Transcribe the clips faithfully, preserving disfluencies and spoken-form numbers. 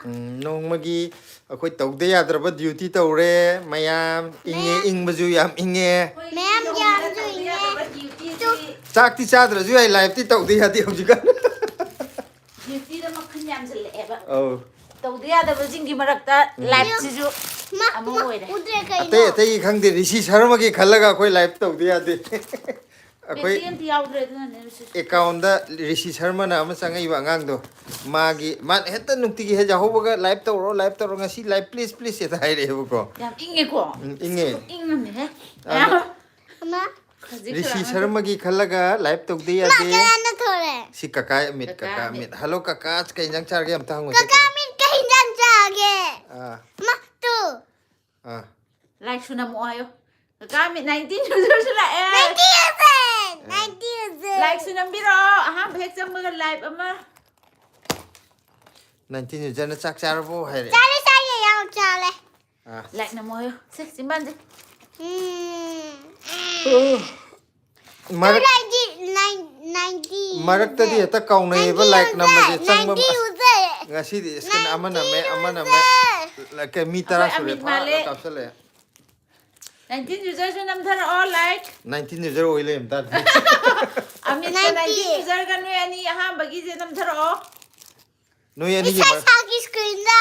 ꯎꯝ, ꯅꯣꯡꯃꯒꯤ ꯑꯩꯈꯣꯏ ꯇꯧꯗ ꯌꯥꯗ꯭ꯔꯕ ꯗ꯭ꯌꯨꯇꯤ ꯇꯧꯔꯦ ꯃꯌꯥꯝ꯫ ꯏꯪꯉꯦ, ꯃꯌꯥꯝ꯫ ꯏꯪꯕꯁꯨ ꯌꯥꯝ ꯏꯪꯉꯦ꯫ ꯃꯌꯥꯝ ꯌꯥꯝꯁꯨ ꯏꯪꯉꯦ꯫ ꯆꯥꯛꯇꯤ ꯆꯥꯗ꯭ꯔꯁꯨ ꯌꯥꯏ, ꯂꯥꯏꯐꯇꯤ ꯇꯧꯗ ꯌꯥꯗꯦ ꯍꯧꯖꯤꯛꯀꯥꯟ꯫ ꯗ꯭ꯌꯨꯇꯤꯗ ꯃꯈꯜ ꯌꯥꯝꯁꯤꯜꯂꯛꯑꯦꯕ꯫ ꯑꯧ꯫ ꯇꯧꯗ ꯌꯥꯗꯕꯁꯤꯡꯒꯤ ꯃꯔꯛꯇ ꯂꯥꯏꯐꯁꯤꯁꯨ ꯃꯥ, ꯑꯃ ꯃꯥ, ꯑꯣꯏꯔꯦ꯫ ꯎꯗ꯭ꯔꯦ ꯀꯩꯅꯣ? ꯑꯇꯩ ꯑꯇꯩꯒꯤ ꯈꯪꯗꯦ, ꯔꯤꯁꯤ ꯁꯔꯃꯒꯤ ꯈꯜꯂꯒ ꯑꯩꯈꯣꯏ ꯂꯥꯏꯐ ꯇꯧꯗ ꯌꯥꯗꯦ꯫ ꯑꯩꯈꯣꯏ ꯕꯦꯇ꯭ꯔꯤ ꯑꯝꯇ ꯌꯥꯎꯗ꯭ꯔꯦ ꯑꯗꯨꯅꯅꯦ ꯁꯤꯁꯨ꯫ ꯑꯦꯀꯥꯎꯟꯗ ꯔꯤꯁꯤ ꯁꯔꯃꯅ ꯑꯃ ꯆꯪꯉꯛꯏꯕ ꯑꯉꯥꯡꯗꯣ, ꯃꯥꯒꯤ, ꯃꯥꯅ ꯍꯦꯛꯇ ꯅꯨꯡꯇꯤꯒꯤ ꯍꯦꯛ ꯌꯥꯍꯧꯕꯒ "ꯂꯥꯏꯚ ꯇꯧꯔꯣ, ꯂꯥꯏꯚ ꯇꯧꯔꯣ, ꯉꯁꯤ ꯂꯥꯏꯚ ꯄ꯭ꯂꯤꯖ, ꯄ꯭ꯂꯤꯖ" ꯍꯦꯛꯇ ꯍꯥꯏꯔꯛꯑꯦꯕꯀꯣ꯫ ꯌꯥꯝ ꯏꯪꯉꯦꯀꯣ? ꯎꯝ, ꯏꯪꯉꯦ꯫ ꯏꯪꯉꯝꯅꯦꯍꯦ꯫ ꯑꯗꯣ ꯑꯃ ꯈꯖꯤꯛ ꯔꯤꯁꯤ ꯈꯔ ꯁꯔꯃꯒꯤ ꯈꯜꯂꯒ ꯂꯥꯏꯚ ꯇꯧꯗ ꯌꯥꯗꯦ꯫ ꯀꯅꯥꯅ ꯊꯣꯔꯦ? ꯁꯤ ꯀꯀꯥ ꯑꯃꯤꯠ, ꯀꯀꯥ ꯀꯀꯥ ꯑꯃꯤꯠ꯫ ꯑꯃꯤꯠ꯫ "ꯍꯜꯂꯣ ꯀꯀꯥ, ꯀꯩ ꯏꯟꯖꯥꯡ ꯆꯥꯔꯒꯦ?" ꯑꯝꯇ ꯍꯪꯉꯨꯁꯦ꯫ ꯀꯀꯥ ꯑꯃꯤꯠ ꯀꯩ ꯏꯟꯖꯥꯡ ꯆꯥꯒꯦ? ꯑꯥ, ꯃꯥ, ꯇꯨ꯫ ꯑꯥ꯫ ꯂꯥꯏꯛꯁꯨ ꯅꯝꯃꯛꯑꯣ ꯍꯥꯏꯌꯣ꯫ ꯀꯀꯥ ꯑꯃꯤꯠ ꯅꯥꯏꯟꯇꯤꯟ ꯌꯨꯖꯔꯁꯨ ꯂꯥꯛꯑꯦ꯫ Nineteen user, nineteen user. ꯂꯥꯏꯛꯁꯨ ꯅꯝꯕꯤꯔꯣ꯫ ꯑꯍꯥꯟꯕ ꯍꯦꯛ ꯆꯪꯕꯒ ꯂꯥꯏꯚ ꯑꯃ꯫ ꯅꯥꯏꯟꯇꯤꯟ ꯌꯨꯖꯔꯅ "ꯆꯥꯛ ꯆꯥꯔꯕꯣ?" ꯍꯥꯏꯔꯦ꯫ ꯆꯥꯔꯦ, ꯆꯥꯔꯦ, ꯌꯥꯝ ꯆꯥꯔꯦ꯫ ꯑꯥ꯫ ꯂꯥꯏꯛ ꯅꯝꯃꯣ ꯍꯥꯏꯌꯣ꯫ ꯁꯦ, ꯆꯤꯝꯕꯥꯟꯁꯦ꯫ ꯎꯝ꯫ ꯃꯔꯛ-, ꯇꯨ ꯅꯥꯏꯟꯇꯤ, ꯅꯥꯏꯟ-, ꯅꯥꯏꯟꯇꯤ ꯃꯔꯛꯇꯗꯤ ꯌꯨꯖꯔ꯫ ꯍꯦꯛꯇ ꯀꯥꯎꯅꯩꯌꯦꯕ ꯅꯥꯏꯟꯇꯤ ꯂꯥꯏꯛ ꯅꯝꯕꯁꯦ꯫ ꯌꯨꯖꯔ, ꯆꯪꯕ ꯅꯥꯏꯟꯇꯤ ꯌꯨꯖꯔ꯫ ꯉꯁꯤꯗꯤ ꯏꯁꯀ꯭ꯔꯤꯟ ꯑꯃ ꯅꯝꯃꯦ, ꯅꯥꯏꯟꯇꯤ ꯑꯃ ꯅꯝꯃꯦ꯫ ꯌꯨꯖꯔ꯫ ꯂ-, ꯀ-, ꯃꯤ ꯇꯔꯥ ꯑꯩꯈꯣꯏ ꯁꯨꯔꯦ꯫ ꯑꯃꯤꯠ ꯐꯥ ꯃꯥꯜꯂꯦ꯫ ꯀꯥꯞꯁꯜꯂꯛꯑꯦ꯫ ꯅꯥꯏꯟꯇꯤꯟ ꯌꯨꯖꯔꯁꯨ ꯅꯝꯊꯔꯛꯑꯣ ꯂꯥꯏꯛ꯫ ꯅꯥꯏꯟꯇꯤꯟ ꯌꯨꯖꯔ ꯑꯣꯏ ꯂꯩꯔꯝ ꯇꯥꯔꯗꯤ꯫ ꯑꯃꯤꯠꯀ ꯅꯥꯏꯟꯇꯤ꯫ ꯅꯥꯏꯟꯇꯤꯟ ꯌꯨꯖꯔꯒ ꯅꯣꯏ ꯑꯅꯤ ꯑꯍꯥꯟꯕꯒꯤꯁꯦ ꯅꯝꯊꯔꯛꯑꯣ꯫ ꯅꯣꯏ ꯑꯅꯤꯒꯤ ꯏꯁꯥ ꯃꯔꯛ-, ꯏꯁꯥꯒꯤ ꯏꯁꯀ꯭ꯔꯤꯟꯗ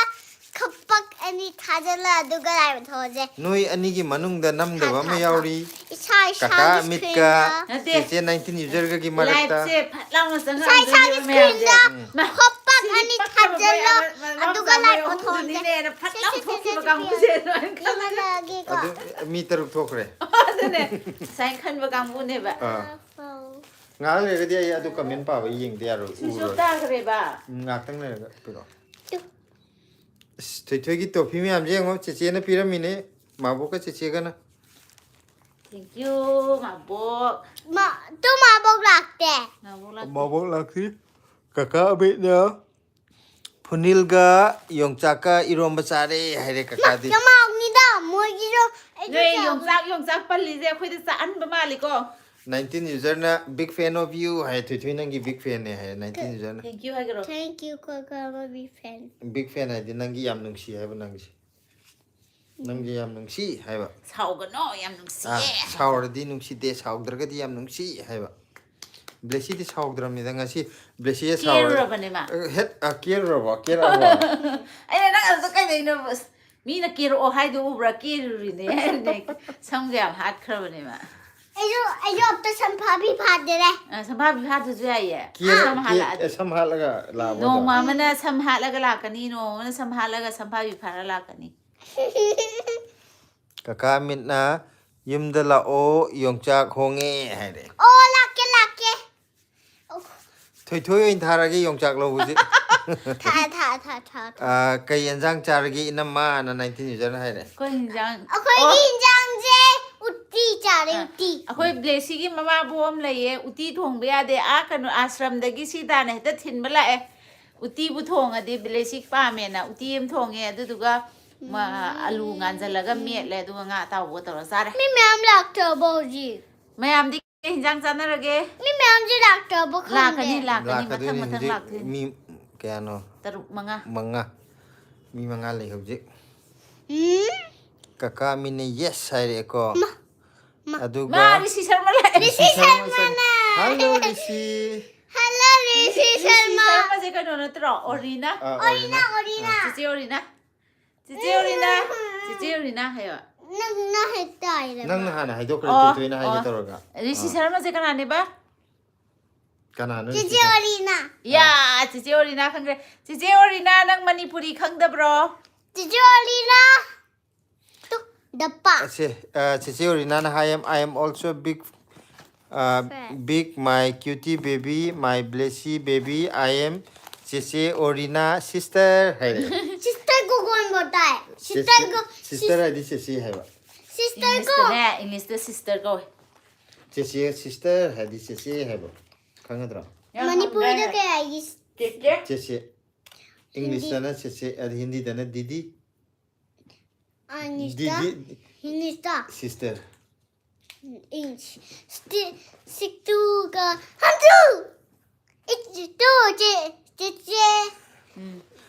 ꯈꯄꯛ ꯑꯅꯤ ꯊꯥꯖꯤꯜꯂ ꯑꯗꯨꯒ ꯂꯥꯏꯚ ꯊꯣꯛꯑꯁꯦ꯫ ꯅꯣꯏ ꯑꯅꯤꯒꯤ ꯃꯅꯨꯡꯗ ꯅꯝꯗꯕ ꯑꯃ ꯊꯥ, ꯊꯥ, ꯌꯥꯎꯔꯤ꯫ ꯏꯁꯥ ꯏꯁꯥꯒꯤ ꯀꯀꯥ ꯑꯃꯤꯠꯀ ꯏꯁꯀ꯭ꯔꯤꯟꯗ꯫ ꯅꯠꯇꯦ꯫ ꯆꯦꯆꯦ ꯅꯥꯏꯟꯇꯤꯟ ꯌꯨꯖꯔꯒꯒꯤ ꯃꯔꯛꯇ꯫ ꯂꯥꯏꯚꯁꯦ ꯐꯠ ꯂꯥꯎꯅ ꯏꯁꯥ ꯏꯁꯥꯒꯤ ꯆꯪꯉꯛꯑꯝꯗꯣꯏꯅꯦꯕ ꯃꯌꯥꯝꯁꯦ꯫ ꯏꯁꯀ꯭ꯔꯤꯟꯗ ꯃꯥ, ꯈꯄꯛ ꯁꯤꯗꯤ ꯑꯅꯤ ꯄꯛꯇꯕ ꯃꯣꯏ ꯊꯥꯖꯤꯜꯂꯣ ꯑꯃ, ꯃꯅꯥꯎ ꯑꯗꯨꯒ ꯆꯥ ꯃꯣꯏ ꯂꯥꯏꯚ ꯊꯣꯛꯑꯁꯦ꯫ ꯑꯍꯨꯝꯗꯨꯅꯤꯅꯦꯅ ꯐꯠ ꯁꯦ, ꯂꯥꯎ ꯁꯦ, ꯁꯦ, ꯊꯣꯛꯈꯤꯕ ꯁꯦ, ꯀꯥꯡꯕꯨꯁꯦ ꯁꯦ꯫ ꯂꯣꯏ ꯈꯪꯉꯦ꯫ ꯀꯃꯂꯥꯒꯤꯀꯣ꯫ ꯑꯗꯨ ꯃꯤ ꯇꯔꯨꯛ ꯊꯣꯛꯈ꯭ꯔꯦ꯫ ꯑꯗꯨꯅꯦ ꯁꯨꯃꯥꯏꯅ ꯈꯟꯕ ꯀꯥꯡꯕꯨꯅꯦꯕ꯫ ꯑꯥ꯫ ꯉꯥꯏꯍꯥꯛ ꯂꯩꯔꯒꯗꯤ ꯑꯩ ꯑꯗꯨ ꯀꯃꯦꯟ ꯄꯥꯕ ꯌꯦꯡꯗ ꯌꯥꯔꯣꯏ, ꯁ꯭ꯋꯤꯆ ꯑꯣꯐ ꯎꯔꯣꯏ꯫ ꯇꯥꯈ꯭ꯔꯦꯕ꯫ ꯎꯝ, ꯉꯥꯏꯍꯥꯛꯇꯪ ꯂꯩꯔꯒ ꯄꯤꯔꯛꯑꯣ꯫ ꯑꯁ, ꯊꯣꯏꯊꯣꯏꯒꯤ ꯇꯣꯐꯤ ꯃꯌꯥꯝꯁꯦ ꯌꯦꯡꯉꯣ, ꯆꯦꯆꯦꯅ ꯄꯤꯔꯝꯃꯤꯅꯦ, ꯃꯥꯕꯣꯛꯀ ꯆꯦꯆꯦꯒꯅ꯫ Thank you ꯃꯥꯕꯣꯛ꯫ ꯃꯥ, ꯇꯨ ꯃꯥꯕꯣꯛ ꯂꯥꯛꯇꯦ꯫ ꯃꯥꯕꯣꯛ ꯂꯥꯛꯇꯦ꯫ ꯃꯥꯕꯣꯛ ꯂꯥꯛꯇ꯭ꯔꯤ꯫ ꯀꯀꯥ ꯑꯕꯦꯠꯅ ꯐꯨꯅꯤꯜꯒ ꯌꯣꯡꯆꯥꯛꯀ ꯏꯔꯣꯝꯕ ꯆꯥꯔꯦ ꯍꯥꯏꯔꯦ ꯀꯀꯥꯗꯤ꯫ ꯌꯥꯝ ꯍꯥꯎꯅꯤꯗ, ꯃꯣꯏꯒꯤꯁꯨ꯫ ꯑꯩꯁꯨ ꯅꯣꯏ ꯆꯥꯕ꯫ ꯌꯣꯡꯆꯥꯛ ꯌꯣꯡꯆꯥꯛ ꯄꯜꯂꯤꯁꯦ ꯑꯩꯈꯣꯏꯗ ꯆꯥꯛꯍꯟꯕ ꯃꯥꯜꯂꯤꯀꯣ꯫ Nineteen userꯅ big fan of you ꯍꯥꯏ꯫ ꯊꯣꯏꯊꯣꯏ ꯅꯪꯒꯤ big fanꯅꯦ high nineteen userꯅ꯫ Thank you ꯍꯥꯏꯈ꯭ꯔꯣ. Thank you, Kaka, my big fan. Big fan ꯍꯥꯏꯗꯤ ꯅꯪꯒꯤ ꯌꯥꯝ ꯅꯨꯡꯁꯤ ꯍꯥꯏꯕ ꯅꯪꯁꯦ꯫ ꯅꯪꯁꯦ ꯌꯥꯝ ꯅꯨꯡꯁꯤ ꯍꯥꯏꯕ꯫ ꯁꯥꯎꯒꯅꯣ, ꯌꯥꯝ ꯑꯥ, ꯅꯨꯡꯁꯤꯌꯦ. ꯁꯥꯎꯔꯗꯤ ꯅꯨꯡꯁꯤꯗꯦ, ꯁꯥꯎꯗ꯭ꯔꯒꯗꯤ ꯌꯥꯝ ꯅꯨꯡꯁꯤ ꯍꯥꯏꯕ꯫ ꯕ꯭ꯂꯦꯁꯤꯗꯤ ꯁꯥꯎꯗ꯭ꯔꯕꯅꯤꯗ ꯉꯁꯤ꯫ ꯕ꯭ꯂꯦꯁꯤꯁꯦ ꯁꯥꯎꯔ ꯀꯦꯔꯨꯔꯕꯅꯦ ꯃꯥ. ꯑ, ꯍꯦꯠ ꯑ, ꯀꯦꯔꯨꯔꯕꯣ? ꯀꯦꯔꯛꯑꯕꯣ? ꯑꯩꯅ ꯅꯪ ꯑꯗꯨ ꯀꯩꯗꯩꯅꯣ? ꯑꯁ, ꯃꯤꯅ ꯀꯦꯔꯛꯑꯣ ꯍꯥꯏꯗꯣ ꯎꯕ꯭ꯔꯥ? ꯀꯦꯔꯨꯔꯤꯅꯦ ꯍꯥꯏꯔꯤꯅꯦ꯫ ꯁꯝꯒ ꯌꯥꯝ ꯍꯥꯠꯈ꯭ꯔꯕꯅꯦ ꯃꯥ. ꯑꯩꯁꯨ ꯑꯩꯁꯨ ꯑꯝꯇ ꯁꯝꯐꯥꯕꯤ ꯐꯥꯗꯔꯦ꯫ ꯑ, ꯁꯝꯐꯥꯕꯤ ꯐꯥꯗ꯭ꯔꯁꯨ ꯌꯥꯏꯌꯦ꯫ ꯀꯦꯔ- ꯁꯝ ꯀꯦ- ꯍꯥꯠꯂꯛꯑꯗꯤ. ꯑꯦ, ꯁꯝ ꯍꯥꯠꯂꯒ ꯂꯥꯛꯑꯕꯣ? ꯅꯣꯡꯃ ꯑꯃꯅ ꯁꯝ ꯍꯥꯠꯂꯒ ꯂꯥꯛꯀꯅꯤ, ꯅꯣꯡꯃ ꯑꯃꯅ ꯁꯝ ꯍꯥꯠꯂꯒ ꯁꯝꯐꯥꯕꯤ ꯐꯥꯔ ꯂꯥꯛꯀꯅꯤ. ꯀꯀꯥ ꯃꯤꯠꯅ ꯌꯨꯝꯗ ꯂꯥꯛꯑꯣ, ꯌꯣꯡꯆꯥꯛ ꯍꯣꯡꯉꯦ ꯍꯥꯏꯔꯦ꯫ ꯑꯣ, ꯂꯥꯛꯀꯦ, ꯂꯥꯛꯀꯦ. ꯊꯣꯏꯊꯣꯏ ꯑꯣꯏꯅ ꯊꯥꯔꯒꯦ ꯌꯣꯡꯆꯥꯛ ꯂꯧꯕꯁꯦ꯫ ꯊꯥ, ꯊꯥ, ꯊꯥ, ꯊꯥ, ꯊꯥ. ꯑ, ꯀꯩ ꯌꯦꯟꯖꯥꯡ ꯆꯥꯔꯒꯦ ꯏꯅꯝꯃꯅ nineteen userꯅ ꯍꯥꯏꯔꯦ꯫ ꯑꯩꯈꯣꯏ ꯍꯤꯟꯖꯥꯡ. ꯑꯩꯈꯣꯏꯒꯤ ꯏꯟꯖꯥꯡꯁꯦ ꯎꯇꯤ ꯆꯥꯔꯦ, ꯑ, ꯎꯇꯤ. ꯑꯩꯈꯣꯏ ꯕ꯭ꯂꯦꯁꯤꯒꯤ ꯃꯃꯥꯕꯣꯛ ꯑꯃ ꯂꯩꯌꯦ, ꯎꯇꯤ ꯊꯣꯡꯕ ꯌꯥꯗꯦ, ꯑꯥ ꯀꯩꯅꯣ ꯑꯥꯁ꯭ꯔꯝꯗꯒꯤ ꯁꯤ ꯇꯥꯅ ꯍꯦꯛꯇ ꯊꯤꯟꯕ ꯂꯥꯛꯑꯦ. ꯎꯇꯤꯕꯨ ꯊꯣꯡꯉꯗꯤ ꯕ꯭ꯂꯦꯁꯤ ꯄꯥꯝꯃꯦꯅ ꯎꯇꯤ ꯑꯃ ꯊꯣꯡꯉꯦ, ꯑꯗꯨꯗꯨꯒ ꯃ-, ꯑꯂꯨ ꯉꯥꯟꯖꯜꯂꯒ ꯃꯦꯠꯂꯦ, ꯑꯗꯨꯒ ꯉꯥ ꯑꯇꯥꯎꯕꯒ ꯇꯧꯔ ꯆꯥꯔꯦ. ꯃꯤ ꯃꯌꯥꯝ ꯂꯥꯛꯇ꯭ꯔꯕꯣ ꯍꯧꯖꯤꯛ? ꯃꯌꯥꯝꯗꯤ ꯀꯩ ꯍꯤꯟꯖꯥꯡ ꯆꯥꯟꯅꯔꯒꯦ? ꯃꯤ ꯃꯌꯥꯝꯁꯦ ꯂꯥꯛꯇ꯭ꯔꯕꯣ ꯈꯪꯗꯦ. ꯂꯥꯛꯀꯅꯤ, ꯂꯥꯛꯀꯅꯤ, ꯃꯊꯪ ꯂꯥꯛꯀꯗꯣꯏꯅꯤ ꯃꯊꯪ ꯍꯧꯖꯤꯛ ꯂꯥꯛꯇꯣꯏꯅꯤ. ꯃꯤ ꯀꯌꯥꯅꯣ? ꯇꯔꯨꯛ ꯃꯉꯥ. ꯃꯉꯥ꯫ ꯃꯤ ꯃꯉꯥ ꯂꯩ ꯍꯧꯖꯤꯛ꯫ ꯎꯝ. ꯀꯀꯥ ꯃꯤꯠꯅ yes ꯍꯥꯏꯔꯛꯑꯦꯀꯣ꯫ ꯑꯗꯨꯒ ꯃꯥ ꯔꯤꯁꯤ ꯁꯔꯃ ꯂꯥꯛꯑꯦ. ꯔꯤꯁꯤ ꯁꯔꯃꯅ. Hello ꯔꯤꯁꯤ꯫ ꯍꯜꯂꯣ, ꯔꯤꯁꯤ ꯔꯤꯁꯤ ꯁꯔꯃ. ꯁꯔꯃꯁꯦ ꯀꯩꯅꯣ ꯅꯠꯇ꯭ꯔꯣ? ꯑꯣꯔꯤꯅ? ꯑ, ꯑꯣꯔꯤꯅ, ꯑꯣꯔꯤꯅ. ꯆꯤꯆꯦ ꯑꯣꯔꯤꯅ. ꯆꯤꯆꯦ ꯑꯣꯔꯤꯅ. ꯆꯤꯆꯦ ꯑꯣꯔꯤꯅ ꯍꯥꯏꯌꯣ. ꯅꯪꯅ ꯍꯦꯛꯇ ꯍꯥꯏꯔꯕ. ꯅꯪꯅ ꯍꯥꯟꯅ ꯍꯥꯏꯗꯣꯛꯈ꯭ꯔꯦ, ꯑꯣ, ꯊꯣꯏꯊꯣꯏꯅ ꯍꯥꯏꯒꯦ ꯑꯣ. ꯇꯧꯔꯒ꯫ ꯔꯤꯁꯤ ꯑ, ꯁꯔꯃꯁꯦ ꯀꯅꯥꯅꯦꯕ? ꯀꯅꯥꯅꯣ ꯆꯤꯆꯦ ꯔꯤꯁꯤ ꯁꯔꯃ? ꯑꯣꯔꯤꯅ. ꯌꯥ, ꯆꯤꯆꯦ ꯑꯣꯔꯤꯅ ꯈꯪꯈ꯭ꯔꯦ. ꯆꯤꯆꯦ ꯑꯣꯔꯤꯅ, ꯅꯪ ꯃꯅꯤꯄꯨꯔꯤ ꯈꯪꯗꯕ꯭ꯔꯣ? ꯆꯤꯆꯦ ꯑꯣꯔꯤꯅ. ꯇꯨ, ꯗꯞꯄꯥ. ꯑꯁꯦ, ꯑ, ꯆꯤꯆꯦ ꯑꯣꯔꯤꯅꯥꯅ ꯍꯥꯏ, "I am also big, uh, Fan. big my cutie baby, my blessy baby, I am ꯆꯤꯆꯦ ꯑꯣꯔꯤꯅꯥ sister" ꯍꯥꯏꯔꯦ꯫ Sister को कौन बोलता है? Sister को Sister ꯍꯥꯏꯗꯤ ꯆꯦꯆꯦ ꯍꯥꯏꯕ꯫ Sister को ꯏꯪꯂꯤꯁꯇꯅꯦ, ꯏꯪꯂꯤꯁꯇ sister ꯀꯧꯋꯦ. ꯆꯦꯆꯦ, sister ꯍꯥꯏꯗꯤ ꯆꯦꯆꯦ ꯍꯥꯏꯕ꯫ ꯈꯪꯒꯗ꯭ꯔꯣ? ꯃꯅꯤꯄꯨꯔꯤꯗ ꯀꯩ ꯍꯥꯏꯒꯦ? ꯆꯦꯆꯦ. ꯆꯦꯆꯦ꯫ ꯏꯪꯂꯤꯁꯇꯅ ꯆꯦꯆꯦ, ꯑꯗ ꯍꯤꯟꯗꯤꯗꯅ ꯗꯤꯗꯤ꯫ ꯑꯥ, ꯏꯪꯂꯤꯁꯇ? ꯗꯤꯗꯤ ꯏꯪꯂꯤꯁꯇ? Sister꯫ Inch. Sti- Sixty-two ꯒ hundred. It's two, ꯆꯦ, ꯆꯦꯆꯦ꯫ ꯎꯝ꯫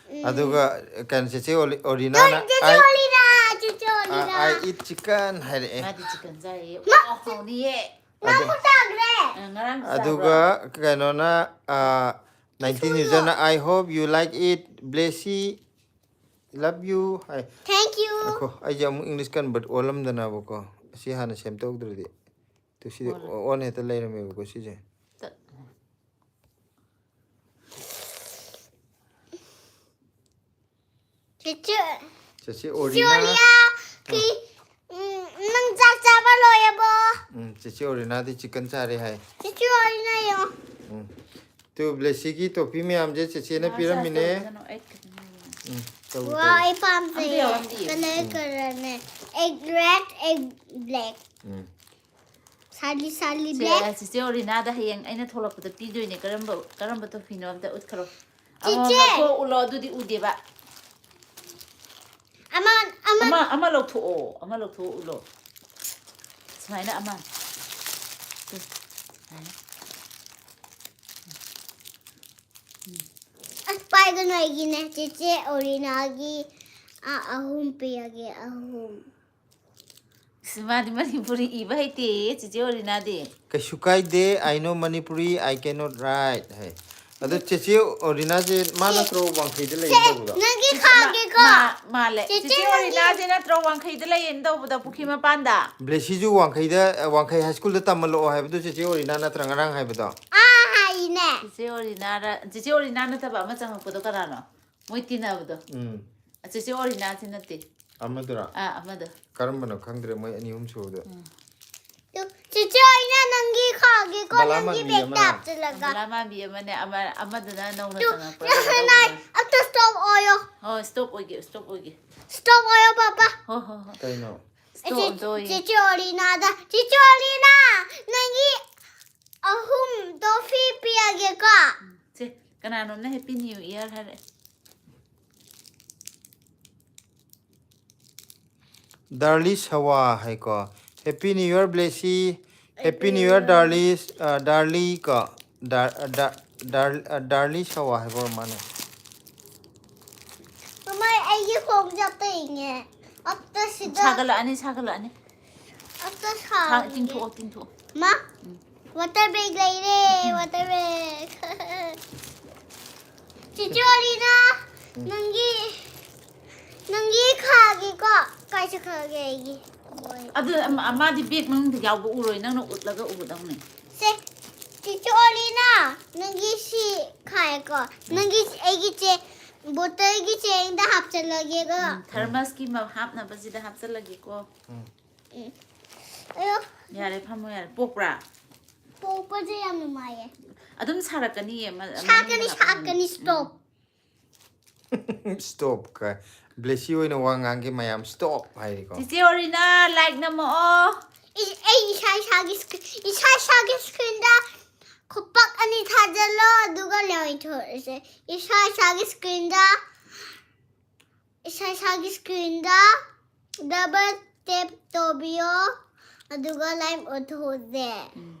ꯑꯗꯨꯒ ꯀꯩꯅꯣ, ꯆꯦꯆꯦ ꯑꯣꯂꯤ- ꯑꯣꯔꯤꯅꯥꯅ, ꯆꯦꯆꯦ "I, ꯑꯣꯂꯤꯅꯥ, ꯆꯦꯆꯦ uh, ꯑꯣꯂꯤꯅꯥ꯫ I eat chicken" ꯍꯥꯏꯔꯛꯑꯦ꯫ ꯃꯥꯗꯤ ꯆꯤꯀꯟ ꯆꯥꯏꯌꯦ꯫ ꯋꯥꯎ, ꯍꯥꯎꯅꯤꯌꯦ꯫ ꯅꯪ ꯆꯥꯈ꯭ꯔꯦ꯫ ꯑ, ꯉꯔꯥꯡ ꯑꯗꯨꯒ ꯀꯩꯅꯣꯅ, ꯑ, nineteen userꯅ, "I hope you like it, Blessy, love you" high. Thank you. ꯉꯥꯏꯈꯣ, ꯑꯩꯁꯦ ꯑꯃꯨꯛ English convert ꯑꯣꯜꯂꯝꯗꯅꯕꯀꯣ꯫ ꯑꯁꯤ ꯍꯥꯟꯅ ꯁꯦꯝꯗꯣꯛꯇ꯭ꯔꯗꯤ꯫ ꯇꯨ ꯁꯤꯗꯤ on ꯍꯦꯛꯇ ꯂꯩꯔꯝꯃꯦꯕꯀꯣ ꯁꯤꯁꯦ꯫ ꯆꯠ- ꯆꯦꯆꯦ, ꯆꯦꯆꯦ ꯆꯦꯆꯦ ꯑꯣꯔꯤꯅꯥ꯫ ꯑꯣꯂꯤꯅꯥ, ꯀꯤ, ꯎꯝ, ꯅꯪ ꯆꯥꯛ ꯆꯥꯕ ꯂꯣꯏꯔꯕꯣ? ꯎꯝ, ꯆꯦꯆꯦ ꯑꯣꯔꯤꯅꯥꯗꯤ ꯆꯤꯀꯟ ꯆꯥꯔꯦ ꯍꯥꯏ꯫ ꯆꯦꯆꯦ ꯑꯣꯂꯤꯅꯥ ꯌꯦꯡꯉꯣ꯫ ꯎꯝ꯫ ꯇꯨ ꯕ꯭ꯂꯦꯁꯤꯒꯤ ꯇꯣꯐꯤ ꯃꯌꯥꯝꯁꯦ ꯆꯦꯆꯦꯅ ꯄꯤꯔꯝꯃꯤꯅꯦ꯫ ꯇꯧꯗꯅ ꯑꯩ ꯈꯛꯇꯅꯦ꯫ ꯎꯝ, ꯇꯧ, ꯋꯥ, ꯇꯧ꯫ ꯑꯩ ꯄꯥꯝꯖꯩ꯫ ꯑꯝꯇ ꯌꯥꯎꯔꯝꯗꯤꯌꯦ꯫ Color, colorꯅꯦ꯫ Egg red, egg black꯫ ꯎꯝ꯫ Sally, Sally ꯆꯦ- black꯫ ꯆꯤꯆꯦ ꯑꯣꯔꯤꯅꯥꯗ ꯍꯌꯦꯡ ꯑꯩꯅ ꯊꯣꯛꯂꯛꯄꯗ ꯄꯤꯗꯣꯏꯅꯦ꯫ ꯀꯔꯝꯕ ꯀꯔꯝꯕ ꯇꯣꯐꯤꯅꯣ ꯑꯝꯇ ꯎꯠꯈ꯭ꯔꯣ꯫ ꯆꯤꯆꯦ! ꯑꯃꯃꯝ ꯂꯧꯊꯣꯛꯑ ꯎꯠꯂꯣ, ꯑꯗꯨꯗꯤ ꯎꯗꯦꯕ꯫ ꯑꯃ, ꯑꯃ꯫ ꯑꯃ ꯑꯃ ꯂꯧꯊꯣꯛꯑꯣ, ꯑꯃ ꯂꯧꯊꯣꯛꯑ ꯎꯠꯂꯣ꯫ ꯁꯨꯃꯥꯏꯅ ꯑꯃ꯫ ꯁꯦ, ꯁꯨꯃꯥꯏꯅ꯫ ꯑꯁ, ꯄꯥꯏꯒꯅꯨ, ꯑꯩꯒꯤꯅꯦ꯫ ꯆꯦꯆꯦ ꯑꯣꯔꯤꯅꯥꯒꯤ, ꯑ, ꯑꯍꯨꯝ ꯄꯤꯔꯒꯦ, ꯑꯍꯨꯝ꯫ ꯏꯁ, ꯃꯥꯗꯤ ꯃꯅꯤꯄꯨꯔꯤ ꯏꯕ ꯍꯩꯇꯦꯌꯦ, ꯆꯤꯆꯦ ꯑꯣꯔꯤꯅꯥꯗꯤ꯫ ꯀꯩꯁꯨ ꯀꯥꯏꯗꯦ, "I know Manipuri, I cannot write" ꯍꯥꯏ꯫ ꯑꯗꯣ ꯆꯦꯆꯦ ꯑꯣꯔꯤꯅꯥꯁꯦ ꯃꯥ ꯅꯠꯇ꯭ꯔꯣ ꯋꯥꯡꯈꯩꯗ ꯂꯩꯌꯦ ꯇꯧꯕꯗꯣ? ꯅꯪꯒꯤ ꯈꯥꯛꯑꯒꯦꯀꯣ꯫ ꯃꯥ- ꯃꯥꯜꯂꯦ꯫ ꯆꯦꯆꯦ ꯆꯤꯆꯦ ꯅꯪꯒꯤ- ꯑꯣꯔꯤꯅꯥꯁꯦ ꯅꯠꯇ꯭ꯔꯣ ꯋꯥꯡꯈꯩꯗ ꯂꯩꯌꯦꯅ ꯇꯧꯕꯗꯣ, ꯄꯨꯈ꯭ꯔꯤ ꯃꯄꯥꯟꯗ? ꯕ꯭ꯂꯦꯁꯤꯁꯨ ꯋꯥꯡꯈꯩꯗ, ꯋꯥꯡꯈꯩ ꯍꯥꯏ ꯁ꯭ꯀꯨꯜꯗ ꯇꯝꯍꯜꯂꯛꯑꯣ ꯍꯥꯏꯕꯗꯣ ꯆꯦꯆꯦ ꯑꯣꯔꯤꯅꯥ ꯅꯠꯇ꯭ꯔ ꯉꯔꯥꯡ ꯍꯥꯏꯕꯗꯣ? ꯑꯥ, ꯍꯥꯏꯅꯦ꯫ ꯆꯤꯆꯦ ꯑꯣꯔꯤꯅꯥꯔ, ꯆꯤꯆꯦ ꯑꯣꯔꯤꯅꯥ ꯅꯠꯇꯕ ꯑꯃ ꯆꯪꯉꯛꯄꯗꯣ ꯀꯅꯥꯅꯣ? ꯃꯣꯏ ꯇꯤꯟꯅꯕꯗꯣ꯫ ꯎꯝ꯫ ꯆꯤꯆꯦ ꯑꯣꯔꯤꯅꯥꯁꯤ ꯅꯠꯇꯦ꯫ ꯑꯃꯗꯨꯔꯥ? ꯑꯥ, ꯑꯃꯗꯣ꯫ ꯀꯔꯝꯕꯅꯣ ꯈꯪꯗ꯭ꯔꯦ, ꯃꯣꯏ ꯑꯅꯤ ꯑꯍꯨꯝ ꯁꯨꯕꯗꯣ꯫ ꯇꯨ, ꯆꯤꯆꯦ ꯑꯣꯔꯤꯅꯥ ꯅꯪꯒꯤ ꯈꯥꯛꯑꯒꯦꯀꯣ, ꯅꯪꯒꯤ ꯕꯂꯥꯃꯟꯕꯤ ꯕꯦꯒꯇ ꯑꯃꯅ꯫ ꯍꯥꯞꯆꯤꯜꯂꯒ꯫ ꯕꯂꯥꯃꯥꯟꯕꯤ ꯑꯃꯅꯦ, ꯑꯃ-, ꯑꯃꯗꯨꯅ ꯅꯧꯅ ꯇꯨ, ꯆꯪꯉꯛꯄ ꯅꯪ ꯀꯩꯅꯣ ꯅꯥꯏ, ꯇꯧꯕꯗꯣ꯫ ꯑꯝꯇ stop ꯑꯣꯏꯌꯣ꯫ ꯍꯣꯏ, stop ꯑꯣꯏꯒꯦ, stop ꯑꯣꯏꯒꯦ꯫ Stop ꯑꯣꯏꯌꯣ, ꯄꯥꯄꯥ꯫ ꯍꯣꯏ, ꯍꯣꯏ, ꯍꯣꯏ꯫ ꯀꯩꯅꯣ? Stop ꯑꯝꯇ ꯑꯣꯏꯒꯦ꯫ ꯆꯤꯆꯦ ꯑꯣꯔꯤꯅꯥꯗ, ꯆꯤꯆꯦ ꯑꯣꯔꯤꯅꯥ, ꯅꯪꯒꯤ ꯑꯍꯨꯝ ꯇꯣꯐꯤ ꯄꯤꯔꯒꯦꯀꯣ꯫ ꯁꯦ, ꯀꯅꯥꯅꯣꯝꯅ Happy New Year ꯍꯥꯏꯔꯛꯑꯦ꯫ ꯗꯥꯔꯂꯤ ꯁꯋꯥ ꯍꯥꯏꯀꯣ꯫ Happy New Year, Blessy. Happy New Year, Darly, ꯑ, Darly ꯀꯣ꯫ Dar-, ꯑ, Dar-, Dar-, ꯑ, Darly ꯁꯋꯥ ꯍꯥꯏꯕ ꯑꯣꯏꯔ ꯃꯥꯜꯂꯦ꯫ ꯃꯃꯥꯏ, ꯑꯩꯒꯤ ꯈꯣꯡꯁꯦ ꯑꯝꯇ ꯌꯦꯡꯉꯦ꯫ ꯑꯝꯇ ꯁꯤꯗ꯫ ꯁꯥꯒꯠꯂꯛꯑꯅꯤ, ꯁꯥꯒꯠꯂꯛꯑꯅꯤ꯫ ꯑꯝꯇ ꯁꯥ-, ꯁꯥꯒꯦ꯫ ꯇꯤꯡꯊꯣꯛꯑꯣ, ꯇꯤꯡꯊꯣꯛꯑꯣ꯫ ꯃꯥ, ꯎꯝ꯫ Water bag ꯂꯩꯔꯦ, water bag꯫ ꯆꯤꯆꯦ ꯑꯣꯂꯤꯅ, ꯎꯝ꯫ ꯅꯪꯒꯤ, ꯅꯪꯒꯤ ꯈꯥꯒꯦꯀꯣ? ꯀꯥꯏ ꯆꯠꯈ꯭ꯔꯒꯦ ꯑꯩꯒꯤ? ꯑꯗꯨ ꯑꯃ-, ꯃꯥꯗꯤ bag ꯃꯅꯨꯡꯗ ꯌꯥꯎꯕ ꯎꯔꯣꯏ, ꯅꯪꯅ ꯎꯠꯂꯒ ꯎꯒꯗꯧꯅꯦ꯫ ꯁꯦ, ꯆꯤꯆꯦ ꯑꯣꯂꯤꯅ, ꯅꯪꯒꯤ ꯁꯤ ꯈꯥꯏꯀꯣ? ꯎꯝ꯫ ꯅꯪꯒꯤ ꯑꯩꯒꯤ ꯆꯦ-, bottleꯒꯤ ꯆꯦꯡꯗ ꯍꯥꯞꯆꯜꯂꯒꯦꯀꯣ꯫ ꯎꯝ, thermosꯀꯤ ꯃ-, ꯍꯥꯞꯅꯕꯁꯤꯗ ꯍꯥꯞꯆꯜꯂꯒꯦꯀꯣ꯫ ꯎꯝ꯫ ꯎꯝ꯫ ꯑꯌꯣ꯫ ꯌꯥꯔꯦ, ꯐꯝꯃꯣ ꯌꯥꯔꯦ꯫ ꯄꯣꯛꯄ꯭ꯔꯥ? ꯄꯣꯛꯄꯁꯦ ꯌꯥꯝ ꯅꯨꯡꯉꯥꯏꯌꯦ꯫ ꯑꯗꯨꯝ ꯁꯥꯔꯛꯀꯅꯤꯌꯦ, ꯃ-, ꯁꯥꯔꯛꯀꯅꯤ, ꯃꯅꯨꯡꯗ ꯍꯥꯞꯄꯅꯤꯅ꯫ ꯁꯥꯔꯛꯀꯅꯤ, stop꯫ ꯎꯝ꯫ Stop ꯀꯥꯏ꯫ Blessy ꯑꯣꯏꯅ ꯋꯥ ꯉꯥꯡꯒꯦ, ꯃꯌꯥꯝ stop ꯍꯥꯏꯔꯤꯀꯣ꯫ ꯆꯤꯆꯦ ꯑꯣꯔꯤꯅ, like ꯅꯝꯃꯛꯑꯣ꯫ ꯏ-, ꯑꯩ ꯏꯁꯥ ꯏꯁꯥꯒꯤ screen, ꯏꯁꯥ ꯏꯁꯥꯒꯤ screenꯗ ꯈꯨꯄꯥꯛ ꯑꯅꯤ ꯊꯥꯖꯜꯂꯣ, ꯑꯗꯨꯒ ꯂꯣꯏꯊꯣꯛꯑꯁꯦ꯫ ꯏꯁꯥ ꯏꯁꯥꯒꯤ screenꯗ, ꯏꯁꯥ ꯏꯁꯥꯒꯤ screenꯗ double tap ꯇꯧꯕꯤꯌꯣ, ꯑꯗꯨꯒ live ꯑꯣꯟꯊꯣꯛꯑꯁꯦ꯫ ꯎꯝ꯫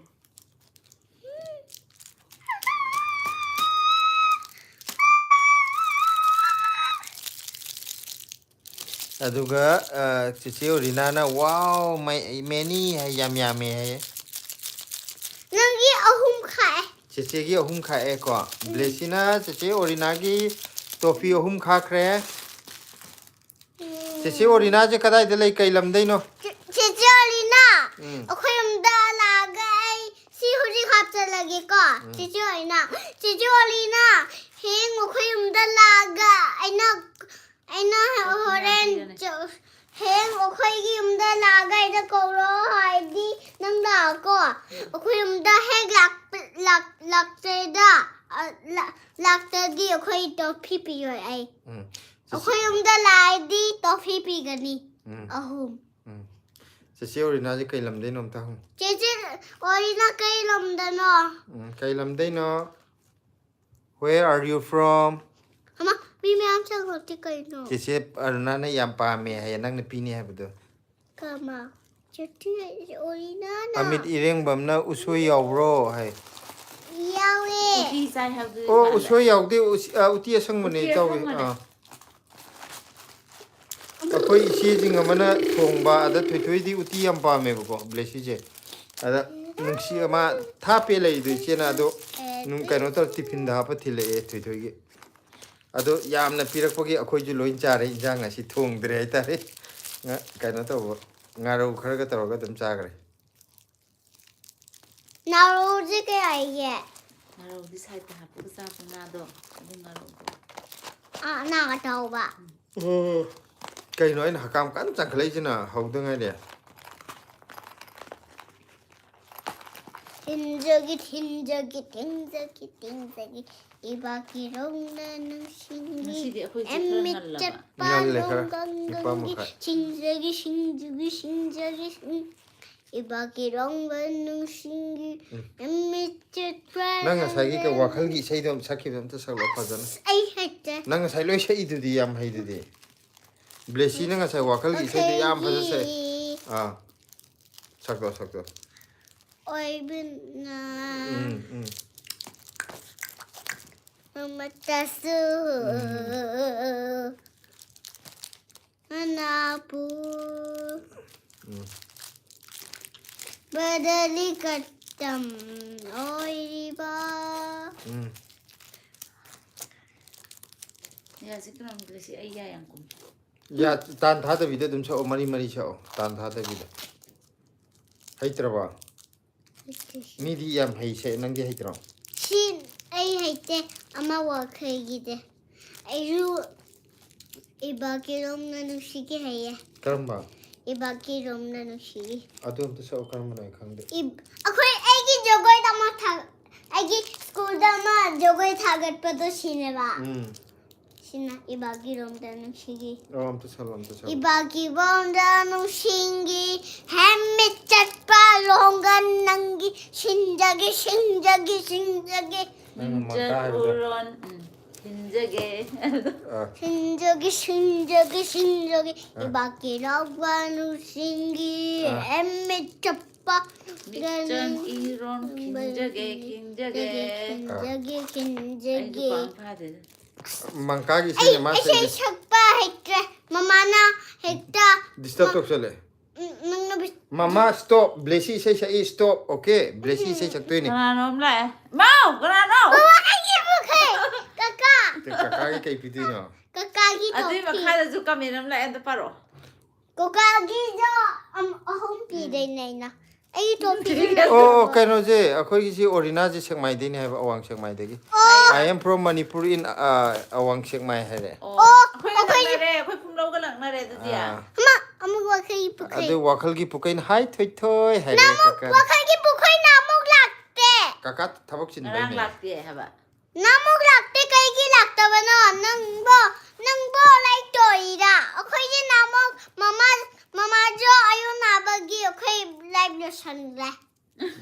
ꯑꯗꯨꯒ, ꯑ, ꯆꯤꯆꯦ ꯑꯣꯔꯤꯅꯥꯅ, "Wow, my, many" ꯍꯥꯏ, ꯌꯥꯝ ꯌꯥꯝꯃꯦ ꯍꯥꯏꯌꯦ꯫ ꯅꯪꯒꯤ ꯑꯍꯨꯝ ꯈꯥꯛꯑꯦ꯫ ꯆꯤꯆꯦꯒꯤ ꯑꯍꯨꯝ ꯈꯥꯛꯑꯦꯀꯣ꯫ ꯎꯝ꯫ Blessyꯅ ꯆꯤꯆꯦ ꯑꯣꯔꯤꯅꯥꯒꯤ trophy ꯑꯍꯨꯝ ꯈꯥꯛꯈ꯭ꯔꯦ꯫ ꯎꯝ꯫ ꯆꯤꯆꯦ ꯑꯣꯔꯤꯅꯥꯁꯦ ꯀꯗꯥꯏꯗ ꯂꯩ? ꯀꯩ ꯂꯝꯗꯩꯅꯣ? ꯆꯤ-, ꯆꯤꯆꯦ ꯑꯣꯔꯤꯅꯥ, ꯎꯝ꯫ ꯑꯩꯈꯣꯏ ꯌꯨꯝꯗ ꯂꯥꯛꯑꯒ ꯑꯩ ꯁꯤ ꯍꯧꯖꯤꯛ ꯍꯥꯞꯆꯜꯂꯒꯦꯀꯣ꯫ ꯎꯝ꯫ ꯆꯤꯆꯦ ꯑꯣꯔꯤꯅꯥ, ꯆꯤꯆꯦ ꯑꯣꯔꯤꯅꯥ, ꯍꯌꯦꯡ ꯑꯩꯈꯣꯏ ꯌꯨꯝꯗ ꯂꯥꯛꯑꯒ ꯑꯩꯅ, ꯑꯩꯅ ꯍꯣꯔꯦꯟ ꯄꯤꯔꯅꯤ꯫ ꯆ-, ꯍꯌꯦꯡ ꯑꯩꯈꯣꯏꯒꯤ ꯌꯨꯝꯗ ꯂꯥꯛꯑꯒ ꯑꯩꯅ ꯀꯧꯔꯣ ꯍꯥꯏꯗꯤ ꯅꯪ ꯂꯥꯛꯑꯣꯀꯣ꯫ ꯎꯝ꯫ ꯑꯩꯈꯣꯏ ꯌꯨꯝꯗ ꯍꯦꯛ ꯂꯥꯛ-, ꯂꯥꯛ-, ꯂꯥꯛꯇ꯭ꯔꯦꯗ, ꯑ, ꯂꯥ-, ꯂꯥꯛꯇ꯭ꯔꯗꯤ ꯑꯩꯈꯣꯏ trophy ꯄꯤꯔꯣꯏ ꯑꯩ꯫ ꯎꯝ꯫ ꯆꯤꯆꯦ ꯑꯩꯈꯣꯏ ꯌꯨꯝꯗ ꯂꯥꯛꯑꯗꯤ trophy ꯄꯤꯒꯅꯤ꯫ ꯎꯝ꯫ ꯑꯍꯨꯝ꯫ ꯎꯝ꯫ ꯆꯤꯆꯦ ꯑꯣꯔꯤꯅꯥꯁꯦ ꯀꯩ ꯂꯝꯗꯩꯅꯣ ꯑꯝꯇ ꯍꯪꯉꯨ꯫ ꯆꯤꯆꯦ ꯑꯣꯔꯤꯅꯥ ꯀꯩ ꯂꯝꯗꯅꯣ? ꯎꯝ, ꯀꯩ ꯂꯝꯗꯩꯅꯣ? Where are you from? ꯑꯃ, ꯃꯤ ꯃꯌꯥꯝ ꯆꯪꯉꯛꯇꯦ ꯀꯩꯅꯣ? ꯆꯤꯆꯦ ꯑꯔꯨꯅꯥꯅ ꯌꯥꯝ ꯄꯥꯝꯃꯦ ꯍꯥꯏꯌꯦ, ꯅꯪꯅ ꯄꯤꯅꯤ ꯍꯥꯏꯕꯗꯣ꯫ ꯀꯃ? ꯆꯨꯊꯤ ꯑꯣꯏꯅ ꯑꯃꯤꯠ ꯏꯔꯦꯡꯕꯝꯅ ꯎꯁꯣꯏ ꯌꯥꯎꯕ꯭ꯔꯣ ꯍꯥꯏ꯫ ꯌꯥꯎꯋꯦ꯫ ꯎꯇꯤ ꯆꯥꯏ ꯍꯥꯏꯕꯗꯨꯗꯤ ꯑꯣ ꯃꯥꯜꯂꯦ꯫ ꯎꯁꯣꯏ ꯌꯥꯎꯗꯦ꯫ ꯎꯁ- ꯑ, ꯎꯇꯤ ꯑꯁꯪꯕꯅꯦ ꯎꯇꯤ ꯏꯇꯥꯎꯕꯤ꯫ ꯑꯁꯪꯕꯅꯦ꯫ ꯑꯥ ꯑꯩꯈꯣꯏ ꯏꯆꯦꯁꯤꯡ ꯑꯃꯅ ꯊꯣꯡꯕ ꯑꯗ ꯊꯣꯏꯊꯣꯏꯗꯤ ꯎꯇꯤ ꯌꯥꯝ ꯄꯥꯝꯃꯦꯕꯀꯣ ꯕ꯭ꯂꯦꯁꯤꯁꯦ꯫ ꯑꯗ ꯅꯨꯡꯁꯤ ꯑꯃ ꯊꯥꯞꯄꯦ ꯂꯩꯗꯣ ꯏꯆꯦꯅ ꯑꯗꯣ ꯅꯨꯡ ꯀꯩꯅꯣ ꯇꯧꯔ ꯇꯤꯐꯤꯟꯗ ꯍꯥꯞꯄ ꯊꯤꯜꯂꯛꯑꯦ ꯊꯣꯏꯊꯣꯏꯒꯤ꯫ ꯑꯗꯣ ꯌꯥꯝꯅ ꯄꯤꯔꯛꯄꯒꯤ ꯑꯩꯈꯣꯏꯁꯨ ꯂꯣꯏ ꯆꯥꯔꯦ ꯏꯟꯖꯥꯡ ꯉꯁꯤ ꯊꯣꯡꯗ꯭ꯔꯦ ꯍꯥꯏꯇꯥꯔꯦ꯫ ꯉ- ꯀꯩꯅꯣ ꯇꯧꯕ ꯉꯥꯔꯧ ꯈꯔꯒ ꯇꯧꯔꯒ ꯑꯗꯨꯝ ꯆꯥꯈ꯭ꯔꯦ꯫ ꯅꯥꯔꯣꯁꯦ ꯀꯌꯥ ꯍꯥꯏꯒꯦ? ꯉꯥꯔꯧꯗꯤ ꯁꯥꯏꯠꯇ ꯍꯥꯞꯄꯒ ꯆꯥꯕ ꯉꯥꯗꯣ ꯑꯗꯨ ꯉꯥꯔꯧꯗꯣ꯫ ꯑꯥ, ꯉꯥ ꯑꯇꯥꯎꯕ꯫ ꯎꯝ꯫ ꯀꯩꯅꯣ ꯑꯩꯅ ꯍꯛꯀꯥꯝ ꯀꯟꯅ ꯆꯪꯈꯠꯂꯛꯏꯁꯤꯅ ꯍꯧꯗ ꯉꯥꯏꯔꯤ꯫ ꯊꯤꯟꯖꯒꯤ ꯊꯤꯟꯖꯒꯤ ꯊꯤꯟꯖꯒꯤ ꯊꯤꯟꯖꯒꯤ ꯏꯕꯥꯀꯤꯔꯣꯡꯅ ꯅꯨꯡꯁꯤꯡꯒꯤ ꯉꯁꯤꯗꯤ ꯑꯩꯈꯣꯏꯁꯦ ꯈꯔ ꯑꯦꯝꯃꯤꯠ ꯉꯜꯂꯕ꯫ ꯆꯠꯄ ꯉꯜꯂꯦ ꯈꯔ, ꯂꯣꯡꯒꯪꯒꯪꯒꯤ ꯅꯤꯄꯥꯟ ꯃꯈꯥꯏ꯫ ꯁꯤꯡꯖꯒꯤ ꯁꯤꯡꯖꯨꯒꯤ ꯁꯤꯡꯖꯒꯤ ꯁꯤꯡ ꯏꯕꯥꯀꯤꯔꯣꯡꯕ ꯅꯨꯡꯁꯤꯡꯒꯤ ꯎꯝ꯫ ꯑꯦꯝꯃꯤꯠ ꯆꯠꯄ ꯅꯪ ꯉꯁꯥꯏꯒꯤ ꯀꯩ ꯂꯣꯡꯒꯪ- ꯋꯥꯈꯜꯒꯤ ꯏꯁꯩꯗꯣ ꯑꯃ ꯁꯛꯈꯤꯕꯗꯣ ꯑꯝꯇ ꯁꯛꯂꯛꯑꯣ ꯐꯖꯅ꯫ ꯑꯩ ꯍꯩꯇꯦ꯫ ꯅꯪ ꯉꯁꯥꯏ ꯂꯣꯏ ꯁꯛꯏꯗꯨꯗꯤ ꯌꯥꯝ ꯍꯩꯗꯨꯗꯤ꯫ ꯕ꯭ꯂꯦꯁꯤꯅ ꯉꯁꯥꯏ ꯋꯥꯈꯜꯒꯤ ꯏꯁꯩꯗꯣ ꯌꯥꯝ ꯐꯖꯅ ꯁꯛꯑꯦ꯫ ꯋꯥꯈꯜꯒꯤ ꯑꯥ ꯁꯛꯇꯣ ꯁꯛꯇꯣ꯫ ꯑꯣꯏꯕꯅ ꯎꯝ ꯎꯝ꯫ ꯑꯃꯠꯇꯁꯨ ꯃꯅꯥꯄꯨ ꯎꯝ꯫ ꯕꯗꯂꯤ ꯀꯠꯇꯝ ꯑꯣꯏꯔꯤꯕ ꯎꯝ꯫ ꯌꯥꯁꯤ ꯀꯅꯥꯝ ꯂꯩꯁꯤ ꯑꯩ ꯌꯥ ꯌꯥꯝ ꯀꯨꯝꯃꯤ꯫ ꯌꯥ ꯇꯥꯟ ꯊꯥꯗꯕꯤꯗ ꯑꯗꯨꯝ ꯁꯛꯑꯣ ꯃꯔꯤ ꯃꯔꯤ ꯁꯛꯑꯣ ꯇꯥꯟ ꯊꯥꯗꯕꯤꯗ꯫ ꯍꯩꯇ꯭ꯔꯕꯣ? ꯃꯤꯗꯤ ꯌꯥꯝ ꯍꯩꯁꯦ ꯅꯪꯗꯤ ꯍꯩꯇ꯭ꯔꯣ? ꯁꯤ ꯑꯩ ꯍꯩꯇꯦ꯫ ꯑꯃ ꯋꯥꯈꯩꯒꯤꯗꯤ ꯑꯩꯁꯨ ꯏꯕꯥꯀꯤꯔꯣꯝꯅ ꯅꯨꯡꯁꯤꯒꯦ ꯍꯩꯌꯦ꯫ ꯀꯔꯝꯕ? ꯏꯕꯥꯀꯤꯔꯣꯝꯅ ꯅꯨꯡꯁꯤꯒꯦ꯫ ꯑꯗꯨ ꯑꯝꯇ ꯁꯛꯑꯣ ꯀꯔꯝꯕꯅꯣ ꯑꯩ ꯈꯪꯗꯦ꯫ ꯏꯕ- ꯑꯩꯈꯣꯏ ꯑꯩꯒꯤ ꯖꯒꯣꯏꯗ ꯑꯃ ꯊꯥ ꯑꯩꯒꯤ ꯁ꯭ꯀꯨꯜꯗ ꯑꯃ ꯖꯒꯣꯏ ꯊꯥꯒꯠꯄꯗꯣ ꯁꯤꯅꯦꯕ꯫ ꯎꯝ꯫ ꯁꯤꯅ ꯏꯕꯥꯀꯤꯔꯣꯝꯗ ꯅꯨꯡꯁꯤꯒꯦ꯫ ꯑꯣ ꯑꯝꯇ ꯁꯛꯑꯣ ꯑꯝꯇ ꯁꯛꯑꯣ꯫ ꯏꯕꯥꯀꯤꯔꯣꯝꯗ ꯅꯨꯡꯁꯤꯒꯦ ꯍꯦꯝꯃꯤꯠ ꯆꯠꯄ ꯂꯣꯡꯒꯟ ꯅꯪꯒꯤ ꯁꯤꯡꯖꯒꯦ ꯁꯤꯡꯖꯒꯦ ꯁꯤꯡꯖꯒꯦ꯫ ꯅꯪꯅ ꯃꯈꯥ ꯍꯥꯏꯕꯗꯣ꯫ ꯆꯠꯂꯨꯔꯣꯟ꯫ ꯎꯝ꯫ ꯈꯤꯟꯖꯒꯦ꯫ ꯑꯥ, ꯈꯤꯟꯖꯒꯦ ꯈꯤꯟꯖꯒꯦ ꯈꯤꯟꯖꯒꯦ ꯑꯥ꯫ ꯏꯕꯥꯛꯀꯤ ꯂꯥꯎꯕ ꯅꯨꯡꯁꯤꯡꯒꯤ ꯑꯥ꯫ ꯑꯦꯝꯃꯤꯠ ꯆꯞꯄ ꯃꯤꯆꯪ ꯏꯔꯣꯟ ꯈꯤꯟꯖꯒꯦ ꯈꯤꯟꯖꯒꯦ꯫ ꯈꯤꯟꯖꯒꯦ ꯑꯩꯁꯨ ꯈꯤꯟꯖꯒꯦ ꯄꯥꯡ ꯐꯥꯗꯦꯗ꯫ ꯃꯪꯀꯥꯒꯤ ꯑꯩ ꯏꯁꯩꯅꯦ ꯃꯥ ꯏꯁꯩ ꯁꯛꯏꯁꯦ꯫ ꯁꯛꯄ ꯍꯩꯇ꯭ꯔꯦ꯫ ꯃꯃꯥꯅ ꯍꯦꯛꯇ ꯗꯤꯁꯇꯔꯕ ꯇꯧꯁꯜꯂꯦ꯫ ꯎꯝ, ꯅꯪꯅ ꯕꯤꯁ- ꯃꯃꯥ ꯁ꯭ꯇꯣꯞ, ꯕ꯭ꯂꯦꯁꯤ ꯏꯁꯩ ꯁꯛꯏ ꯁ꯭ꯇꯣꯞ꯫ ꯑꯣꯀꯦ, ꯕ꯭ꯂꯦꯁꯤ ꯏꯁꯩ ꯁꯛꯇꯣꯏꯅꯦ꯫ ꯀꯅꯥꯅꯣꯝ ꯂꯥꯛꯑꯦ꯫ ꯃꯥꯎ, ꯀꯅꯥꯅꯣ? ꯕꯕꯥ, ꯑꯩꯒꯤ ꯄꯨꯈ꯭ꯔꯤ! ꯀꯀꯥ! ꯀꯀꯥꯒꯤ ꯀꯩ ꯄꯤꯗꯣꯏꯅꯣ? ꯀꯀꯥꯒꯤ ꯑꯗꯨꯏ ꯇꯣꯄꯤ꯫ ꯃꯈꯥꯗꯁꯨ ꯀꯃꯦꯟ ꯑꯃ ꯂꯥꯛꯑꯦ, ꯑꯝꯇ ꯄꯥꯔꯛꯑꯣ꯫ ꯀꯀꯥꯒꯤꯗꯣ ꯑꯝ- ꯑꯍꯨꯝ ꯄꯤꯗꯣꯏꯅꯦ ꯑꯩꯅ꯫ ꯑꯩꯒꯤ ꯇꯣꯄꯤ꯫ ꯑꯣ, ꯑꯣ, ꯀꯩꯅꯣꯁꯦ, ꯑꯩꯈꯣꯏꯒꯤꯁꯤ ꯑꯣꯔꯤꯅꯥꯁꯦ ꯁꯦꯛꯃꯥꯏꯗꯩꯅꯦ ꯍꯥꯏꯕ, ꯑꯋꯥꯡ ꯁꯦꯛꯃꯥꯏꯗꯒꯤ꯫ I am from Manipur in, uh, ꯑꯋꯥꯡ ꯁꯦꯛꯃꯥꯏ ꯍꯥꯏꯔꯦ꯫ ꯑꯣ, ꯑꯣ, ꯑꯩꯈꯣꯏ ꯑꯩꯈꯣꯏꯁꯨ- ꯂꯛꯅꯔꯦ, ꯑꯩꯈꯣꯏ ꯄꯨꯝꯂꯧꯒ ꯂꯛꯅꯔꯦ ꯑꯗꯨꯗꯤ꯫ ꯑꯥ, ꯑꯃ, ꯑꯃꯨꯛ ꯋꯥꯈꯩ ꯄꯨꯈ꯭ꯔꯤ꯫ ꯑꯗꯨ ꯋꯥꯈꯜꯒꯤ ꯄꯨꯈꯩꯅ ꯍꯥꯏ ꯊꯣꯏ ꯊꯣꯏ ꯍꯥꯏꯔꯦ ꯅꯃꯨꯛ ꯀꯀꯥ꯫ ꯋꯥꯈꯜꯒꯤ ꯄꯨꯈ꯭ꯔꯤꯅ ꯑꯃꯨꯛ ꯂꯥꯛꯇꯦ꯫ ꯀꯀꯥ ꯊꯕꯛ ꯉꯔꯥꯡ ꯆꯤꯟꯕꯩꯅꯦ꯫ ꯂꯥꯛꯇꯦ ꯍꯥꯏꯕ꯫ ꯅꯃꯨꯛ ꯂꯥꯛꯇꯦ, ꯀꯩꯒꯤ ꯂꯥꯛꯇꯕꯅꯣ? ꯅꯪꯕꯣ, ꯅꯪꯕꯣ ꯂꯥꯏꯔꯤꯛ ꯇꯧꯔꯤꯔꯥ? ꯑꯩꯈꯣꯏꯒꯤ ꯅꯃꯨꯛ ꯃꯃꯥ, ꯃꯃꯥꯁꯨ ꯑꯌꯨꯛ ꯅꯥꯕꯒꯤ ꯑꯩꯈꯣꯏ ꯂꯥꯏꯔꯤꯛ ꯂꯣꯏꯁꯟꯈ꯭ꯔꯦ꯫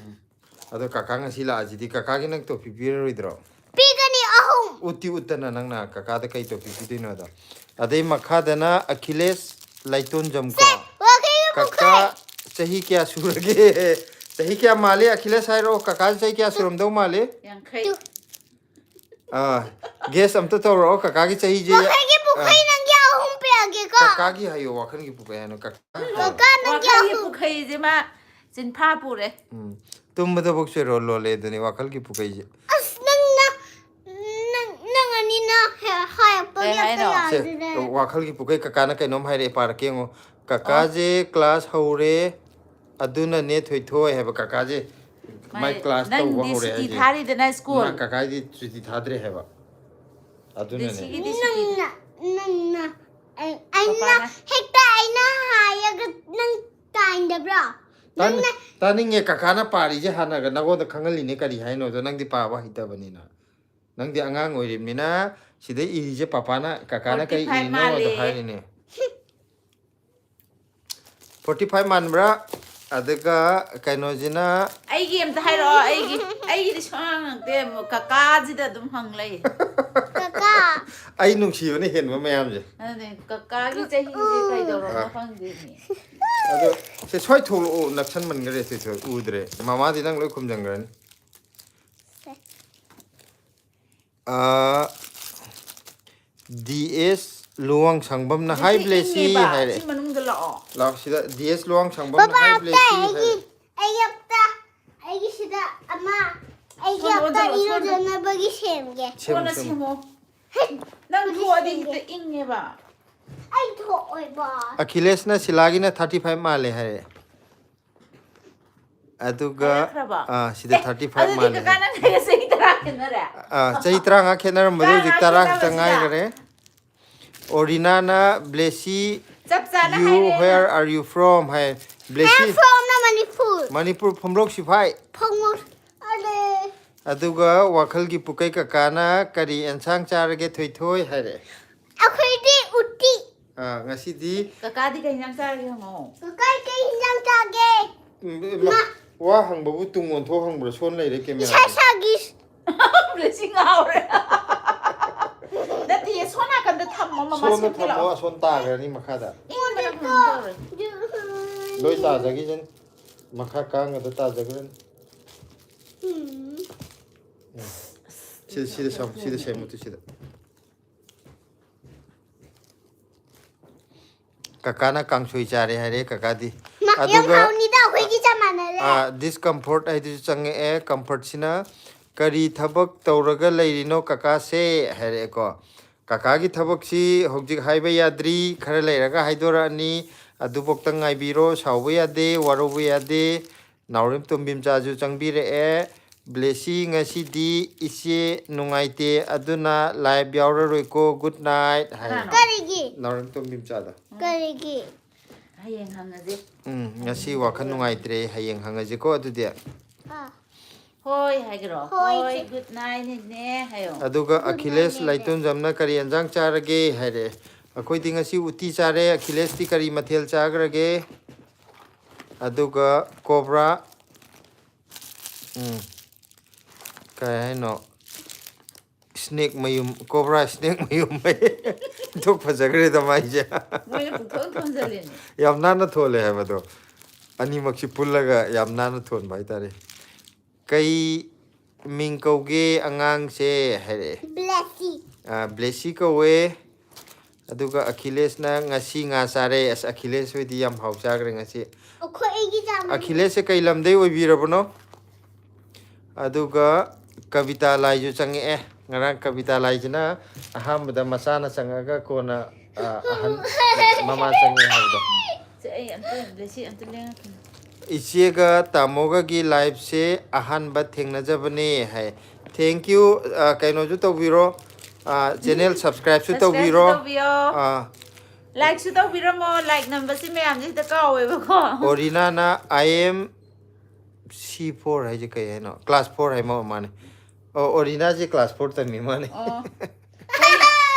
ꯑꯗꯣ ꯀꯀꯥ ꯉꯁꯤ ꯂꯥꯛꯑꯁꯤꯗꯤ ꯀꯀꯥꯒꯤ ꯅꯪ ꯇꯣꯄꯤ ꯄꯤꯔꯔꯣꯏꯗ꯭ꯔꯣ? ꯄꯤꯒꯅꯤ ꯑꯍꯨꯝ꯫ ꯎꯠꯇꯤ ꯎꯠꯇꯅ ꯅꯪꯅ ꯀꯀꯥꯗ ꯀꯩ ꯇꯣꯄꯤ ꯄꯤꯗꯣꯏꯅꯣꯗꯣ꯫ ꯑꯗꯩ ꯃꯈꯥꯗꯅ ꯑꯈꯤꯂꯦꯁ ꯂꯥꯏꯇꯣꯟꯖꯝ ꯀꯣ꯫ ꯋꯥꯈꯩꯒꯤ ꯀꯀꯥ ꯄꯨꯈ꯭ꯔꯤ꯫ ꯆꯍꯤ ꯀꯌꯥ ꯁꯨꯔꯒꯦ? ꯆꯍꯤ ꯀꯌꯥ ꯃꯥꯜꯂꯤ? ꯑꯈꯤꯂꯦꯁ ꯍꯥꯏꯔꯛꯑꯣ, ꯀꯀꯥꯁꯦ ꯆꯍꯤ ꯀꯌꯥ ꯁꯨꯔꯝꯗꯧ ꯃꯥꯜꯂꯤ? ꯌꯥꯡꯈꯩ꯫ ꯑꯥ, ꯒꯦꯁ ꯑꯝꯇ ꯇꯧꯔꯛꯑꯣ, ꯀꯀꯥꯒꯤ ꯆꯍꯤꯁꯦ꯫ ꯋꯥꯈꯩꯒꯤ ꯄꯨꯈ꯭ꯔꯤ ꯑꯥ, ꯅꯪꯒꯤ ꯑꯍꯨꯝ ꯄꯤꯔꯒꯦꯀꯣ꯫ ꯀꯀꯥꯒꯤ ꯍꯥꯏꯌꯣ, ꯋꯥꯈꯜꯒꯤ ꯄꯨꯈ꯭ꯔꯤ ꯍꯥꯏꯅꯣ, ꯀꯀꯥ ꯍꯥꯏꯌꯣ꯫ ꯀꯀꯥ ꯅꯪꯒꯤ ꯋꯥꯈꯜꯒꯤ ꯑꯍꯨꯝ꯫ ꯄꯨꯈꯩꯁꯦ ꯃꯥ ꯆꯤꯟꯐꯥ ꯄꯨꯔꯦ꯫ ꯎꯝ, ꯇꯨꯝꯕꯗꯐꯥꯎ ꯆꯣꯏꯔꯣꯜ ꯂꯣꯜꯂꯦ ꯑꯗꯨꯅꯤ ꯋꯥꯈꯜꯒꯤ ꯄꯨꯈꯩꯁꯦ꯫ ꯑꯁ ꯅꯪꯅ, ꯅꯪ, ꯅꯪ ꯑꯅꯤꯅ ꯍꯦ- ꯍꯥꯏꯔꯛꯄꯒꯤ ꯀꯩ ꯍꯥꯏꯅꯣ? ꯑꯝꯇ ꯁꯦ, ꯌꯥꯗ꯭ꯔꯦ꯫ ꯋꯥꯈꯜꯒꯤ ꯄꯨꯈꯩ ꯀꯀꯥꯅ ꯀꯩꯅꯣꯝ ꯍꯥꯏꯔꯛꯑꯦ, ꯄꯥꯔꯛꯀꯦ ꯌꯦꯡꯉꯣ꯫ ꯀꯀꯥꯁꯦ ꯀ꯭ꯂꯥꯁ ꯍꯧꯔꯦ, ꯑꯗꯨꯅꯅꯦ ꯊꯣꯏꯊꯣꯏ ꯍꯥꯏꯕ ꯀꯀꯥꯁꯦ꯫ ꯃꯥꯏ ꯃꯥꯏ ꯀ꯭ꯂꯥꯁ ꯇꯧꯕ ꯅꯪꯗꯤ ꯍꯧꯔꯦ ꯁꯨꯇꯤ ꯍꯥꯏꯁꯦ꯫ ꯊꯥꯔꯤꯗꯅ ꯁ꯭ꯀꯨꯜ꯫ ꯃꯥ ꯀꯀꯥꯗꯤ ꯁꯨꯇꯤ ꯊꯥꯗ꯭ꯔꯦ ꯍꯥꯏꯕ꯫ ꯑꯗꯨꯅꯅꯦ꯫ ꯁꯤꯒꯤꯗꯤ ꯁꯨꯇꯤ ꯅꯪꯅ, ꯅꯪꯅ, ꯑꯩ- ꯑꯩꯅ ꯄꯄꯥꯅ ꯍꯦꯛꯇ ꯑꯩꯅ ꯍꯥꯏꯔꯒ ꯅꯪ ꯇꯥꯏꯗꯕ꯭ꯔꯣ? ꯇꯥꯅꯤꯡ- ꯅꯪꯅ ꯇꯥꯅꯤꯡꯉꯦ, ꯀꯀꯥꯅ ꯄꯥꯔꯤꯁꯦ ꯍꯥꯟꯅꯒ ꯅꯪꯉꯣꯟꯗ ꯈꯪꯍꯜꯂꯤꯅꯦ ꯀꯔꯤ ꯍꯥꯏꯅꯣꯗꯣ, ꯅꯪꯗꯤ ꯄꯥꯕ ꯍꯩꯇꯕꯅꯤꯅ꯫ ꯅꯪꯗꯤ ꯑꯉꯥꯡ ꯑꯣꯏꯔꯤꯕꯅꯤꯅ ꯁꯤꯗ ꯏꯔꯤꯁꯦ ꯄꯄꯥꯅ, ꯀꯀꯥꯅ ꯀꯔꯤ Forty five ꯏꯔꯤꯅꯣꯗꯣ ꯃꯥꯜꯂꯦ꯫ ꯍꯥꯏꯔꯤꯅꯦ꯫ Forty five ꯃꯥꯟꯕ꯭ꯔꯥ? ꯑꯗꯨꯒ ꯀꯩꯅꯣꯁꯤꯅ ꯑꯩꯒꯤ ꯑꯝꯇ ꯍꯥꯏꯔꯛꯑꯣ꯫ ꯑꯩꯒꯤ ꯑꯩꯒꯤꯗꯤ ꯁꯨꯡꯍꯪ ꯍꯪꯉꯛꯇꯦ꯫ ꯑꯃꯨꯛ ꯀꯀꯥꯁꯤꯗ ꯑꯗꯨꯝ ꯍꯪ ꯂꯩ꯫ ꯀꯀꯥ ꯑꯩ ꯅꯨꯡꯁꯤꯕꯅ ꯍꯦꯟꯕ ꯃꯌꯥꯝꯁꯦ꯫ ꯑꯗꯨꯅꯦ ꯀꯀꯥꯒꯤ ꯆꯍꯤꯁꯦ ꯀꯩꯗꯧꯔꯕꯅꯣ ꯈꯪꯗꯦꯅꯦ꯫ ꯑꯗꯣ ꯁꯦ ꯁ꯭ꯋꯥꯏ ꯊꯣꯛꯂꯛꯑꯣ꯫ ꯅꯛꯁꯟꯃꯟꯈꯔꯦ꯫ ꯁꯦ ꯁ꯭ꯋꯥꯏ ꯎꯗ꯭ꯔꯦ꯫ ꯃꯃꯥꯗꯤ ꯅꯪ ꯂꯣꯏ ꯈꯨꯝꯖꯟꯈ꯭ꯔꯅꯤ꯫ ꯗꯤ ꯑꯦꯁ ꯂꯨꯋꯥꯡ ꯁꯪꯕꯝꯅ ꯍꯥꯏ ꯍꯧꯖꯤꯛꯇꯤ ꯕ꯭ꯂꯦꯁꯤ ꯏꯪꯉꯦꯕ꯫ ꯍꯥꯏꯔꯦ꯫ ꯁꯤ ꯃꯅꯨꯡꯗ ꯂꯥꯛꯑꯣ꯫ ꯂꯥꯛꯑꯣ ꯁꯤꯗ ꯗꯤ ꯑꯦꯁ ꯂꯨꯋꯥꯡ ꯁꯪꯕꯝꯅ ꯍꯥꯏ ꯕꯕꯥ, ꯕ꯭ꯂꯦꯁꯤ ꯑꯩꯒꯤ ꯍꯥꯏꯔꯦ꯫ ꯑꯩꯒꯤ ꯑꯝꯇ ꯑꯩꯒꯤ ꯁꯤꯗ ꯑꯃ ꯑꯩꯒꯤ ꯁꯣꯝꯗ ꯑꯝꯇ ꯑꯣꯟꯁꯤꯜꯂꯣ, ꯁꯣꯝꯗ꯫ ꯏꯔꯨꯖꯅꯕꯒꯤ ꯁꯦꯝꯒꯦ꯫ ꯁꯦꯝꯃꯨ, ꯀꯣꯟꯅ ꯁꯦꯝꯃꯨ꯫ ꯁꯦꯝꯃꯣ꯫ ꯍꯦ, ꯅꯪ ꯍꯧꯖꯤꯛ ꯊꯣꯛꯑꯗꯤ ꯁꯦꯝꯒꯦ꯫ ꯍꯦꯛꯇ ꯏꯪꯉꯦꯕ꯫ ꯑꯩ ꯊꯣꯛꯑꯣꯏꯕ꯫ ꯑꯈꯤꯂꯦꯁꯅ ꯁꯤꯂꯥꯒꯤꯅ ꯊꯥꯔꯇꯤ ꯐꯥꯏꯚ ꯃꯥꯜꯂꯦ ꯍꯥꯏꯔꯦ꯫ ꯑꯗꯨꯒ ꯍꯥꯏꯔꯛꯈ꯭ꯔꯕ? ꯑꯥ, ꯁꯤꯗ ꯑꯦ, ꯊꯥꯔꯇꯤ ꯐꯥꯏꯚ ꯑꯗꯨꯗꯤ ꯃꯥꯜꯂꯦ ꯀꯀꯥ ꯍꯥꯏꯔꯦ꯫ ꯅꯪ ꯑꯩꯒ ꯆꯍꯤ ꯇꯔꯥ ꯈꯦꯠꯅꯔꯦ? ꯑꯥ, ꯆꯍꯤ ꯇꯔꯥꯉꯥ ꯈꯦꯠꯅꯔꯝꯕꯗꯣ ꯍꯧꯖꯤꯛ ꯇꯔꯥꯉꯥ ꯇꯔꯥ ꯈꯛꯇ ꯈꯦꯠꯅꯕꯁꯤꯗ꯫ ꯉꯥꯏꯈꯔꯦ꯫ ꯑꯣꯔꯤꯅꯥꯅ ꯕ꯭ꯂꯦꯁꯤ, ꯆꯞ ꯆꯥꯅ you, ꯍꯥꯏꯔꯦ where ꯅꯪ꯫ are you from ꯍꯥꯏ꯫ ꯕ꯭ꯂꯦꯁꯤ, ꯐ꯭ꯔꯣꯝꯅ ꯃꯅꯤꯄꯨꯔ꯫ ꯃꯅꯤꯄꯨꯔ ꯐꯝꯕ꯭ꯂꯣꯛ ꯁꯤꯐꯥꯏ꯫ ꯐꯪꯉꯨ꯫ ꯑꯗꯦ꯫ ꯑꯗꯨꯒ ꯋꯥꯈꯜꯒꯤ ꯄꯨꯀꯩ ꯀꯀꯥꯅ ꯀꯔꯤ ꯑꯦꯟꯁꯥꯡ ꯆꯥꯔꯒꯦ ꯊꯣꯏꯊꯣꯏ ꯍꯥꯏꯔꯦ꯫ ꯑꯩꯈꯣꯏꯗꯤ ꯎꯇꯤ꯫ ꯑꯥ, ꯉꯁꯤꯗꯤ ꯀꯀꯥꯗꯤ ꯀꯩ ꯏꯟꯖꯥꯡ ꯆꯥꯔꯒꯦ ꯍꯪꯉꯣ꯫ ꯀꯀꯥ ꯀꯩ ꯏꯟꯖꯥꯡ ꯆꯥꯒꯦ? ꯎꯝ, ꯃ-, ꯋꯥ ꯍꯪꯕꯕꯨ ꯇꯨꯡ ꯑꯣꯟꯊꯣꯛ ꯍꯪꯕ꯭ꯔꯥ? ꯁꯣꯟ ꯂꯩꯔꯦ ꯀꯦꯃꯦꯔꯥ꯫ ꯏꯁꯥ ꯏꯁꯥꯒꯤ꯫ ꯕ꯭ꯂꯦꯁꯤ ꯉꯥꯎꯔꯦ꯫ ꯅꯠꯇꯤꯌꯦ, ꯁꯣꯝ ꯅꯥꯀꯟꯗ ꯊꯝꯃꯣ, ꯃꯃꯥ ꯁꯣꯝꯗ ꯁꯦꯝꯖꯤꯜꯂꯛꯑꯣ꯫ ꯊꯝꯃꯣ, ꯑꯁꯣꯝ ꯇꯥꯈ꯭ꯔꯅꯤ ꯃꯈꯥꯗ꯫ ꯏꯪꯕꯅ ꯀꯩꯅꯣ ꯇꯧꯔꯦ꯫ ꯂꯣꯏ ꯇꯥꯖꯈꯤꯁꯅꯤ꯫ ꯃꯈꯥ ꯀꯥꯡꯒꯗ ꯇꯥꯖꯈ꯭ꯔꯅꯤ꯫ ꯎꯝ꯫ ꯁꯤꯗ, ꯁꯤꯗ ꯁꯦꯝ-, ꯁꯤꯗ ꯁꯦꯝꯃꯨ, ꯁꯤꯗ꯫ ꯀꯀꯥꯅ ꯀꯥꯡꯁꯣꯏ ꯆꯥꯔꯦ ꯍꯥꯏꯔꯦ ꯀꯀꯥꯗꯤ꯫ ꯃꯥ, ꯌꯥꯝ ꯑꯗꯨꯒ ꯍꯥꯎꯅꯤꯗ, ꯑꯩꯈꯣꯏꯒꯤ ꯆꯞ ꯃꯥꯟꯅꯔꯦ꯫ ꯑꯥ, ꯗꯤꯁꯀꯝꯐꯣꯔꯠ ꯍꯥꯏꯗꯨꯁꯨ ꯆꯪꯉꯛꯑꯦ꯫ ꯀꯝꯐꯣꯔꯠꯁꯤꯅ "ꯀꯔꯤ ꯊꯕꯛ ꯇꯧꯔꯒ ꯂꯩꯔꯤꯅꯣ ꯀꯀꯥꯁꯦ?" ꯍꯥꯏꯔꯛꯑꯦꯀꯣ꯫ ꯀꯀꯥꯒꯤ ꯊꯕꯛꯁꯤ ꯍꯧꯖꯤꯛ ꯍꯥꯏꯕ ꯌꯥꯗ꯭ꯔꯤ, ꯈꯔ ꯂꯩꯔꯒ ꯍꯥꯏꯗꯣꯔꯛꯑꯅꯤ꯫ ꯑꯗꯨꯐꯥꯎꯇ ꯉꯥꯏꯕꯤꯔꯣ, ꯁꯥꯎꯕ ꯌꯥꯗꯦ, ꯋꯥꯔꯧꯕ ꯌꯥꯗꯦ꯫ ꯅꯥꯎꯔꯦꯝ ꯇꯣꯝꯕꯤꯝꯆꯥꯁꯨ ꯆꯪꯕꯤꯔꯛꯑꯦ꯫ "ꯕ꯭ꯂꯦꯁꯤ, ꯉꯁꯤꯗꯤ ꯏꯆꯦ ꯅꯨꯡꯉꯥꯏꯇꯦ, ꯑꯗꯨꯅ ꯂꯥꯏꯚ ꯌꯥꯎꯔꯔꯣꯏꯀꯣ, ꯒꯨꯗ ꯅꯥꯏꯠ" ꯍꯥꯏ꯫ ꯀꯅꯥꯅꯣ? ꯀꯔꯤꯒꯤ? ꯅꯥꯎꯔꯦꯝ ꯇꯣꯝꯕꯤꯝꯆꯥꯗꯣ꯫ ꯀꯔꯤꯒꯤ? ꯍꯌꯦꯡ ꯍꯪꯉꯁꯦ꯫ ꯎꯝ, ꯉꯁꯤ ꯋꯥꯈꯜ ꯅꯨꯡꯉꯥꯏꯇ꯭ꯔꯦ, ꯍꯌꯦꯡ ꯍꯪꯉꯁꯤꯀꯣ ꯑꯗꯨꯗꯤ꯫ ꯑꯥ꯫ ꯍꯣꯏ ꯍꯥꯏꯒꯔꯣ? ꯍꯣꯏ, ꯍꯣꯏ, ꯏꯆꯦ꯫ ꯒꯨꯗ ꯅꯥꯏꯠ ꯅꯦꯅꯦ ꯍꯥꯏꯌꯣ꯫ ꯑꯗꯨꯒ ꯒꯨꯗ ꯑꯈꯤꯂꯦꯁ ꯅꯥꯏꯠ ꯅꯦꯅꯦ꯫ ꯂꯥꯏꯇꯣꯟꯖꯝꯅ ꯀꯔꯤ ꯌꯦꯟꯖꯥꯡ ꯆꯥꯔꯒꯦ ꯍꯥꯏꯔꯦ꯫ "ꯑꯩꯈꯣꯏꯗꯤ ꯉꯁꯤ ꯎꯇꯤ ꯆꯥꯔꯦ꯫ ꯑꯈꯤꯂꯦꯁꯇꯤ ꯀꯔꯤ ꯃꯊꯦꯜ ꯆꯥꯈ꯭ꯔꯒꯦ?" ꯑꯗꯨꯒ ꯀꯣꯕ꯭ꯔꯥ, ꯎꯝ, ꯀꯩ ꯍꯥꯏꯅꯣ, ꯁ꯭ꯅꯦꯛ ꯃꯌꯨꯝ, ꯀꯣꯕ꯭ꯔꯥ ꯁ꯭ꯅꯦꯛ ꯃꯌꯨꯝ꯫ ꯊꯣꯛ ꯐꯖꯈ꯭ꯔꯦꯗ ꯃꯥꯏꯁꯦ꯫ ꯃꯣꯏꯅ ꯄꯨꯊꯣꯛ ꯊꯣꯟꯖꯜꯂꯤꯅꯦ꯫ ꯌꯥꯝ ꯅꯥꯟꯅ ꯊꯣꯜꯂꯦ ꯍꯥꯏꯕꯗꯣ, ꯑꯅꯤꯃꯛꯁꯤ ꯄꯨꯜꯂꯒ ꯌꯥꯝ ꯅꯥꯟꯅ ꯊꯣꯟꯕ ꯍꯥꯏꯇꯥꯔꯦ꯫ ꯀꯩ ꯃꯤꯡ ꯀꯧꯒꯦ ꯑꯉꯥꯡꯁꯦ ꯍꯥꯏꯔꯛꯑꯦ꯫ ꯕ꯭ꯂꯦꯁꯤ꯫ ꯑꯥ, ꯕ꯭ꯂꯦꯁꯤ ꯀꯧꯋꯦ꯫ ꯑꯗꯨꯒ ꯑꯈꯤꯂꯦꯁꯅ ꯉꯁꯤ ꯉꯥ ꯆꯥꯔꯦ꯫ ꯑꯁ, ꯑꯈꯤꯂꯦꯁ ꯍꯣꯏꯗꯤ ꯌꯥꯝ ꯍꯥꯎ ꯆꯥꯈ꯭ꯔꯦ ꯉꯁꯤ꯫ ꯑꯩꯈꯣꯏ ꯑꯩꯒꯤ ꯆꯥꯕꯅꯤ꯫ ꯑꯈꯤꯂꯦꯁꯁꯦ ꯀꯩ ꯂꯝꯗꯩ ꯑꯣꯏꯕꯤꯔꯕꯅꯣ? ꯑꯗꯨꯒ ꯀꯕꯤꯇꯥ ꯂꯥꯏꯁꯨ ꯆꯪꯉꯛꯑꯦ꯫ ꯉꯔꯥꯡ ꯀꯕꯤꯇꯥ ꯂꯥꯏꯁꯤꯅ ꯑꯍꯥꯟꯕꯗ ꯃꯆꯥꯅ ꯆꯪꯉꯛꯑꯒ ꯀꯣꯟꯅ, ꯑ, ꯑꯍꯟ, ꯃꯃꯥ ꯆꯪꯉꯛꯑꯦ ꯍꯥꯏꯕꯗꯣ꯫ ꯁꯦ, ꯑꯩ ꯑꯝꯇ ꯕ꯭ꯂꯦꯁꯤ ꯑꯝꯇ ꯂꯦꯡꯉꯛꯈꯤꯅꯤ꯫ ꯏꯆꯦꯒ ꯇꯥꯃꯣꯒꯒꯤ liveꯁꯦ ꯑꯍꯥꯟꯕ ꯊꯦꯡꯅꯖꯕꯅꯦ ꯍꯥꯏ꯫ Thank you꯫ ꯑ, ꯀꯩꯅꯣꯁꯨ ꯇꯧꯕꯤꯔꯣ, ꯑ, channel subscribeꯁꯨ Subscribeꯁꯨ ꯇꯧꯕꯤꯔꯣ꯫ ꯇꯧꯕꯤꯌꯣ꯫ ꯑ, Likeꯁꯨ ꯇꯧꯕꯤꯔꯝꯃꯣ꯫ Like ꯅꯝꯕꯁꯤ ꯃꯌꯥꯝꯁꯦ ꯍꯦꯛꯇ ꯀꯥꯎꯋꯦꯕꯀꯣ꯫ ꯑꯣꯔꯤꯅꯥꯅ I am C four ꯍꯥꯏꯁꯦ ꯀꯩ ꯍꯥꯏꯅꯣ? Class four ꯍꯥꯏ ꯃꯥ-, ꯃꯥꯅꯦ꯫ ꯑꯣ, ꯑꯣꯔꯤꯅꯥꯁꯦ class four ꯇꯝꯃꯤ ꯃꯥꯅꯦ꯫ ꯑꯣ꯫ ꯀꯩ,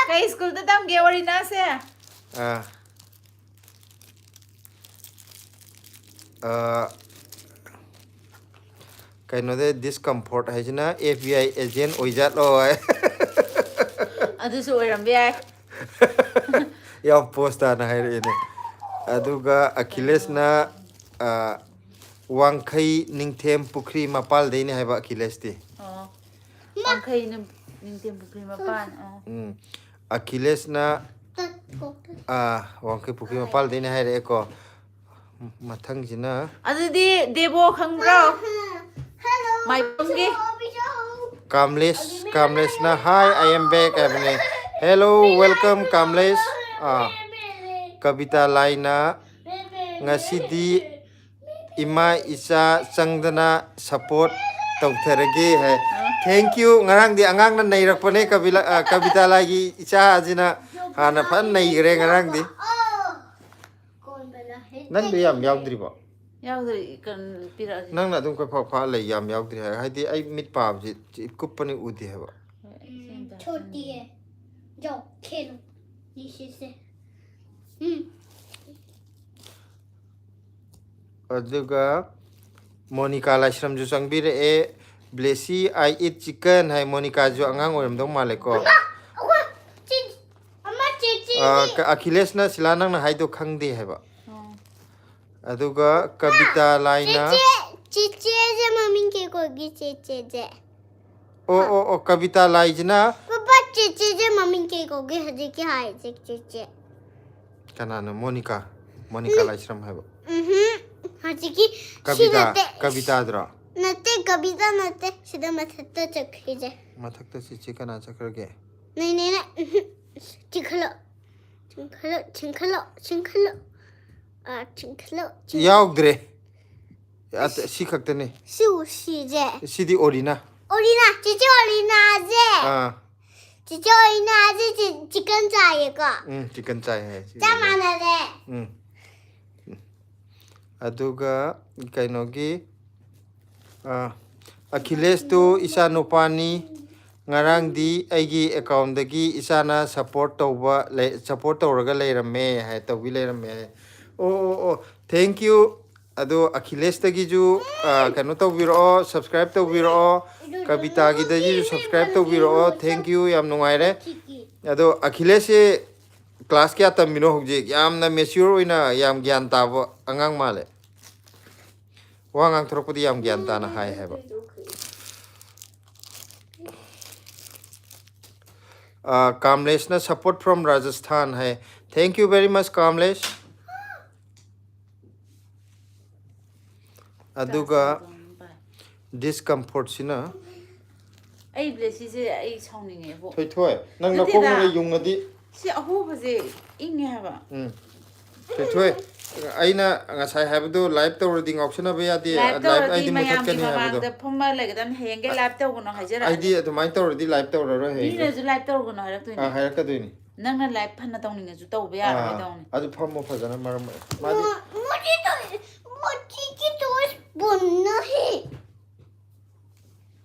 ꯀꯩ ꯁ꯭ꯀꯨꯜꯗ ꯇꯝꯒꯦ ꯑꯣꯔꯤꯅꯥꯁꯦ? ꯑꯥ꯫ ꯑꯥ, ꯀꯩꯅꯣꯗ discomfort ꯍꯥꯏꯁꯤꯅ F B I agent ꯑꯣꯏꯖꯥꯠꯂꯣ ꯍꯥꯏ꯫ ꯑꯗꯨꯁꯨ ꯑꯣꯏꯔꯝꯕ ꯌꯥꯏ꯫ ꯌꯥꯝ ꯄꯣꯁ ꯇꯥꯅ ꯍꯥꯏꯔꯛꯑꯦꯅꯦ꯫ ꯑꯗꯨꯒ ꯑꯈꯤꯂꯦꯁꯅ, ꯑꯥ, ꯋꯥꯡꯈꯩ ꯅꯤꯡꯊꯦꯝ ꯄꯨꯈ꯭ꯔꯤ ꯃꯄꯥꯜꯗꯩꯅꯦ ꯍꯥꯏꯕ ꯑꯈꯤꯂꯦꯁꯇꯤ꯫ ꯑꯣ꯫ ꯋꯥꯡꯈꯩ ꯅꯤꯡ-, ꯅꯤꯡꯊꯦꯝ ꯄꯨꯈ꯭ꯔꯤ ꯃꯄꯥꯟ꯫ ꯑꯣ꯫ ꯎꯝ꯫ ꯑꯈꯤꯂꯦꯁꯅ, ꯇꯠꯈꯣ꯫ ꯑꯥ, ꯋꯥꯡꯈꯩ ꯄꯨꯈ꯭ꯔꯤ ꯃꯄꯥꯜꯗꯩꯅꯦ ꯍꯥꯏꯔꯛꯑꯦꯀꯣ꯫ ꯃꯊꯪꯁꯤꯅ ꯑꯗꯨꯗꯤ ꯗꯦꯕꯣ ꯈꯪꯕ꯭ꯔꯣ? Hello, ꯃꯥꯏꯕꯝꯒꯤ? ꯀꯥꯝꯂꯦꯁ, ꯀꯥꯝꯂꯦꯁꯅ "Hi, I am back" ꯍꯥꯏꯕꯅꯦ꯫ Hello, welcome ꯀꯥꯝꯂꯦꯁ꯫ ꯑꯥ, ꯀꯕꯤꯇꯥ ꯂꯥꯏꯅ "ꯉꯁꯤꯗꯤ ꯏꯃꯥ ꯏꯆꯥ ꯆꯪꯗꯅ support ꯇꯧꯊꯔꯒꯦ" ꯍꯥꯏ꯫ Thank you꯫ ꯉꯔꯥꯡꯗꯤ ꯑꯉꯥꯡꯅ ꯅꯩꯔꯛꯄꯅꯦ, ꯀꯕꯤꯂꯥ-, ꯑ, ꯀꯕꯤꯇꯥ ꯂꯥꯏꯒꯤ ꯏꯆꯥ ꯑꯁꯤꯅ ꯍꯥꯟꯅ ꯐꯖꯅ ꯅꯩꯈ꯭ꯔꯦ ꯉꯔꯥꯡꯗꯤ꯫ ꯅꯪꯗꯤ ꯌꯥꯝ ꯌꯥꯎꯗ꯭ꯔꯤꯕꯣ? ꯌꯥꯎꯗ꯭ꯔꯤ, ꯀꯩꯅꯣ, ꯄꯤꯔꯛꯑꯒꯦ꯫ ꯅꯪꯅ ꯑꯗꯨꯝ ꯀꯣꯏꯐꯥ ꯐꯥ ꯂꯩ, ꯌꯥꯝ ꯌꯥꯎꯗ꯭ꯔꯤ ꯍꯥꯏ꯫ ꯍꯥꯏꯗꯤ ꯑꯩ ꯃꯤꯠ ꯄꯥꯕꯁꯤ ꯀꯨꯞꯄꯅꯤ ꯎꯗꯦ ꯍꯥꯏꯕ꯫ ꯍꯣꯏ, ꯁꯤ ꯑꯝꯇ छोटी है। जाओ खेलो नीचे से। हम्म। ꯑꯗꯨꯒ ꯃꯣꯅꯤꯀꯥ ꯂꯥꯏꯁ꯭ꯔꯝꯁꯨ ꯆꯪꯕꯤꯔꯛꯑꯦ꯫ "Blessy, I eat chicken" ꯍꯥꯏ꯫ ꯃꯣꯅꯤꯀꯥꯁꯨ ꯑꯉꯥꯡ ꯑꯣꯏꯔꯝꯗꯧ ꯃꯥꯜꯂꯦꯀꯣ꯫ ꯑꯩꯈꯣꯏ ꯆꯤ- ꯑꯃ ꯆꯤꯆꯤ ꯑ, ꯀ- ꯑꯈꯤꯂꯦꯁꯅ, "ꯁꯤꯂꯥ, ꯅꯪꯅ ꯍꯥꯏꯗꯣ ꯈꯪꯗꯦ" ꯍꯥꯏꯕ꯫ ꯑꯗꯨꯒ ꯀꯕꯤꯇꯥ ꯂꯥꯏꯅ ꯆꯤꯆꯦ ꯆꯤꯆꯦꯁꯦ ꯃꯃꯤꯡ ꯀꯩ ꯀꯧꯒꯦ? ꯆꯤꯆꯦꯁꯦ ꯑꯣ ꯑꯣ ꯑꯣ ꯀꯕꯤꯇꯥ ꯂꯥꯏꯁꯤꯅ ꯄꯄꯥ, ꯆꯤꯆꯦꯁꯦ ꯃꯃꯤꯡ ꯀꯩ ꯀꯧꯒꯦ ꯍꯧꯖꯤꯛꯀꯤ ꯍꯥꯏꯁꯦ? ꯆꯤꯆꯦ ꯀꯅꯥꯅꯣ? ꯃꯣꯅꯤꯀꯥ, ꯃꯣꯅꯤꯀꯥ ꯂꯥꯏꯁ꯭ꯔꯝ ꯍꯥꯏꯕ꯫ ꯎꯝꯍꯨꯝ꯫ ꯍꯧꯖꯤꯛꯀꯤ ꯁꯤ ꯀꯕꯤꯇꯥ, ꯅꯠꯇꯦ꯫ ꯀꯕꯤꯇꯥꯗ꯭ꯔꯣ? ꯅꯠꯇꯦ, ꯀꯕꯤꯇꯥ ꯅꯠꯇꯦ꯫ ꯁꯤꯗ ꯃꯊꯛꯇ ꯆꯠꯈ꯭ꯔꯤꯁꯦ꯫ ꯃꯊꯛꯇ ꯆꯤꯆꯦ ꯀꯅꯥ ꯆꯠꯈ꯭ꯔꯒꯦ? ꯅꯦꯅꯦꯅ, ꯎꯝꯍꯨꯝ꯫ ꯆꯤꯡꯈꯠꯂꯣ꯫ ꯆꯤꯡꯈꯠꯂꯣ, ꯆꯤꯡꯈꯠꯂꯣ, ꯆꯤꯡꯈꯠꯂꯣ꯫ ꯑꯥ, ꯆꯤꯡꯈꯠꯂꯣ, ꯆꯤꯡꯈꯠꯂꯣ꯫ ꯌꯥꯎꯗ꯭ꯔꯦ꯫ ꯑ, ꯁꯤ ꯈꯛꯇꯅꯤ꯫ ꯁꯤ ꯎꯁꯤꯁꯦ꯫ ꯁꯤꯗꯤ ꯑꯣꯔꯤꯅꯥ꯫ ꯑꯣꯔꯤꯅꯥ, ꯆꯤꯆꯦ ꯑꯣꯔꯤꯅꯥꯁꯦ꯫ ꯑꯥ, ꯆꯤꯆꯦ ꯑꯣꯔꯤꯅꯥꯁꯦ ꯆꯤ- ꯆꯤꯛꯀꯟ ꯆꯥꯏꯌꯦꯀꯣ꯫ ꯎꯝ, ꯆꯤꯛꯀꯟ ꯆꯥꯏ ꯍꯥꯏ, ꯁꯤꯗꯤ꯫ ꯆꯞ ꯃꯥꯟꯅꯔꯦ꯫ ꯎꯝ꯫ ꯑꯗꯨꯒ ꯀꯩꯅꯣꯒꯤ, ꯑ, ꯑꯈꯤꯂꯦꯁꯇꯨ ꯏꯆꯥ ꯅꯨꯄꯥꯅꯤ꯫ ꯉꯔꯥꯡꯗꯤ ꯑꯩꯒꯤ ꯑꯦꯀꯥꯎꯟꯗꯒꯤ ꯏꯆꯥꯅ ꯁꯞꯄꯣꯔꯠ ꯇꯧꯕ ꯂꯩ, ꯁꯞꯄꯣꯔꯠ ꯇꯧꯔꯒ ꯂꯩꯔꯝꯃꯦ ꯍꯥꯏ, ꯇꯧꯕꯤ ꯂꯩꯔꯝꯃꯦ ꯍꯥꯏ꯫ ꯑꯣ, ꯑꯣ, ꯑꯣ, thank you꯫ ꯑꯗꯣ ꯑꯈꯤꯂꯦꯁꯇꯒꯤꯁꯨ, ꯑ, ꯀꯩꯅꯣ ꯇꯧꯕꯤꯔꯛꯑꯣ, subscribe ꯇꯧꯕꯤꯔꯛꯑꯣ꯫ ꯀꯕꯤꯇꯥꯒꯤꯗꯒꯤꯁꯨ subscribe ꯇꯧꯕꯤꯔꯛꯑꯣ꯫ Thank you, ꯌꯥꯝ ꯅꯨꯡꯉꯥꯏꯔꯦ꯫ ꯑꯗꯣ ꯑꯈꯤꯂꯦꯁꯁꯦ class ꯀꯌꯥ ꯇꯝꯃꯤꯅꯣ ꯍꯧꯖꯤꯛ? ꯌꯥꯝꯅ mature ꯑꯣꯏꯅ ꯌꯥꯝ ꯒ꯭ꯌꯥꯟ ꯇꯥꯕ ꯑꯉꯥꯡ ꯃꯥꯜꯂꯦ꯫ ꯋꯥ ꯉꯥꯡꯊꯣꯔꯛꯄꯗꯤ ꯌꯥꯝ ꯒ꯭ꯌꯥꯟ ꯇꯥꯅ ꯍꯥꯏ ꯍꯥꯏꯕ꯫ ꯑ, ꯀꯥꯝꯂꯦꯁꯅ "Support from Rajasthan" high. Thank you very much, ꯀꯥꯝꯂꯦꯁ꯫ ꯑꯗꯨꯒ discomfortꯁꯤꯅ ꯑꯩ ꯕ꯭ꯂꯦꯁꯤꯁꯦ ꯑꯩ ꯁꯥꯎꯅꯤꯡꯉꯦꯕꯣ꯫ ꯊꯣꯏꯊꯣꯏ, ꯅꯪ ꯅꯠꯇꯦꯗ꯫ ꯅꯈꯣꯡꯅꯒ ꯌꯨꯡꯉꯗꯤ꯫ ꯁꯤ ꯑꯍꯣꯕꯁꯦ ꯏꯪꯉꯦ ꯍꯥꯏꯕ꯫ ꯎꯝ꯫ ꯊꯣꯏꯊꯣꯏ, ꯑꯩꯅ ꯉꯁꯥꯏ ꯍꯥꯏꯕꯗꯣ live ꯇꯧꯔꯗꯤ ꯉꯥꯎꯁꯟꯅꯕ ꯌꯥꯗꯦ, ꯂꯥꯏꯚ live ꯇꯧꯔꯗꯤ ꯑꯩꯗꯤ ꯃꯌꯥꯝꯒꯤ ꯃꯨꯊꯠꯀꯅꯤ ꯍꯥꯏꯕꯗꯣ꯫ ꯃꯃꯥꯡꯗ ꯐꯝꯃ ꯂꯩꯒꯗꯕꯅꯤ꯫ ꯍꯌꯦꯡꯒꯩ ꯂꯥꯏꯚ ꯇꯧꯒꯅꯣ ꯍꯥꯏꯖꯔꯛꯑꯅꯤ꯫ ꯑꯩꯗꯤ ꯑꯗꯨꯃꯥꯏꯅ ꯇꯧꯔꯗꯤ live ꯇꯧꯔꯔꯣꯏ ꯍꯌꯦꯡꯗꯤ꯫ ꯃꯤꯅꯁꯨ ꯂꯥꯏꯚ ꯇꯧꯒꯅꯣ ꯍꯥꯏꯔꯛꯇꯣꯏꯅꯦ꯫ ꯑꯥ, ꯍꯥꯏꯔꯛꯀꯗꯣꯏꯅꯤ꯫ ꯅꯪꯅ ꯂꯥꯏꯚ ꯐꯅ ꯇꯧꯅꯤꯡꯉꯁꯨ ꯇꯧꯕ ꯌꯥꯔꯣꯏ ꯑꯥ, ꯇꯧꯅꯤ꯫ ꯑꯗꯨ ꯐꯝꯃꯣ ꯐꯖꯅ ꯃꯔꯝ ꯑꯣꯏ-, ꯃꯥꯗꯤ ꯃꯣ- ꯃꯣꯗꯤ ꯇꯣꯏ- ꯃꯣꯗꯤꯒꯤ ꯇꯣꯏꯁ ꯕꯣꯟꯅ ꯍꯦ꯫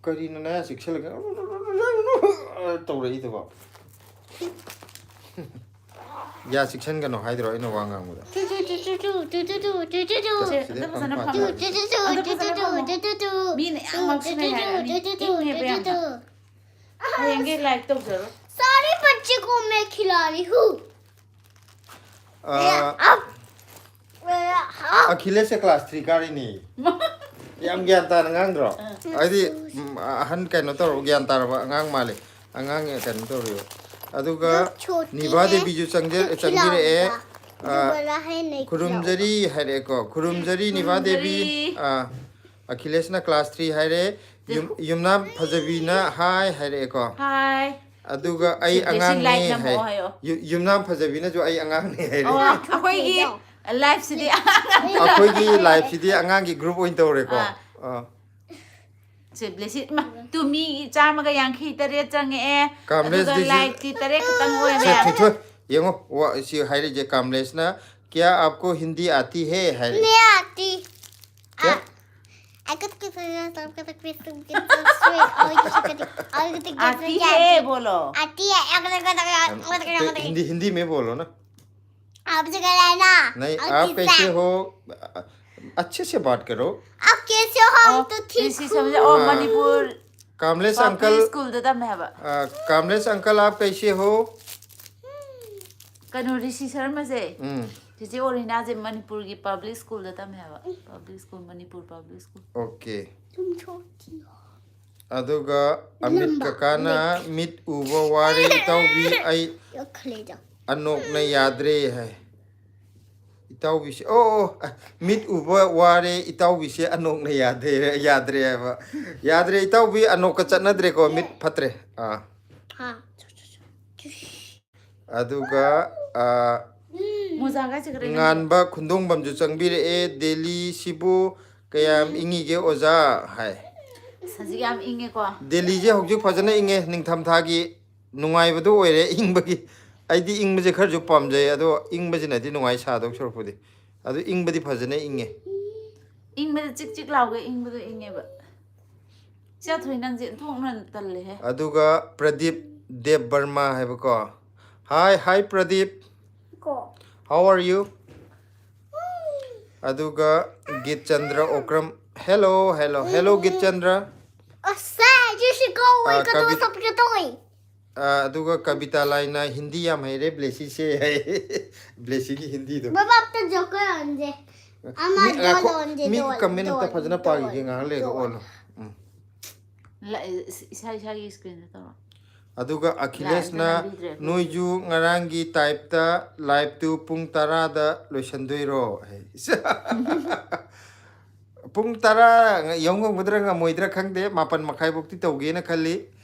ꯀꯔꯤꯅꯣ ꯅꯌꯥ ꯆꯤꯛꯁꯜꯂꯒ ꯇꯧꯔꯛꯏꯗꯨꯕꯣ? ꯌꯥ ꯆꯤꯛꯁꯟꯒꯅꯣ ꯍꯥꯏꯗ꯭ꯔꯣ ꯑꯩꯅ ꯋꯥ ꯉꯥꯡꯕꯗ? ꯁꯦ, ꯑꯝꯇ ꯐꯖꯅ ꯐꯝꯃꯣ꯫ ꯑꯝꯇ ꯐꯖꯅ ꯐꯝꯃꯣ꯫ ꯃꯤꯅ ꯌꯥꯝ ꯉꯥꯎꯁꯤꯟꯅꯩ ꯍꯥꯏꯔꯛꯑꯅꯤ꯫ ꯏꯪꯉꯦꯕ ꯌꯥꯝꯅ꯫ ꯍꯌꯦꯡꯒꯤ ꯂꯥꯏꯛ ꯇꯧꯖꯔꯣ꯫ सारे बच्चे को मैं खिला रही हूँ। ꯑ, ꯑꯈꯤꯂꯦꯁꯁꯦ ꯀ꯭ꯂꯥꯁ ꯊ꯭ꯔꯤ ꯀꯥꯔꯤꯅꯦ꯫ ꯌꯥꯝ ꯒ꯭ꯌꯥꯟ ꯇꯥꯅ ꯉꯥꯡꯗ꯭ꯔꯣ? ꯍꯥꯏꯗꯤ, ꯎꯝ, ꯑꯍꯟ ꯀꯩꯅꯣ ꯇꯧꯔꯕ, ꯒ꯭ꯌꯥꯟ ꯇꯥꯔꯕ ꯑꯉꯥꯡ ꯃꯥꯜꯂꯦ꯫ ꯑꯉꯥꯡ ꯀꯩꯅꯣ ꯇꯧꯔꯤꯕ꯫ ꯑꯗꯨꯒ ꯅꯤꯚꯥ ꯗꯦꯕꯤꯁꯨ ꯆꯪꯖ- ꯆꯪꯕꯤꯔꯛꯑꯦ꯫ ꯑ, ꯈꯨꯔꯨꯝꯖꯔꯤ ꯍꯥꯏꯔꯛꯑꯦꯀꯣ꯫ ꯈꯨꯔꯨꯝꯖꯔꯤ ꯅꯤꯚꯥ ꯗꯦꯕꯤ꯫ ꯑ, ꯑꯈꯤꯂꯦꯁꯅ ꯀ꯭ꯂꯥꯁ ꯊ꯭ꯔꯤ ꯍꯥꯏꯔꯦ꯫ ꯌꯨꯝ- ꯌꯨꯝꯅꯥꯝ ꯐꯖꯕꯤꯅ ꯍꯥꯏ ꯍꯥꯏꯔꯛꯑꯦꯀꯣ꯫ ꯍꯥꯏ꯫ ꯑꯗꯨꯒ ꯑꯩ ꯁꯤ blessing ꯑꯉꯥꯡꯅꯦ like ꯅꯝꯃꯛꯑꯣ ꯍꯥꯏ꯫ ꯍꯥꯏꯌꯣ꯫ ꯌꯨ- ꯌꯨꯝꯅꯥꯝ ꯐꯖꯕꯤꯅꯁꯨ ꯑꯩ ꯑꯉꯥꯡꯅꯦ ꯍꯥꯏꯔꯦ꯫ ꯑꯣ, ꯑꯩꯈꯣꯏꯒꯤ ꯂꯥꯏꯐꯁꯤꯗꯤ ꯑꯩꯈꯣꯏꯒꯤ ꯂꯥꯏꯐꯁꯤꯗꯤ ꯑꯉꯥꯡꯒꯤ ꯒ꯭ꯔꯨꯞ ꯑꯣꯏꯅ ꯇꯧꯔꯦꯀꯣ꯫ ꯑꯥ꯫ ꯑꯥ꯫ ꯁꯦ blessing ꯏꯃꯥ, ꯇꯨ ꯃꯤ ꯆꯥꯝꯃꯒ ꯌꯥꯡꯈꯩ ꯇꯔꯦꯠ ꯆꯪꯉꯛꯑꯦ꯫ ꯀꯥꯝꯂꯦꯁ ꯑꯗꯨꯒ ꯗꯤꯖꯤ- ꯂꯥꯏꯛꯇꯤ ꯇꯔꯦꯠ ꯈꯛꯇꯪ ꯑꯣꯏꯕ ꯁꯦ ꯌꯥꯏ꯫ ꯊꯣꯏꯊꯣꯏ, ꯌꯦꯡꯉꯣ, ꯋꯥ- ꯁꯤ ꯍꯥꯏꯔꯤꯁꯦ ꯀꯥꯝꯂꯦꯁꯅ, "क्या आपको हिंदी आती है?" ꯍꯥꯏꯔꯦ꯫ नहीं आती। क्या? I could give you some kind of question, get some straight. All you should get, all you think आती है बोलो। आती है। हिंदी, हिंदी में बोलो ना। आपसे कर रहा है ना। नहीं, और आप किससे? कैसे हो? अच्छे से बात करो। आप कैसे हो? हम तो ठीक ऋषि हूँ। शर्मा से, और हाँ। मणिपुर कामलेश पब्लिक अंकल, स्कूल दा तम्मे ꯍꯥꯏꯕ꯫ आ, कामलेश अंकल, आप कैसे हो? ꯀꯩꯅꯣ, ऋषि शर्मा से। हम्म। ꯆꯤꯆꯦ ꯑꯣꯔꯤꯅꯥꯁꯦ ꯃꯅꯤꯄꯨꯔꯒꯤ ꯄꯕ꯭ꯂꯤꯛ ꯁ꯭ꯀꯨꯜꯗ ꯇꯝꯃꯦ ꯍꯥꯏꯕ꯫ Public school, Manipur public school. OK꯫ तुम छोटी हो। ꯑꯗꯨꯒ ꯑꯃꯤꯠ ꯂꯝꯕ, ꯀꯀꯥꯅ, "ꯃꯤꯠ ꯎꯕ ꯋꯥꯔꯦ ꯏꯇꯥꯎꯕꯤ, ꯑꯩ यो खले जाओ। ꯑꯅꯣꯛꯅ ꯌꯥꯗ꯭ꯔꯦ" ꯍꯥꯏ꯫ ꯏꯇꯥꯎꯕꯤꯁꯦ, ꯑꯣ, ꯑꯣ, ꯑ, "ꯃꯤꯠ ꯎꯕ ꯋꯥꯔꯦ ꯏꯇꯥꯎꯕꯤꯁꯦ, ꯑꯅꯣꯛꯅ ꯌꯥꯗ꯭ꯔꯦ, ꯌꯥꯗ꯭ꯔꯦ" ꯍꯥꯏꯕ꯫ ꯌꯥꯗ꯭ꯔꯦ ꯏꯇꯥꯎꯕꯤ, ꯑꯅꯣꯛꯀ ꯆꯠꯅꯗ꯭ꯔꯦꯀꯣ, ꯃꯤꯠ ꯐꯠꯇ꯭ꯔꯦ꯫ ꯑꯥ꯫ हाँ। ꯑꯗꯨꯒ, ꯑꯥ, ꯃꯣꯖꯥꯒꯥꯏꯁꯦ ꯈꯔ ꯉꯥꯟꯕ ꯈꯨꯟꯗꯣꯡꯕꯝꯁꯨ ꯆꯪꯕꯤꯔꯛꯑꯦ꯫ "ꯗꯦꯜꯂꯤꯁꯤꯕꯨ ꯀꯌꯥꯝ ꯏꯪꯉꯤꯒꯦ ꯑꯣꯖꯥ?" ꯍꯥꯏ꯫ ꯍꯧꯖꯤꯛ ꯌꯥꯝ ꯏꯪꯉꯦꯀꯣ꯫ ꯗꯦꯜꯂꯤꯁꯦ ꯍꯧꯖꯤꯛ ꯐꯖꯅ ꯏꯪꯉꯦ, ꯅꯤꯡꯊꯝꯊꯥꯒꯤ ꯅꯨꯡꯉꯥꯏꯕꯗꯣ ꯑꯣꯏꯔꯦ ꯏꯪꯕꯒꯤ꯫ ꯑꯩꯗꯤ ꯏꯪꯕꯁꯦ ꯈꯔꯁꯨ ꯄꯥꯝꯖꯩ, ꯑꯗꯣ ꯏꯪꯕꯁꯤꯅꯗꯤ ꯅꯨꯡꯉꯥꯏ, ꯁꯥꯗꯧ ꯁꯔꯨꯛꯄꯨꯗꯤ꯫ ꯑꯗꯨ ꯏꯪꯕꯗꯤ ꯐꯖꯅ ꯏꯪꯉꯦ꯫ ꯏꯪꯕꯗ ꯆꯤꯛ ꯆꯤꯛ ꯂꯥꯎꯒꯩ ꯏꯪꯕꯗꯣ ꯏꯪꯉꯦꯕ꯫ ꯆꯥꯊꯣꯏ, ꯅꯪꯁꯦ ꯑꯣꯟꯊꯣꯛꯅ ꯇꯜꯂꯦꯍꯦ꯫ ꯑꯗꯨꯒ ꯄ꯭ꯔꯗꯤꯞ ꯗꯦꯕ ꯕꯔꯃꯥ ꯍꯥꯏꯕꯀꯣ꯫ Hi, hi, Pradeep. को। How are you? ꯑꯗꯨꯒ ꯒꯤꯠꯆꯟꯗ꯭ꯔ ꯑꯣꯀ꯭ꯔꯝ, hello, hello, hello, ꯒꯤꯠꯆꯟꯗ꯭ꯔ꯫ ꯑꯁ, you should go away. ꯑꯥ, ꯀꯗꯧ ꯀꯕꯤ- ꯁꯞꯀꯦ ꯇꯧꯏ꯫ ꯑꯥ, ꯑꯗꯨꯒ ꯀꯕꯤꯇꯥ ꯂꯥꯏꯅ ꯍꯤꯟꯗꯤ ꯌꯥꯝ ꯍꯩꯔꯦ ꯕ꯭ꯂꯦꯁꯤꯁꯦ ꯍꯥꯏ꯫ ꯕ꯭ꯂꯦꯁꯤꯒꯤ ꯍꯤꯟꯗꯤꯗꯣ꯫ ꯕꯕꯥꯛꯇ ꯖꯣꯀꯔ ꯑꯣꯟꯁꯦ꯫ ꯑꯃ ꯃꯤ, ꯉꯥꯏꯈꯣ, ꯗꯣꯜ ꯑꯣꯟꯁꯦ, ꯃꯤꯒꯤ ꯗꯣꯜ, ꯀꯃꯦꯟ ꯑꯝꯇ ꯗꯣꯜ, ꯐꯖꯅ ꯗꯣꯜ, ꯄꯥꯈꯤꯒꯦ, ꯉꯥꯏꯍꯥꯛ ꯂꯩꯔꯒ ꯗꯣꯜ꯫ ꯑꯣꯜꯂꯣ꯫ ꯎꯝ꯫ ꯂ-, ꯏꯁꯥ ꯏꯁꯥꯒꯤ ꯁ꯭ꯀ꯭ꯔꯤꯟꯗ ꯇꯧꯔꯣ꯫ ꯑꯗꯨꯒ ꯑꯈꯤꯂꯦꯁꯅ ꯂꯥꯛꯑꯦ, ꯅꯪ ꯅꯝꯕꯤꯗ꯭ꯔꯦ꯫ ꯅꯣꯏꯁꯨ ꯉꯔꯥꯡꯒꯤ ꯇꯥꯏꯞꯇ ꯂꯥꯏꯞꯇꯨ ꯄꯨꯡ ꯇꯔꯥꯗ ꯂꯣꯏꯁꯟꯗꯣꯏꯔꯣ ꯍꯥꯏ꯫ ꯄꯨꯡ ꯇꯔꯥ ꯌꯧ ꯉꯝꯒꯗ꯭ꯔꯥ ꯉꯝꯃꯣꯏꯗ꯭ꯔꯥ ꯈꯪꯗꯦ, ꯃꯥꯄꯟ ꯃꯈꯥꯏꯐꯧꯗꯤ ꯇꯧꯒꯦꯅ ꯈꯜꯂꯤ꯫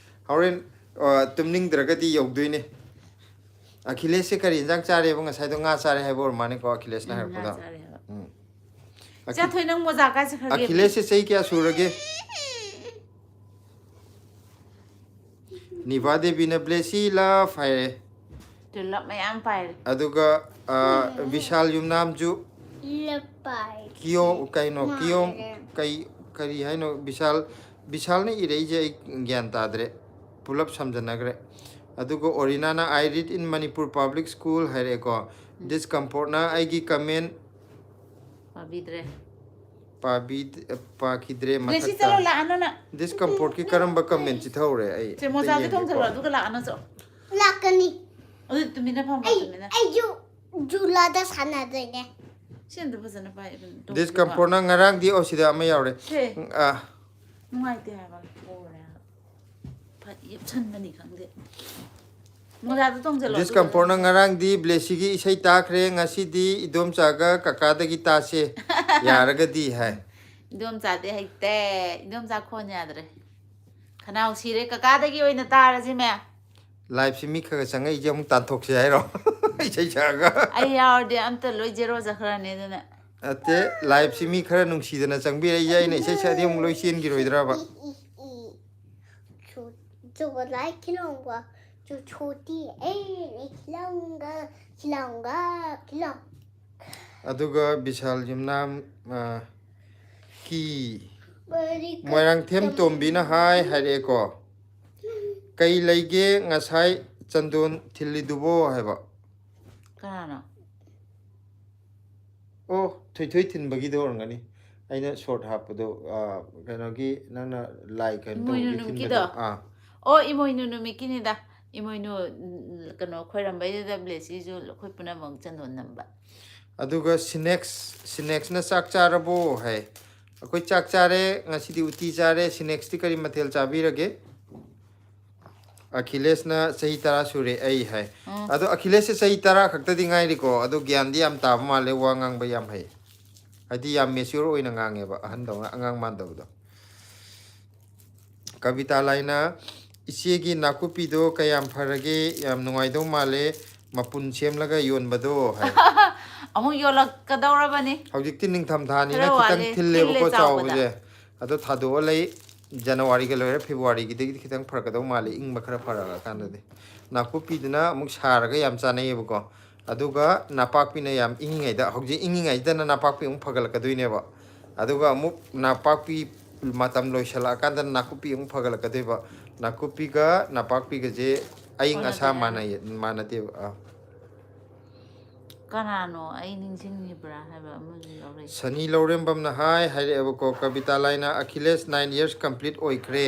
ꯍꯣꯔꯦꯟ, ꯑ, ꯇꯨꯝꯅꯤꯡꯗ꯭ꯔꯒꯗꯤ ꯌꯧꯗꯣꯏꯅꯦ꯫ ꯑꯈꯤꯂꯦꯁꯁꯦ ꯀꯔꯤ ꯌꯦꯟꯖꯥꯡ ꯆꯥꯔꯦꯕ? ꯉꯁꯥꯏꯗꯣ ꯉꯥ ꯆꯥꯔꯦ ꯍꯥꯏꯕ ꯑꯣꯏꯔ ꯃꯥꯅꯤꯀꯣ, ꯑꯈꯤꯂꯦꯁꯅ ꯎꯝ, ꯍꯥꯏꯔꯛꯄꯗꯣ꯫ ꯉꯥ ꯆꯥꯔꯦ ꯍꯥꯏꯕ꯫ ꯎꯝ꯫ ꯏꯆꯥꯊꯣꯏ, ꯅꯪ ꯃꯣꯖꯥ ꯀꯥꯏ ꯆꯠꯈ꯭ꯔꯒꯦ? ꯑꯈꯤꯂꯦꯁꯁꯦ ꯆꯍꯤ ꯀꯌꯥ ꯁꯨꯔꯒꯦ? ꯅꯤꯚꯥ ꯗꯦꯕꯤꯅ ꯕ꯭ꯂꯦꯁꯤ ꯂꯚ ꯍꯥꯏꯔꯦ꯫ ꯇꯨꯂꯞ ꯃꯌꯥꯝ ꯄꯥꯏꯔꯦ꯫ ꯑꯗꯨꯒ, ꯑ, ꯕꯤꯁꯥꯜ ꯌꯨꯝꯅꯥꯝꯁꯨ ꯂꯄꯥꯏ꯫ ꯀꯤꯌꯣ, ꯀꯩꯅꯣ, ꯀꯤꯌꯣ, ꯃꯥꯜꯂꯦ꯫ ꯀꯩ, ꯀꯔꯤ ꯍꯥꯏꯅꯣ? ꯕꯤꯁꯥꯜ, ꯕꯤꯁꯥꯜꯅ ꯏꯔꯛꯏꯁꯦ ꯑꯩ ꯒ꯭ꯌꯥꯟ ꯇꯥꯗ꯭ꯔꯦ, ꯄꯨꯂꯞ ꯁꯝꯖꯟꯅꯈ꯭ꯔꯦ꯫ ꯑꯗꯨꯒ ꯑꯣꯔꯤꯅꯥꯅ, "I read in Manipur public school" ꯍꯥꯏꯔꯛꯑꯦꯀꯣ꯫ ꯗꯤꯁꯀꯝꯐꯣꯔꯠꯅ ꯑꯩꯒꯤ ꯀꯃꯦꯟ ꯄꯥꯕꯤꯗ꯭ꯔꯦ꯫ ꯄꯥꯕꯤ-, ꯄꯥꯈꯤꯗ꯭ꯔꯦ꯫ ꯕ꯭ꯂꯦꯁꯤ, ꯃꯊꯛꯇ ꯆꯠꯂꯣ, ꯂꯥꯛꯑꯅꯨ ꯅꯪ꯫ ꯗꯤꯁꯀꯝꯐꯣꯔꯠꯀꯤ ꯀꯔꯝꯕ ꯀꯃꯦꯟ ꯆꯤꯊꯍꯧꯔꯦ? ꯑꯩ ꯁꯦ, ꯑꯝꯇ ꯃꯣꯖꯥꯁꯦ ꯌꯦꯡꯒꯦꯀꯣ꯫ ꯊꯣꯡꯖꯜꯂꯣ, ꯑꯗꯨꯒ ꯂꯥꯛꯑꯅꯨ ꯆꯣ꯫ ꯂꯥꯛꯀꯅꯤ꯫ ꯑꯗꯨ ꯇꯨꯃꯤꯟꯅ ꯐꯝꯃꯣ, ꯑꯩ, ꯇꯨꯃꯤꯟꯅ꯫ ꯑꯩꯁꯨ ꯖꯨꯂꯥꯗ ꯁꯥꯟꯅꯗꯣꯏꯅꯦ꯫ ꯁꯤ ꯑꯝꯇ ꯐꯖꯅ ꯄꯥꯏ, ꯑꯗꯨꯝ ꯇꯣꯛ-, ꯗꯤꯁꯀꯝꯐꯣꯔꯠꯅ ꯉꯔꯥꯡꯗꯤ ꯑꯣ ꯁꯤꯗ ꯑꯃ ꯌꯥꯎꯔꯦ꯫ ꯁꯦ꯫ ꯑ, ꯅꯨꯡꯉꯥꯏꯇꯦ ꯍꯥꯏꯕ, ꯄꯣꯔꯦ ꯍꯥꯏꯕ꯫ ꯐꯠ ꯌꯦꯞꯁꯟꯕꯅꯤ ꯈꯪꯗꯦ꯫ ꯃꯣꯖꯥꯗꯣ ꯇꯣꯡꯖꯜꯂꯣ, ꯑꯗꯨꯒ ꯗꯤꯁꯀꯝꯐꯣꯔꯠꯅ ꯂꯩꯔꯣ꯫ ꯉꯔꯥꯡꯗꯤ ꯕ꯭ꯂꯦꯁꯤꯒꯤ ꯏꯁꯩ ꯇꯥꯈ꯭ꯔꯦ, ꯉꯁꯤꯗꯤ ꯏꯗꯣꯝꯆꯥꯒ ꯀꯀꯥꯗꯒꯤ ꯇꯥꯁꯦ ꯌꯥꯔꯒꯗꯤ ꯍꯥꯏ꯫ ꯏꯗꯣꯝꯆꯥꯗꯤ ꯍꯩꯇꯦ꯫ ꯏꯗꯣꯝꯆꯥ ꯈꯣꯟ ꯌꯥꯗ꯭ꯔꯦ꯫ ꯈꯅꯥꯎ ꯁꯤꯔꯦ꯫ ꯀꯀꯥꯗꯒꯤ ꯑꯣꯏꯅ ꯇꯥꯔꯁꯤ ꯃꯌꯥꯝ꯫ ꯂꯥꯏꯞꯁꯤ ꯃꯤ ꯈꯔ ꯈꯔ ꯆꯪꯉꯛꯏꯁꯦ ꯑꯃꯨꯛ ꯇꯥꯟꯊꯣꯛꯁꯦ ꯍꯥꯏꯔꯣ? ꯏꯁꯩ ꯁꯛꯑꯒ꯫ ꯑꯩ ꯌꯥꯎꯔꯗꯤ ꯑꯝꯇ ꯂꯣꯏ ꯖꯦꯔꯣ ꯆꯠꯈ꯭ꯔꯅꯤ ꯑꯗꯨꯅ꯫ ꯅꯠꯇꯦ, ꯂꯥꯏꯞꯁꯤ ꯃꯤ ꯈꯔ ꯅꯨꯡꯁꯤꯗꯅ ꯆꯪꯕꯤꯔꯛꯏꯁꯦ, ꯑꯩꯅ ꯏꯁꯩ ꯁꯛꯑꯗꯤ ꯑꯃꯨꯛ ꯂꯣꯏ ꯆꯦꯟꯈꯤꯔꯣꯏꯗ꯭ꯔꯕ? E, E, E. ꯁꯨ-, ꯁꯨꯒ ꯂꯥꯏ ꯈꯤꯂꯣꯡꯕ, ꯁꯨ ꯁꯣꯇꯤ, ꯑꯦ, ꯈꯤꯂꯣꯡꯒ, ꯈꯤꯂꯣꯡꯒ, ꯈꯤꯂꯣꯡ꯫ ꯑꯗꯨꯒ ꯕꯤꯁꯥꯜ ꯌꯨꯝꯅꯥꯝ, ꯑ, ꯀꯤ ꯃꯔꯤ ꯀ-, ꯃꯣꯏꯔꯥꯡꯊꯦꯝ ꯇꯣꯝꯕꯤꯅ ꯍꯥꯏ ꯍꯥꯏꯔꯛꯑꯦꯀꯣ꯫ "ꯀꯩ ꯂꯩꯒꯦ ꯉꯁꯥꯏ ꯆꯟꯗꯣꯟ ꯊꯤꯜꯂꯤꯗꯨꯕꯣ?" ꯍꯥꯏꯕ꯫ ꯀꯅꯥꯅꯣ? ꯑꯣ, ꯊꯣꯏꯊꯣꯏ ꯊꯤꯟꯕꯒꯤꯗꯣ ꯑꯣꯏꯔꯝꯒꯅꯤ꯫ ꯑꯩꯅ ꯁꯣꯔꯠ ꯍꯥꯞꯄꯗꯣ, ꯑꯥ, ꯀꯩꯅꯣꯒꯤ, ꯅꯪꯅ ꯂꯥꯏ ꯀꯩꯅꯣ ꯏꯃꯣꯏꯅꯨ ꯇꯧꯕꯒꯤ ꯅꯨꯃꯤꯠꯀꯤꯗꯣ? ꯊꯤꯟꯕꯗꯣ꯫ ꯑꯥ꯫ ꯑꯣ, ꯏꯃꯣꯏꯅꯨ ꯅꯨꯃꯤꯠꯀꯤꯅꯤꯗ꯫ ꯏꯃꯣꯏꯅꯨ, ꯎꯝ, ꯀꯩꯅꯣ ꯈꯣꯏꯔꯝꯕꯩꯗꯨꯗ ꯕ꯭ꯂꯦꯁꯤꯁꯨ ꯑꯩꯈꯣꯏ ꯄꯨꯝꯅꯃꯛ ꯆꯟꯗꯣꯟ ꯅꯝꯕ꯫ ꯑꯗꯨꯒ ꯁꯤꯅꯦꯛꯁ, ꯁꯤꯅꯦꯛꯁꯅ "ꯆꯥꯛ ꯆꯥꯔꯕꯣ?" ꯍꯥꯏ꯫ "ꯑꯩꯈꯣꯏ ꯆꯥꯛ ꯆꯥꯔꯦ, ꯉꯁꯤꯗꯤ ꯎꯇꯤ ꯆꯥꯔꯦ꯫ ꯁꯤꯅꯦꯛꯁꯇꯤ ꯀꯔꯤ ꯃꯊꯦꯜ ꯆꯥꯕꯤꯔꯒꯦ?" ꯑꯈꯤꯂꯦꯁꯅ "ꯆꯍꯤ ꯇꯔꯥ ꯁꯨꯔꯦ ꯑꯩ" ꯍꯥꯏ꯫ ꯎꯝ꯫ ꯑꯗꯣ ꯑꯈꯤꯂꯦꯁꯁꯦ ꯆꯍꯤ ꯇꯔꯥ ꯈꯛꯇꯗꯤ ꯉꯥꯏꯔꯤꯀꯣ, ꯑꯗꯣ ꯒ꯭ꯌꯥꯟꯗꯤ ꯌꯥꯝ ꯇꯥꯕ ꯃꯥꯜꯂꯦ, ꯋꯥ ꯉꯥꯡꯕ ꯌꯥꯝ ꯍꯩ꯫ ꯍꯥꯏꯗꯤ ꯌꯥꯝ ꯃꯦꯆ꯭ꯌꯣꯔ ꯑꯣꯏꯅ ꯉꯥꯡꯉꯦꯕ, ꯑꯍꯟꯗꯧꯅ, ꯑꯉꯥꯡ ꯃꯥꯟꯗꯕꯗꯣ꯫ ꯀꯕꯤꯇꯥ ꯂꯥꯏꯅ, "ꯏꯆꯦꯒꯤ ꯅꯥꯀꯨꯞꯄꯤꯗꯣ ꯀꯌꯥꯝ ꯐꯔꯒꯦ? ꯌꯥꯝ ꯅꯨꯡꯉꯥꯏꯗꯧ ꯃꯥꯜꯂꯦ, ꯃꯄꯨꯟ ꯁꯦꯝꯂꯒ ꯌꯣꯟꯕꯗꯣ" ꯍꯥꯏ꯫ ꯑꯃꯨꯛ ꯌꯣꯜꯂꯛꯀꯗꯧꯔꯕꯅꯤ꯫ ꯍꯧꯖꯤꯛꯇꯤ ꯅꯤꯡꯊꯝꯊꯥꯅꯤꯅ ꯈꯔ ꯈꯤꯇꯪ ꯋꯥꯠꯂꯤ, ꯊꯤꯜꯂꯦꯕꯀꯣ, ꯊꯤꯜꯂꯦ ꯆꯥꯎꯕꯗ꯫ ꯆꯥꯎꯕꯁꯦ꯫ ꯑꯗꯣ ꯊꯥꯗꯣꯛꯑ ꯂꯩ꯫ ꯖꯅꯋꯥꯔꯤꯒ ꯂꯣꯏꯔꯦ, ꯐꯦꯕꯋꯥꯔꯤꯒꯤꯗꯒꯤꯗꯤ ꯈꯤꯇꯪ ꯐꯔꯛꯀꯗꯧ ꯃꯥꯜꯂꯦ, ꯏꯪꯕ ꯈꯔ ꯐꯔꯛꯑꯀꯥꯟꯗꯗꯤ꯫ ꯅꯥꯀꯨꯞꯄꯤꯗꯨꯅ ꯑꯃꯨꯛ ꯁꯥꯔꯒ ꯌꯥꯝ ꯆꯥꯅꯩꯌꯦꯕꯀꯣ꯫ ꯑꯗꯨꯒ ꯅꯥꯄꯥꯛꯄꯤꯅ ꯌꯥꯝ ꯏꯪꯉꯤꯉꯩꯗ, ꯍꯧꯖꯤꯛ ꯏꯪꯉꯤꯉꯩꯗꯅ ꯅꯥꯄꯥꯛꯄꯤ ꯑꯃꯨꯛ ꯐꯒꯠꯂꯛꯀꯗꯣꯏꯅꯦꯕ꯫ ꯑꯗꯨꯒ ꯑꯃꯨꯛ ꯅꯥꯄꯥꯛꯄꯤ ꯃꯇꯝ ꯂꯣꯏꯁꯤꯜꯂꯛꯑꯀꯥꯟꯗ ꯅꯥꯀꯨꯞꯄꯤ ꯑꯃꯨꯛ ꯐꯒꯠꯂꯛꯀꯗꯣꯏꯕ꯫ ꯅꯥꯀꯨꯞꯄꯤꯒ ꯅꯥꯄꯥꯛꯄꯤꯒꯁꯦ ꯑꯏꯪ ꯑꯁꯥ ꯑꯣꯟꯅꯗꯣꯏꯔꯥ? ꯃꯥꯟꯅꯩ, ꯃꯥꯟꯅꯗꯦꯕ꯫ ꯑꯥ꯫ ꯀꯅꯥꯅꯣ ꯑꯩ ꯅꯤꯡꯁꯤꯡꯉꯤꯕ꯭ꯔꯥ ꯍꯥꯏꯕ ꯑꯃꯁꯨ ꯌꯥꯎꯔꯛꯏ꯫ ꯁꯅꯤ ꯂꯧꯔꯦꯝꯕꯝꯅ ꯍꯥꯏ ꯍꯥꯏꯔꯛꯑꯦꯕꯀꯣ, ꯀꯕꯤꯇꯥ ꯂꯥꯏꯅ, "ꯑꯈꯤꯂꯦꯁ nine years complete ꯑꯣꯏꯈ꯭ꯔꯦ"꯫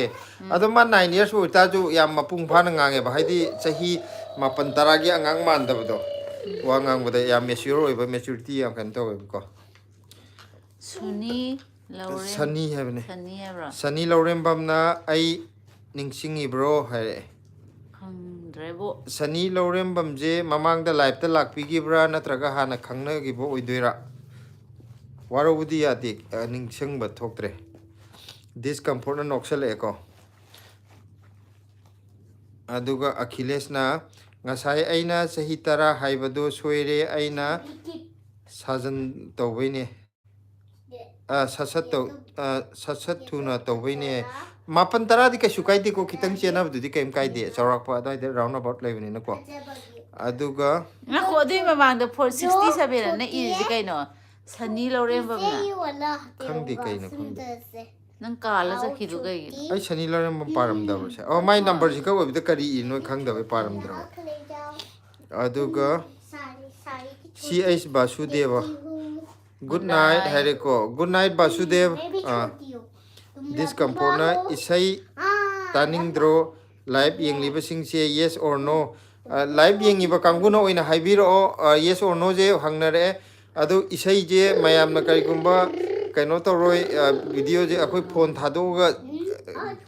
ꯑꯗꯣ ꯃꯥ nine years ꯑꯣꯏꯇꯥꯔꯁꯨ ꯌꯥꯝ ꯃꯄꯨꯡ ꯐꯥꯅ ꯉꯥꯡꯉꯦꯕ, ꯍꯥꯏꯗꯤ ꯆꯍꯤ ꯃꯥꯄꯟ ꯇꯔꯥꯒꯤ ꯑꯉꯥꯡ ꯃꯥꯟꯗꯕꯗꯣ꯫ ꯋꯥ ꯉꯥꯡꯕꯗ ꯌꯥꯝ ꯃꯦꯆ꯭ꯌꯣꯔ ꯑꯣꯏꯕ, ꯃꯦꯆ꯭ꯌꯨꯔꯤꯇꯤ ꯌꯥꯝ ꯀꯩꯅꯣ ꯇꯧꯋꯦꯕꯀꯣ꯫ ꯁꯨꯅꯤ ꯂꯧꯔꯦꯝ-, ꯁꯅꯤ ꯍꯥꯏꯕꯅꯦ꯫ ꯁꯅꯤ ꯍꯥꯏꯕ꯭ꯔꯣ? ꯁꯅꯤ ꯂꯧꯔꯦꯝꯕꯝꯅ "ꯑꯩ ꯅꯤꯡꯁꯤꯡꯉꯤꯕ꯭ꯔꯣ?" ꯍꯥꯏꯔꯛꯑꯦ꯫ ꯈꯪꯗ꯭ꯔꯦꯕꯣ꯫ ꯁꯅꯤ ꯂꯧꯔꯦꯝꯕꯝꯁꯦ ꯃꯃꯥꯡꯗ ꯂꯥꯏꯞꯇ ꯂꯥꯛꯄꯤꯈꯤꯕ꯭ꯔꯥ, ꯅꯠꯇ꯭ꯔꯒ ꯍꯥꯟꯅ ꯈꯪꯅꯈꯤꯕ ꯑꯣꯏꯗꯣꯏꯔꯥ? ꯋꯥꯔꯧꯕꯗꯤ ꯌꯥꯗꯦ, ꯑ, ꯅꯤꯡꯁꯤꯡꯕ ꯊꯣꯛꯇ꯭ꯔꯦ꯫ ꯗꯤꯁꯀꯝꯐꯣꯔꯠꯅ ꯅꯣꯛꯁꯜꯂꯛꯑꯦꯀꯣ꯫ ꯑꯗꯨꯒ ꯑꯈꯤꯂꯦꯁꯅ, "ꯉꯁꯥꯏ ꯑꯩꯅ ꯆꯍꯤ ꯇꯔꯥ ꯍꯥꯏꯕꯗꯣ ꯁꯣꯏꯔꯦ, ꯑꯩꯅ ꯁꯥꯖꯟ ꯇꯧꯕꯩꯅꯦ꯫ ꯑ, ꯁꯠ ꯁꯠ ꯇꯧ-, ꯑ, ꯁꯠ ꯁꯠ ꯊꯨꯅ ꯇꯧꯕꯩꯅꯦ"꯫ ꯃꯥꯄꯟ ꯇꯔꯥꯗꯤ ꯀꯩꯁꯨ ꯀꯥꯏꯗꯦꯀꯣ, ꯈꯤꯇꯪ ꯆꯦꯟꯅꯕꯗꯨꯗꯤ ꯀꯩꯝ ꯀꯥꯏꯗꯦ, ꯆꯥꯎꯔꯥꯛꯄ ꯑꯗꯨꯋꯥꯏꯗ round about ꯂꯩꯕꯅꯤꯅꯀꯣ꯫ ꯑꯗꯨꯒ ꯉꯥꯏꯈꯣ, ꯑꯗꯨꯏ ꯃꯃꯥꯡꯗ four sixty seven ꯑꯅ ꯏꯔꯤꯁꯦ ꯀꯩꯅꯣ? ꯁꯅꯤ ꯂꯧꯔꯦꯝꯕꯝꯅ? ꯈꯪꯗꯦ, ꯀꯩꯅꯣ ꯈꯪꯗꯦ꯫ ꯅꯪ ꯀꯥꯜꯂ ꯆꯠꯈꯤꯗꯨ ꯀꯩꯒꯤꯅꯣ? ꯑꯩ ꯁꯅꯤ ꯂꯧꯔꯦꯝꯕꯝ ꯄꯥꯔꯝꯗꯕꯁꯦ꯫ ꯑꯣ, ꯃꯥꯏ number ꯁꯤ ꯀꯛ ꯑꯣꯏꯕꯗ ꯀꯔꯤ ꯏꯔꯤꯅꯣ ꯈꯪꯗꯕꯩ ꯄꯥꯔꯝꯗ꯭ꯔꯕ꯫ ꯑꯗꯨꯒ ꯁꯤ ꯑꯩꯁ ꯕꯥꯁꯨꯗꯦꯕ꯫ Good night ꯍꯥꯏꯔꯦꯀꯣ꯫ Good night, Vasudev. ꯑꯥ, Discomfortꯅ ꯏꯁꯩ ꯇꯥꯅꯤꯡꯗ꯭ꯔꯣ? Live ꯌꯦꯡꯂꯤꯕꯁꯤꯡꯁꯦ, yes or no? ꯑ, live ꯌꯦꯡꯉꯤꯕ ꯀꯥꯡꯕꯨꯅ ꯑꯣꯏꯅ ꯍꯥꯏꯕꯤꯔꯛꯑꯣ꯫ ꯑ, yes or noꯁꯦ ꯍꯪꯅꯔꯛꯑꯦ꯫ ꯑꯗꯨ ꯏꯁꯩꯁꯦ ꯃꯌꯥꯝꯅ ꯀꯔꯤꯒꯨꯝꯕ ꯀꯩꯅꯣ ꯇꯧꯔꯣꯏ, ꯑ, videoꯁꯦ ꯑꯩꯈꯣꯏ phone ꯊꯥꯗꯣꯛꯑꯒ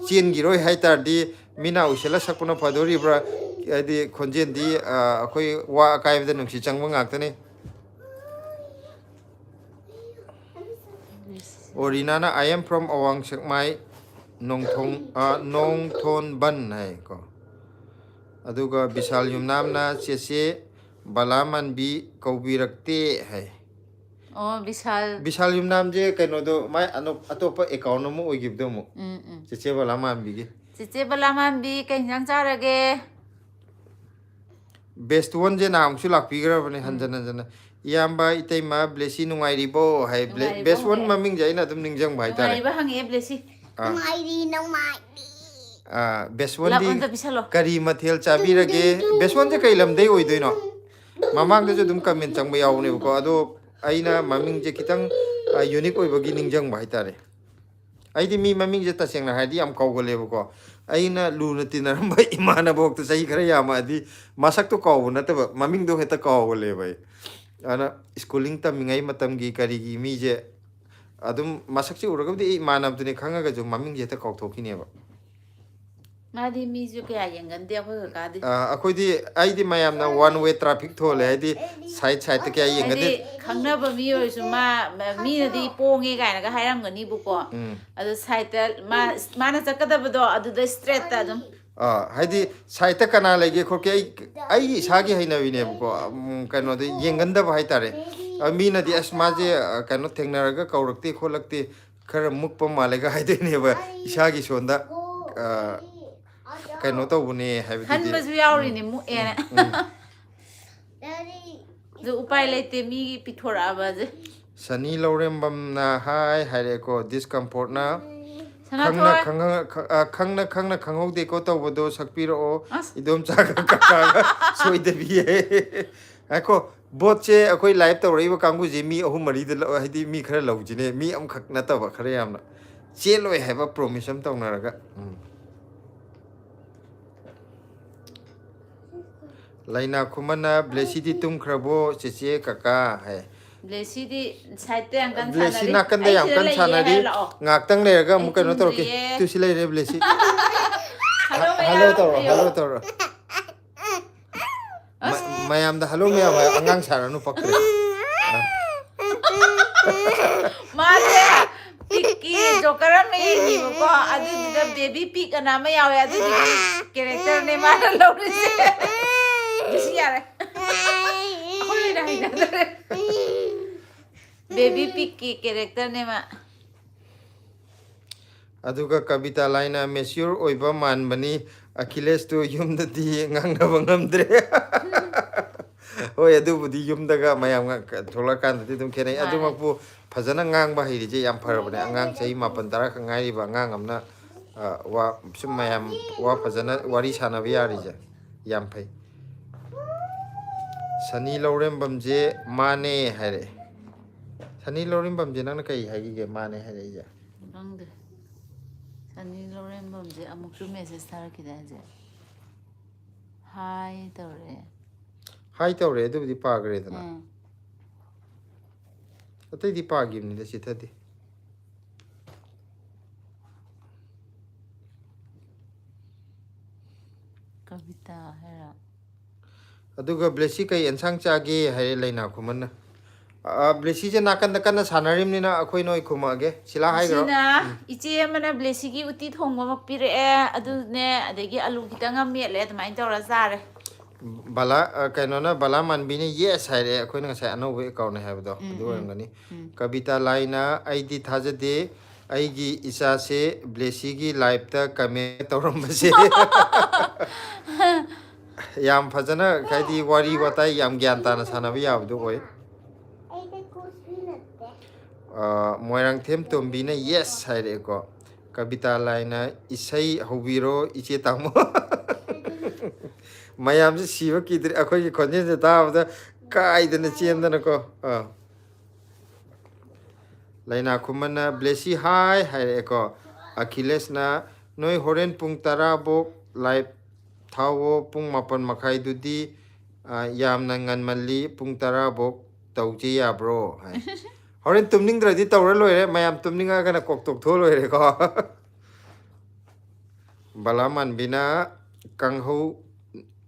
ꯆꯦꯟꯈꯤꯔꯣꯏ ꯍꯥꯏ ꯇꯥꯔꯗꯤ, ꯃꯤꯅ ꯎꯏꯁꯜꯂ ꯁꯛꯄꯅ ꯐꯗꯣꯔꯤꯕ꯭ꯔꯥ? ꯍꯥꯏꯗꯤ ꯈꯣꯟꯖꯦꯜꯗꯤ, ꯑ, ꯑꯩꯈꯣꯏ ꯋꯥ ꯑꯀꯥꯏꯕꯗ ꯅꯨꯡꯁꯤ ꯆꯪꯕ ꯉꯥꯛꯇꯅꯤ꯫ ꯑꯣ, ꯔꯤꯅꯥꯅ, "I am from ꯑꯋꯥꯡ ꯁꯦꯛꯃꯥꯏ, ꯅꯣꯡꯊꯣꯡ, ꯑ, ꯅꯣꯡꯊꯣꯟꯕꯟ" ꯍꯥꯏꯀꯣ꯫ ꯑꯗꯨꯒ ꯕꯤꯁꯥꯜ ꯌꯨꯝꯅꯥꯝꯅ, "ꯆꯦꯆꯦ ꯕꯂꯥꯃꯥꯟꯕꯤ ꯀꯧꯕꯤꯔꯛꯇꯦ" ꯍꯥꯏ꯫ ꯑꯣ, ꯕꯤꯁꯥꯜ꯫ ꯕꯤꯁꯥꯜ ꯌꯨꯝꯅꯥꯝꯁꯦ ꯀꯩꯅꯣꯗꯣ, ꯃꯥꯏ ꯑꯅꯣꯞ-, ꯑꯇꯣꯞꯄ account ꯑꯃ ꯑꯣꯏꯈꯤꯕꯗꯣ ꯑꯃꯨꯛ꯫ ꯎꯝ, ꯎꯝ꯫ ꯆꯦꯆꯦ ꯕꯂꯥꯃꯥꯟꯕꯤꯒꯤ꯫ ꯆꯦꯆꯦ ꯕꯂꯥꯃꯥꯟꯕꯤ, ꯀꯩ ꯏꯟꯖꯥꯡ ꯆꯥꯔꯒꯦ? Best Oneꯁꯦ ꯅꯍꯥꯟꯃꯨꯛꯁꯨ ꯂꯥꯛꯄꯤꯈ꯭ꯔꯕꯅꯦ, ꯎꯝ꯫ ꯍꯟꯖꯟ ꯍꯟꯖꯟꯅ꯫ "ꯏꯌꯥꯝꯕ, ꯏꯇꯩꯃ, ꯕ꯭ꯂꯦꯁꯤ ꯅꯨꯡꯉꯥꯏꯔꯤꯕꯣ?" ꯍꯥꯏ꯫ ꯕ꯭ꯂꯦ-, ꯅꯨꯡꯉꯥꯏꯔꯤꯕꯣ Best One ꯍꯪꯉꯛꯑꯦ꯫ ꯃꯃꯤꯡꯁꯦ ꯑꯩꯅ ꯑꯗꯨꯝ ꯅꯤꯡꯁꯤꯡꯕ ꯍꯥꯏꯇꯥꯔꯦ꯫ ꯅꯨꯡꯉꯥꯏꯔꯤꯕ ꯍꯪꯉꯛꯑꯦ, ꯕ꯭ꯂꯦꯁꯤ꯫ ꯑꯥ꯫ ꯅꯨꯡꯉꯥꯏꯔꯤ, ꯅꯨꯡꯉꯥꯏꯔꯤ꯫ ꯑꯥ, Best Oneꯗꯤ ꯑꯝꯇ ꯄꯤꯁꯜꯂꯣ꯫ ꯀꯔꯤ ꯃꯊꯦꯜ ꯆꯥꯕꯤꯔꯒꯦ? Best Oneꯁꯦ ꯀꯩ ꯂꯝꯗꯩ ꯑꯣꯏꯗꯣꯏꯅꯣ? ꯃꯃꯥꯡꯗꯁꯨ ꯑꯗꯨꯝ comment ꯆꯪꯕ ꯌꯥꯎꯕꯅꯦꯕꯀꯣ, ꯑꯗꯣ ꯑꯩꯅ ꯃꯃꯤꯡꯁꯦ ꯈꯤꯇꯪ, ꯑꯥ, unique ꯑꯣꯏꯕꯒꯤ ꯅꯤꯡꯁꯤꯡꯕ ꯍꯥꯏꯇꯥꯔꯦ꯫ ꯑꯩꯗꯤ ꯃꯤ ꯃꯃꯤꯡꯁꯦ ꯇꯁꯦꯡꯅ ꯍꯥꯏꯔꯗꯤ ꯌꯥꯝ ꯀꯥꯎꯒꯜꯂꯦꯕꯀꯣ꯫ ꯑꯩꯅ ꯂꯨꯅ ꯇꯤꯟꯅꯔꯝꯕ ꯏꯃꯥꯟꯅꯕ ꯐꯥꯎꯗ ꯆꯍꯤ ꯈꯔ ꯌꯥꯝꯃꯛꯑꯗꯤ ꯃꯁꯛꯇꯣ ꯀꯥꯎꯕ ꯅꯠꯇꯕ, ꯃꯃꯤꯡꯗꯣ ꯍꯦꯛꯇ ꯀꯥꯎꯒꯜꯂꯦꯕ ꯑꯩ꯫ ꯑꯗꯨꯅ schooling ꯇꯝꯃꯤꯉꯩ ꯃꯇꯝꯒꯤ ꯀꯔꯤꯒꯤ ꯃꯤꯁꯦ ꯑꯗꯨꯝ ꯃꯁꯛꯁꯦ ꯎꯔꯒꯕꯨꯗꯤ ꯑꯩ ꯏꯃꯥꯟꯅꯕꯗꯨꯅꯦ ꯈꯪꯉꯒꯁꯨ ꯃꯃꯤꯡꯁꯦ ꯍꯦꯛꯇ ꯀꯥꯎꯊꯣꯛꯈꯤꯅꯦꯕ꯫ ꯃꯥꯗꯤ ꯃꯤꯁꯨ ꯀꯌꯥ ꯌꯦꯡꯒꯟꯗꯦ ꯑꯩꯈꯣꯏ ꯀꯀꯥꯗꯤ꯫ ꯑ, ꯑꯩꯈꯣꯏꯗꯤ, ꯑꯩꯗꯤ ꯃꯌꯥꯝꯅ one way traffic ꯊꯣꯜꯂꯦ, ꯍꯥꯏꯗꯤ side sideꯇ ꯀꯌꯥ ꯌꯦꯡꯒꯟꯗꯦ꯫ ꯍꯥꯏꯗꯤ ꯈꯪꯅꯕ ꯃꯤ ꯑꯣꯏꯔꯁꯨ ꯃꯥ, ꯃꯤꯅꯗꯤ ꯄꯣꯡꯉꯦ ꯀꯥꯏꯅꯒ ꯍꯥꯏꯔꯝꯒꯅꯤꯕꯀꯣ꯫ ꯎꯝ꯫ ꯑꯗꯣ sideꯇ ꯃꯥ, ꯃꯥꯅ ꯆꯠꯀꯗꯕꯗꯣ ꯑꯗꯨꯗ straightꯇ ꯑꯗꯨꯝ꯫ ꯑ, ꯍꯥꯏꯗꯤ sideꯇ ꯀꯅꯥ ꯂꯩꯒꯦ ꯈꯣꯠꯀꯦ, ꯑꯩ, ꯑꯩꯒꯤ ꯏꯁꯥꯒꯤ ꯍꯩꯅꯕꯤꯅꯦꯕꯀꯣ꯫ ꯎꯝ, ꯀꯩꯅꯣꯗ ꯌꯦꯡꯒꯟꯗꯕ ꯍꯥꯏꯇꯥꯔꯦ꯫ ꯑ, ꯃꯤꯅꯗꯤ, "ꯑꯁ, ꯃꯥꯁꯦ, ꯑ, ꯀꯩꯅꯣ, ꯊꯦꯡꯅꯔꯒ ꯀꯧꯔꯛꯇꯦ ꯈꯣꯠꯂꯛꯇꯦ, ꯈꯔ ꯃꯨꯛꯄ ꯃꯥꯜꯂꯦꯒ" ꯍꯥꯏꯗꯣꯏꯅꯦꯕ꯫ ꯏꯁꯥꯒꯤ ꯁꯣꯟꯗ, ꯑ, ꯀꯩꯅꯣ ꯇꯧꯕꯅꯦ ꯍꯥꯏꯕꯗꯨꯗꯤ꯫ ꯈꯟꯕꯁꯨ ꯌꯥꯎꯔꯤꯅꯦ, ꯎꯝ, ꯃꯨꯛꯑꯦꯅ꯫ ꯎꯝ, ꯎꯝ꯫ ꯑꯗꯨ ꯎꯄꯥꯏ ꯂꯩꯇꯦ, ꯃꯤꯒꯤ ꯄꯤꯊꯣꯔꯛꯑꯕꯁꯦ꯫ ꯁꯅꯤ ꯂꯧꯔꯦꯝꯕꯝꯅ ꯍꯥꯏ ꯍꯥꯏꯔꯛꯑꯦꯀꯣ, Discomfortꯅ꯫ ꯈꯪꯅ ꯈꯪꯅ ꯈ- ꯑ, ꯈꯪꯅ ꯈꯪꯅ ꯈꯪꯍꯧꯗꯦꯀꯣ ꯇꯧꯕꯗꯣ ꯁꯛꯄꯤꯔꯛꯑꯣ꯫ ꯑꯁ꯫ ꯏꯗꯣꯝꯆꯥꯒ ꯀꯀꯥꯒ ꯁꯣꯏꯗꯕꯤ꯫ ꯉꯥꯏꯈꯣ, ꯕꯣꯠꯁꯦ ꯑꯩꯈꯣꯏ ꯂꯥꯏꯚ ꯇꯧꯔꯛꯏꯕ ꯀꯥꯡꯕꯨꯁꯦ ꯃꯤ ꯑꯍꯨꯝ ꯃꯔꯤꯗ ꯂꯧ, ꯍꯥꯏꯗꯤ ꯃꯤ ꯈꯔ ꯂꯧꯁꯤꯅꯦ, ꯃꯤ ꯑꯃꯈꯛ ꯅꯠꯇꯕ ꯈꯔ ꯌꯥꯝꯅ꯫ ꯆꯦꯜꯂꯣꯏ ꯍꯥꯏꯕ ꯄ꯭ꯔꯣꯃꯤꯁ ꯑꯃ ꯇꯧꯅꯔꯒ꯫ ꯎꯝ꯫ ꯂꯩꯅꯥ ꯈꯨꯃꯟꯅ, "ꯕ꯭ꯂꯦꯁꯤꯗꯤ ꯇꯨꯝꯈ꯭ꯔꯕꯣ ꯆꯦꯆꯦ ꯀꯀꯥ?" ꯍꯥꯏ꯫ ꯕ꯭ꯂꯦꯁꯤꯗꯤ ꯁꯥꯏꯠꯇ ꯌꯥꯝ ꯀꯟꯅ ꯕ꯭ꯂꯦꯁꯤ ꯁꯥꯟꯅꯔꯤ꯫ ꯅꯥꯀꯟꯗ ꯑꯩ ꯌꯥꯝ ꯁꯤꯗ ꯀꯟꯅ ꯂꯩꯌꯦ ꯁꯥꯟꯅꯔꯤ꯫ ꯍꯥꯏ ꯂꯥꯛꯑꯣ꯫ ꯉꯥꯛꯇꯪ ꯂꯩꯔꯒ ꯑꯃꯨꯛ ꯑꯩ ꯀꯩꯅꯣ ꯇꯧꯔꯛꯀꯦ꯫ ꯇꯨꯝꯗ꯭ꯔꯤꯌꯦ꯫ ꯇꯨ ꯁꯤ ꯂꯩꯔꯦ ꯕ꯭ꯂꯦꯁꯤ꯫ ꯍꯜꯂꯣ ꯍ-, ꯃꯌꯥꯝ꯫ ꯍꯜꯂꯣ ꯇꯧꯔꯣ, ꯍꯜꯂꯣ ꯇꯧꯔꯣ꯫ ꯑꯁ꯫ ꯃ-, ꯃꯌꯥꯝꯗ ꯍꯜꯂꯣ ꯃꯌꯥꯝ ꯍꯥꯏ, ꯑꯉꯥꯡ ꯁꯥꯔꯅꯨ ꯄꯛꯇ꯭ꯔꯦ꯫ ꯑ꯫ ꯃꯥꯁꯦ ꯄꯤꯛꯀꯤ ꯖꯣꯀꯔ ꯑꯃ ꯌꯦꯡꯉꯤꯕꯀꯣ, ꯑꯗꯨꯗꯨꯗ ꯕꯦꯕꯤ ꯄꯤꯛ ꯑꯅ ꯑꯃ ꯌꯥꯎꯋꯦ, ꯑꯗꯨꯗꯨꯒꯤ ꯀꯦꯔꯦꯛꯇꯔꯅꯦ ꯃꯥꯅ ꯂꯧꯔꯤꯁꯦ꯫ ꯕꯤꯁꯤ ꯌꯥꯔꯦ꯫ ꯑꯩꯈꯣꯏꯅ ꯍꯩꯅꯗꯔꯦ꯫ ꯕꯦꯕꯤ ꯄꯤꯛꯀꯤ ꯀꯦꯔꯦꯛꯇꯔꯅꯦ ꯃꯥ꯫ ꯑꯗꯨꯒ ꯀꯕꯤꯇꯥ ꯂꯥꯏꯅ ꯃꯦꯆ꯭ꯌꯨꯔ ꯑꯣꯏꯕ ꯃꯥꯟꯕꯅꯤ, ꯑꯈꯤꯂꯦꯁꯇꯨ ꯌꯨꯝꯗꯗꯤ ꯉꯥꯡꯅꯕ ꯉꯝꯗ꯭ꯔꯦ꯫ ꯍꯣꯏ, ꯑꯗꯨꯕꯨꯗꯤ ꯌꯨꯝꯗꯒ ꯃꯌꯥꯝ ꯉ-, ꯊꯣꯛꯂꯛꯀꯥꯟꯗꯗꯤ ꯑꯗꯨꯝ ꯈꯦꯠꯅꯩ꯫ ꯃꯥꯅꯦ꯫ ꯑꯗꯨꯃꯛꯄꯨ ꯐꯖꯅ ꯉꯥꯡꯕ ꯍꯩꯔꯤꯁꯦ ꯌꯥꯝ ꯐꯔꯕꯅꯦ꯫ ꯑꯉꯥꯡ ꯆꯍꯤ ꯃꯥꯄꯟ ꯇꯔꯥ ꯈꯛ ꯉꯥꯏꯔꯤꯕ ꯑꯉꯥꯡ ꯑꯃꯅ, ꯑ, ꯋꯥ, ꯁꯨꯝ ꯃꯌꯥꯝ ꯋꯥ ꯐꯖꯅ ꯋꯥꯔꯤ ꯁꯥꯟꯅꯕ ꯌꯥꯔꯤꯁꯦ ꯌꯥꯝ ꯐꯩ꯫ "ꯁꯅꯤ ꯂꯧꯔꯦꯝꯕꯝꯁꯦ ꯃꯥꯅꯦ" ꯍꯥꯏꯔꯛꯑꯦ꯫ ꯁꯅꯤ ꯂꯧꯔꯦꯝꯕꯝꯁꯦ ꯅꯪꯅ ꯀꯩ ꯍꯥꯏꯈꯤꯒꯦ ꯃꯥꯅꯦ ꯍꯥꯏꯔꯛꯏꯁꯦ? ꯈꯪꯗꯦ꯫ ꯁꯅꯤ ꯂꯧꯔꯦꯝꯕꯝꯁꯦ ꯑꯃꯨꯛꯁꯨ ꯃꯦꯁꯦꯖ ꯊꯥꯔꯛꯈꯤꯗꯥꯏ ꯍꯧꯖꯤꯛ? ꯍꯥꯏ ꯇꯧꯔꯛꯑꯦ꯫ ꯍꯥꯏ ꯇꯧꯔꯛꯑꯦ, ꯑꯗꯨꯕꯨꯗꯤ ꯄꯥꯈ꯭ꯔꯦꯗꯅ꯫ ꯎꯝ꯫ ꯑꯇꯩꯗꯤ ꯄꯥꯈꯤꯕꯅꯤꯗ, ꯆꯤꯊꯗꯦ꯫ ꯀꯕꯤꯇꯥ ꯍꯥꯏꯔꯣ? ꯑꯗꯨꯒ ꯕ꯭ꯂꯦꯁꯤ ꯀꯩ ꯑꯦꯟꯁꯥꯡ ꯆꯥꯒꯦ ꯍꯥꯏꯔꯦ ꯂꯩꯅꯥ ꯈꯨꯃꯟꯅ꯫ ꯑ, ꯕ꯭ꯂꯦꯁꯤꯁꯦ ꯅꯥꯀꯟꯗ ꯀꯟꯅ ꯁꯥꯟꯅꯔꯤꯕꯅꯤꯅ ꯑꯩꯈꯣꯏ ꯅꯣꯏ ꯈꯨꯝꯃꯛꯑꯒꯦ꯫ ꯁꯤꯂꯥ ꯍꯥꯏꯈ꯭ꯔꯣ꯫ ꯉꯁꯤꯅ ꯎꯝ꯫ ꯏꯆꯦ ꯑꯃꯅ ꯕ꯭ꯂꯦꯁꯤꯒꯤ ꯎꯇꯤ ꯊꯣꯡꯕ ꯑꯃ ꯄꯤꯔꯛꯑꯦ, ꯑꯗꯨꯅꯦ, ꯑꯗꯒꯤ ꯑꯂꯨ ꯈꯤꯇꯪ ꯑꯃ ꯃꯦꯠꯂꯦ, ꯑꯗꯨꯃꯥꯏꯅ ꯇꯧꯔ ꯆꯥꯔꯦ꯫ ꯕꯂꯥ, ꯑ, ꯀꯩꯅꯣꯅ, ꯕꯂꯥ ꯃꯥꯟꯕꯤꯅ "ꯌꯦꯁ" ꯍꯥꯏꯔꯛꯑꯦ, ꯑꯩꯈꯣꯏꯅ ꯉꯁꯥꯏ ꯑꯅꯧꯕ ꯑꯦꯀꯥꯎꯟꯅꯦ ꯍꯥꯏꯕꯗꯣ, ꯎꯝ, ꯑꯗꯨ ꯎꯝ꯫ ꯑꯣꯏꯔꯝꯒꯅꯤ꯫ ꯎꯝ꯫ ꯀꯕꯤꯇꯥ ꯂꯥꯏꯅ, "ꯑꯩꯗꯤ ꯊꯥꯖꯗꯦ ꯑꯩꯒꯤ ꯏꯆꯥꯁꯦ ꯕ꯭ꯂꯦꯁꯤꯒꯤ ꯂꯥꯏꯞꯇ ꯀꯃꯦꯟ ꯇꯧꯔꯝꯕꯁꯦ"꯫ ꯌꯥꯝ ꯐꯖꯅ, ꯍꯥꯏꯗꯤ, ꯋꯥꯔꯤ ꯋꯥꯇꯥꯏ ꯌꯥꯝ ꯒ꯭ꯌꯥꯟ ꯇꯥꯅ ꯁꯥꯟꯅꯕ ꯌꯥꯕꯗꯣ ꯑꯣꯏ꯫ ꯑꯩꯗꯤ ꯀꯨꯁꯤ ꯅꯠꯇꯦ꯫ ꯑ, ꯃꯣꯏꯔꯥꯡꯊꯦꯝ ꯇꯣꯝꯕꯤꯅ "ꯌꯦꯁ" ꯍꯥꯏꯔꯛꯑꯦꯀꯣ꯫ ꯀꯕꯤꯇꯥ ꯂꯥꯏꯅ ꯏꯁꯩ ꯍꯧꯕꯤꯔꯣ ꯏꯆꯦ ꯇꯥꯃꯣ꯫ ꯃꯌꯥꯝꯁꯦ ꯁꯤꯕ ꯀꯤꯗ꯭ꯔꯦ ꯑꯩꯈꯣꯏꯒꯤ ꯈꯣꯟꯖꯦꯜꯁꯦ ꯇꯥꯕꯗ ꯀꯥꯏꯗꯅ ꯆꯦꯟꯗꯅꯀꯣ꯫ ꯑꯥ꯫ ꯂꯩꯅꯥ ꯈꯨꯃꯟꯅ "ꯕ꯭ꯂꯦꯁꯤ ꯍꯥꯏ" ꯍꯥꯏꯔꯛꯑꯦꯀꯣ꯫ ꯑꯈꯤꯂꯦꯁꯅ "ꯅꯣꯏ ꯍꯣꯔꯦꯟ ꯄꯨꯡ ꯇꯔꯥ ꯕꯣꯛ ꯂꯥꯏꯚ ꯊꯥꯎꯋꯣ, ꯄꯨꯡ ꯃꯥꯄꯟ ꯃꯈꯥꯏꯗꯨꯗꯤ, ꯑ, ꯌꯥꯝꯅ ꯉꯟꯃꯜꯂꯤ, ꯄꯨꯡ ꯇꯔꯥ ꯕꯣꯛ ꯇꯧꯁꯦ ꯌꯥꯕ꯭ꯔꯣ?" ꯍꯥꯏ꯫ ꯍꯣꯔꯦꯟ ꯇꯨꯝꯅꯤꯡꯗ꯭ꯔꯗꯤ ꯇꯧꯔ ꯂꯣꯏꯔꯦ, ꯃꯌꯥꯝ ꯇꯨꯝꯅꯤꯡꯉꯒꯅ ꯀꯣꯛ ꯇꯣꯛꯊꯣꯛꯑ ꯂꯣꯏꯔꯦꯀꯣ꯫ ꯕꯂꯥꯃꯥꯟꯕꯤꯅ "ꯀꯥꯡꯍꯧ,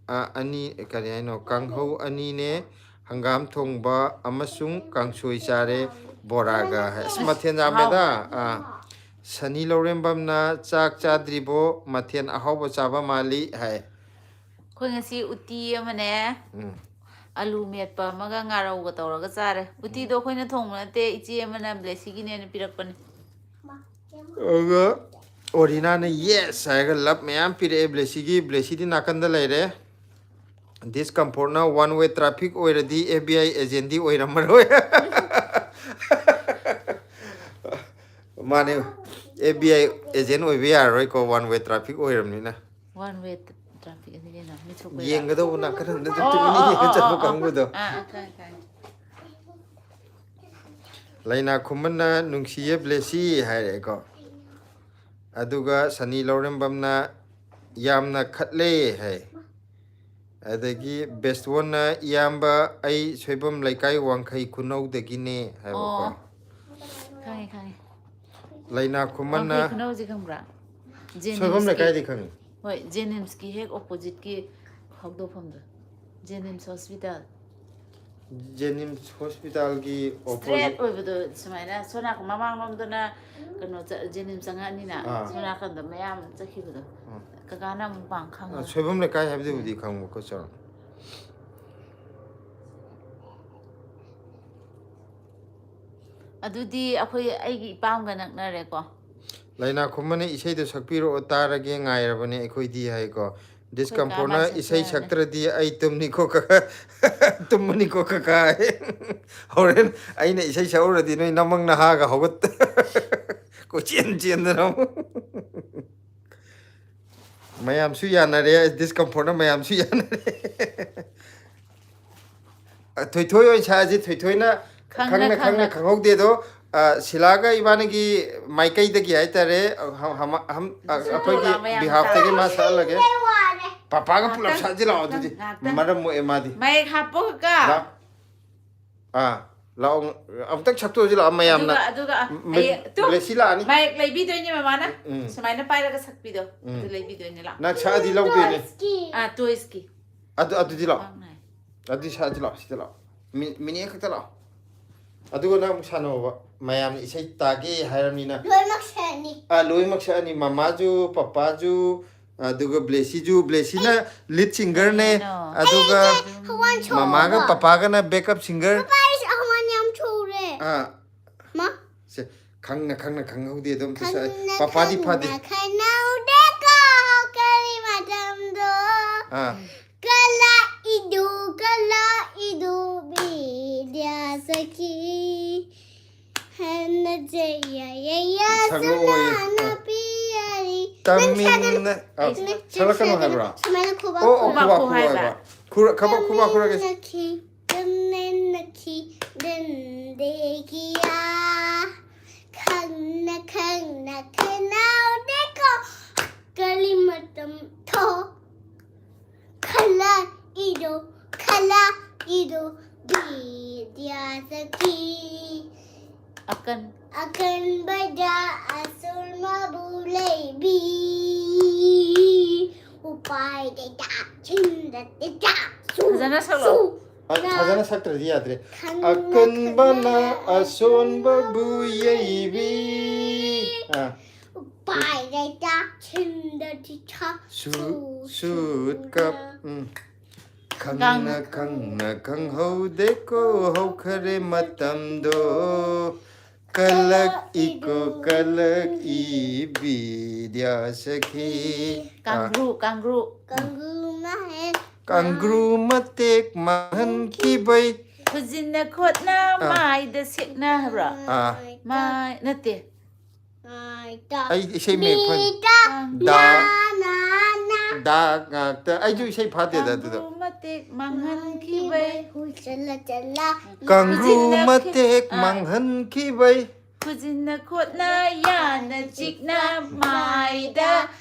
ꯑ, ꯑꯅꯤ, ꯀꯔꯤ ꯍꯥꯏꯅꯣ? ꯀꯥꯡꯍꯧ ꯑꯅꯤꯅꯦ, ꯍꯪꯒꯥꯝ ꯊꯣꯡꯕ ꯑꯃꯁꯨꯡ ꯀꯥꯡꯁꯣꯏ ꯆꯥꯔꯦ, ꯕꯣꯔꯥꯒ" ꯍꯥꯏ꯫ ꯑꯁ, ꯃꯊꯦꯜ ꯌꯥꯝꯃꯦꯗ꯫ ꯑꯥ꯫ ꯁꯅꯤ ꯂꯧꯔꯦꯝꯕꯝꯅ "ꯆꯥꯛ ꯆꯥꯗ꯭ꯔꯤꯕꯣ? ꯃꯊꯦꯜ ꯑꯍꯥꯎꯕ ꯆꯥꯕ ꯃꯥꯜꯂꯤ" ꯍꯥꯏ꯫ ꯑꯩꯈꯣꯏ ꯉꯁꯤ ꯎꯇꯤ ꯑꯃꯅꯦ, ꯎꯝ꯫ ꯑꯂꯨ ꯃꯦꯠꯄ ꯑꯃꯒ ꯉꯥꯔꯧꯒ ꯇꯧꯔꯒ ꯆꯥꯔꯦ꯫ ꯎꯇꯤꯗꯣ ꯑꯩꯈꯣꯏꯅ ꯊꯣꯡꯕ ꯅꯠꯇꯦ, ꯏꯆꯦ ꯑꯃꯅ ꯕ꯭ꯂꯦꯁꯤꯒꯤꯅꯦꯅ ꯄꯤꯔꯛꯄꯅꯦ꯫ ꯑꯗꯨꯒ ꯑꯣꯔꯤꯅꯥꯅ "ꯌꯦꯁ" ꯍꯥꯏꯔꯒ ꯂꯞ ꯃꯌꯥꯝ ꯄꯤꯔꯛꯑꯦ ꯕ꯭ꯂꯦꯁꯤꯒꯤ꯫ ꯕ꯭ꯂꯦꯁꯤꯗꯤ ꯅꯥꯀꯟꯗ ꯂꯩꯔꯦ꯫ ꯗꯤꯁꯀꯝꯐꯣꯔꯠꯅ "ꯋꯥꯟ ꯋꯦ ꯇ꯭ꯔꯥꯐꯤꯛ ꯑꯣꯏꯔꯗꯤ ꯑꯦꯐ ꯕꯤ ꯑꯥꯏ ꯑꯦꯖꯦꯟꯗꯤ ꯑꯣꯏꯔꯝꯃꯔꯣꯏ"꯫ ꯃꯥꯅꯦ, ꯑꯦꯐ ꯕꯤ ꯑꯥꯏ ꯑꯦꯖꯦꯟ ꯑꯣꯏꯕ ꯌꯥꯔꯔꯣꯏꯀꯣ, ꯋꯥꯟ ꯋꯦ ꯇ꯭ꯔꯥꯐꯤꯛ ꯑꯣꯏꯔꯕꯅꯤꯅ꯫ ꯋꯥꯟ ꯋꯦ ꯇ꯭ꯔꯥꯐꯤꯛ ꯑꯗꯤ ꯀꯩꯅꯣ? ꯃꯤꯠ ꯁꯣꯛꯄꯩꯔꯥ? ꯌꯦꯡꯒꯗꯧꯕ ꯅꯥꯀꯟ ꯑꯝꯗ ꯑꯗꯨꯝ ꯑꯣ, ꯇꯨꯃꯤꯟꯅ ꯑꯣ, ꯑꯣ, ꯌꯦꯡꯉ ꯑꯣ, ꯆꯠꯄ ꯑꯣ, ꯑꯣ꯫ ꯀꯥꯡꯕꯨꯗꯣ꯫ ꯑꯥ, ꯑꯥ, ꯈꯪꯉꯦ, ꯈꯪꯉꯦ꯫ ꯂꯩꯅꯥ ꯈꯨꯃꯟꯅ "ꯅꯨꯡꯁꯤꯌꯦ ꯕ꯭ꯂꯦꯁꯤ" ꯍꯥꯏꯔꯛꯑꯦꯀꯣ꯫ ꯑꯗꯨꯒ ꯁꯅꯤ ꯂꯧꯔꯦꯝꯕꯝꯅ "ꯌꯥꯝꯅ ꯈꯠꯂꯦ" ꯍꯥꯏ꯫ ꯑꯗꯒꯤ ꯕꯦꯁꯇꯣꯟꯅ "ꯏꯌꯥꯝꯕ, ꯑꯩ ꯁꯣꯏꯕꯝ ꯂꯩꯀꯥꯏ ꯋꯥꯡꯈꯩ ꯈꯨꯅꯧꯗꯒꯤꯅꯦ" ꯍꯥꯏꯕꯀꯣ꯫ ꯑꯣ꯫ ꯈꯪꯉꯦ, ꯈꯪꯉꯦ꯫ ꯂꯩꯅꯥ ꯈꯨꯃꯟꯅ ꯋꯥꯡꯈꯩ ꯈꯨꯅꯧꯁꯦ ꯈꯪꯕ꯭ꯔꯥ? ꯁꯣꯏꯕꯝ ꯖꯦꯅꯤꯝꯁꯀꯤ, ꯂꯩꯀꯥꯏꯗꯤ ꯈꯪꯉꯤ꯫ ꯍꯣꯏ, ꯖꯦꯅꯤꯝꯁꯀꯤ ꯍꯦꯛ ꯑꯣꯄꯣꯖꯤꯠꯀꯤ ꯍꯧꯗꯣꯛꯐꯝꯗꯣ꯫ ꯖꯦꯅꯤꯝꯁ ꯍꯣꯁꯄꯤꯇꯥꯜ꯫ ꯖꯦꯅꯤꯝꯁ ꯍꯣꯁꯄꯤꯇꯥꯜꯒꯤ ꯏꯁꯇ꯭ꯔꯦꯠ ꯑꯣꯄꯣꯖꯤꯠ꯫ ꯑꯣꯏꯕꯗꯣ ꯁꯨꯃꯥꯏꯅ ꯁꯣꯝ ꯅꯥꯀꯟ ꯃꯃꯥꯡꯂꯣꯝꯗꯅ ꯀꯩꯅꯣ ꯆ-, ꯖꯦꯅꯤꯝꯁ ꯆꯪꯉꯛꯑꯅꯤꯅ, ꯑꯥ꯫ ꯁꯣꯝ ꯅꯥꯀꯟꯗ ꯃꯌꯥꯝ ꯆꯠꯈꯤꯕꯗꯣ꯫ ꯑꯥ꯫ ꯀꯀꯥꯅ ꯑꯃꯨꯛ ꯄꯥꯡ ꯈꯪꯉꯣꯏ꯫ ꯑꯥ, ꯁꯣꯏꯕꯝ ꯂꯩꯀꯥꯏ ꯍꯥꯏꯕꯗꯨꯕꯨꯗꯤ ꯎꯝ꯫ ꯈꯪꯕꯀꯣ, ꯆꯥꯎꯔꯥꯛꯅ꯫ ꯑꯗꯨꯗꯤ ꯑꯩꯈꯣꯏ, ꯑꯩꯒꯤ ꯏꯄꯥꯝꯒ ꯅꯛꯅꯔꯦꯀꯣ꯫ ꯂꯩꯅꯥ ꯈꯨꯃꯟꯅ "ꯏꯁꯩꯗꯣ ꯁꯛꯄꯤꯔꯛꯑꯣ, ꯇꯥꯔꯒꯦ, ꯉꯥꯏꯔꯕꯅꯦ ꯑꯩꯈꯣꯏꯗꯤ" ꯍꯥꯏꯀꯣ꯫ ꯑꯩꯈꯣꯏ ꯗꯤꯁꯀꯝꯐꯣꯔꯠꯅ ꯀꯥꯃꯥꯏ "ꯏꯁꯩ ꯁꯛꯇꯣꯏꯅꯣ? ꯁꯛꯇ꯭ꯔꯗꯤ ꯑꯩ ꯇꯨꯝꯅꯤꯀꯣ ꯀꯀꯥ, ꯇꯨꯝꯃꯅꯤꯀꯣ ꯀꯀꯥ" ꯍꯥꯏ꯫ ꯍꯣꯔꯦꯟ ꯑꯩꯅ ꯏꯁꯩ ꯁꯛꯎꯔꯗꯤ ꯅꯣꯏ ꯅꯃꯪ ꯅꯍꯥꯒ ꯍꯧꯒꯠ-, ꯀꯣꯏꯆꯦꯟ ꯆꯦꯟꯗꯅ ꯑꯃꯨꯛ꯫ ꯃꯌꯥꯝꯁꯨ ꯌꯥꯅꯔꯦ, ꯗꯤꯁꯀꯝꯐꯣꯔꯠꯅ ꯃꯌꯥꯝꯁꯨ ꯌꯥꯅꯔꯦ꯫ ꯑ, ꯊꯣꯏꯊꯣꯏ ꯑꯣꯏꯅ ꯁꯛꯑꯁꯤ꯫ ꯊꯣꯏꯊꯣꯏꯅ ꯈꯪꯅ ꯈꯪꯅ ꯈꯪꯅ ꯈꯪꯅ꯫ ꯈꯪꯍꯧꯗꯦ ꯑꯗꯣ, ꯑ, ꯁꯤꯂꯥꯒ ꯏꯕꯥꯅꯤꯒꯤ ꯃꯥꯏꯀꯩꯗꯒꯤ ꯍꯥꯏꯇꯥꯔꯦ, ꯑ, ꯍ-, ꯍꯃ-, ꯍꯝ-, ꯑ, ꯑꯗꯨꯁꯨ ꯑꯩꯈꯣꯏꯒꯤ ꯇꯣꯂꯥ ꯃꯌꯥꯝ ꯕꯤꯍꯥꯐꯇꯒꯤ ꯃꯥ ꯁꯛꯍꯜꯂꯒꯦ꯫ ꯄꯥꯄꯥꯒ ꯄꯨꯂꯞ ꯉꯥꯛꯇꯪ, ꯁꯛꯑꯁꯤ ꯂꯥꯛꯑꯣ ꯑꯗꯨꯗꯤ꯫ ꯉꯥꯛꯇꯪ꯫ ꯃꯔꯝ ꯃꯣꯛꯑꯦ ꯃꯥꯗꯤ꯫ ꯃꯌꯦꯛ ꯍꯥꯞꯄꯣ ꯀꯀꯥ꯫ ꯂꯥꯛ-, ꯑꯥ, ꯂꯥꯛꯑꯣ, ꯑꯃꯨꯛꯇꯪ ꯁꯛꯇꯣꯛꯑꯁꯤ ꯂꯥꯛꯑꯣ ꯃꯌꯥꯝꯅ꯫ ꯑꯗꯨꯒ, ꯑꯗꯨꯒ, ꯃ-, ꯑꯩ, ꯇꯨ, ꯕ꯭ꯂꯦꯁꯤ ꯂꯥꯛꯑꯅꯤ꯫ ꯃꯥꯏꯛ ꯂꯩꯕꯤꯗꯣꯏꯅꯦ ꯃꯃꯥꯅ꯫ ꯎꯝ꯫ ꯁꯨꯃꯥꯏꯅ ꯄꯥꯏꯔꯒ ꯁꯛꯄꯤꯗꯣ꯫ ꯎꯝ꯫ ꯑꯗꯨ ꯂꯩꯕꯤꯗꯣꯏꯅꯦ, ꯂꯥꯛꯑꯣ꯫ ꯅꯪ ꯁꯛꯑꯗꯤ ꯂꯧꯗꯣꯏꯅꯦ꯫ ꯇꯣꯏꯁꯀꯤ꯫ ꯑꯥ, ꯇꯣꯏꯁꯀꯤ꯫ ꯑꯗꯨ, ꯑꯗꯨꯗꯤ ꯂꯥꯛꯑꯣ꯫ ꯃꯥꯡꯅ ꯍꯥꯏ꯫ ꯑꯗꯨꯗꯤ ꯁꯛꯑꯗꯤ ꯂꯥꯛꯑꯣ, ꯁꯤꯗ ꯂꯥꯛꯑꯣ꯫ ꯃꯤ-, ꯃꯤꯅꯤꯠ ꯈꯛꯇ ꯂꯥꯛꯑꯣ꯫ ꯑꯗꯨꯒ ꯅꯪ ꯑꯃꯨꯛ ꯁꯥꯟꯅꯧꯕ꯫ ꯃꯌꯥꯝꯅ ꯏꯁꯩ ꯇꯥꯒꯦ ꯍꯥꯏꯔꯕꯅꯤꯅ꯫ ꯂꯣꯏꯅꯃꯛ ꯁꯛꯑꯅꯤ꯫ ꯑꯥ, ꯂꯣꯏꯅꯃꯛ ꯁꯛꯑꯅꯤ꯫ ꯃꯃꯥꯁꯨ, ꯄꯄꯥꯁꯨ, ꯑꯗꯨꯒ ꯕ꯭ꯂꯦꯁꯤꯁꯨ, ꯕ꯭ꯂꯦꯁꯤꯅ ꯂꯤꯗ ꯁꯤꯡꯒꯔꯅꯦ, ꯀꯩꯅꯣ? ꯑꯗꯨꯒ ꯑꯩꯁꯦ ꯍꯋꯥꯟ ꯁꯣꯔꯕ꯫ ꯃꯃꯥꯒ ꯄꯄꯥꯒꯅ ꯕꯦꯛꯑꯞ ꯁꯤꯡꯒꯔ꯫ ꯄꯄꯥ, ꯑꯩꯁꯦ ꯍꯋꯥꯟ ꯌꯥꯝ ꯁꯣꯔꯦ꯫ ꯑꯥ꯫ ꯃꯥ? ꯁꯦ, ꯈꯪꯅ ꯈꯪꯅ ꯈꯪꯍꯧꯗꯦ ꯑꯗꯨꯝ ꯄꯩꯁꯥ-, ꯈꯪꯅ ꯄꯄꯥꯗꯤ ꯐꯗꯦ꯫ ꯈꯪꯅ ꯈꯪꯍꯧꯗꯦꯀꯣ ꯀꯔꯤ ꯃꯇꯝꯗꯣ꯫ ꯑꯥ꯫ ꯀꯂꯥ ꯏꯗꯨ, ꯀꯂꯥ ꯏꯗꯨ ꯕꯤꯗ꯭ꯌꯥ ꯁꯈꯤ꯫ ꯍꯟꯅ ꯖꯌ ꯌꯌ ꯁꯛꯂꯛꯑꯣꯌꯦ꯫ ꯁꯨꯅꯥꯅ ꯄꯤꯌꯔꯤ꯫ ꯇꯝꯃꯤꯟꯅ-, ꯅꯪ ꯁꯛꯀꯅꯨ꯫ ꯑ, ꯅꯪ ꯁꯛꯂꯛꯀꯅꯨ ꯁꯛꯀꯅꯨ꯫ ꯍꯥꯏꯕ꯭ꯔꯣ? ꯁꯨꯃꯥꯏꯅ ꯈꯨꯕꯥꯛ ꯑꯣ, ꯑꯣ, ꯈꯨꯕꯥꯛ ꯈꯨꯕꯥꯛ ꯈꯨ ꯈꯨ ꯍꯥꯏꯕ꯫ ꯍꯥꯏꯕ꯫ ꯈꯨꯔ-, ꯈꯕ-, ꯈꯨꯕꯥꯛ ꯈꯨꯔꯒꯦ꯫ ꯇꯝꯃꯤꯟꯅꯈꯤ, ꯇꯝꯃꯤꯟꯅꯈꯤ, ꯗꯟꯗꯦꯒꯤꯌꯥ꯫ ꯈꯪꯅ ꯈꯪꯅ ꯈꯪꯍꯧꯗꯦꯀꯣ ꯀꯔꯤ ꯃꯇꯝ ꯊꯣꯛ꯫ ꯈꯂꯥ ꯏꯗꯣ, ꯈꯂꯥ ꯏꯗꯣ, ꯕꯤꯗ꯭ꯌꯥ ꯁꯈꯤ꯫ ꯑꯀꯟ꯫ ꯑꯀꯟꯕꯗ ꯑꯁꯣꯟꯕꯕꯨ ꯂꯩꯕꯤ꯫ ꯎꯄꯥꯏ ꯂꯩꯇ ꯆꯤꯟꯗ ꯇꯤꯇꯥ ꯁꯨ ꯐꯖꯅ ꯁꯛꯂꯛꯑꯣ꯫ ꯁꯨ ꯑ, ꯅ ꯐꯖꯅ ꯁꯛꯇ꯭ꯔꯗꯤ ꯌꯥꯗ꯭ꯔꯦ꯫ ꯈꯪꯅ ꯑꯀꯟꯕꯅ ꯈꯪꯅ ꯑꯁꯣꯟꯕꯕꯨ ꯌꯩꯕꯤ꯫ ꯑꯥ꯫ ꯎꯄꯥꯏ ꯂꯩꯇ ꯆꯤꯟꯗ ꯇꯤꯇꯥ ꯁꯨ-, ꯁꯨ ꯁꯨꯠ ꯀꯞ꯫ ꯁꯨꯅ꯫ ꯎꯝ꯫ ꯈꯪꯅ ꯈꯪꯅ ꯈꯪꯍꯧꯗꯦꯀꯣ ꯍꯧꯈꯔꯦ ꯃꯇꯝꯗꯣ꯫ ꯀꯂꯛ ꯏꯀꯣ ꯀꯂꯛ ꯏ ꯕꯤꯗ꯭ꯌꯥ ꯁꯈꯤ꯫ ꯀꯥꯡꯒ꯭ꯔꯨ, ꯀꯥꯡꯒ꯭ꯔꯨ꯫ ꯀꯥꯡꯒ꯭ꯔꯨ ꯃꯍꯦꯛ ꯀꯥꯡꯒ꯭ꯔꯨ ꯃꯇꯦꯛ ꯃꯥꯡꯍꯟꯈꯤꯕꯩ꯫ ꯈꯨꯖꯤꯟꯅ ꯈꯣꯠꯅ ꯑꯥ꯫ ꯃꯥꯏꯗ ꯁꯦꯠꯅ ꯍꯥꯏꯕ꯭ꯔꯣ? ꯑꯥ꯫ ꯃꯥꯏ, ꯅꯠꯇꯦ꯫ ꯉꯥꯏꯇ꯫ ꯑꯩ ꯏꯁꯩ ꯃꯌꯦꯛ ꯐꯪ- ꯃꯤꯇ꯫ ꯗꯥ꯫ ꯅꯥ, ꯅꯥ, ꯅꯥ꯫ ꯗꯥ ꯉꯥꯛꯇ꯫ ꯑꯩꯁꯨ ꯏꯁꯩ ꯐꯥꯗꯦꯗ ꯑꯗꯨꯗꯣ꯫ ꯀꯥꯡꯕꯨ ꯃꯇꯦꯛ ꯃꯥꯡꯍꯟꯈꯤꯕꯩ꯫ ꯍꯨꯏ ꯆꯠꯂ ꯆꯠꯂ꯫ ꯀꯥꯡꯒ꯭ꯔꯨ ꯈꯨꯖꯤꯟꯅ ꯃꯇꯦꯛ ꯑꯥ꯫ ꯃꯥꯡꯍꯟꯈꯤꯕꯩ꯫ ꯈꯨꯖꯤꯟꯅ ꯈꯨꯠꯅ ꯌꯥꯅ ꯆꯤꯛꯅ ꯃꯥꯏꯗ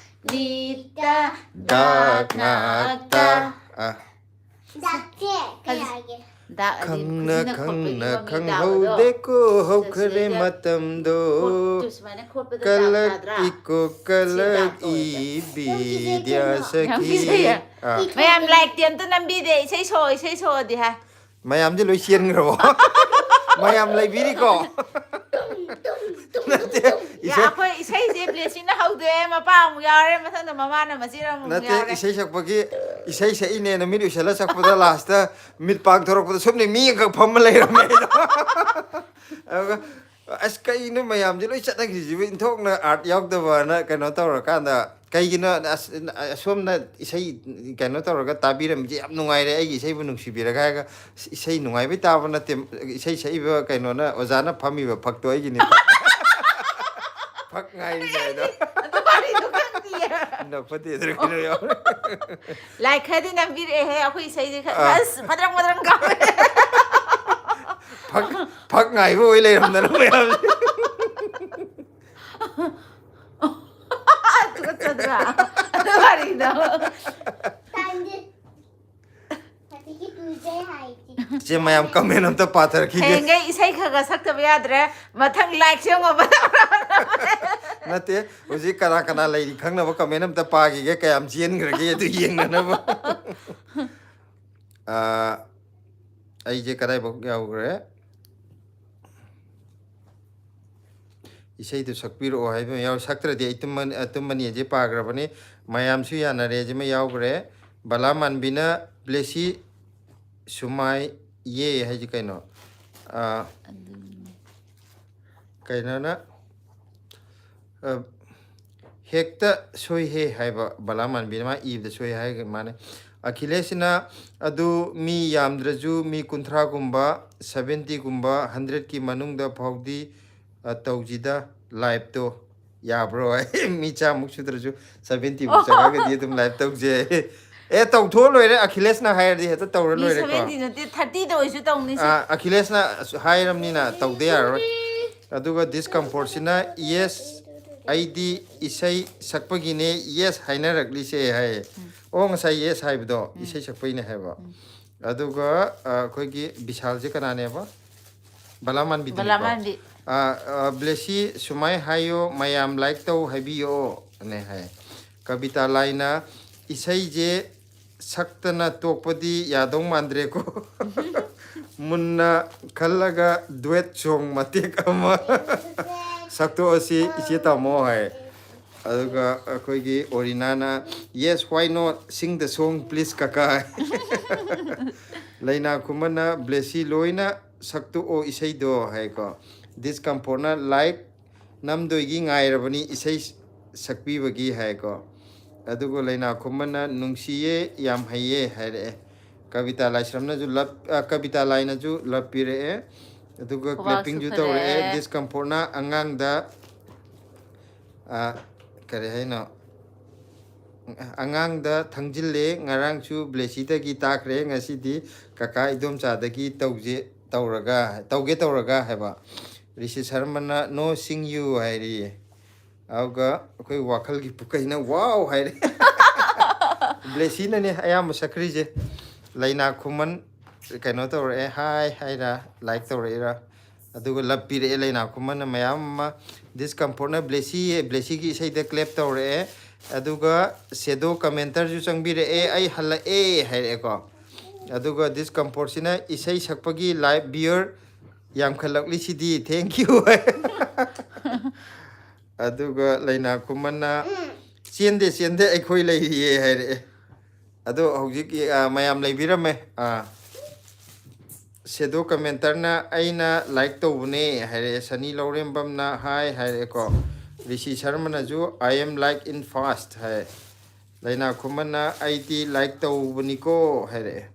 ꯅꯤꯠꯇ ꯗꯥꯛ ꯉꯥꯛꯇ꯫ ꯑꯥ꯫ ꯗꯥꯛꯁꯦ ꯀꯌꯥꯒꯤ? ꯗꯥꯛ ꯑꯗꯤ ꯈꯪꯅ ꯈꯨꯖꯤꯟꯅ ꯈꯪꯅ ꯈꯣꯠꯄꯒꯤ ꯃꯃꯤ ꯈꯪꯍꯧꯗꯦꯀꯣ ꯇꯥꯕꯗꯣ꯫ ꯍꯧꯈ꯭ꯔꯦ ꯁꯤꯗꯩꯗ ꯃꯇꯝꯗꯣ꯫ ꯈꯣꯠꯇꯨ ꯁꯨꯃꯥꯏꯅ ꯈꯣꯠꯄꯗ ꯗꯥꯛ ꯀꯂꯛ ꯇꯥꯗ꯭ꯔꯥ? ꯏꯀꯣ ꯁꯤ ꯀꯂꯛ ꯗꯥꯛ ꯇꯧꯋꯦ꯫ ꯏꯕꯤ ꯌꯥꯝ ꯗ꯭ꯌꯥꯁꯈꯤ꯫ ꯀꯤꯖꯩꯌꯦ꯫ ꯑꯥ꯫ ꯃꯌꯥꯝ ꯂꯥꯏꯛꯇꯤ ꯑꯝꯇ ꯅꯝꯕꯤꯗꯦ, ꯏꯁꯩ ꯁꯣꯛꯑꯣ, ꯏꯁꯩ ꯁꯣꯛꯑꯣꯗꯤ ꯍꯥꯏ꯫ ꯃꯌꯥꯝꯗꯤ ꯂꯣꯏ ꯆꯦꯟꯈ꯭ꯔꯕꯣ? ꯃꯌꯥꯝ ꯂꯩꯕꯤꯔꯤꯀꯣ? ꯅꯠꯇꯦ, ꯌꯥ, ꯏꯁꯩ ꯑꯩꯈꯣꯏ ꯏꯁꯩꯁꯦ ꯕ꯭ꯂꯦꯁꯤꯡꯅ ꯍꯧꯗꯣꯛꯑꯦ, ꯃꯄꯥ ꯑꯃꯨꯛ ꯌꯥꯎꯔꯦ, ꯃꯊꯪꯗ ꯃꯃꯥꯅ ꯃꯆꯦꯠ ꯑꯃꯃꯨꯛ ꯅꯠꯇꯦ, ꯌꯥꯎꯔꯦ꯫ ꯏꯁꯩ ꯁꯛꯄꯒꯤ, ꯏꯁꯩ ꯁꯛꯏꯅꯦꯅ ꯃꯤꯠ ꯎꯏꯁꯜꯂ ꯁꯛꯄꯗ ꯂꯥꯁꯇ ꯃꯤꯠ ꯄꯥꯡꯊꯣꯔꯛꯄꯗ ꯁꯣꯝꯗ ꯃꯤ ꯑꯃꯈꯛ ꯐꯝꯃ ꯂꯩꯔꯝꯃꯦ ꯑꯩꯗꯣ꯫ ꯑꯗꯨꯒ ꯑꯁ ꯀꯩꯅꯣ ꯃꯌꯥꯝꯁꯦ ꯂꯣꯏ ꯆꯠꯅꯈ꯭ꯔꯤꯁꯤꯕꯨ ꯏꯟꯊꯣꯛꯅ ꯑꯥꯔꯠ ꯌꯥꯎꯗꯕꯅ ꯀꯩꯅꯣ ꯇꯧꯔꯀꯥꯟꯗ ꯀꯩꯒꯤꯅꯣ ꯑꯁ ꯑꯁꯣꯝꯅ ꯏꯁꯩ ꯀꯩꯅꯣ ꯇꯧꯔꯒ ꯇꯥꯕꯤꯔꯝꯃꯤꯁꯦ ꯌꯥꯝ ꯅꯨꯡꯉꯥꯏꯔꯦ, ꯑꯩꯒꯤ ꯏꯁꯩꯕꯨ ꯅꯨꯡꯁꯤꯕꯤꯔꯒ ꯍꯥꯏꯔꯒ ꯏꯁꯩ ꯅꯨꯡꯉꯥꯏꯕꯩ ꯇꯥꯕ ꯅꯠꯇꯦ, ꯏꯁꯩ ꯁꯛꯏꯕ ꯀꯩꯅꯣꯅ ꯑꯣꯖꯥꯅ ꯐꯝꯃꯤꯕ ꯐꯛꯇꯣ ꯑꯩꯒꯤꯅꯤ꯫ ꯐꯛ ꯉꯥꯏꯔꯤ ꯍꯥꯏꯗꯣ꯫ ꯑꯗꯨ ꯋꯥꯔꯤꯗꯣ ꯈꯪꯗꯤꯌꯦ꯫ ꯅꯣꯛꯐꯗꯦꯗ꯭ꯔ ꯀꯩꯅꯣ ꯌꯥꯎꯔꯦ꯫ ꯂꯥꯏꯛ ꯈꯔꯗꯤ ꯅꯝꯕꯤꯔꯛꯑꯦꯍꯦ, ꯑꯩꯈꯣꯏ ꯏꯁꯩꯁꯦ ꯈꯔ ꯑꯥ꯫ ꯑꯁ ꯐꯗ꯭ꯔꯪ ꯐꯗ꯭ꯔꯪ ꯀꯥꯞꯄꯦ꯫ ꯐꯛ ꯐꯛ ꯉꯥꯏꯕ ꯑꯣꯏ ꯂꯩꯔꯝꯗꯅ ꯃꯌꯥꯝꯁꯦ꯫ ꯇꯨꯀꯠꯆꯗ꯭ꯔꯥ? ꯑꯗꯨ ꯋꯥꯔꯤꯗꯣ꯫ ꯇꯥꯏꯝꯗꯤ꯫ ꯍꯧꯖꯤꯛꯀꯤ ꯇꯨꯖꯩ ꯍꯥꯏꯁꯦ꯫ ꯏꯆꯦ ꯃꯌꯥꯝ ꯀꯃꯦꯟ ꯑꯝꯇ ꯄꯥꯊꯔꯛꯈꯤꯒꯦ꯫ ꯍꯌꯦꯡꯒꯩ ꯏꯁꯩ ꯈꯔ ꯈꯔ ꯁꯛꯇꯕ ꯌꯥꯗ꯭ꯔꯦ꯫ ꯃꯊꯪ ꯂꯥꯏꯛꯁꯦ ꯌꯦꯡꯉꯣ꯫ ꯅꯠꯇꯦ, ꯍꯧꯖꯤꯛ ꯀꯅꯥ ꯀꯅꯥ ꯂꯩꯔꯤ ꯈꯪꯅꯕ ꯀꯃꯦꯟ ꯑꯝꯇ ꯄꯥꯈꯤꯒꯦ, ꯀꯌꯥꯝ ꯆꯦꯟꯈ꯭ꯔꯒꯦ ꯑꯗꯨ ꯌꯦꯡꯅꯅꯕ꯫ ꯑꯥ, ꯑꯩꯁꯦ ꯀꯗꯥꯏꯐꯥꯎ ꯌꯥꯎꯈ꯭ꯔꯦ? ꯏꯁꯩꯗꯨ ꯁꯛꯄꯤꯔꯛꯑꯣ ꯍꯥꯏꯕ ꯑꯃ ꯌꯥꯎꯔꯦ꯫ ꯁꯛꯇ꯭ꯔꯗꯤ ꯑꯩ ꯇꯨꯝꯃꯅꯤ, ꯑ, ꯇꯨꯝꯃꯅꯤ ꯑꯁꯤ ꯄꯥꯈ꯭ꯔꯕꯅꯤ꯫ ꯃꯌꯥꯝꯁꯨ ꯌꯥꯅꯔꯦ ꯑꯁꯤꯃ ꯌꯥꯎꯈ꯭ꯔꯦ꯫ ꯕꯂꯥ ꯃꯥꯟꯕꯤꯅ ꯕ꯭ꯂꯦꯁꯤ ꯁꯨꯃꯥꯏ ꯌꯦ ꯍꯥꯏꯁꯤ ꯀꯩꯅꯣ? ꯑ, ꯀꯩꯅꯣꯅ, ꯑ, ꯍꯦꯛꯇ ꯁꯣꯏꯍꯦ ꯍꯥꯏꯕ ꯕꯂꯥ ꯃꯥꯟꯕꯤꯅ ꯃꯥ ꯏꯕꯗ ꯁꯣꯏ ꯍꯥꯏ ꯃꯥꯅꯦ꯫ ꯑꯈꯤꯂꯦꯁꯁꯤꯅ ꯑꯗꯨ ꯃꯤ ꯌꯥꯝꯗ꯭ꯔꯁꯨ ꯃꯤ ꯀꯨꯟꯊ꯭ꯔꯥꯒꯨꯝꯕ, ꯁꯚꯦꯟꯇꯤꯒꯨꯝꯕ, ꯍꯟꯗ꯭ꯔꯦꯠꯀꯤ ꯃꯅꯨꯡꯗ ꯐꯥꯎꯗꯤ, ꯑ, ꯇꯧꯁꯤꯗ꯫ ꯂꯥꯏꯞꯇꯣ ꯌꯥꯕ꯭ꯔꯣ? ꯃꯤ ꯆꯥꯃꯨꯛ ꯁꯨꯗ꯭ꯔꯁꯨ ꯁꯚꯦꯟꯇꯤꯃꯨꯛ ꯆꯪꯉꯒꯗꯤ ꯑꯗꯨꯝ ꯂꯥꯏꯞ ꯇꯧꯖꯦ꯫ ꯑꯦ, ꯇꯧꯊꯣꯛꯑ ꯂꯣꯏꯔꯦ, ꯑꯈꯤꯂꯦꯁꯅ ꯍꯥꯏꯔꯗꯤ ꯍꯦꯛꯇ ꯇꯧꯔ ꯂꯣꯏꯔꯦꯀꯣ꯫ ꯁꯚꯦꯟꯇꯤ ꯅꯠꯇꯦ, ꯊꯥꯔꯇꯤꯗ ꯑꯣꯏꯁꯨ ꯇꯧꯅꯤꯁꯦ꯫ ꯑꯥ, ꯑꯈꯤꯂꯦꯁꯅ ꯑꯁ-, ꯍꯥꯏꯔꯝꯅꯤꯅ ꯇꯧꯗ ꯌꯥꯔꯔꯣꯏ꯫ ꯑꯗꯨꯒ ꯗꯤꯁꯀꯝꯐꯣꯔꯠꯁꯤꯅ, "ꯌꯦꯁ, ꯑꯩꯗꯤ ꯏꯁꯩ ꯁꯛꯄꯒꯤꯅꯦ ꯌꯦꯁ ꯍꯥꯏꯅꯔꯛꯂꯤꯁꯦ" ꯍꯥꯏꯌꯦ꯫ ꯑꯣ, ꯉꯁꯥꯏ ꯌꯦꯁ ꯍꯥꯏꯕꯗꯣ ꯏꯁꯩ ꯁꯛꯄꯩꯅꯦ ꯍꯥꯏꯕ꯫ ꯑꯗꯨꯒ ꯑ, ꯑꯩꯈꯣꯏꯒꯤ ꯕꯤꯁꯥꯜꯁꯦ ꯀꯅꯥꯅꯦꯕ? ꯕꯂꯥꯃꯥꯟꯕꯤꯗꯨꯅꯤꯀꯣ꯫ ꯕꯂꯥꯃꯥꯟꯕꯤ꯫ ꯑ, ꯑ, "ꯕ꯭ꯂꯦꯁꯤ, ꯁꯨꯃꯥꯏ ꯍꯥꯏꯌꯣ, ꯃꯌꯥꯝ ꯂꯥꯏꯛ ꯇꯧ ꯍꯥꯏꯕꯤꯌꯣ" ꯑꯅꯦ ꯍꯥꯏ꯫ ꯀꯕꯤꯇꯥ ꯂꯥꯏꯅ, "ꯏꯁꯩꯁꯦ ꯁꯛꯇꯅ ꯇꯣꯛꯄꯗꯤ ꯌꯥꯗꯧ ꯃꯥꯟꯗ꯭ꯔꯦꯀꯣ꯫ ꯃꯨꯟꯅ ꯈꯜꯂꯒ ꯗꯨꯋꯦꯠ ꯁꯣꯡ ꯃꯇꯦꯛ ꯑꯃ ꯁꯛꯇꯣꯛꯑꯁꯤ ꯏꯆꯦ ꯇꯥꯃꯣ" ꯍꯥꯏ꯫ ꯑꯗꯨꯒ ꯑꯩꯈꯣꯏꯒꯤ ꯑꯣꯔꯤꯅꯥꯅ, "Yes, why not? Sing the song, please, ꯀꯀꯥ" ꯍꯥꯏ꯫ ꯂꯩꯅꯥ ꯈꯨꯃꯟꯅ, "ꯕ꯭ꯂꯦꯁꯤ, ꯂꯣꯏꯅ ꯁꯛꯇꯣꯛꯑꯣ ꯏꯁꯩꯗꯣ" ꯍꯥꯏꯀꯣ꯫ ꯗꯤꯁꯀꯝꯐꯣꯔꯠꯅ, "ꯂꯥꯏꯛ ꯅꯝꯗꯣꯏꯒꯤ ꯉꯥꯏꯔꯕꯅꯤ ꯏꯁꯩ ꯁꯛꯄꯤꯕꯒꯤ" ꯍꯥꯏꯀꯣ꯫ ꯑꯗꯨꯒ ꯂꯩꯅꯥ ꯈꯨꯃꯟꯅ, "ꯅꯨꯡꯁꯤꯌꯦ, ꯌꯥꯝ ꯍꯩꯌꯦ" ꯍꯥꯏꯔꯛꯑꯦ꯫ ꯀꯕꯤꯇꯥ ꯂꯥꯏꯁ꯭ꯔꯝꯅꯁꯨ ꯂꯞ-, ꯑ, ꯀꯕꯤꯇꯥ ꯂꯥꯏꯅꯁꯨ ꯂꯞ ꯄꯤꯔꯛꯑꯦ꯫ ꯑꯗꯨꯒ ꯈꯨꯕꯥꯛꯁꯨ ꯀ꯭ꯂꯦꯄꯤꯡꯁꯨ ꯇꯧꯔꯛꯑꯦ꯫ ꯐꯖꯔꯛꯑꯦ꯫ ꯗꯤꯁꯀꯝꯐꯣꯔꯠꯅ ꯑꯉꯥꯡꯗ, ꯑ, ꯀꯔꯤ ꯍꯥꯏꯅꯣ? "ꯑꯉꯥꯡꯗ ꯊꯪꯖꯤꯜꯂꯦ, ꯉꯔꯥꯡꯁꯨ ꯕ꯭ꯂꯦꯁꯤꯗꯒꯤ ꯇꯥꯈ꯭ꯔꯦ, ꯉꯁꯤꯗꯤ ꯀꯀꯥ ꯏꯗꯣꯝꯆꯥꯗꯒꯤ ꯇꯧꯖꯦ ꯇꯧꯔꯒ, ꯇꯧꯒꯦ ꯇꯧꯔꯒ" ꯍꯥꯏꯕ꯫ ꯔꯤꯁꯤ ꯁꯔꯃꯅ, "No, sing you" ꯍꯥꯏꯔꯤꯌꯦ꯫ ꯑꯗꯨꯒ ꯑꯩꯈꯣꯏ ꯋꯥꯈꯜꯒꯤ ꯄꯨꯀꯩꯅ "ꯋꯥꯎ" ꯍꯥꯏꯔꯦ꯫ ꯕ꯭ꯂꯦꯁꯤꯅꯅꯦ ꯑꯌꯥꯝꯕ ꯁꯛꯈ꯭ꯔꯤꯁꯦ꯫ ꯂꯩꯅꯥ ꯈꯨꯃꯟ ꯀꯩꯅꯣ ꯇꯧꯔꯛꯑꯦ, "ꯍꯥꯏ" ꯍꯥꯏꯔ, ꯂꯥꯏꯛ ꯇꯧꯔꯛꯏꯔꯥ꯫ ꯑꯗꯨꯒ ꯂꯞ ꯄꯤꯔꯛꯑꯦ ꯂꯩꯅꯥ ꯈꯨꯃꯟꯅ ꯃꯌꯥꯝ ꯑꯃ꯫ ꯗꯤꯁꯀꯝꯐꯣꯔꯠꯅ ꯕ꯭ꯂꯦꯁꯤ, ꯕ꯭ꯂꯦꯁꯤꯒꯤ ꯏꯁꯩꯗ ꯀ꯭ꯂꯦꯞ ꯇꯧꯔꯛꯑꯦ꯫ ꯑꯗꯨꯒ ꯁꯦꯗꯣ ꯀꯃꯦꯟꯇꯔꯁꯨ ꯆꯪꯕꯤꯔꯛꯑꯦ, "ꯑꯩ ꯍꯜꯂꯛꯑꯦ" ꯍꯥꯏꯔꯛꯑꯦꯀꯣ꯫ ꯑꯗꯨꯒ ꯗꯤꯁꯀꯝꯐꯣꯔꯠꯁꯤꯅ, "ꯏꯁꯩ ꯁꯛꯄꯒꯤ ꯂꯥꯏꯚ ꯚ꯭ꯌꯨꯌꯔ ꯌꯥꯝꯈꯠꯂꯛꯂꯤꯁꯤꯗꯤ, thank you" ꯍꯥꯏ꯫ ꯑꯗꯨꯒ ꯂꯩꯅꯥ ꯈꯨꯃꯟꯅ, "ꯆꯦꯟꯗꯦ, ꯆꯦꯟꯗꯦ, ꯑꯩꯈꯣꯏ ꯂꯩꯔꯤꯌꯦ" ꯍꯥꯏꯔꯛꯑꯦ꯫ ꯑꯗꯣ ꯍꯧꯖꯤꯛ, ꯑ, ꯃꯌꯥꯝ ꯂꯩꯕꯤꯔꯝꯃꯦ꯫ ꯑ, ꯁꯦꯗꯣ ꯀꯃꯦꯟꯇꯔꯅ, "ꯑꯩꯅ ꯂꯥꯏꯛ ꯇꯧꯕꯅꯦ" ꯍꯥꯏꯔꯛꯑꯦ꯫ ꯁꯅꯤ ꯂꯧꯔꯦꯝꯕꯝꯅ, "ꯍꯥꯏ" ꯍꯥꯏꯔꯛꯑꯦꯀꯣ꯫ ꯔꯤꯁꯤ ꯁꯔꯃꯅꯁꯨ, "I am like in fast" ꯍꯥꯏ꯫ ꯂꯩꯅꯥ ꯈꯨꯃꯟꯅ, "ꯑꯩꯗꯤ ꯂꯥꯏꯛ ꯇꯧꯕꯅꯤꯀꯣ" ꯍꯥꯏꯔꯛꯑꯦ꯫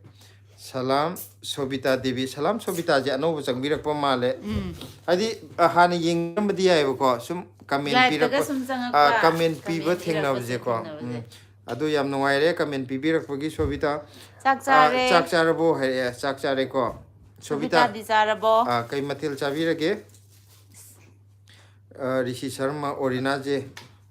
ꯁꯂꯥꯝ ꯁꯣꯕꯤꯇꯥ ꯗꯦꯕꯤ꯫ ꯁꯂꯥꯝ ꯁꯣꯕꯤꯇꯥꯁꯦ ꯑꯅꯧꯕ ꯆꯪꯕꯤꯔꯛꯄ ꯃꯥꯜꯂꯦ꯫ ꯎꯝ꯫ ꯍꯥꯏꯗꯤ, ꯑ, ꯍꯥꯟꯅ ꯌꯦꯡꯉꯝꯕꯗꯤ ꯌꯥꯏꯑꯕꯀꯣ, ꯁꯨꯝ ꯀꯃꯦꯟ ꯂꯥꯏꯞꯇꯒ ꯄꯤꯔꯛꯄ, ꯁꯨꯝ ꯆꯪꯉꯛꯄ, ꯑ, ꯀꯃꯦꯟ ꯄꯤꯕ ꯀꯃꯦꯟ ꯊꯦꯡꯅꯕꯁꯦꯀꯣ꯫ ꯄꯤꯔꯛꯄꯁꯦ, ꯊꯦꯡꯅꯕꯁꯦ꯫ ꯎꯝ꯫ ꯑꯗꯨ ꯌꯥꯝ ꯅꯨꯡꯉꯥꯏꯔꯦ ꯀꯃꯦꯟ ꯄꯤꯕꯤꯔꯛꯄꯒꯤ, ꯁꯣꯕꯤꯇꯥ꯫ ꯆꯥꯛ ꯑ, ꯆꯥꯔꯦ꯫ ꯆꯥꯛ ꯆꯥꯔꯕꯣ ꯍꯥꯏꯔꯛꯑꯦ꯫ ꯆꯥꯛ ꯆꯥꯔꯦꯀꯣ꯫ ꯁꯣꯕꯤꯇꯥ꯫ ꯁꯣꯕꯤꯇꯥꯗꯤ ꯆꯥꯔꯕꯣ? ꯑ, ꯀꯩ ꯃꯊꯦꯜ ꯆꯥꯕꯤꯔꯒꯦ? ꯑ, ꯔꯤꯁꯤ Sharma ꯑꯣꯔꯤꯅꯥꯁꯦ꯫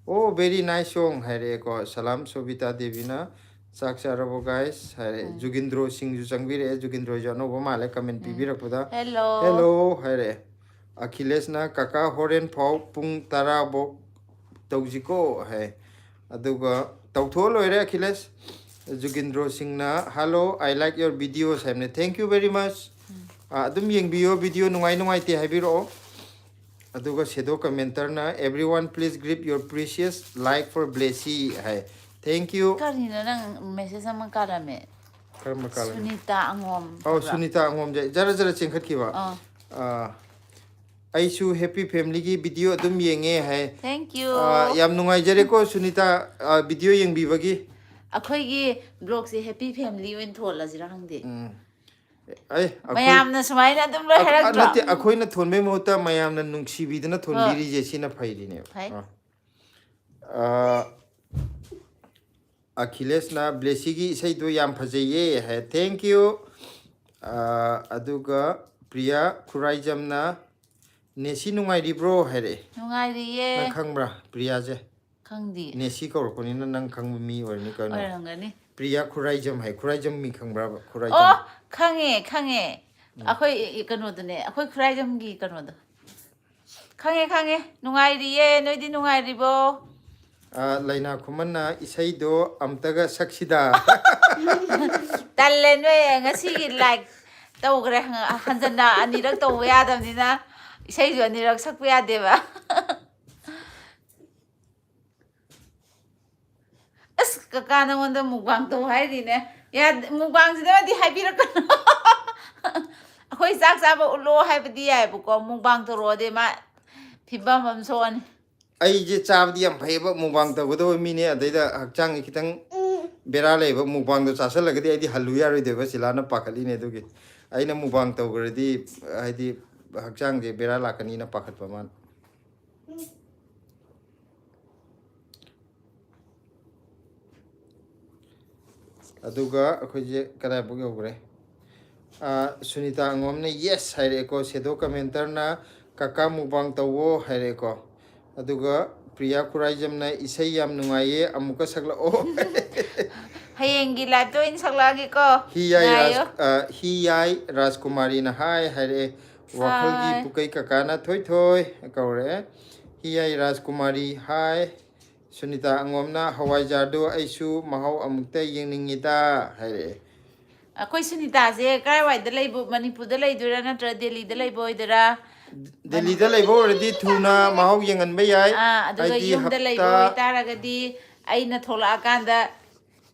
"Oh, very nice song" ꯍꯥꯏꯔꯛꯑꯦꯀꯣ꯫ ꯁꯂꯥꯝ ꯁꯣꯕꯤꯇꯥ ꯗꯦꯕꯤꯅ꯫ "ꯆꯥꯛ ꯆꯥꯔꯕꯣ guys?" ꯍꯥꯏꯔꯦ꯫ ꯎꯝ꯫ ꯖꯨꯒꯤꯟꯗ꯭ꯔꯣ ꯁꯤꯡꯁꯨ ꯆꯪꯕꯤꯔꯛꯑꯦ꯫ ꯖꯨꯒꯤꯟꯗ꯭ꯔꯣꯁꯨ ꯑꯅꯧꯕ ꯃꯥꯜꯂꯦ ꯀꯃꯦꯟ ꯎꯝ꯫ ꯄꯤꯕꯤꯔꯛꯄꯗ꯫ Hello꯫ "Hello" ꯍꯥꯏꯔꯦ꯫ ꯑꯈꯤꯂꯦꯁꯅ "ꯀꯀꯥ ꯍꯣꯔꯦꯟ ꯐꯥꯎ ꯄꯨꯡ ꯇꯔꯥ ꯐꯥꯎ ꯇꯧꯁꯤꯀꯣ" ꯍꯥꯏ꯫ ꯑꯗꯨꯒ ꯇꯧꯊꯣꯛꯑ ꯂꯣꯏꯔꯦ ꯑꯈꯤꯂꯦꯁ꯫ ꯖꯨꯒꯤꯟꯗ꯭ꯔꯣ ꯁꯤꯡꯅ "Hello, I like your videos" ꯍꯥꯏꯕꯅꯦ꯫ Thank you very much꯫ ꯎꯝ꯫ ꯑ, ꯑꯗꯨꯝ ꯌꯦꯡꯕꯤꯌꯣ, video ꯅꯨꯡꯉꯥꯏ ꯅꯨꯡꯉꯥꯏꯇꯦ ꯍꯥꯏꯕꯤꯔꯛꯑꯣ꯫ ꯑꯗꯨꯒ ꯁꯦꯗꯣ ꯀꯃꯦꯟꯇꯔꯅ "Everyone please give your precious like for Blessy" high. Thank you꯫ ꯀꯔꯤꯅꯣ ꯅꯪ message ꯑꯃ ꯀꯥꯔꯝꯃꯦ? ꯀꯔꯝꯕ ꯀꯥꯔꯝꯃꯦ? ꯁꯨꯅꯤꯇꯥ ꯑꯉꯣꯝ ꯑꯧ, ꯍꯥꯏꯕ꯭ꯔꯥ? ꯁꯨꯅꯤꯇꯥ ꯑꯉꯣꯝꯁꯦ ꯖꯔ ꯖꯔ ꯆꯦꯟꯈꯠꯈꯤꯕ꯫ ꯑꯥ꯫ ꯑ, "ꯑꯩꯁꯨ Happy Familyꯒꯤ video ꯑꯗꯨꯝ ꯌꯦꯡꯉꯦ" ꯍꯥꯏ꯫ Thank you꯫ ꯑ, ꯌꯥꯝ ꯅꯨꯡꯉꯥꯏꯖꯔꯦꯀꯣ ꯁꯨꯅꯤꯇꯥ, ꯑ, video ꯌꯦꯡꯕꯤꯕꯒꯤ꯫ ꯑꯩꯈꯣꯏꯒꯤ vlogꯁꯦ Happy Family ꯑꯣꯏꯅ ꯊꯣꯜꯂꯁꯤꯔꯥ ꯈꯪꯗꯦ꯫ ꯎꯝ꯫ ꯑꯩ, ꯑꯩꯈꯣꯏ ꯃꯌꯥꯝꯅ ꯁꯨꯃꯥꯏꯅ ꯑꯗꯨꯝ ꯂꯣꯏ ꯑ, ꯍꯥꯏꯔꯛꯇ꯭ꯔꯣ? ꯅꯠꯇꯦ, ꯑꯩꯈꯣꯏꯅ ꯊꯣꯟꯕꯩ ꯃꯍꯨꯠꯇ ꯃꯌꯥꯝꯅ ꯅꯨꯡꯁꯤꯕꯤꯗꯅ ꯍꯣꯏ꯫ ꯊꯣꯟꯕꯤꯔꯤꯁꯦ ꯁꯤꯅ ꯐꯩꯔꯤꯅꯦꯕ꯫ ꯐꯩ꯫ ꯑ꯫ ꯑ, ꯑꯈꯤꯂꯦꯁꯅ "Blessyꯒꯤ ꯏꯁꯩꯗꯣ ꯌꯥꯝ ꯐꯖꯩꯌꯦ" ꯍꯥꯏ꯫ Thank you꯫ ꯑ, ꯑꯗꯨꯒ ꯄ꯭ꯔꯤꯌꯥ ꯈꯨꯔꯥꯏꯖꯝꯅ "ꯅꯦꯁꯤ ꯅꯨꯡꯉꯥꯏꯔꯤꯕ꯭ꯔꯣ?" ꯍꯥꯏꯔꯛꯑꯦ꯫ ꯅꯨꯡꯉꯥꯏꯔꯤꯌꯦ꯫ ꯅꯪ ꯈꯪꯕ꯭ꯔꯥ ꯄ꯭ꯔꯤꯌꯥꯁꯦ? ꯈꯪꯗꯤꯌꯦ꯫ ꯅꯦꯁꯤ ꯀꯧꯔꯛꯄꯅꯤꯅ ꯅꯪ ꯈꯪꯕ ꯃꯤ ꯑꯣꯏꯔꯅꯤ ꯀꯩꯅꯣ꯫ ꯑꯣꯏꯔꯝꯒꯅꯤ꯫ ꯄ꯭ꯔꯤꯌꯥ ꯈꯨꯔꯥꯏꯖꯝ ꯍꯥꯏ, ꯈꯨꯔꯥꯏꯖꯝ ꯃꯤ ꯈꯪꯕ꯭ꯔꯕ? ꯈꯨꯔꯥꯏꯖꯝ꯫ ꯑꯣ, ꯈꯪꯉꯦ, ꯈꯪꯉꯦ꯫ ꯎꯝ꯫ ꯑꯩꯈꯣꯏ ꯏ-, ꯏ-, ꯀꯩꯅꯣꯗꯨꯅꯦ, ꯑꯩꯈꯣꯏ ꯈꯨꯔꯥꯏꯖꯝꯒꯤ ꯀꯩꯅꯣꯗꯣ꯫ ꯈꯪꯉꯦ, ꯈꯪꯉꯦ꯫ ꯅꯨꯡꯉꯥꯏꯔꯤꯌꯦ, ꯅꯣꯏꯗꯤ ꯅꯨꯡꯉꯥꯏꯔꯤꯕꯣ? ꯑ, ꯂꯩꯅꯥ ꯈꯨꯃꯟꯅ "ꯏꯁꯩꯗꯣ ꯑꯝꯇꯒ ꯁꯛꯁꯤꯗ"꯫ ꯇꯜꯂꯦ, ꯅꯣꯏ ꯉꯁꯤꯒꯤ like ꯇꯧꯈ꯭ꯔꯦ꯫ ꯍꯟꯖꯟꯅ ꯑꯅꯤꯔꯛ ꯇꯧꯕ ꯌꯥꯗꯕꯅꯤꯅ ꯏꯁꯩꯁꯨ ꯑꯅꯤꯔꯛ ꯁꯛꯄ ꯌꯥꯗꯦꯕ꯫ ꯑꯁ, ꯀꯀꯥ ꯅꯉꯣꯟꯗ mukbang ꯇꯧ ꯍꯥꯏꯔꯤꯅꯦ꯫ ꯌꯥ-, mukbangꯁꯤꯗꯗꯤ ꯍꯥꯏꯕꯤꯔꯛꯀꯅꯨ꯫ ꯑꯩꯈꯣꯏ ꯆꯥꯛ ꯆꯥꯕ ꯎꯠꯂꯣ ꯍꯥꯏꯕꯗꯤ ꯌꯥꯏꯑꯕꯀꯣ, mukbang ꯇꯧꯔꯛꯑꯣꯗꯤ ꯃꯥ ꯐꯤꯕꯝ ꯑꯃ ꯁꯣꯛꯑꯅꯤ꯫ ꯑꯩꯁꯦ ꯆꯥꯕꯗꯤ ꯌꯥꯝ ꯐꯩꯌꯦꯕ, mukbang ꯇꯧꯒꯗꯕ ꯃꯤꯅꯦ, ꯑꯗꯩꯗ ꯍꯛꯆꯥꯡꯁꯦ ꯈꯤꯇꯪ ꯕꯦꯔꯥ ꯂꯩꯕ ꯃꯨꯛꯕꯥꯡꯗꯣ ꯆꯥꯁꯤꯜꯂꯒꯗꯤ ꯑꯩꯗꯤ ꯍꯜꯂꯨ ꯌꯥꯔꯣꯏꯗꯣꯏꯕ, ꯁꯤꯂꯥꯅ ꯄꯥꯈꯠꯂꯤꯅꯦ꯫ ꯑꯗꯨꯒꯤ ꯑꯩꯅ ꯃꯨꯛꯕꯥꯡ ꯇꯧꯈ꯭ꯔꯗꯤ ꯍꯥꯏꯗꯤ ꯍꯛꯆꯥꯡꯁꯦ ꯕꯦꯔꯥ ꯂꯥꯛꯀꯅꯤꯅ ꯄꯥꯈꯠꯄ ꯃꯥꯅ꯫ ꯑꯗꯨꯒ ꯑꯩꯈꯣꯏꯁꯦ ꯀꯗꯥꯏꯐꯥꯎ ꯌꯧꯈ꯭ꯔꯦ? ꯑꯥ, ꯁꯨꯅꯤꯇꯥ ꯑꯉꯣꯝꯅ yes ꯍꯥꯏꯔꯛꯑꯦꯀꯣ꯫ ꯁꯦꯗꯣ ꯀꯃꯦꯟꯇꯔꯅ "ꯀꯀꯥ ꯃꯨꯛꯕꯥꯡ ꯇꯧꯋꯣ" ꯍꯥꯏꯔꯛꯑꯦꯀꯣ꯫ ꯑꯗꯨꯒ ꯄ꯭ꯔꯤꯌꯥ ꯈꯨꯔꯥꯏꯖꯝꯅ "ꯏꯁꯩ ꯌꯥꯝ ꯅꯨꯡꯉꯥꯏꯌꯦ, ꯑꯃꯨꯛꯀ ꯁꯛꯂꯛꯑꯣ"꯫ ꯍꯌꯦꯡꯒꯤ ꯂꯥꯏꯞꯇ ꯑꯣꯏꯅ ꯁꯛꯂꯛꯑꯒꯦꯀꯣ꯫ ꯍꯤ ꯌꯥꯏ ꯉꯥꯏꯌꯣ꯫ ꯔꯥꯖ-, ꯑ, ꯍꯤ ꯌꯥꯏ ꯔꯥꯖꯀꯨꯃꯥꯔꯤꯅ ꯍꯥꯏ ꯍꯥꯏꯔꯛꯑꯦ꯫ "ꯋꯥꯈꯜꯒꯤ ꯍꯥꯏ꯫ ꯄꯨꯀꯩ ꯀꯀꯥꯅ ꯊꯣꯏ ꯊꯣꯏ" ꯀꯧꯔꯛꯑꯦ꯫ ꯍꯤ ꯌꯥꯏ ꯔꯥꯖꯀꯨꯃꯥꯔꯤ ꯍꯥꯏ꯫ ꯁꯨꯅꯤꯇꯥ ꯑꯉꯣꯝꯅ "ꯍꯋꯥꯏꯖꯥꯔꯗꯨ ꯑꯩꯁꯨ ꯃꯍꯥꯎ ꯑꯃꯨꯛꯇ ꯌꯦꯡꯅꯤꯡꯉꯤꯗ" ꯍꯥꯏꯔꯛꯑꯦ꯫ ꯑꯩꯈꯣꯏ ꯁꯨꯅꯤꯇꯥꯁꯦ ꯀꯥꯏꯋꯥꯏꯗ ꯂꯩꯕ, ꯃꯅꯤꯄꯨꯔꯗ ꯂꯩꯗꯣꯏꯔꯥ ꯅꯠꯇ꯭ꯔꯒ ꯗꯦꯜꯂꯤꯗ ꯂꯩꯕ ꯑꯣꯏꯗꯣꯏꯔꯥ? ꯗꯦꯜꯂꯤꯗ ꯂꯩꯕ ꯑꯣꯏꯔꯗꯤ ꯊꯨꯅ ꯃꯍꯥꯎ ꯌꯦꯡꯍꯟꯕ ꯌꯥꯏ꯫ ꯑꯥ, ꯑꯗꯨꯒ ꯍꯥꯏꯗꯤ ꯌꯨꯝꯗ ꯂꯩꯕ ꯍꯞꯇꯥ ꯑꯣꯏꯇꯥꯔꯒꯗꯤ ꯑꯩꯅ ꯊꯣꯛꯂꯛꯑꯀꯥꯟꯗ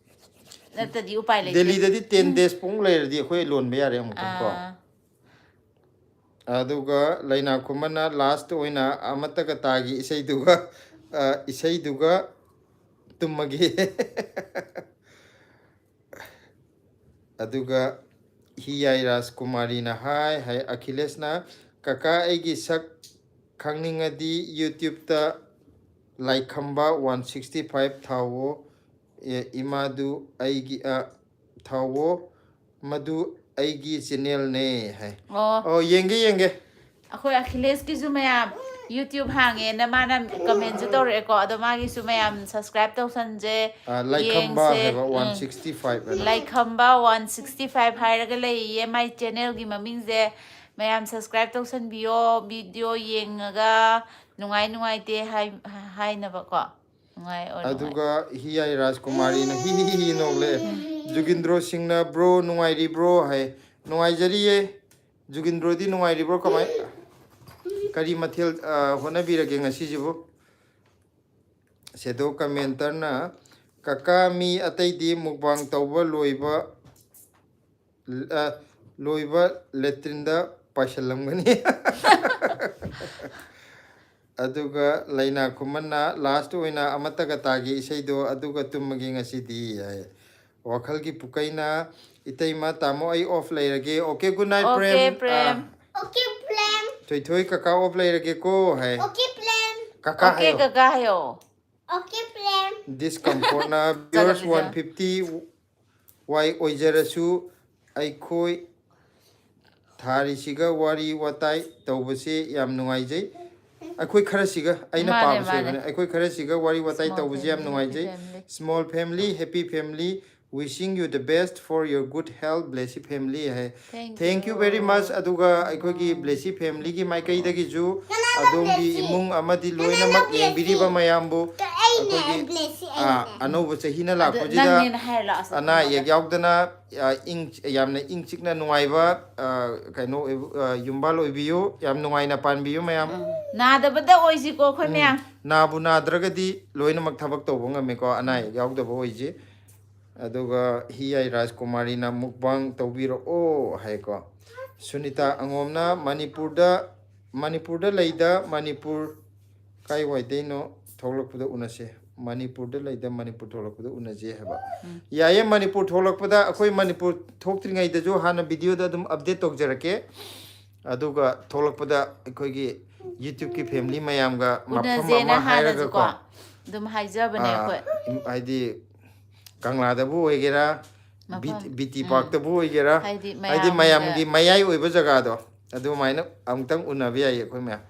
ꯅꯠꯇꯗꯤ ꯎꯄꯥꯏ ꯂꯩꯇꯦ꯫ ꯗꯦꯜꯂꯤꯗꯗꯤ ten days ꯄꯨꯡ ꯂꯩꯔꯗꯤ ꯑꯩꯈꯣꯏ ꯂꯣꯟꯕ ꯌꯥꯔꯦ ꯑꯃꯨꯛꯇꯪ ꯀꯣ꯫ ꯑꯥ, ꯑꯗꯨꯒ ꯂꯩꯅꯥ ꯈꯨꯃꯟꯅ ꯂꯥꯁꯇ ꯑꯣꯏꯅ "ꯑꯃꯠꯇꯒ ꯇꯥꯒꯤ" ꯏꯁꯩꯗꯨꯒ, ꯑ, ꯏꯁꯩꯗꯨꯒ ꯇꯨꯝꯃꯒꯦ꯫ ꯑꯗꯨꯒ ꯍꯤ ꯌꯥꯏ ꯔꯥꯖꯀꯨꯃꯥꯔꯤꯅ ꯍꯥꯏ, ꯍꯥꯏ ꯑꯈꯤꯂꯦꯁꯅ "ꯀꯀꯥ ꯑꯩꯒꯤ ꯁꯛ ꯈꯪꯅꯤꯡꯉꯗꯤ YouTube ꯇ ꯂꯥꯏꯈꯝꯕ one sixty five ꯊꯥꯎꯋꯣ, ꯑꯦ, ꯏꯃꯥꯗꯨ ꯑꯩꯒꯤ, ꯑ, ꯊꯥꯎꯋꯣ, ꯃꯗꯨ ꯑꯩꯒꯤ channel ꯅꯦ" ꯍꯥꯏ꯫ ꯑꯣ꯫ ꯑꯣ, ꯌꯦꯡꯒꯦ, ꯌꯦꯡꯒꯦ꯫ ꯑꯩꯈꯣꯏ ꯑꯈꯤꯂꯦꯁꯀꯤꯁꯨ ꯃꯌꯥꯝ YouTube ꯍꯥꯡꯉꯦꯅ ꯃꯥꯅ comment ꯁꯨ ꯇꯧꯔꯛꯑꯦꯀꯣ꯫ ꯑꯗꯣ ꯃꯥꯒꯤꯁꯨ ꯃꯌꯥꯝ subscribe ꯇꯧꯁꯟꯁꯦ꯫ ꯑ, ꯂꯥꯏꯈꯝꯕ ꯌꯦꯡꯁꯦ꯫ ꯍꯥꯏꯕ ꯎꯝ꯫ one sixty five ꯍꯥꯏꯅ꯫ ꯂꯥꯏꯈꯝꯕ one sixty five ꯍꯥꯏꯔꯒ ꯂꯩꯌꯦ ꯃꯥꯏ channel ꯒꯤ ꯃꯃꯤꯡꯁꯦ꯫ ꯃꯌꯥꯝ subscribe ꯇꯧꯁꯟꯕꯤꯌꯣ, video ꯌꯦꯡꯉꯒ ꯅꯨꯡꯉꯥꯏ ꯅꯨꯡꯉꯥꯏꯇꯦ ꯍꯥꯏ-, ꯍꯥꯏꯅꯕꯀꯣ꯫ ꯅꯨꯡꯉꯥꯏ ꯑꯣꯔ ꯅꯨꯡꯉꯥꯏ-, ꯑꯗꯨꯒ ꯍꯤ ꯌꯥꯏ ꯔꯥꯖꯀꯨꯃꯥꯔꯤꯅ ꯍꯤ ꯍꯤ ꯍꯤ ꯍꯤ ꯅꯣꯛꯂꯛꯑꯦ꯫ ꯖꯨꯒꯤꯟꯗ꯭ꯔꯣ ꯁꯤꯡꯅ "Bro ꯅꯨꯡꯉꯥꯏꯔꯤꯕ꯭ꯔꯣ?" ꯍꯥꯏ꯫ ꯅꯨꯡꯉꯥꯏꯖꯔꯤꯌꯦ꯫ ꯖꯨꯒꯤꯟꯗ꯭ꯔꯣꯗꯤ ꯅꯨꯡꯉꯥꯏꯔꯤꯕ꯭ꯔꯣ? ꯀꯃꯥꯏ, ꯀꯔꯤ ꯃꯊꯦꯜ, ꯑ, ꯍꯣꯠꯅꯕꯤꯔꯒꯦ ꯉꯁꯤꯁꯤꯕꯨ? ꯁꯦꯗꯣ ꯀꯃꯦꯟꯇꯔꯅ "ꯀꯀꯥ ꯃꯤ ꯑꯇꯩꯗꯤ ꯃꯨꯛꯕꯥꯡ ꯇꯧꯕ ꯂꯣꯏꯕ, ꯑ, ꯂꯣꯏꯕ latrine ꯗ ꯄꯥꯏꯁꯜꯂꯝꯒꯅꯤ"꯫ ꯑꯗꯨꯒ ꯂꯩꯅꯥ ꯈꯨꯃꯟꯅ ꯂꯥꯁꯇ ꯑꯣꯏꯅ ꯑꯃꯠꯇꯒ ꯇꯥꯒꯦ ꯏꯁꯩꯗꯣ, ꯑꯗꯨꯒ ꯇꯨꯝꯃꯒꯦ ꯉꯁꯤꯗꯤ ꯍꯥꯏ꯫ ꯋꯥꯈꯜꯒꯤ ꯄꯨꯀꯩꯅ, ꯏꯇꯩꯃ, ꯇꯥꯃꯣ, ꯑꯩ ꯑꯣꯐ ꯂꯩꯔꯒꯦ꯫ Okay, good night, okay, Prem. Prem. ꯑꯥ, ꯑꯣꯀꯦ, ꯄ꯭ꯔꯦꯝ꯫ ꯊꯣꯏꯊꯣꯏ, ꯀꯀꯥ ꯑꯣꯐ ꯂꯩꯔꯒꯦꯀꯣ ꯍꯥꯏ꯫ ꯑꯣꯀꯦ, ꯄ꯭ꯔꯦꯝ꯫ ꯀꯀꯥ ꯑꯣꯀꯦ, ꯍꯥꯏꯌꯣ꯫ ꯀꯀꯥ ꯍꯥꯏꯌꯣ꯫ ꯑꯣꯀꯦ, ꯄ꯭ꯔꯦꯝ꯫ ꯗꯤꯁꯀꯝꯐꯣꯔꯠꯅ ꯆꯠꯂꯣ, ꯚ꯭ꯌꯨꯋꯔꯁ ꯁꯤꯗ꯫ ꯋꯥꯟ ꯐꯤꯐꯇꯤ ꯋꯥꯏ ꯑꯣꯏꯖꯔꯁꯨ, ꯑꯩꯈꯣꯏ ꯊꯥꯔꯤꯁꯤꯒ ꯋꯥꯔꯤ ꯋꯥꯇꯥꯏ ꯇꯧꯕꯁꯦ ꯌꯥꯝ ꯅꯨꯡꯉꯥꯏꯖꯩ꯫ ꯑꯩꯈꯣꯏ ꯈꯔꯁꯤꯒ, ꯑꯩꯅ ꯃꯥꯅꯦ, ꯄꯥꯕꯁꯦ ꯃꯥꯅꯦ꯫ ꯑꯣꯏꯕꯅꯦ, ꯑꯩꯈꯣꯏ ꯈꯔꯁꯤꯒ ꯋꯥꯔꯤ ꯋꯥꯇꯥꯏ Small ꯇꯧꯕꯁꯦ ꯌꯥꯝ family, ꯅꯨꯡꯉꯥꯏꯖꯩ꯫ Happy family꯫ Small family, happy family, wishing you the best for your good health, blessy family high. Thank Thank you very you꯫ Much꯫ ꯑꯗꯨꯒ ꯑꯩꯈꯣꯏꯒꯤ ꯕ꯭ꯂꯦꯁꯤ ꯐꯦꯃꯤꯂꯤꯒꯤ ꯃꯥꯏꯀꯩꯗꯒꯤꯁꯨ ꯀꯅꯥꯅꯣ ꯑꯗꯣꯝꯒꯤ ꯕ꯭ꯂꯦꯁꯤ? ꯏꯃꯨꯡ ꯑꯃꯗꯤ ꯀꯅꯥꯅꯣ ꯂꯣꯏꯅꯃꯛ ꯕ꯭ꯂꯦꯁꯤ? ꯌꯦꯡꯕꯤꯔꯤꯕ ꯃꯌꯥꯝꯕꯨ ꯑꯩꯅꯦ, ꯑꯩꯈꯣꯏꯒꯤ, ꯕ꯭ꯂꯦꯁꯤ ꯑꯥ, ꯑꯩꯅꯦ꯫ ꯑꯅꯧꯕ ꯆꯍꯤꯅ ꯑꯗꯨ ꯂꯥꯛꯄꯁꯤꯗ ꯅꯪꯅꯦꯅ ꯍꯥꯏꯔ ꯂꯥꯛꯑꯣꯁꯦ, ꯑꯅꯥ ꯅꯪꯉꯣꯟꯗ꯫ ꯑꯌꯦꯛ ꯌꯥꯎꯗꯅ, ꯑ, ꯏꯪ-, ꯌꯥꯝꯅ ꯏꯪ ꯆꯤꯛꯅ ꯅꯨꯡꯉꯥꯏꯕ, ꯑ, ꯀꯩꯅꯣ ꯑꯣꯏꯕ, ꯑ, ꯌꯨꯝꯕꯥꯜ ꯑꯣꯏꯕꯤꯌꯨ꯫ ꯌꯥꯝ ꯅꯨꯡꯉꯥꯏꯅ ꯄꯥꯟꯕꯤꯌꯨ ꯃꯌꯥꯝ꯫ ꯎꯝ꯫ ꯅꯥꯗꯕꯗ ꯑꯣꯏꯁꯤꯀꯣ ꯑꯩꯈꯣꯏ ꯎꯝ꯫ ꯃꯌꯥꯝ꯫ ꯅꯥꯕꯨ ꯅꯥꯗ꯭ꯔꯒꯗꯤ ꯂꯣꯏꯅꯃꯛ ꯊꯕꯛ ꯇꯧꯕ ꯉꯝꯃꯤꯀꯣ, ꯑꯅꯥ ꯑꯌꯦꯛ ꯌꯥꯎꯗꯕ ꯑꯣꯏꯁꯤ꯫ ꯑꯗꯨꯒ ꯍꯤ ꯑꯥꯏ ꯔꯥꯖꯀꯨꯃꯥꯔꯤꯅ ꯃꯨꯛꯕꯥꯡ ꯇꯧꯕꯤꯔꯛꯑꯣ ꯍꯥꯏꯀꯣ꯫ ꯁꯨꯅꯤꯇꯥ ꯑꯉꯣꯝꯅ ꯃꯅꯤꯄꯨꯔꯗ, ꯃꯅꯤꯄꯨꯔꯗ ꯂꯩꯗ ꯃꯅꯤꯄꯨꯔ ꯀꯥꯏ ꯋꯥꯏꯗꯩꯅꯣ ꯊꯣꯛꯂꯛꯄꯗ ꯎꯅꯁꯦ꯫ ꯃꯅꯤꯄꯨꯔꯗ ꯂꯩꯗ ꯃꯅꯤꯄꯨꯔ ꯊꯣꯛꯂꯛꯄꯗ ꯎꯅꯁꯦ ꯍꯥꯏꯕ꯫ ꯎꯝ꯫ ꯌꯥꯏꯌꯦ, ꯃꯅꯤꯄꯨꯔ ꯊꯣꯛꯂꯛꯄꯗ, ꯑꯩꯈꯣꯏ ꯃꯅꯤꯄꯨꯔ ꯊꯣꯛꯇ꯭ꯔꯤꯉꯩꯗꯁꯨ ꯍꯥꯟꯅ ꯚꯤꯗꯤꯑꯣꯗ ꯑꯗꯨꯝ ꯑꯞꯗꯦꯠ ꯇꯧꯖꯔꯛꯀꯦ꯫ ꯑꯗꯨꯒ ꯊꯣꯛꯂꯛꯄꯗ ꯑꯩꯈꯣꯏꯒꯤ YouTubeꯀꯤ ꯐꯦꯃꯤꯂꯤ ꯃꯌꯥꯝꯒ ꯃꯐꯝ ꯎꯅꯁꯦꯅ ꯑꯃ ꯍꯥꯏꯔꯒꯀꯣ꯫ ꯍꯥꯟꯅꯁꯨꯀꯣ ꯑꯗꯨꯝ ꯍꯥꯏꯖꯕꯅꯦ ꯑꯥ, ꯑꯩꯈꯣꯏ꯫ ꯏꯝ-, ꯍꯥꯏꯗꯤ ꯀꯪꯂꯥꯗꯕꯨ ꯑꯣꯏꯒꯦꯔꯥ, ꯃꯐꯝ, ꯕꯤ ꯇꯤ ꯎꯝ꯫ ꯄꯥꯔꯛꯇꯕꯨ ꯑꯣꯏꯒꯦꯔꯥ, ꯍꯥꯏꯗꯤ ꯍꯥꯏꯗꯤ ꯃꯌꯥꯝꯒ ꯃꯌꯥꯝꯒꯤ ꯃꯌꯥꯏ ꯑꯣꯏꯕ ꯖꯒꯥꯗꯣ, ꯑꯗꯨꯃꯥꯏꯅ ꯑꯃꯨꯛꯇꯪ ꯎꯅꯕ ꯌꯥꯏꯌꯦ ꯑꯩꯈꯣꯏ ꯃꯌꯥꯝ꯫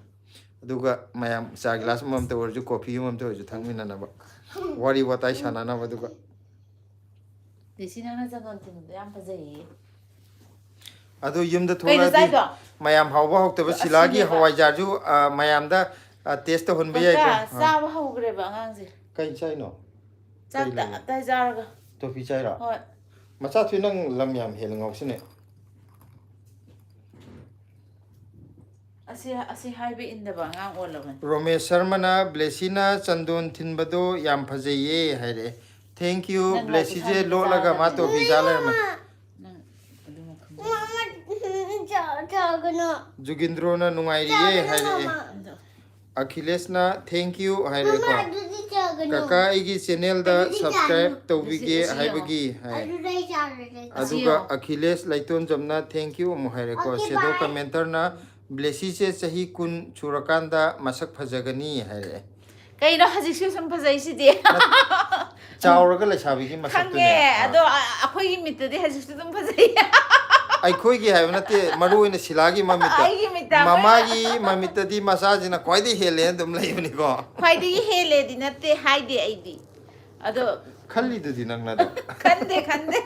ꯑꯗꯨꯒ ꯃꯌꯥꯝ ꯆꯥ ꯒꯤꯂꯥꯁ ꯑꯃꯃꯝꯇ ꯑꯣꯏꯔꯁꯨ, ꯀꯣꯐꯤ ꯑꯃꯃꯝꯇ ꯑꯣꯏꯔꯁꯨ ꯊꯛꯃꯤꯟꯅꯅꯕ, ꯋꯥꯔꯤ ꯋꯥꯇꯥꯏ ꯁꯥꯟꯅꯅꯕ꯫ ꯑꯗꯨꯒ ꯗꯦꯁꯤ, ꯅꯪꯅ ꯆꯟꯗꯣꯟ ꯊꯤꯟꯕꯗꯣ ꯌꯥꯝ ꯐꯖꯩꯌꯦ꯫ ꯑꯗꯨ ꯌꯨꯝꯗ ꯀꯩꯅꯣ ꯊꯣꯛꯂꯛꯑꯗꯤ ꯆꯥꯏꯗꯣ? ꯃꯌꯥꯝ ꯍꯥꯎꯕ ꯍꯥꯎꯇꯕ ꯑꯁ, ꯁꯤꯂꯥꯒꯤ ꯁꯤꯅꯦꯕ꯫ ꯍꯋꯥꯏꯖꯥꯔꯁꯨ, ꯑ, ꯃꯌꯥꯝꯗ, ꯑ, ꯇꯦꯁ ꯇꯧꯍꯟꯕ ꯀꯀꯥ, ꯌꯥꯏꯀꯣ꯫ ꯑ꯫ ꯆꯥꯕ ꯍꯧꯈ꯭ꯔꯦꯕ ꯑꯉꯥꯡꯁꯦ꯫ ꯀꯩ ꯆꯥꯏꯅꯣ? ꯆꯥꯛ ꯀꯩ ꯇ-, ꯂꯩꯔꯒꯦ? ꯇ ꯆꯥꯔꯒ꯫ ꯇꯣꯐꯤ ꯆꯥꯏꯔꯣ? ꯍꯣꯏ꯫ ꯃꯆꯥꯊꯣꯏ, ꯅꯪ ꯂꯝ ꯌꯥꯝ ꯍꯦꯜꯂꯦ ꯉꯥꯎꯁꯤꯅꯦ꯫ ꯑꯁꯤ, ꯑꯁꯤ ꯍꯥꯏꯕ ꯏꯟꯗꯕ ꯑꯉꯥꯡ ꯑꯣꯜꯂꯕꯅꯤ꯫ ꯔꯣꯃꯦꯁ ꯁꯔꯃꯅ ꯕ꯭ꯂꯦꯁꯤꯅ ꯆꯟꯗꯣꯟ ꯊꯤꯟꯕꯗꯣ ꯌꯥꯝ ꯐꯖꯩꯌꯦ ꯍꯥꯏꯔꯛꯑꯦ꯫ Thank you꯫ ꯅꯪ ꯂꯥꯏꯔꯤꯛ ꯕ꯭ꯂꯦꯁꯤꯁꯦ ꯊꯥꯅꯤꯡꯉꯦ ꯂꯣꯠꯂꯒ ꯃꯥ ꯆꯥꯒꯗꯕꯅꯤ꯫ ꯇꯣꯐꯤ ꯆꯥ ꯂꯩꯔꯝꯃꯦ꯫ ꯅꯪ ꯑꯗꯨꯃꯛ ꯈꯪꯗꯦ꯫ ꯃꯃꯥ, ꯆꯥ-, ꯆꯥꯒꯅꯨ꯫ ꯖꯨꯒꯤꯟꯗ꯭ꯔꯣꯅ ꯅꯨꯡꯉꯥꯏꯔꯤꯌꯦ ꯆꯥꯒꯅꯨ, ꯍꯥꯏꯔꯛꯑꯦ꯫ ꯃꯃꯥ꯫ ꯑꯗꯣ ꯑꯈꯤꯂꯦꯁꯅ "Thank you" ꯍꯥꯏꯔꯦꯀꯣ꯫ ꯑꯗꯨꯗꯤ ꯆꯥꯒꯅꯨ꯫ "ꯀꯀꯥ, ꯑꯩꯒꯤ ꯆꯦꯅꯦꯜꯗ subscribe ꯇꯧꯕꯤꯒꯦ" ꯍꯥꯏꯕꯒꯤ ꯍꯥꯏ꯫ ꯑꯗꯨꯗ ꯑꯩ ꯆꯥꯔꯒꯦ꯫ ꯑꯗꯨꯒ ꯑꯈꯤꯂꯦꯁ ꯂꯩꯇꯣꯟꯖꯝꯅ "Thank you" ꯑꯃꯨꯛ ꯍꯥꯏꯔꯦꯀꯣ꯫ Okay, Shadow bye. Commenterꯅ "Blessy ꯁꯦ ꯆꯍꯤ ꯀꯨꯟ ꯁꯨꯔꯀꯥꯟꯗ ꯃꯁꯛ ꯐꯖꯒꯅꯤ" ꯍꯥꯏꯔꯛꯑꯦ꯫ ꯀꯩꯅꯣ ꯍꯧꯖꯤꯛꯁꯨ ꯁꯨꯝ ꯐꯖꯩꯁꯤꯗꯤ? ꯆꯥꯎꯔꯒ ꯂꯩꯁꯥꯕꯤꯒꯤ ꯃꯁꯛꯇꯨꯅꯦ꯫ ꯈꯪꯉꯦ꯫ ꯑꯗꯣ ꯑ- ꯑꯩꯈꯣꯏꯒꯤ ꯃꯤꯠꯇꯗꯤ ꯍꯧꯖꯤꯛꯁꯨ ꯑꯗꯨꯝ ꯐꯖꯩ꯫ ꯑꯩꯈꯣꯏꯒꯤ ꯍꯥꯏꯕ ꯅꯠꯇꯦ, ꯃꯔꯨ ꯑꯣꯏꯅ ꯁꯤꯂꯥꯒꯤ ꯃꯃꯤꯠꯇ꯫ ꯑꯩꯒꯤ ꯃꯤꯠꯇ ꯑꯩꯈꯣꯏ- ꯃꯃꯥꯒꯤ ꯃꯃꯤꯠꯇꯗꯤ ꯃꯆꯥꯁꯤꯅ ꯈ꯭ꯋꯥꯏꯗꯒꯤ ꯍꯦꯜꯂꯦꯅ ꯑꯗꯨꯝ ꯂꯩꯕꯅꯤꯀꯣ꯫ ꯈ꯭ꯋꯥꯏꯗꯒꯤ ꯍꯦꯜꯂꯦꯗꯤ ꯅꯠꯇꯦ ꯍꯥꯏꯗꯦ ꯑꯩꯗꯤ꯫ ꯑꯗꯣ ꯈꯜꯂꯤꯗꯨꯗꯤ ꯅꯪꯅ ꯑꯗꯨꯝ꯫ ꯈꯟꯗꯦ ꯈꯟꯗꯦ꯫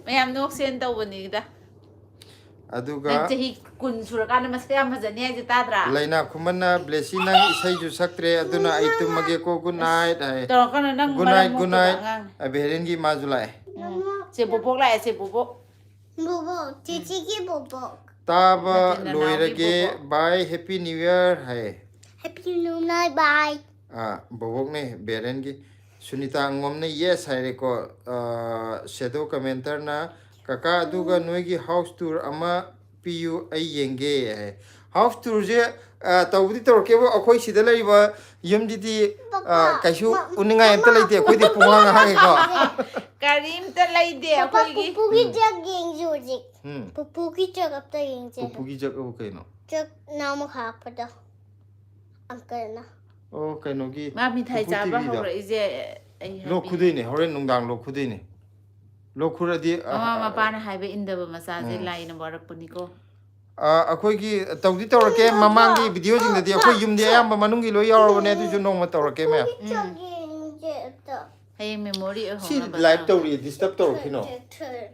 ꯃꯌꯥꯝ ꯅꯣꯛꯁꯦꯅ ꯇꯧꯕꯅꯤꯗ꯫ ꯑꯗꯨꯒ ꯅꯪ ꯆꯍꯤ ꯀꯨꯟ ꯁꯨꯔꯀꯥꯟꯗ ꯃꯁꯛ ꯌꯥꯝ ꯐꯖꯅꯤ ꯍꯥꯏꯁꯦ ꯇꯥꯗ꯭ꯔꯥ? ꯂꯩꯅꯥ ꯈꯨꯃꯟꯅ "Blessy, ꯅꯪ ꯏꯁꯩꯁꯨ ꯁꯛꯇ꯭ꯔꯦ, ꯑꯗꯨꯅ ꯑꯩ ꯇꯨꯝꯃꯒꯦꯀꯣ, good night" ꯍꯥꯏ꯫ ꯇꯧꯔꯛꯀꯅꯨ, ꯅꯪ "Good ꯃꯔꯝ night, good ꯃꯣꯛꯇꯕ night꯫ ꯑꯉꯥꯡ꯫ ꯑ, ꯕꯦꯔꯦꯟꯒꯤ ꯃꯥꯁꯨ ꯂꯥꯛꯑꯦ꯫ ꯆꯦ ꯕꯣꯕꯣꯛ ꯂꯥꯛꯑꯦ, ꯆꯦ ꯕꯣꯕꯣꯛ꯫ ꯕꯣꯕꯣꯛ, ꯆꯤꯆꯤꯒꯤ ꯕꯣꯕꯣꯛ꯫ "ꯇꯥꯕ ꯅꯠꯇꯦ, ꯅꯅꯥꯎꯒꯤ ꯂꯣꯏꯔꯒꯦ, ꯕꯣꯕꯣꯛ꯫ bye, happy new year" ꯍꯥꯏ꯫ Happy New Year, bye. ꯑꯥ, ꯕꯣꯕꯣꯛꯅꯦ ꯕꯦꯔꯦꯟꯒꯤ꯫ ꯁꯨꯅꯤꯇꯥ ꯑꯉꯣꯝꯅ "Yes" ꯍꯥꯏꯔꯦꯀꯣ꯫ ꯑꯥ, Shadow Commenterꯅ "ꯀꯀꯥ, ꯑꯗꯨꯒ ꯅꯣꯏꯒꯤ house tour ꯑꯃ ꯄꯤꯌꯨ, ꯑꯩ ꯌꯦꯡꯒꯦ" ꯍꯥꯏ꯫ House tourꯁꯦ, ꯑꯥ, ꯇꯧꯕꯗꯤ ꯇꯧꯔꯛꯀꯦꯕꯨ, ꯑꯩꯈꯣꯏ ꯁꯤꯗ ꯂꯩꯔꯤꯕ ꯌꯨꯝꯁꯤꯗꯤ, ꯑꯥ, ꯄꯄꯥ, ꯀꯩꯁꯨ ꯃ- ꯎꯅꯤꯡꯉꯥꯏ ꯑꯝꯇ ꯃꯃꯥ, ꯂꯩꯇꯦ꯫ ꯑꯩꯈꯣꯏꯗꯤ ꯄꯨꯡꯍꯥꯡ ꯍꯥꯡꯉꯦꯀꯣ꯫ ꯀꯔꯤꯝꯇ ꯂꯩꯇꯦ ꯄꯄꯥ, ꯑꯩꯈꯣꯏꯒꯤ꯫ ꯄꯨꯄꯨꯒꯤ ꯖꯒ ꯌꯦꯡꯁꯤ ꯍꯧꯖꯤꯛ꯫ ꯎꯝ꯫ ꯄꯨꯄꯨꯒꯤ ꯖꯒ ꯑꯝꯇ ꯌꯦꯡꯁꯦ꯫ ꯄꯨꯄꯨꯒꯤ ꯖꯒ ꯑꯕꯨ ꯀꯩꯅꯣ? ꯖꯒ ꯅꯍꯥꯟꯃꯨꯛ ꯍꯥꯞꯄꯗꯣ꯫ ꯑꯪꯀꯜꯅ꯫ ꯑꯣ, ꯀꯩꯅꯣꯒꯤ ꯃꯥ ꯃꯤꯊꯥꯏ ꯄꯨꯄꯨ ꯆꯥꯕ ꯇꯤꯚꯤꯗꯣ꯫ ꯍꯧꯔꯛꯏꯁꯦ ꯑꯩ ꯂꯣꯛ ꯍꯥꯏꯕꯤꯒꯦ꯫ ꯈꯨꯗꯣꯏꯅꯦ, ꯍꯣꯔꯦꯟ ꯅꯨꯡꯗꯥꯡ ꯂꯣꯛ ꯈꯨꯗꯣꯏꯅꯦ꯫ ꯂꯣꯛ ꯈꯨꯔꯗꯤ, ꯑ, ꯃꯃꯥ ꯑ, ꯃꯄꯥꯅ ꯍꯥꯏꯕ ꯏꯟꯗꯕ ꯃꯆꯥꯁꯦ ꯎꯝ꯫ ꯂꯥꯏꯅ ꯋꯥꯔꯛꯄꯅꯤꯀꯣ꯫ ꯑ, ꯑꯩꯈꯣꯏꯒꯤ ꯇꯧꯗꯤ ꯇꯧꯔꯛꯀꯦ, ꯃꯃꯥꯡꯒꯤ ꯚꯤꯗꯤꯑꯣꯁꯤꯡꯗꯗꯤ ꯑꯩꯈꯣꯏ ꯌꯨꯝꯗꯤ ꯑꯌꯥꯝꯕ ꯃꯅꯨꯡꯒꯤ ꯂꯣꯏ ꯌꯥꯎꯔꯕꯅꯦ, ꯑꯗꯨꯁꯨ ꯅꯣꯡꯃ ꯇꯧꯔꯛꯀꯦ ꯃꯌꯥꯝ꯫ ꯄꯨꯄꯨꯒꯤ ꯖꯒ ꯌꯦꯡꯁꯦ ꯑꯝꯇ꯫ ꯍꯌꯦꯡ memory ꯁꯤ ꯑꯣꯏꯍꯧꯅꯕ꯫ live ꯇꯧꯔꯤꯌꯦ, disturb ꯇꯧꯔꯛꯈꯤꯅꯣ꯫ ꯊꯣꯏ, ꯊꯣꯏ, ꯊꯣꯏ꯫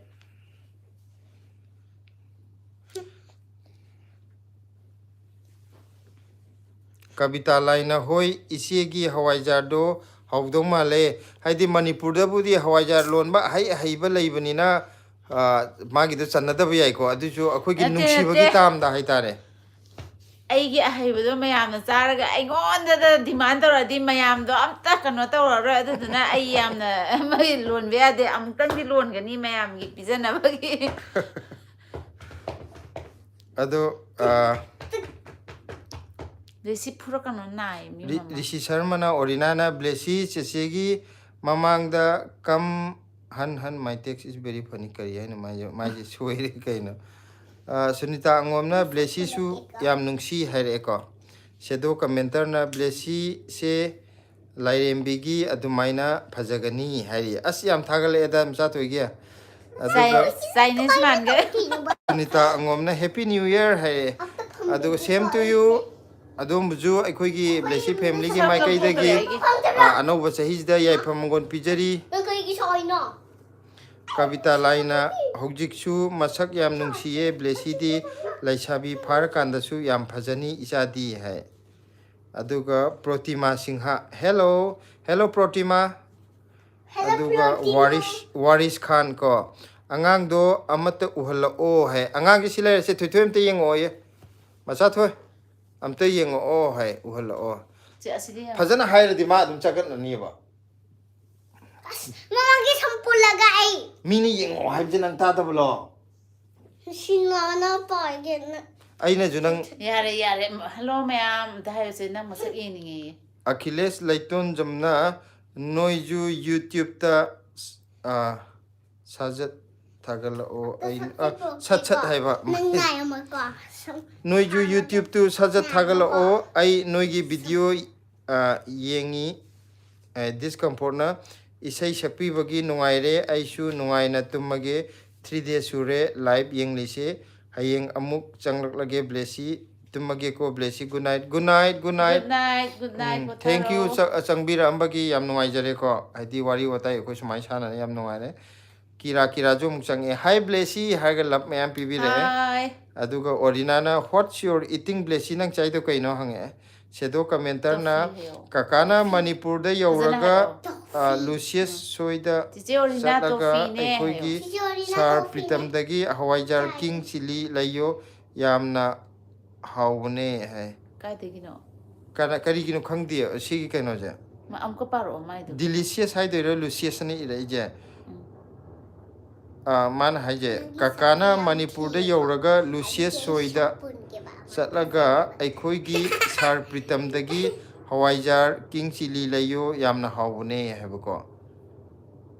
ꯀꯕꯤꯇꯥ ꯂꯥꯏꯅ "ꯍꯣꯏ, ꯏꯆꯦꯒꯤ ꯍꯋꯥꯏꯖꯥꯔꯗꯣ ꯍꯥꯎꯗꯧ ꯃꯥꯜꯂꯦ"꯫ ꯍꯥꯏꯗꯤ ꯃꯅꯤꯄꯨꯔꯗꯕꯨꯗꯤ ꯍꯋꯥꯏꯖꯥꯔ ꯂꯣꯟꯕ ꯑꯍꯩ ꯑꯍꯩꯕ ꯂꯩꯕꯅꯤꯅ, ꯑ, ꯃꯥꯒꯤꯗꯣ ꯆꯟꯅꯗꯕ ꯌꯥꯏꯀꯣ, ꯑꯗꯨꯁꯨ ꯑꯩꯈꯣꯏꯒꯤ ꯅꯠꯇꯦ, ꯅꯨꯡꯁꯤꯕꯒꯤ ꯅꯠꯇꯦ꯫ ꯇꯥꯝꯗ ꯍꯥꯏꯇꯥꯔꯦ꯫ ꯑꯩꯒꯤ ꯑꯍꯩꯕꯗꯣ ꯃꯌꯥꯝꯅ ꯆꯥꯔꯒ ꯑꯩꯉꯣꯟꯗꯗ demand ꯇꯧꯔꯗꯤ ꯃꯌꯥꯝꯗꯣ ꯑꯝꯇ ꯀꯩꯅꯣ ꯇꯧꯔꯔꯣꯏ꯫ ꯑꯗꯨꯗꯨꯅ ꯑꯩ ꯌꯥꯝꯅ ꯃꯩ ꯂꯣꯟꯕ ꯌꯥꯗꯦ꯫ ꯑꯃꯨꯛꯇꯪꯗꯤ ꯂꯣꯟꯒꯅꯤ ꯃꯌꯥꯝꯒꯤ ꯄꯤꯖꯅꯕꯒꯤ꯫ ꯑꯗꯣ, ꯑ, ꯔꯤꯁꯤ ꯐꯨꯔꯛꯀꯅꯨ, ꯅꯥꯏ ꯃꯤ ꯔꯤ- ꯃꯃꯥ꯫ ꯔꯤꯁꯤ ꯁꯔꯃꯅ ꯑꯣꯔꯤꯅꯥꯅ ꯕ꯭ꯂꯦꯁꯤ ꯆꯦꯆꯦꯒꯤ ꯃꯃꯥꯡꯗ ꯀꯝ ꯍꯟ ꯍꯟ my text is very funny ꯀꯔꯤ ꯍꯥꯏꯅꯣ ꯃꯥꯏꯁꯦ ꯃꯥꯏꯁꯦ ꯁꯣꯏꯔꯦ ꯀꯩꯅꯣ ꯑ, ꯁꯨꯅꯤꯇꯥ ꯑꯉꯣꯝꯅ ꯕ꯭ꯂꯦꯁꯤꯁꯨ ꯌꯥꯝ ꯅꯨꯡꯁꯤ ꯍꯥꯏꯔꯛꯑꯦꯀꯣ ꯁꯦꯗꯣ ꯀꯃꯦꯟꯇꯔꯅ ꯕ꯭ꯂꯦꯁꯤꯁꯦ ꯂꯥꯏꯔꯦꯝꯕꯤꯒꯤ ꯑꯗꯨꯃꯥꯏꯅ ꯐꯖꯒꯅꯤ ꯍꯥꯏꯔꯤ ꯑꯁ ꯌꯥꯝ ꯊꯥꯒꯠꯂꯛꯑꯦꯗ ꯃꯆꯥꯊꯣꯏꯒꯤ ꯑꯗꯨꯒ ꯆꯥꯏ- ꯆꯥꯏꯅꯤꯁ ꯃꯥꯟꯈ꯭ꯔꯦ꯫ ꯁꯨꯅꯤꯇꯥ ꯑꯉꯣꯝꯅ happy new year ꯍꯥꯏꯔꯛꯑꯦ ꯑꯗꯨꯒ same to you ꯑꯗꯣꯝꯕꯨꯁꯨ ꯑꯩꯈꯣꯏꯒꯤ ꯕ꯭ꯂꯦꯁꯤ ꯐꯦꯃꯤꯂꯤꯒꯤ ꯃꯥꯏꯀꯩꯗꯒꯤ ꯑ, ꯑꯅꯧꯕ ꯆꯍꯤꯁꯤꯗ ꯌꯥꯏꯐ ꯃꯪꯒꯣꯜ ꯄꯤꯖꯔꯤ ꯅꯪ ꯀꯩꯒꯤ ꯁꯥꯎꯔꯤꯅꯣ? ꯀꯕꯤꯇꯥ ꯂꯥꯏꯅ ꯍꯧꯖꯤꯛꯁꯨ ꯃꯁꯛ ꯌꯥꯝ ꯅꯨꯡꯁꯤꯌꯦ ꯕ꯭ꯂꯦꯁꯤꯗꯤ ꯂꯩꯁꯥꯕꯤ ꯐꯥꯔꯀꯥꯟꯗꯁꯨ ꯌꯥꯝ ꯐꯖꯅꯤ ꯏꯆꯥꯗꯤ ꯍꯥꯏ ꯑꯗꯨꯒ ꯄ꯭ꯔꯣꯇꯤꯃꯥ ꯁꯤꯡꯍ hello hello ꯄ꯭ꯔꯣꯇꯤꯃꯥ Hello, ꯑꯗꯨꯒ Plotina. ꯋꯥꯔꯤꯁ ꯋꯥꯔꯤꯁ ꯈꯥꯟ ꯀꯣ ꯑꯉꯥꯡꯗꯣ ꯑꯃꯠꯇ ꯎꯍꯜꯂꯛꯑꯣ ꯍꯥꯏ ꯑꯉꯥꯡꯁꯦ ꯁꯤ ꯂꯩꯔꯁꯦ ꯊꯣꯏꯊꯣꯏ ꯑꯝꯇ ꯌꯦꯡꯉꯛꯑꯣꯌꯦ ꯃꯆꯥ ꯊꯣꯏ ꯑꯝꯇ ꯌꯦꯡꯉꯛꯑꯣ ꯍꯥꯏ ꯎꯍꯜꯂꯛꯑꯣ ꯁꯤ ꯑꯁꯤꯗꯤ ꯌꯥꯝ- ꯐꯖꯅ ꯍꯥꯏꯔꯗꯤ ꯃꯥ ꯑꯗꯨꯝ ꯆꯒꯠꯅꯅꯤꯕ ꯑꯁ, ꯃꯃꯥꯒꯤ ꯁꯝ ꯄꯨꯜꯂꯒ ꯑꯩ ꯃꯤꯅ ꯌꯦꯡꯉꯛꯑꯣ ꯍꯥꯏꯕꯁꯦ ꯅꯪ ꯇꯥꯗꯕꯂꯣ ꯁꯤꯅꯥꯅ ꯄꯥꯏꯒꯦꯅ꯫ ꯑꯩꯅꯁꯨ ꯅꯪ ꯌꯥꯔꯦ ꯌꯥꯔꯦ꯫ ꯍꯜꯂꯣ ꯃꯌꯥꯝ ꯑꯝꯇ ꯍꯥꯏꯔꯨꯁꯦ, ꯅꯪ ꯃꯁꯛ ꯌꯦꯡꯅꯤꯡꯉꯦꯌꯦ꯫ ꯑꯈꯤꯂꯦꯁ ꯂꯩꯇꯣꯟꯖꯝꯅ ꯅꯣꯏꯁꯨ ꯌꯨꯇ꯭ꯌꯨꯕꯇ ꯑ, ꯁꯥꯖꯠ ꯊꯥꯒꯠꯂꯛꯑꯣ ꯑꯩ ꯑ, ꯁꯠ ꯁꯠ ꯍꯥꯏꯕ ꯅꯪ ꯉꯥꯏꯔꯝꯃꯣꯀꯣ꯫ ꯁꯨꯝ ꯅꯣꯏꯁꯨ ꯌꯨꯇ꯭ꯌꯨꯕꯇꯨ ꯁꯠ ꯁꯠ ꯊꯥꯒꯠꯂꯛꯑꯣ ꯑꯩ ꯅꯣꯏꯒꯤ ꯚꯤꯗꯤꯑꯣ ꯑ, ꯌꯦꯡꯉꯤ ꯑ, ꯗꯤꯁꯀꯝꯐꯣꯔꯠꯅ ꯏꯁꯩ ꯁꯛꯄꯤꯕꯒꯤ ꯅꯨꯡꯉꯥꯏꯔꯦ ꯑꯩꯁꯨ ꯅꯨꯡꯉꯥꯏꯅ ꯇꯨꯝꯃꯒꯦ ꯊ꯭ꯔꯤ ꯗꯦꯖ ꯁꯨꯔꯦ ꯂꯥꯏꯚ ꯌꯦꯡꯂꯤꯁꯦ ꯍꯌꯦꯡ ꯑꯃꯨꯛ ꯆꯪꯂꯛꯂꯒꯦ ꯕ꯭ꯂꯦꯁꯤ ꯇꯨꯝꯃꯒꯦꯀꯣ ꯕ꯭ꯂꯦꯁꯤ good night good night good night Good night, good night, ꯎꯝ, ꯄꯣꯊꯥꯔꯣ꯫ thank you ꯆ- ꯆꯪꯕꯤꯔꯛꯑꯝꯕꯒꯤ ꯌꯥꯝ ꯅꯨꯡꯉꯥꯏꯖꯔꯦꯀꯣ ꯍꯥꯏꯗꯤ ꯋꯥꯔꯤ ꯋꯥꯇꯥꯏ ꯑꯩꯈꯣꯏ ꯁꯨꯃꯥꯏꯅ ꯁꯥꯟꯅꯔꯦ ꯌꯥꯝ ꯅꯨꯡꯉꯥꯏꯔꯦ ꯀꯤꯔꯥ ꯀꯤꯔꯥꯁꯨ ꯑꯃꯨꯛ ꯆꯪꯉꯛꯑꯦ hi ꯕ꯭ꯂꯦꯁꯤ ꯍꯥꯏꯔꯒ ꯂꯞ ꯃꯌꯥꯝ ꯄꯤꯕꯤꯔꯛꯑꯦ Hi. ꯑꯗꯨꯒ ꯑꯣꯔꯤꯅꯥꯅ what's your eating ꯕ꯭ꯂꯦꯁꯤ ꯅꯪ ꯆꯥꯏꯗꯣ ꯀꯩꯅꯣ ꯍꯪꯉꯛꯑꯦ ꯁꯦꯗꯣ ꯀꯃꯦꯟꯇꯔꯅ Toffee ꯍꯥꯏꯌꯣ꯫ ꯀꯀꯥꯅ ꯃꯅꯤꯄꯨꯔꯗ ꯌꯧꯔꯒ ꯍꯥꯏꯔꯛꯑꯣ꯫ ꯑ, ꯂꯨꯁꯤꯌꯁ ꯁꯣꯏꯗ ꯆꯤꯆꯦ ꯑꯣꯔꯤꯅꯥ ꯆꯠꯂꯒ toffeeꯅꯦ ꯍꯥꯏꯌꯣ꯫ ꯑꯩꯈꯣꯏꯒꯤ ꯆꯤꯆꯦ ꯑꯣꯔꯤꯅꯥ ꯁꯥꯔ toffeeꯅꯦ꯫ ꯄ꯭ꯔꯤꯇꯝꯗꯒꯤ ꯍꯋꯥꯏꯖꯥꯔ ꯀꯤꯡ ꯆꯤꯂꯤ ꯂꯩꯌꯣ ꯌꯥꯝꯅ ꯍꯥꯎꯕꯅꯦ ꯍꯥꯏ ꯀꯥꯏꯗꯒꯤꯅꯣ? ꯀꯅꯥ ꯀꯔꯤꯒꯤꯅꯣ ꯈꯪꯗꯦ ꯁꯤꯒꯤ ꯀꯩꯅꯣꯁꯦ ꯃꯥ ꯑꯃꯨꯛꯀ ꯄꯥꯔꯛꯑꯣ ꯃꯥꯏꯗꯣ꯫ ꯗꯤꯂꯤꯁꯤꯌꯁ ꯍꯥꯏꯗꯣꯏꯔꯣ ꯂꯨꯁꯤꯌꯁꯅ ꯏꯔꯛꯏꯁꯦ ꯎꯝ. ꯑ, ꯃꯥꯅ ꯍꯥꯏꯁꯦ, ꯀꯀꯥꯅ ꯃꯅꯤꯄꯨꯔꯗ ꯌꯧꯔꯒ ꯂꯨꯁꯤꯌꯁ ꯁꯣꯏꯗ ꯆꯠꯂꯒ ꯑꯩꯈꯣꯏꯒꯤ ꯁꯥꯔ ꯄ꯭ꯔꯤꯇꯝꯗꯒꯤ ꯍꯋꯥꯏꯖꯥꯔ ꯀꯤꯡ ꯆꯤꯂꯤ ꯂꯩꯌꯣ, ꯌꯥꯝꯅ ꯍꯥꯎꯕꯅꯦ ꯍꯥꯏꯕꯀꯣ꯫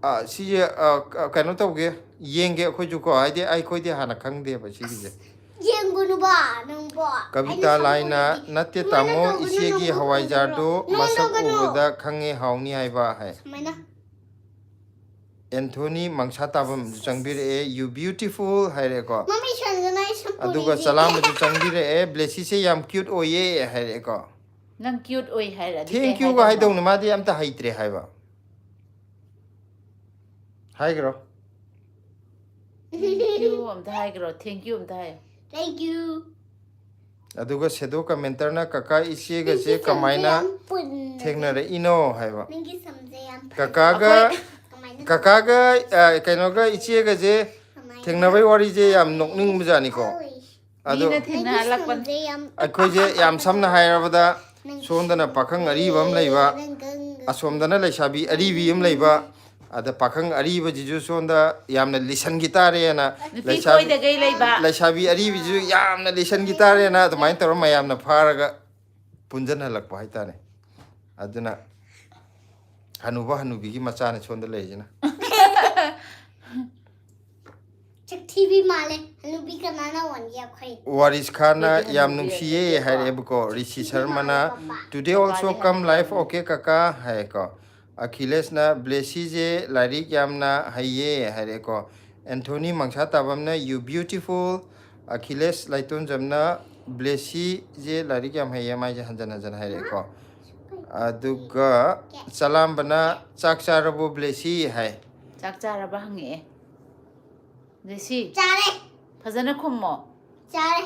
ꯑ, ꯁꯤꯁꯦ, ꯑ, ꯀ-, ꯀꯩꯅꯣ ꯇꯧꯒꯦ, ꯌꯦꯡꯒꯦ ꯑꯩꯈꯣꯏꯁꯨꯀꯣ, ꯍꯥꯏꯗꯤ ꯑꯩꯈꯣꯏꯗꯤ ꯍꯥꯟꯅ ꯈꯪꯗꯦꯕ ꯁꯤꯒꯤꯁꯦ꯫ ꯌꯦꯡꯒꯨꯅꯨꯕ ꯅꯪꯕꯣ꯫ ꯀꯕꯤꯇꯥ ꯂꯥꯏꯅ, "ꯅꯠꯇꯦ ꯇꯥꯃꯣ, ꯏꯆꯦꯒꯤ ꯍꯋꯥꯏꯖꯥꯔꯗꯣ ꯃꯁꯛ ꯎꯕꯗ ꯈꯪꯉꯦ ꯍꯥꯎꯅꯤ ꯍꯥꯏꯕ" ꯍꯥꯏ꯫ ꯁꯨꯃꯥꯏꯅ꯫ ꯑꯦꯟꯊꯣꯅꯤ ꯃꯪꯁꯥ ꯇꯥꯕꯝꯁꯨ ꯆꯪꯕꯤꯔꯛꯑꯦ, "You beautiful" ꯍꯥꯏꯔꯦꯀꯣ꯫ ꯃꯃꯤ ꯁꯣꯟꯗꯅ ꯑꯩ ꯁꯝ ꯑꯗꯨꯒ ꯄꯨꯔꯤꯁꯦ꯫ ꯆꯂꯥꯝꯕꯁꯨ ꯆꯪꯕꯤꯔꯛꯑꯦ, "ꯕ꯭ꯂꯦꯁꯤꯁꯦ ꯌꯥꯝ ꯀ꯭ꯌꯨꯠ ꯑꯣꯏꯌꯦ" ꯍꯥꯏꯔꯦꯀꯣ꯫ ꯅꯪ ꯀ꯭ꯌꯨꯠ ꯑꯣꯏ ꯍꯥꯏꯔꯗꯤ "Thank ꯀꯩ you" ꯒ ꯍꯥꯏꯗꯧꯕ? ꯍꯥꯏꯗꯧꯅ ꯃꯥꯗꯤ ꯑꯝꯇ ꯍꯩꯇ꯭ꯔꯦ ꯍꯥꯏꯕ꯫ ꯍꯥꯏꯈ꯭ꯔꯣ꯫ Thank you ꯑꯝꯇ ꯍꯥꯏꯈ꯭ꯔꯣ, thank you ꯑꯝꯇ ꯍꯥꯏꯌꯣ꯫ Thank you. ꯑꯗꯨꯒ ꯁꯦꯗꯣ ꯀꯃꯦꯟꯇꯔꯅ "ꯀꯀꯥ ꯏꯆꯦꯒꯁꯦ ꯅꯪꯒꯤ ꯁꯝꯁꯦ ꯀꯃꯥꯏꯅ ꯌꯥꯝ ꯄꯨꯟꯅ꯫ ꯊꯦꯡꯅꯔꯛꯏꯅꯣ?" ꯍꯥꯏꯕ꯫ ꯅꯪꯒꯤ ꯁꯝꯁꯦ ꯌꯥꯝ ꯐꯖꯩ꯫ ꯀꯀꯥꯒ ꯑꯩꯈꯣꯏ ꯀꯃꯥꯏꯅ ꯀꯀꯥꯒ, ꯑ, ꯀꯩꯅꯣꯒ ꯏꯆꯦꯒꯁꯦ ꯀꯃꯥꯏꯅ? ꯊꯦꯡꯅꯕꯩ ꯋꯥꯔꯤꯁꯦ ꯌꯥꯝ ꯅꯣꯛꯅꯤꯡꯕꯖꯥꯠꯅꯤꯀꯣ꯫ ꯑꯣꯏ꯫ ꯑꯗꯣ ꯃꯤꯅ ꯊꯦꯡꯅꯍꯜꯂꯛꯄꯅꯤ꯫ ꯅꯪꯒꯤ ꯁꯝꯁꯦ ꯌꯥꯝ ꯑꯩꯈꯣꯏꯁꯦ ꯌꯥꯝ ꯁꯝꯅ ꯍꯥꯏꯔꯕꯗ, ꯅꯪ ꯁꯣꯝꯗꯅ ꯄꯥꯈꯪ ꯑꯔꯤꯕ ꯑꯃ ꯂꯩꯕ, ꯅꯪ ꯒꯪꯒ꯫ ꯑꯁꯣꯝꯗꯅ ꯂꯩꯁꯥꯕꯤ ꯑꯔꯤꯕꯤ ꯑꯃ ꯂꯩꯕ, ꯑꯗ ꯄꯥꯈꯪ ꯑꯔꯤꯕꯁꯤꯁꯨ ꯁꯣꯝꯗ ꯌꯥꯝꯅ ꯂꯤꯁꯟꯈꯤ ꯇꯥꯔꯦꯅ, ꯅꯨꯄꯤ ꯂꯩꯁꯥꯕꯤ ꯀꯣꯏꯗꯒꯩ ꯂꯩꯕ꯫ ꯂꯩꯁꯥꯕꯤ ꯑꯔꯤꯕꯤꯁꯨ ꯌꯥꯝꯅ ꯂꯤꯁꯟꯈꯤ ꯇꯥꯔꯦꯅ ꯑꯗꯨꯃꯥꯏꯅ ꯇꯧꯔ ꯃꯌꯥꯝꯅ ꯐꯥꯔꯒ ꯄꯨꯟꯁꯤꯟꯍꯜꯂꯛꯄ ꯍꯥꯏꯇꯥꯔꯦ꯫ ꯑꯗꯨꯅ ꯍꯅꯨꯕ ꯍꯅꯨꯕꯤꯒꯤ ꯃꯆꯥꯅꯤ ꯁꯣꯝꯗ ꯂꯩꯔꯤꯁꯤꯅ꯫ ꯆꯥꯛꯊꯤꯕꯤ ꯃꯥꯜꯂꯦ꯫ ꯍꯅꯨꯕꯤ ꯀꯅꯥꯅ ꯑꯣꯟꯒꯦ ꯑꯩꯈꯣꯏ? ꯋꯥꯔꯤꯁ ꯈꯥꯟꯅ ꯑꯩꯈꯣꯏꯗꯤ "ꯌꯥꯝ ꯍꯅꯨꯕꯤ ꯅꯨꯡꯁꯤꯌꯦ" ꯑꯣꯏꯔꯦꯀꯣ꯫ ꯍꯥꯏꯔꯛꯑꯦꯕꯀꯣ, ꯔꯤꯁꯤ ꯁꯔꯃꯅ꯫ "Today also ꯄꯥꯗꯤ come live, ꯍꯅꯨꯕꯤ okay ꯀꯀꯥ" ꯍꯥꯏꯀꯣ꯫ ꯑꯈꯤꯂꯦꯁꯅ "ꯕ꯭ꯂꯦꯁꯤꯁꯦ ꯂꯥꯏꯔꯤꯛ ꯌꯥꯝꯅ ꯍꯩꯌꯦ" ꯍꯥꯏꯔꯛꯑꯦꯀꯣ꯫ ꯑꯦꯟꯊꯣꯅꯤ ꯃꯪꯁꯥ ꯇꯥꯕꯝꯅ "You beautiful"꯫ ꯑꯈꯤꯂꯦꯁ ꯂꯥꯏꯇꯣꯟꯖꯝꯅ "ꯕ꯭ꯂꯦꯁꯤꯁꯦ ꯂꯥꯏꯔꯤꯛ ꯌꯥꯝ ꯍꯩꯌꯦ" ꯃꯥꯏꯁꯦ ꯍꯟꯖꯟ ꯍꯟꯖꯟ ꯍꯥꯏꯔꯛꯑꯦꯀꯣ꯫ ꯑꯗꯨꯒ ꯆꯂꯥꯝꯕꯅ "ꯆꯥꯛ ꯆꯥꯔꯕꯣ ꯕ꯭ꯂꯦꯁꯤ?" ꯍꯥꯏ꯫ ꯆꯥꯛ ꯆꯥꯔꯕ ꯍꯪꯉꯛꯑꯦ꯫ ꯕ꯭ꯂꯦꯁꯤ, ꯆꯥꯔꯦ꯫ ꯐꯖꯅ ꯈꯨꯝꯃꯣ꯫ ꯆꯥꯔꯦ꯫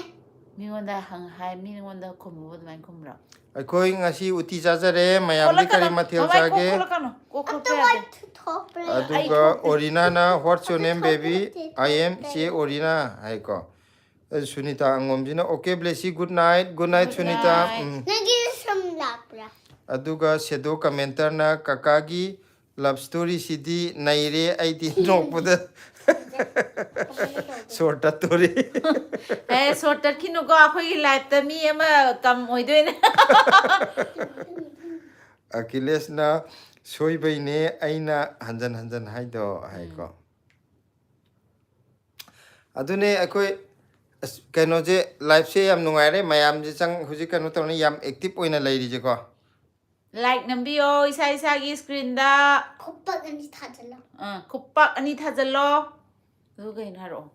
ꯃꯤꯉꯣꯟꯗ ꯍꯪ ꯍꯥꯏ, ꯃꯤꯉꯣꯟꯗ ꯈꯨꯝꯃꯨꯕ ꯑꯗꯨꯃꯥꯏꯅ ꯈꯨꯝꯕ꯭ꯔꯣ? ꯑꯩꯈꯣꯏ ꯉꯁꯤ ꯎꯇꯤ ꯆꯥꯖꯔꯦ꯫ ꯃꯌꯥꯝꯗꯤ ꯀꯔꯤ ꯈꯣꯠꯂꯛꯀꯅꯨ, ꯃꯊꯦꯜ ꯊꯣꯛꯂꯛꯀꯅꯨ, ꯆꯥꯒꯦ? ꯊꯣꯛꯂꯛꯀꯅꯨ, ꯊꯣꯛꯂꯛꯀꯅꯨ꯫ ꯀꯣꯛ ꯈꯣꯛꯄ ꯑꯝꯇ ꯌꯥꯗꯦ꯫ ꯋꯥꯏ ꯊꯣꯛꯄ꯭ꯔꯥ? ꯑꯗꯨꯒ ꯑꯣꯔꯤꯅꯥꯅ "What's your name baby?" "I am ꯆꯦ ꯑꯣꯔꯤꯅꯥ" ꯍꯥꯏꯀꯣ꯫ ꯑꯗꯨ Sunita ꯑꯉꯣꯝꯁꯤꯅ "Okay ꯕ꯭ꯂꯦꯁꯤ, good night, good night Good Sunita. night꯫ ꯎꯝ꯫ ꯅꯪꯒꯤ ꯁꯝ ꯂꯥꯛꯄ꯭ꯔꯥ? ꯑꯗꯨꯒ ꯁꯦꯗꯣ ꯀꯃꯦꯟꯇꯔꯅ "ꯀꯀꯥꯒꯤ ꯂꯞ ꯁ꯭ꯇꯣꯔꯤꯁꯤꯗꯤ ꯅꯩꯔꯦ, ꯑꯩꯗꯤ ꯅꯣꯛꯄꯗ ꯁꯣꯔ ꯇꯠꯇꯣꯔꯤ꯫ ꯑꯦ, ꯁꯣꯔꯠ ꯇꯠꯈꯤꯅꯨꯀꯣ, ꯑꯩꯈꯣꯏꯒꯤ ꯂꯥꯏꯐꯇ ꯃꯤ ꯑꯃ ꯀꯝ ꯑꯣꯏꯗꯣꯏꯅꯦ꯫ ꯑꯈꯤꯂꯦꯁꯅ ꯁꯣꯏꯕꯩꯅꯦ ꯑꯩꯅ ꯍꯟꯖꯟ ꯍꯟꯖꯟ ꯍꯥꯏꯗꯣ ꯍꯥꯏꯀꯣ꯫ ꯑꯗꯨꯅꯦ ꯑꯩꯈꯣꯏ ꯑꯁ, ꯀꯩꯅꯣꯁꯦ, ꯂꯥꯏꯐꯁꯦ ꯌꯥꯝ ꯅꯨꯡꯉꯥꯏꯔꯦ, ꯃꯌꯥꯝꯁꯦ ꯆꯪ ꯍꯧꯖꯤꯛ ꯀꯩꯅꯣ ꯇꯧꯅꯤ, ꯌꯥꯝ ꯑꯦꯛꯇꯤꯚ ꯑꯣꯏꯅ ꯂꯩꯔꯤꯁꯦꯀꯣ꯫ ꯂꯥꯏꯛ ꯅꯝꯕꯤꯌꯣ ꯏꯁꯥ ꯏꯁꯥꯒꯤ ꯁ꯭ꯀ꯭ꯔꯤꯟꯗ꯫ ꯈꯨꯄꯥꯛ ꯑꯅꯤ ꯊꯥꯖꯤꯜꯂꯣ꯫ ꯑꯥ, ꯈꯨꯄꯥꯛ ꯑꯅꯤ ꯊꯥꯖꯤꯜꯂꯣ꯫ ꯑꯗꯨ ꯀꯩꯅꯣ ꯍꯥꯏꯔꯛꯑꯣ꯫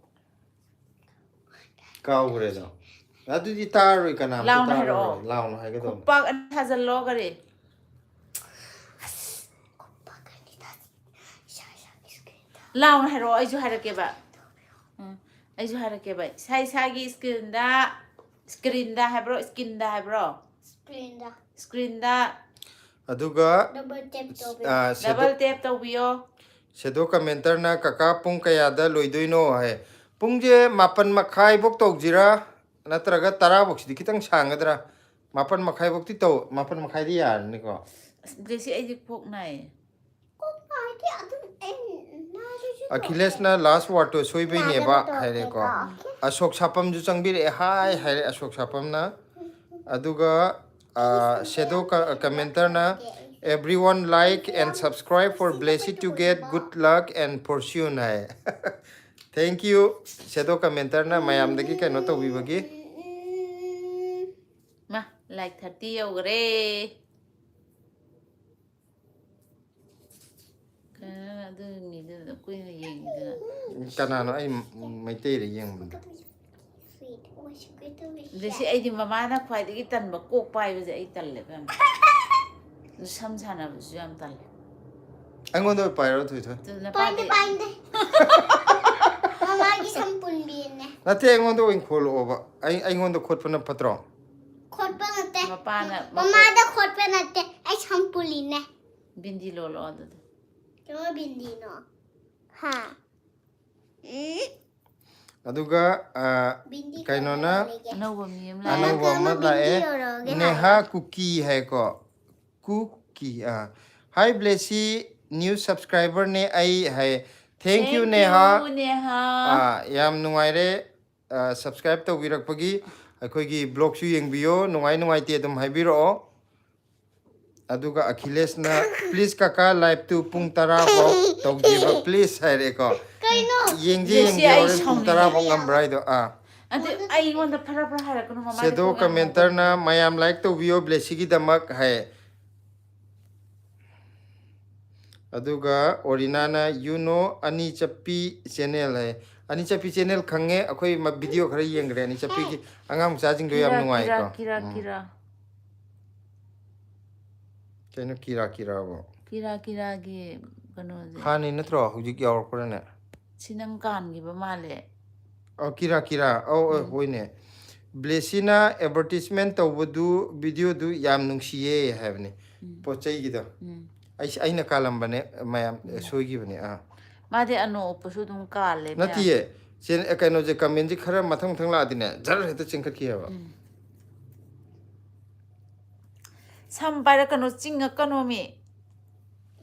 ꯀꯥꯎꯈ꯭ꯔꯦꯗꯣ꯫ ꯑꯗꯨꯗꯤ ꯇꯥꯔꯔꯣꯏ ꯀꯅꯥꯝꯇ꯫ ꯂꯥꯎꯅ ꯇꯥꯔꯔꯣꯏ꯫ ꯍꯥꯏꯔꯛꯑꯣ꯫ ꯂꯥꯎꯅ ꯍꯥꯏꯒꯗꯧꯕꯅꯤ꯫ ꯈꯨꯄꯥꯛ ꯑꯅꯤ ꯊꯥꯖꯤꯜꯂꯣ ꯀꯔꯤ? ꯈꯨꯄꯥꯛ ꯑꯅꯤ ꯊꯥꯖꯤꯜꯂꯣ꯫ ꯏꯁꯥ ꯏꯁꯥꯒꯤ ꯁ꯭ꯀ꯭ꯔꯤꯟꯗ꯫ ꯂꯥꯎꯅ ꯍꯥꯏꯔꯛꯑꯣ, ꯑꯩꯁꯨ ꯍꯥꯏꯔꯛꯀꯦꯕ꯫ ꯎꯝ, ꯑꯩꯁꯨ ꯍꯥꯏꯔꯛꯀꯦꯕ꯫ ꯏꯁꯥ ꯏꯁꯥꯒꯤ ꯁ꯭ꯀ꯭ꯔꯤꯟꯗ, ꯁ꯭ꯀ꯭ꯔꯤꯟꯗ ꯍꯥꯏꯕ꯭ꯔꯣ, ꯁ꯭ꯀꯤꯟꯗ ꯍꯥꯏꯕ꯭ꯔꯣ? ꯁ꯭ꯀ꯭ꯔꯤꯟꯗ꯫ ꯁ꯭ꯀ꯭ꯔꯤꯟꯗ ꯑꯗꯨꯒ ꯗꯕꯜ ꯇꯦꯞ ꯇꯧꯕꯤ꯫ ꯑ, ꯁꯦꯗꯣ ꯗꯕꯜ ꯇꯦꯞ ꯇꯧꯕꯤꯌꯣ꯫ ꯁꯦꯗꯣ ꯀꯃꯦꯟꯇꯔꯅ "ꯀꯀꯥ ꯄꯨꯡ ꯀꯌꯥꯗ ꯂꯣꯏꯗꯣꯏꯅꯣ?" ꯍꯥꯏ꯫ ꯄꯨꯡꯁꯦ ꯃꯥꯄꯟ ꯃꯈꯥꯏꯐꯧ ꯇꯧꯁꯤꯔꯥ, ꯅꯠꯇ꯭ꯔꯒ ꯇꯔꯥꯐꯧꯁꯤꯗꯤ ꯈꯤꯇꯪ ꯁꯥꯡꯒꯗ꯭ꯔꯥ? ꯃꯥꯄꯟ ꯃꯈꯥꯏꯐꯧꯗꯤ ꯇꯧ, ꯃꯥꯄꯟ ꯃꯈꯥꯏꯗꯤ ꯌꯥꯔꯅꯤꯀꯣ꯫ ꯑꯁ, ꯖꯦꯁꯤ, ꯑꯩꯗꯤ ꯀꯣꯛ ꯅꯥꯏꯌꯦ꯫ ꯀꯣꯛ ꯅꯥꯔꯗꯤ ꯑꯗꯨꯝ ꯑꯩ ꯅꯥꯔꯁꯨ ꯑꯈꯤꯂꯦꯁꯅ ꯂꯥꯁ ꯋꯥꯔꯗꯇꯣ ꯁꯣꯏꯕꯩꯅꯦꯕ ꯅꯥꯗꯕ ꯍꯥꯏꯔꯦꯀꯣ꯫ ꯇꯧꯔꯒꯦꯀꯣ꯫ ꯑꯁꯣꯛ ꯁꯥꯄꯝꯁꯨ ꯆꯪꯕꯤꯔꯛꯑꯦ, ꯍꯥꯏ ꯍꯥꯏꯔꯦ ꯑꯁꯣꯛ ꯁꯥꯄꯝꯅ꯫ ꯑꯗꯨꯒ ꯑ, ꯁꯦꯗꯣ ꯀ-, ꯀꯃꯦꯟꯇꯔꯅ "Everyone like and subscribe for Blessy to get good luck and fortune" high. Thank you ꯁꯦꯗꯣ ꯀꯃꯦꯟꯇꯔꯅ ꯃꯌꯥꯝꯗꯒꯤ ꯀꯩꯅꯣ ꯇꯧꯕꯤꯕꯒꯤ꯫ ꯎꯝ, ꯃꯥ, ꯂꯥꯏꯛ ꯊꯥꯔꯇꯤ ꯌꯧꯈ꯭ꯔꯦ꯫ ꯀꯅꯥꯅꯣ ꯑꯗꯨ ꯃꯤꯗꯨ ꯀꯨꯏꯅ ꯌꯦꯡꯉꯤꯗꯨꯅ? ꯀꯅꯥꯅꯣ? ꯑꯩ ꯃꯩꯇꯩꯔ ꯌꯦꯡꯕꯅꯦ꯫ sweet ꯑꯣꯏꯁꯤꯒꯦ ꯇꯧꯔꯤꯁꯦ꯫ ꯑꯗ ꯁꯤ ꯑꯩꯗꯤ ꯃꯃꯥꯅ ꯈ꯭ꯋꯥꯏꯗꯒꯤ ꯇꯟꯕ ꯀꯣꯛ ꯄꯥꯏꯕꯁꯦ ꯑꯩ ꯇꯜꯂꯦꯕ ꯌꯥꯝ꯫ ꯑꯗꯨ ꯁꯝ ꯁꯥꯟꯅꯕꯁꯨ ꯌꯥꯝ ꯇꯜꯂꯦ꯫ ꯑꯩꯉꯣꯟꯗ ꯑꯣꯏ ꯄꯥꯏꯔꯣ, ꯊꯣꯏꯊꯣꯏ꯫ ꯑꯗꯨ ꯄꯥꯏꯗꯦ, ꯅꯄꯥꯗꯤ ꯄꯥꯏꯗꯦ꯫ ꯃꯃꯥꯒꯤ ꯁꯝ ꯄꯨꯟꯕꯤꯅꯦ꯫ ꯅꯠꯇꯦ, ꯑꯩꯉꯣꯟꯗ ꯑꯣꯏꯅ ꯈꯣꯠꯂꯛꯑꯣꯕ꯫ ꯑꯩ, ꯑꯩꯉꯣꯟꯗ ꯈꯣꯠꯄꯅ ꯐꯠꯇ꯭ꯔꯣ? ꯈꯣꯠꯄ ꯅꯠꯇꯦ꯫ ꯃꯄꯥꯅ ꯃꯈꯣꯠ- ꯃꯃꯥꯗ ꯈꯣꯠꯄ ꯅꯠꯇꯦ꯫ ꯑꯩ ꯁꯝ ꯄꯨꯜꯂꯤꯅꯦ꯫ ꯕꯤꯟꯗꯤ ꯂꯣꯜꯂꯛꯑꯣ ꯑꯗꯨꯗꯤ꯫ ꯀꯃꯥꯏ ꯕꯤꯟꯗꯤꯅꯣ? ꯍꯥ? ꯎꯝ, ꯑꯗꯨꯒ ꯑ, ꯕꯤꯟꯗꯤ ꯀꯩꯅꯣꯅ ꯀꯃꯥꯏ ꯂꯩꯒꯦ? ꯑꯅꯧꯕ ꯃꯤ ꯑꯃ ꯂꯥꯛꯑꯦ꯫ ꯑꯅꯧꯕ ꯑꯃ ꯀꯃꯥꯏ ꯂꯥꯛꯑꯦ꯫ ꯕꯤꯟꯗꯤ ꯌꯧꯔꯛꯑꯒꯦ ꯅꯦꯍꯥ ꯍꯥꯏꯌꯣ? ꯀꯨꯀꯤ ꯍꯥꯏꯀꯣ꯫ ꯀꯨꯀꯤ, ꯑ, "Hi Blessy, new subscriberꯅꯦ ꯑꯩ" ꯍꯥꯏ꯫ Thank you, Neha. ꯑꯥ, ꯌꯥꯝ ꯅꯨꯡꯉꯥꯏꯔꯦ, ꯑꯥ, subscribe ꯇꯧꯕꯤꯔꯛꯄꯒꯤ꯫ ꯑꯩꯈꯣꯏꯒꯤ vlogꯁꯨ ꯌꯦꯡꯕꯤꯌꯣ, ꯅꯨꯡꯉꯥꯏ ꯅꯨꯡꯉꯥꯏꯇꯦ ꯑꯗꯨꯝ ꯍꯥꯏꯕꯤꯔꯛꯑꯣ꯫ ꯑꯗꯨꯒ ꯑꯈꯤꯂꯦꯁꯅ, "Please ꯀꯀꯥ, liveꯇꯨ ꯄꯨꯡ ꯇꯔꯥ ꯐꯥꯎ ꯇꯧꯖꯦꯕ, please" ꯍꯥꯏꯔꯛꯑꯦꯀꯣ꯫ ꯀꯩꯅꯣ? ꯌꯦꯡꯖꯦ, ꯂꯨꯁꯤ, ꯌꯦꯡꯖꯦ, ꯑꯩ ꯍꯣꯔꯦꯟ ꯄꯨꯡ ꯁꯥꯎꯅꯤꯡꯉꯦ꯫ ꯇꯔꯥ ꯐꯥꯎ ꯉꯝꯕ꯭ꯔꯥ ꯍꯥꯏꯗꯣ꯫ ꯑꯥ꯫ ꯑꯗꯨ ꯑꯩꯉꯣꯟꯗ ꯐꯔꯥ ꯐꯔꯥ ꯍꯥꯏꯔꯛꯀꯅꯨ, ꯃꯃꯥꯅ shadow ꯀꯣꯛ ꯌꯥꯝ commenterꯅ ꯉꯥꯎꯒꯅꯤ꯫ "ꯃꯌꯥꯝ like ꯇꯧꯕꯤꯌꯣ ꯕ꯭ꯂꯦꯁꯤꯒꯤꯗꯃꯛ" ꯍꯥꯏ꯫ ꯑꯗꯨꯒ ꯑꯣꯔꯤꯅꯥꯅ, "You know ꯑꯅꯤ ꯆꯞꯄꯤ channel" ꯍꯥꯏ꯫ ꯑꯅꯤ ꯆꯞꯄꯤ channel ꯈꯪꯉꯦ, ꯑꯩꯈꯣꯏ ꯃ-, video ꯈꯔ ꯌꯦꯡꯈ꯭ꯔꯦ ꯑꯅꯤ ꯆꯞꯄꯤꯒꯤ꯫ ꯑꯉꯥꯡ ꯃꯆꯥꯁꯤꯡꯗꯣ ꯌꯥꯝ ꯀꯤꯔꯥ, ꯅꯨꯡꯉꯥꯏꯀꯣ꯫ ꯀꯤꯔꯥ, ꯀꯤꯔꯥ, ꯎꯝ꯫ ꯀꯤꯔꯥ꯫ ꯀꯩꯅꯣ ꯀꯤꯔꯥ ꯀꯤꯔꯥꯕꯣ? ꯀꯤꯔꯥ ꯀꯤꯔꯥꯒꯤ ꯀꯩꯅꯣꯁꯦ꯫ ꯍꯥꯟꯅꯩ ꯅꯠꯇ꯭ꯔꯣ? ꯍꯧꯖꯤꯛ ꯌꯥꯎꯔꯛꯄ꯭ꯔꯥꯅꯦ? ꯁꯤ ꯅꯪ ꯀꯥꯟꯈꯤꯕ ꯃꯥꯜꯂꯦ꯫ ꯑꯧ, ꯀꯤꯔꯥ ꯀꯤꯔꯥ꯫ ꯑꯧ, ꯑꯧ, ꯎꯝ꯫ ꯍꯣꯏꯅꯦ꯫ ꯕ꯭ꯂꯦꯁꯤꯅ advertisement ꯇꯧꯕꯗꯨ, videoꯗꯨ ꯌꯥꯝ ꯅꯨꯡꯁꯤꯌꯦ ꯍꯥꯏꯕꯅꯤ꯫ ꯎꯝ꯫ ꯄꯣꯠ ꯆꯩꯒꯤꯗꯣ꯫ ꯎꯝ꯫ ꯑꯩꯁ-, ꯑꯩꯅ ꯀꯥꯜꯂꯝꯕꯅꯦ, ꯃꯌꯥꯝ, ꯎꯝ꯫ ꯁꯣꯏꯈꯤꯕꯅꯦ꯫ ꯑꯥ꯫ ꯃꯥꯗꯤ ꯑꯅꯣꯞ ꯎꯞꯄꯁꯨ ꯑꯗꯨꯝ ꯀꯥꯜꯂꯦ ꯃꯌꯥꯝ꯫ ꯅꯠꯇꯤꯌꯦ꯫ ꯆꯦ-, ꯀꯩꯅꯣꯁꯦ, commentꯁꯦ ꯈꯔ ꯃꯊꯪ ꯃꯊꯪ ꯂꯥꯛꯑꯗꯤꯅꯦ, ꯖꯔ ꯍꯦꯛꯇ ꯆꯦꯟꯈꯠꯈꯤ ꯍꯥꯏꯕ꯫ ꯎꯝ꯫ ꯁꯝ ꯄꯥꯏꯔꯛꯀꯅꯨ, ꯆꯤꯡꯉꯛꯀꯅꯣ ꯃꯤ꯫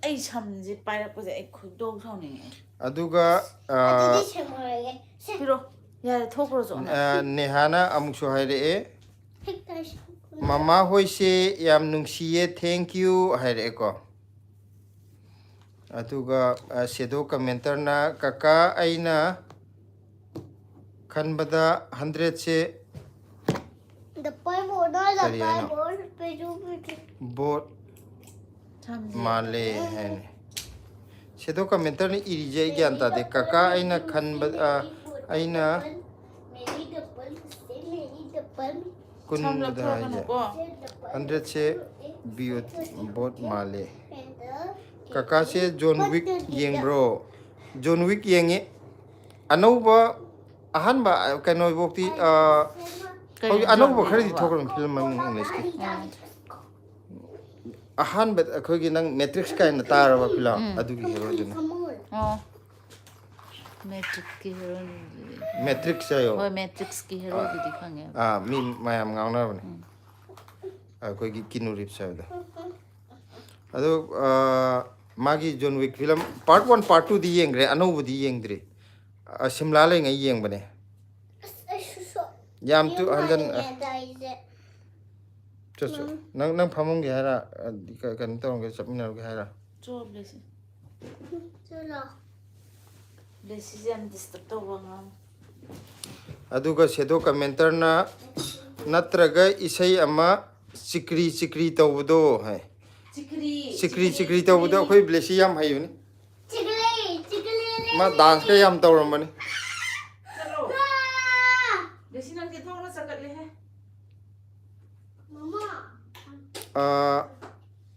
ꯑꯩ ꯁꯝꯁꯦ ꯄꯥꯏꯔꯛꯄꯁꯦ ꯑꯩ ꯈꯣꯏꯗꯧ ꯁꯥꯎꯅꯤꯡꯉꯦ꯫ ꯑꯗꯨꯒ, ꯑ, ꯑꯗꯨꯗꯤ ꯁꯦꯡꯉꯨꯔꯒꯦ꯫ ꯁꯦ꯫ ꯄꯤꯔꯣ꯫ ꯌꯥꯔꯦ, ꯊꯣꯛꯈ꯭ꯔꯣ ꯆꯣ꯫ ꯑ, ꯅꯦꯍꯥꯅ ꯑꯃꯨꯛꯁꯨ ꯍꯥꯏꯔꯛꯑꯦ, ꯍꯦꯛꯇ ꯁꯦꯡꯉꯨꯔꯒꯦ꯫ "ꯃꯃꯥ ꯍꯣꯏꯁꯦ ꯌꯥꯝ ꯅꯨꯡꯁꯤꯌꯦ, thank you" ꯍꯥꯏꯔꯛꯑꯦꯀꯣ꯫ ꯑꯗꯨꯒ, ꯑ, shadow commenterꯅ, "ꯀꯀꯥ, ꯑꯩꯅ ꯈꯟꯕꯗ hundredꯁꯦ" The purple, no, the ꯀꯔꯤ ꯍꯥꯏꯅꯣ? Purple, ꯄꯤꯔꯨ, ꯄꯤꯔꯨ꯫ Bot ꯁꯝꯁꯦ꯫ ꯃꯥꯜꯂꯦ ꯍꯥꯏꯅꯤ꯫ Shadow commenterꯅ ꯏꯔꯤꯁꯦ ꯑꯩ ꯒ꯭ꯌꯥꯟ ꯇꯥꯗꯦ꯫ ꯀꯀꯥ, ꯑꯩꯅ ꯈꯟꯕ, ꯑ, ꯑꯩꯅ ꯃꯦꯔꯤ ꯗꯕꯜ, ꯃꯦꯔꯤ ꯗꯕꯜ꯫ ꯀꯨꯟ ꯁꯝ ꯃꯊꯛ ꯍꯥꯏꯁꯦ꯫ ꯂꯧꯊꯣꯛꯀꯅꯨꯀꯣ꯫ Hundredꯁꯦ ꯕꯤꯌꯣ-, bot ꯃꯥꯜꯂꯦ꯫ ꯀꯀꯥꯁꯦ John Wick ꯌꯦꯡꯕ꯭ꯔꯣ? John Wick ꯌꯦꯡꯉꯤ꯫ ꯑꯅꯧꯕ, ꯑꯍꯥꯟꯕ, ꯀꯩꯅꯣꯐꯧꯇꯤ, ꯑ, ꯀꯩꯅꯣ ꯍꯧꯖꯤꯛ ꯑꯅꯧꯕ John Wick ꯈꯔꯗꯤ ꯍꯥꯏꯕ? ꯊꯣꯛꯈ꯭ꯔꯕꯅꯤ, film ꯃꯃꯤꯡ Englishꯀꯤ꯫ ꯎꯝ꯫ ꯑꯍꯥꯟꯕ ꯑꯩꯈꯣꯏꯒꯤ ꯅꯪ Matrix ꯀꯥꯏꯅ ꯇꯥꯔꯕ film? ꯎꯝ꯫ ꯑꯗꯨꯒꯤ heroꯗꯨꯅ꯫ ꯑꯣ꯫ Matrixꯀꯤ heroꯗꯨꯗꯤ꯫ Matrix ꯍꯥꯏꯌꯣ꯫ ꯍꯣꯏ, Matrixꯀꯤ heroꯗꯨꯗꯤ ꯈꯪꯉꯦ꯫ ꯑꯥ, ꯃꯤ ꯃꯌꯥꯝ ꯉꯥꯎꯅꯕꯅꯦ꯫ ꯎꯝ꯫ ꯑꯩꯈꯣꯏꯒꯤ Keanu Reeves ꯍꯥꯏꯕꯗꯣ꯫ ꯑꯗꯨ, ꯑꯥ, ꯃꯥꯒꯤ John Wick film part one, part ꯇꯨꯗꯤ ꯌꯦꯡꯈ꯭ꯔꯦ, ꯑꯅꯧꯕꯗꯤ ꯌꯦꯡꯗ꯭ꯔꯤ꯫ ꯑ, ꯁꯤꯝꯂꯥ ꯂꯩꯉꯩ ꯌꯦꯡꯕꯅꯦ꯫ ꯑꯁ, ꯑꯩꯁꯨ ꯁꯣ- ꯌꯥꯝ ꯇꯨ ꯌꯨꯝ ꯍꯟꯖꯟ ꯑ, ꯍꯟꯅꯤꯡꯉꯦꯗ ꯑꯩꯁꯦ꯫ ꯆꯠꯁꯨ ꯅꯪ ꯅꯪ ꯐꯝꯃꯝꯒꯦ ꯍꯥꯏꯔ? ꯑ, ꯀ- ꯀꯩꯅꯣ ꯇꯧꯔꯝꯒꯦ, ꯆꯠꯃꯤꯟꯅꯔꯨꯒꯦ ꯍꯥꯏꯔ? ꯆꯣꯞꯂꯦꯁꯦ꯫ ꯆꯠꯂꯣ꯫ ꯕ꯭ꯂꯦꯁꯤꯁꯦ ꯌꯥꯝ ꯗꯤꯁꯇꯔꯕ ꯇꯧꯕ ꯑꯉꯥꯡ꯫ ꯑꯗꯨꯒ ꯁꯦꯗꯣ ꯀꯃꯦꯟꯇꯔꯅ ꯅꯠꯇ꯭ꯔꯒ ꯏꯁꯩ ꯑꯃ ꯆꯤꯛꯀ꯭ꯔꯤ ꯆꯤꯛꯀ꯭ꯔꯤ ꯇꯧꯕꯗꯣ ꯍꯥꯏ꯫ ꯆꯤꯛꯀ꯭ꯔꯤ ꯆꯤꯛꯀ꯭ꯔꯤ ꯆꯤꯛꯀ꯭ꯔꯤ ꯇꯧꯕꯗꯣ ꯑꯩꯈꯣꯏ ꯕ꯭ꯂꯦꯁꯤ ꯌꯥꯝ ꯍꯩꯕꯅꯤ꯫ ꯆꯤꯛꯀꯂꯤ, ꯆꯤꯛꯀꯂꯤ, ꯃꯥ ꯗꯥꯟꯁꯀ ꯌꯥꯝ ꯇꯧꯔꯝꯕꯅꯤ꯫ ꯆꯠꯂꯣ꯫ ꯑꯥ! ꯕ꯭ꯂꯦꯁꯤ ꯅꯪ ꯊꯣꯡꯅ ꯆꯠꯀꯠꯂꯦꯍꯦ꯫ ꯃꯃꯥ, ꯑꯥ,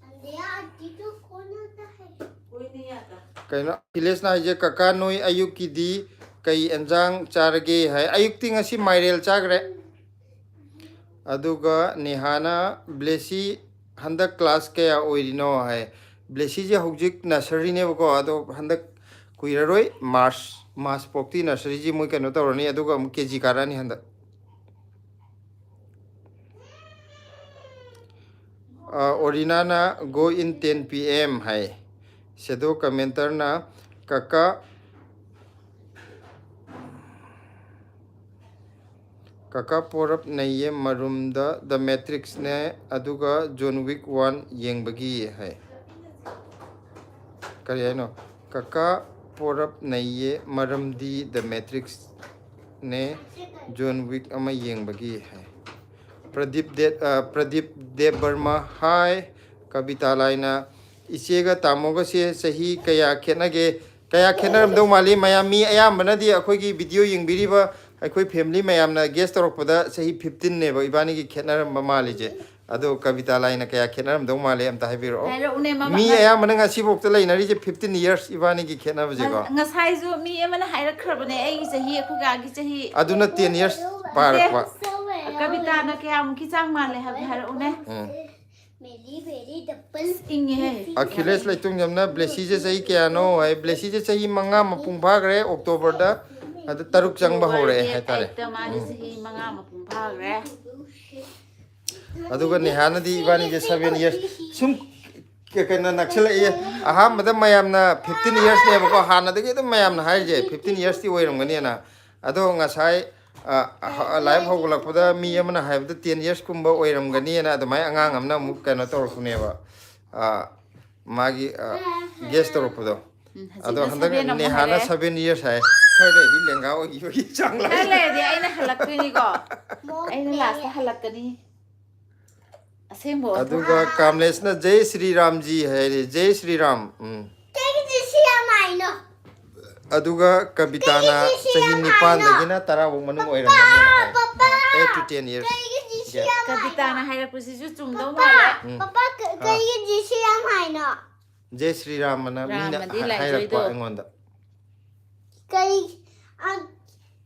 ꯑꯟꯗꯤꯌꯥ ꯑꯟꯇꯤꯗꯨ ꯀꯣꯟꯅ ꯇꯥꯏ꯫ ꯀꯣꯏꯅ ꯌꯥꯗ꯫ ꯀꯩꯅꯣ ꯑꯈꯤꯂꯦꯁꯅ ꯍꯥꯏꯁꯦ, "ꯀꯀꯥ ꯅꯣꯏ ꯑꯌꯨꯛꯀꯤꯗꯤ ꯀꯩ ꯑꯦꯟꯖꯥꯡ ꯆꯥꯔꯒꯦ?" ꯍꯥꯏ꯫ ꯑꯌꯨꯛꯇꯤ ꯉꯁꯤ ꯃꯥꯏꯔꯦꯜ ꯆꯥꯈ꯭ꯔꯦ꯫ ꯑꯗꯨꯒ ꯅꯦꯍꯥꯅ, "ꯕ꯭ꯂꯦꯁꯤ ꯍꯟꯗꯛ ꯀ꯭ꯂꯥꯁ ꯀꯌꯥ ꯑꯣꯏꯔꯤꯅꯣ?" ꯍꯥꯏ꯫ ꯕ꯭ꯂꯦꯁꯤꯁꯦ ꯍꯧꯖꯤꯛ ꯅꯁꯔꯤꯅꯦꯕꯀꯣ, ꯑꯗꯣ ꯍꯟꯗꯛ ꯀꯨꯏꯔꯔꯣꯏ, ꯃꯥꯔꯁ ꯃꯥꯔꯁ ꯐꯥꯎꯇꯤ ꯅꯁꯔꯤꯁꯤ ꯃꯣꯏ ꯀꯩꯅꯣ ꯇꯧꯔꯅꯤ, ꯑꯗꯨꯒ ꯑꯃꯨꯛ ꯀꯦ ꯖꯤ ꯀꯥꯔꯛꯑꯅꯤ ꯍꯟꯗꯛ꯫ ꯑ, ꯑꯣꯔꯤꯅꯥꯅ "Go in ten P M" ꯍꯥꯏ꯫ ꯁꯦꯗꯣ ꯀꯃꯦꯟꯇꯔꯅ "ꯀꯀꯥ, ꯀꯀꯥ ꯄꯣꯔꯞ ꯅꯩꯌꯦ, ꯃꯔꯨꯝꯗ The Matrix ꯅꯦ ꯑꯗꯨꯒ John Wick one ꯌꯦꯡꯕꯒꯤ" ꯍꯥꯏ꯫ ꯀꯔꯤ ꯍꯥꯏꯅꯣ? "ꯀꯀꯥ ꯄꯣꯔꯞ ꯅꯩꯌꯦ, ꯃꯔꯝꯗꯤ The Matrix ꯅꯦ, John Wick ꯑꯃ ꯌꯦꯡꯕꯒꯤ" ꯍꯥꯏ꯫ ꯄ꯭ꯔꯗꯤꯞ ꯗꯦ-, ꯑ, ꯄ꯭ꯔꯗꯤꯞ ꯗꯦꯕ ꯕꯔꯃ, ꯍꯥꯏ꯫ ꯀꯕꯤꯇꯥ ꯂꯥꯏꯅ, "ꯏꯆꯦꯒ ꯇꯥꯃꯣꯒꯁꯦ ꯆꯍꯤ ꯀꯌꯥ ꯈꯦꯠꯅꯒꯦ?" ꯀꯌꯥ ꯈꯦꯠꯅꯔꯝꯗꯧ ꯃꯥꯜꯂꯤ? ꯃꯌꯥꯝ, ꯃꯤ ꯑꯌꯥꯝꯕꯅꯗꯤ ꯑꯩꯈꯣꯏꯒꯤ ꯚꯤꯗꯤꯑꯣ ꯌꯦꯡꯕꯤꯔꯤꯕ ꯑꯩꯈꯣꯏ ꯐꯦꯃꯤꯂꯤ ꯃꯌꯥꯝꯅ ꯒꯦꯁ ꯇꯧꯔꯛꯄꯗ ꯆꯍꯤ ꯐꯤꯐꯇꯤꯟꯅꯦꯕ ꯏꯕꯥꯅꯤꯒꯤ ꯈꯦꯠꯅꯔꯝꯕ ꯃꯥꯜꯂꯤꯁꯦ꯫ ꯑꯗꯣ ꯀꯕꯤꯇꯥ ꯂꯥꯏꯅ ꯀꯌꯥ ꯈꯦꯠꯅꯔꯝꯗꯧ ꯃꯥꯜꯂꯤ, ꯑꯝꯇ ꯍꯥꯏꯕꯤꯔꯛꯑꯣ꯫ ꯍꯥꯏꯔꯛꯎꯅꯦ, ꯃꯃꯥ, ꯃꯤ ꯅꯪ- ꯑꯌꯥꯝꯕꯅ ꯉꯁꯤꯐꯥꯎꯗ ꯂꯩꯅꯔꯤꯁꯦ ꯐꯤꯐꯇꯤꯟ ꯌꯔꯁ ꯏꯕꯥꯅꯤꯒꯤ ꯈꯦꯠꯅꯕꯁꯦꯀꯣ꯫ ꯉ-, ꯉꯁꯥꯏꯁꯨ ꯃꯤ ꯑꯃꯅ ꯍꯥꯏꯔꯛꯈ꯭ꯔꯕꯅꯦ, ꯑꯩꯒꯤ ꯆꯍꯤ, ꯑꯩꯈꯣꯏ ꯀꯥꯒꯤ ꯆꯍꯤ꯫ ꯑꯗꯨꯅ ꯇꯦꯟ ꯌꯔꯁ ꯄꯥꯔꯛꯄ꯫ ꯀꯕꯤꯇꯥꯅ ꯀꯌꯥꯃꯨꯛꯀꯤ ꯆꯥꯡ ꯃꯥꯜꯂꯦ ꯍꯥꯏꯕꯗꯣ ꯍꯥꯏꯔꯛꯎꯅꯦ꯫ ꯎꯝ꯫ ꯃꯦꯔꯤ ꯕꯦꯔꯤ ꯗꯕꯜ ꯏꯪꯉꯦꯍꯦ꯫ ꯑꯈꯤꯂꯦꯁ ꯂꯩꯇꯣꯡꯖꯝꯅ, "ꯕ꯭ꯂꯦꯁꯤꯁꯦ ꯆꯍꯤ ꯀꯌꯥꯅꯣ?" ꯍꯥꯏ꯫ ꯕ꯭ꯂꯦꯁꯤꯁꯦ ꯆꯍꯤ ꯃꯉꯥ ꯃꯄꯨꯡ ꯐꯥꯈ꯭ꯔꯦ, ꯑꯣꯛꯇꯣꯕꯔꯗ꯫ ꯑꯗ ꯇꯔꯨꯛ ꯆꯪꯕ ꯍꯧꯔꯛꯑꯦ ꯍꯥꯏꯇꯥꯔꯦ꯫ ꯑꯣꯛꯇꯣꯕꯔ ꯃꯥꯗꯤ ꯆꯍꯤ ꯃꯉꯥ ꯃꯄꯨꯡ ꯐꯥꯈ꯭ꯔꯦ꯫ ꯑꯗꯨꯒ ꯅꯦꯍꯥꯅꯗꯤ ꯏꯕꯥꯅꯤꯁꯦ ꯁꯚꯦꯟ ꯌꯔꯁ꯫ ꯁꯨꯝ ꯀ- ꯀꯩꯅꯣ ꯅꯛꯁꯤꯜꯂꯛꯏ꯫ ꯑꯍꯥꯟꯕꯗ ꯃꯌꯥꯝꯅ ꯐꯤꯐꯇꯤꯟ ꯏꯌꯔꯁꯅꯦꯕꯀꯣ, ꯍꯥꯟꯅꯗꯒꯤ ꯑꯗꯨꯝ ꯃꯌꯥꯝꯅ ꯍꯥꯏꯔꯤꯁꯦ ꯐꯤꯐꯇꯤꯟ ꯏꯌꯔꯁꯇꯤ ꯑꯣꯏꯔꯝꯒꯅꯤꯅ꯫ ꯑꯗꯣ ꯉꯁꯥꯏ, ꯑ, ꯑ, ꯂꯥꯏꯐ ꯍꯧꯒꯠꯂꯛꯄꯗ ꯃꯤ ꯑꯃꯅ ꯍꯥꯏꯕꯗ ꯇꯦꯟ ꯏꯌꯔꯁꯀꯨꯝꯕ ꯑꯣꯏꯔꯝꯒꯅꯤꯅ ꯑꯗꯨꯃꯥꯏꯅ ꯑꯉꯥꯡ ꯑꯃꯅ ꯑꯃꯨꯛ ꯀꯩꯅꯣ ꯇꯧꯔꯛꯄꯅꯦꯕ꯫ ꯑ, ꯃꯥꯒꯤ ꯒꯦꯁ ꯇꯧꯔꯛꯄꯗꯣ꯫ ꯎꯝ, ꯑꯗꯣ ꯍꯧꯖꯤꯛꯅ ꯍꯟꯗꯛ ꯁꯚꯦꯟ ꯑꯃꯨꯛ ꯅꯦꯍꯥꯅ ꯍꯥꯏꯔꯛꯑꯦ꯫ ꯁꯚꯦꯟ ꯏꯌꯔꯁ ꯍꯥꯏ꯫ ꯈꯔ ꯂꯩꯔꯗꯤ ꯂꯦꯡꯒꯥ ꯑꯣꯏꯈꯤꯕꯒꯤ ꯆꯥꯡ ꯈꯔ ꯂꯥꯛꯑꯦ꯫ ꯂꯩꯔꯗꯤ ꯑꯩꯅ ꯍꯜꯂꯛꯇꯣꯏꯅꯤꯀꯣ꯫ ꯑꯩꯅ ꯂꯥꯁꯇ ꯍꯜꯂꯛꯀꯅꯤ꯫ ꯑꯁꯦꯡꯕ ꯑꯣꯟꯊꯣꯛ- ꯑꯗꯨꯒ ꯀꯥꯝꯂꯦꯁꯅ ꯖꯩ ꯁ꯭ꯔꯤ ꯔꯥꯝꯖꯤ ꯍꯥꯏꯔꯦ꯫ ꯖꯩ ꯁ꯭ꯔꯤ ꯔꯥꯝ꯫ ꯎꯝ꯫ ꯀꯩꯒꯤ ꯖꯤ ꯁꯤ ꯌꯥꯝ ꯍꯥꯏꯅꯣ? ꯑꯗꯨꯒ ꯀꯕꯤꯇꯥꯅ ꯀꯩꯒꯤ ꯖꯤ ꯁꯤ ꯆꯍꯤ ꯌꯥꯝ ꯅꯤꯄꯥꯟꯗꯒꯤꯅ ꯇꯔꯥ ꯐꯥꯎ ꯃꯅꯨꯡ ꯑꯣꯏꯔꯝꯒꯅꯤ ꯍꯥꯏ꯫ ꯄꯄꯥ! Eight to ten years. ꯀꯩꯒꯤ ꯖꯤ ꯁꯤ Yeah. ꯌꯥꯝ ꯍꯥꯏꯅꯣ? ꯀꯕꯤꯇꯥꯅ ꯍꯥꯏꯔꯛꯄꯁꯤꯁꯨ ꯆꯨꯝꯗꯧ ꯄꯄꯥ! ꯃꯥꯜꯂꯦ꯫ ꯎꯝ꯫ ꯄꯄꯥ, ꯀ- ꯍꯥ꯫ ꯀꯩꯒꯤ ꯖꯤ ꯁꯤ ꯌꯥꯝ ꯍꯥꯏꯅꯣ? ꯖꯩ ꯁ꯭ꯔꯤ ꯔꯥꯝ ꯑꯅ ꯃꯤꯅ ꯔꯥꯝ ꯑꯗꯤ ꯍꯥꯏꯔꯛꯄ ꯂꯥꯏꯖꯣꯏꯗꯣ꯫ ꯑꯩꯉꯣꯟꯗ꯫ ꯀꯩ, ꯑ,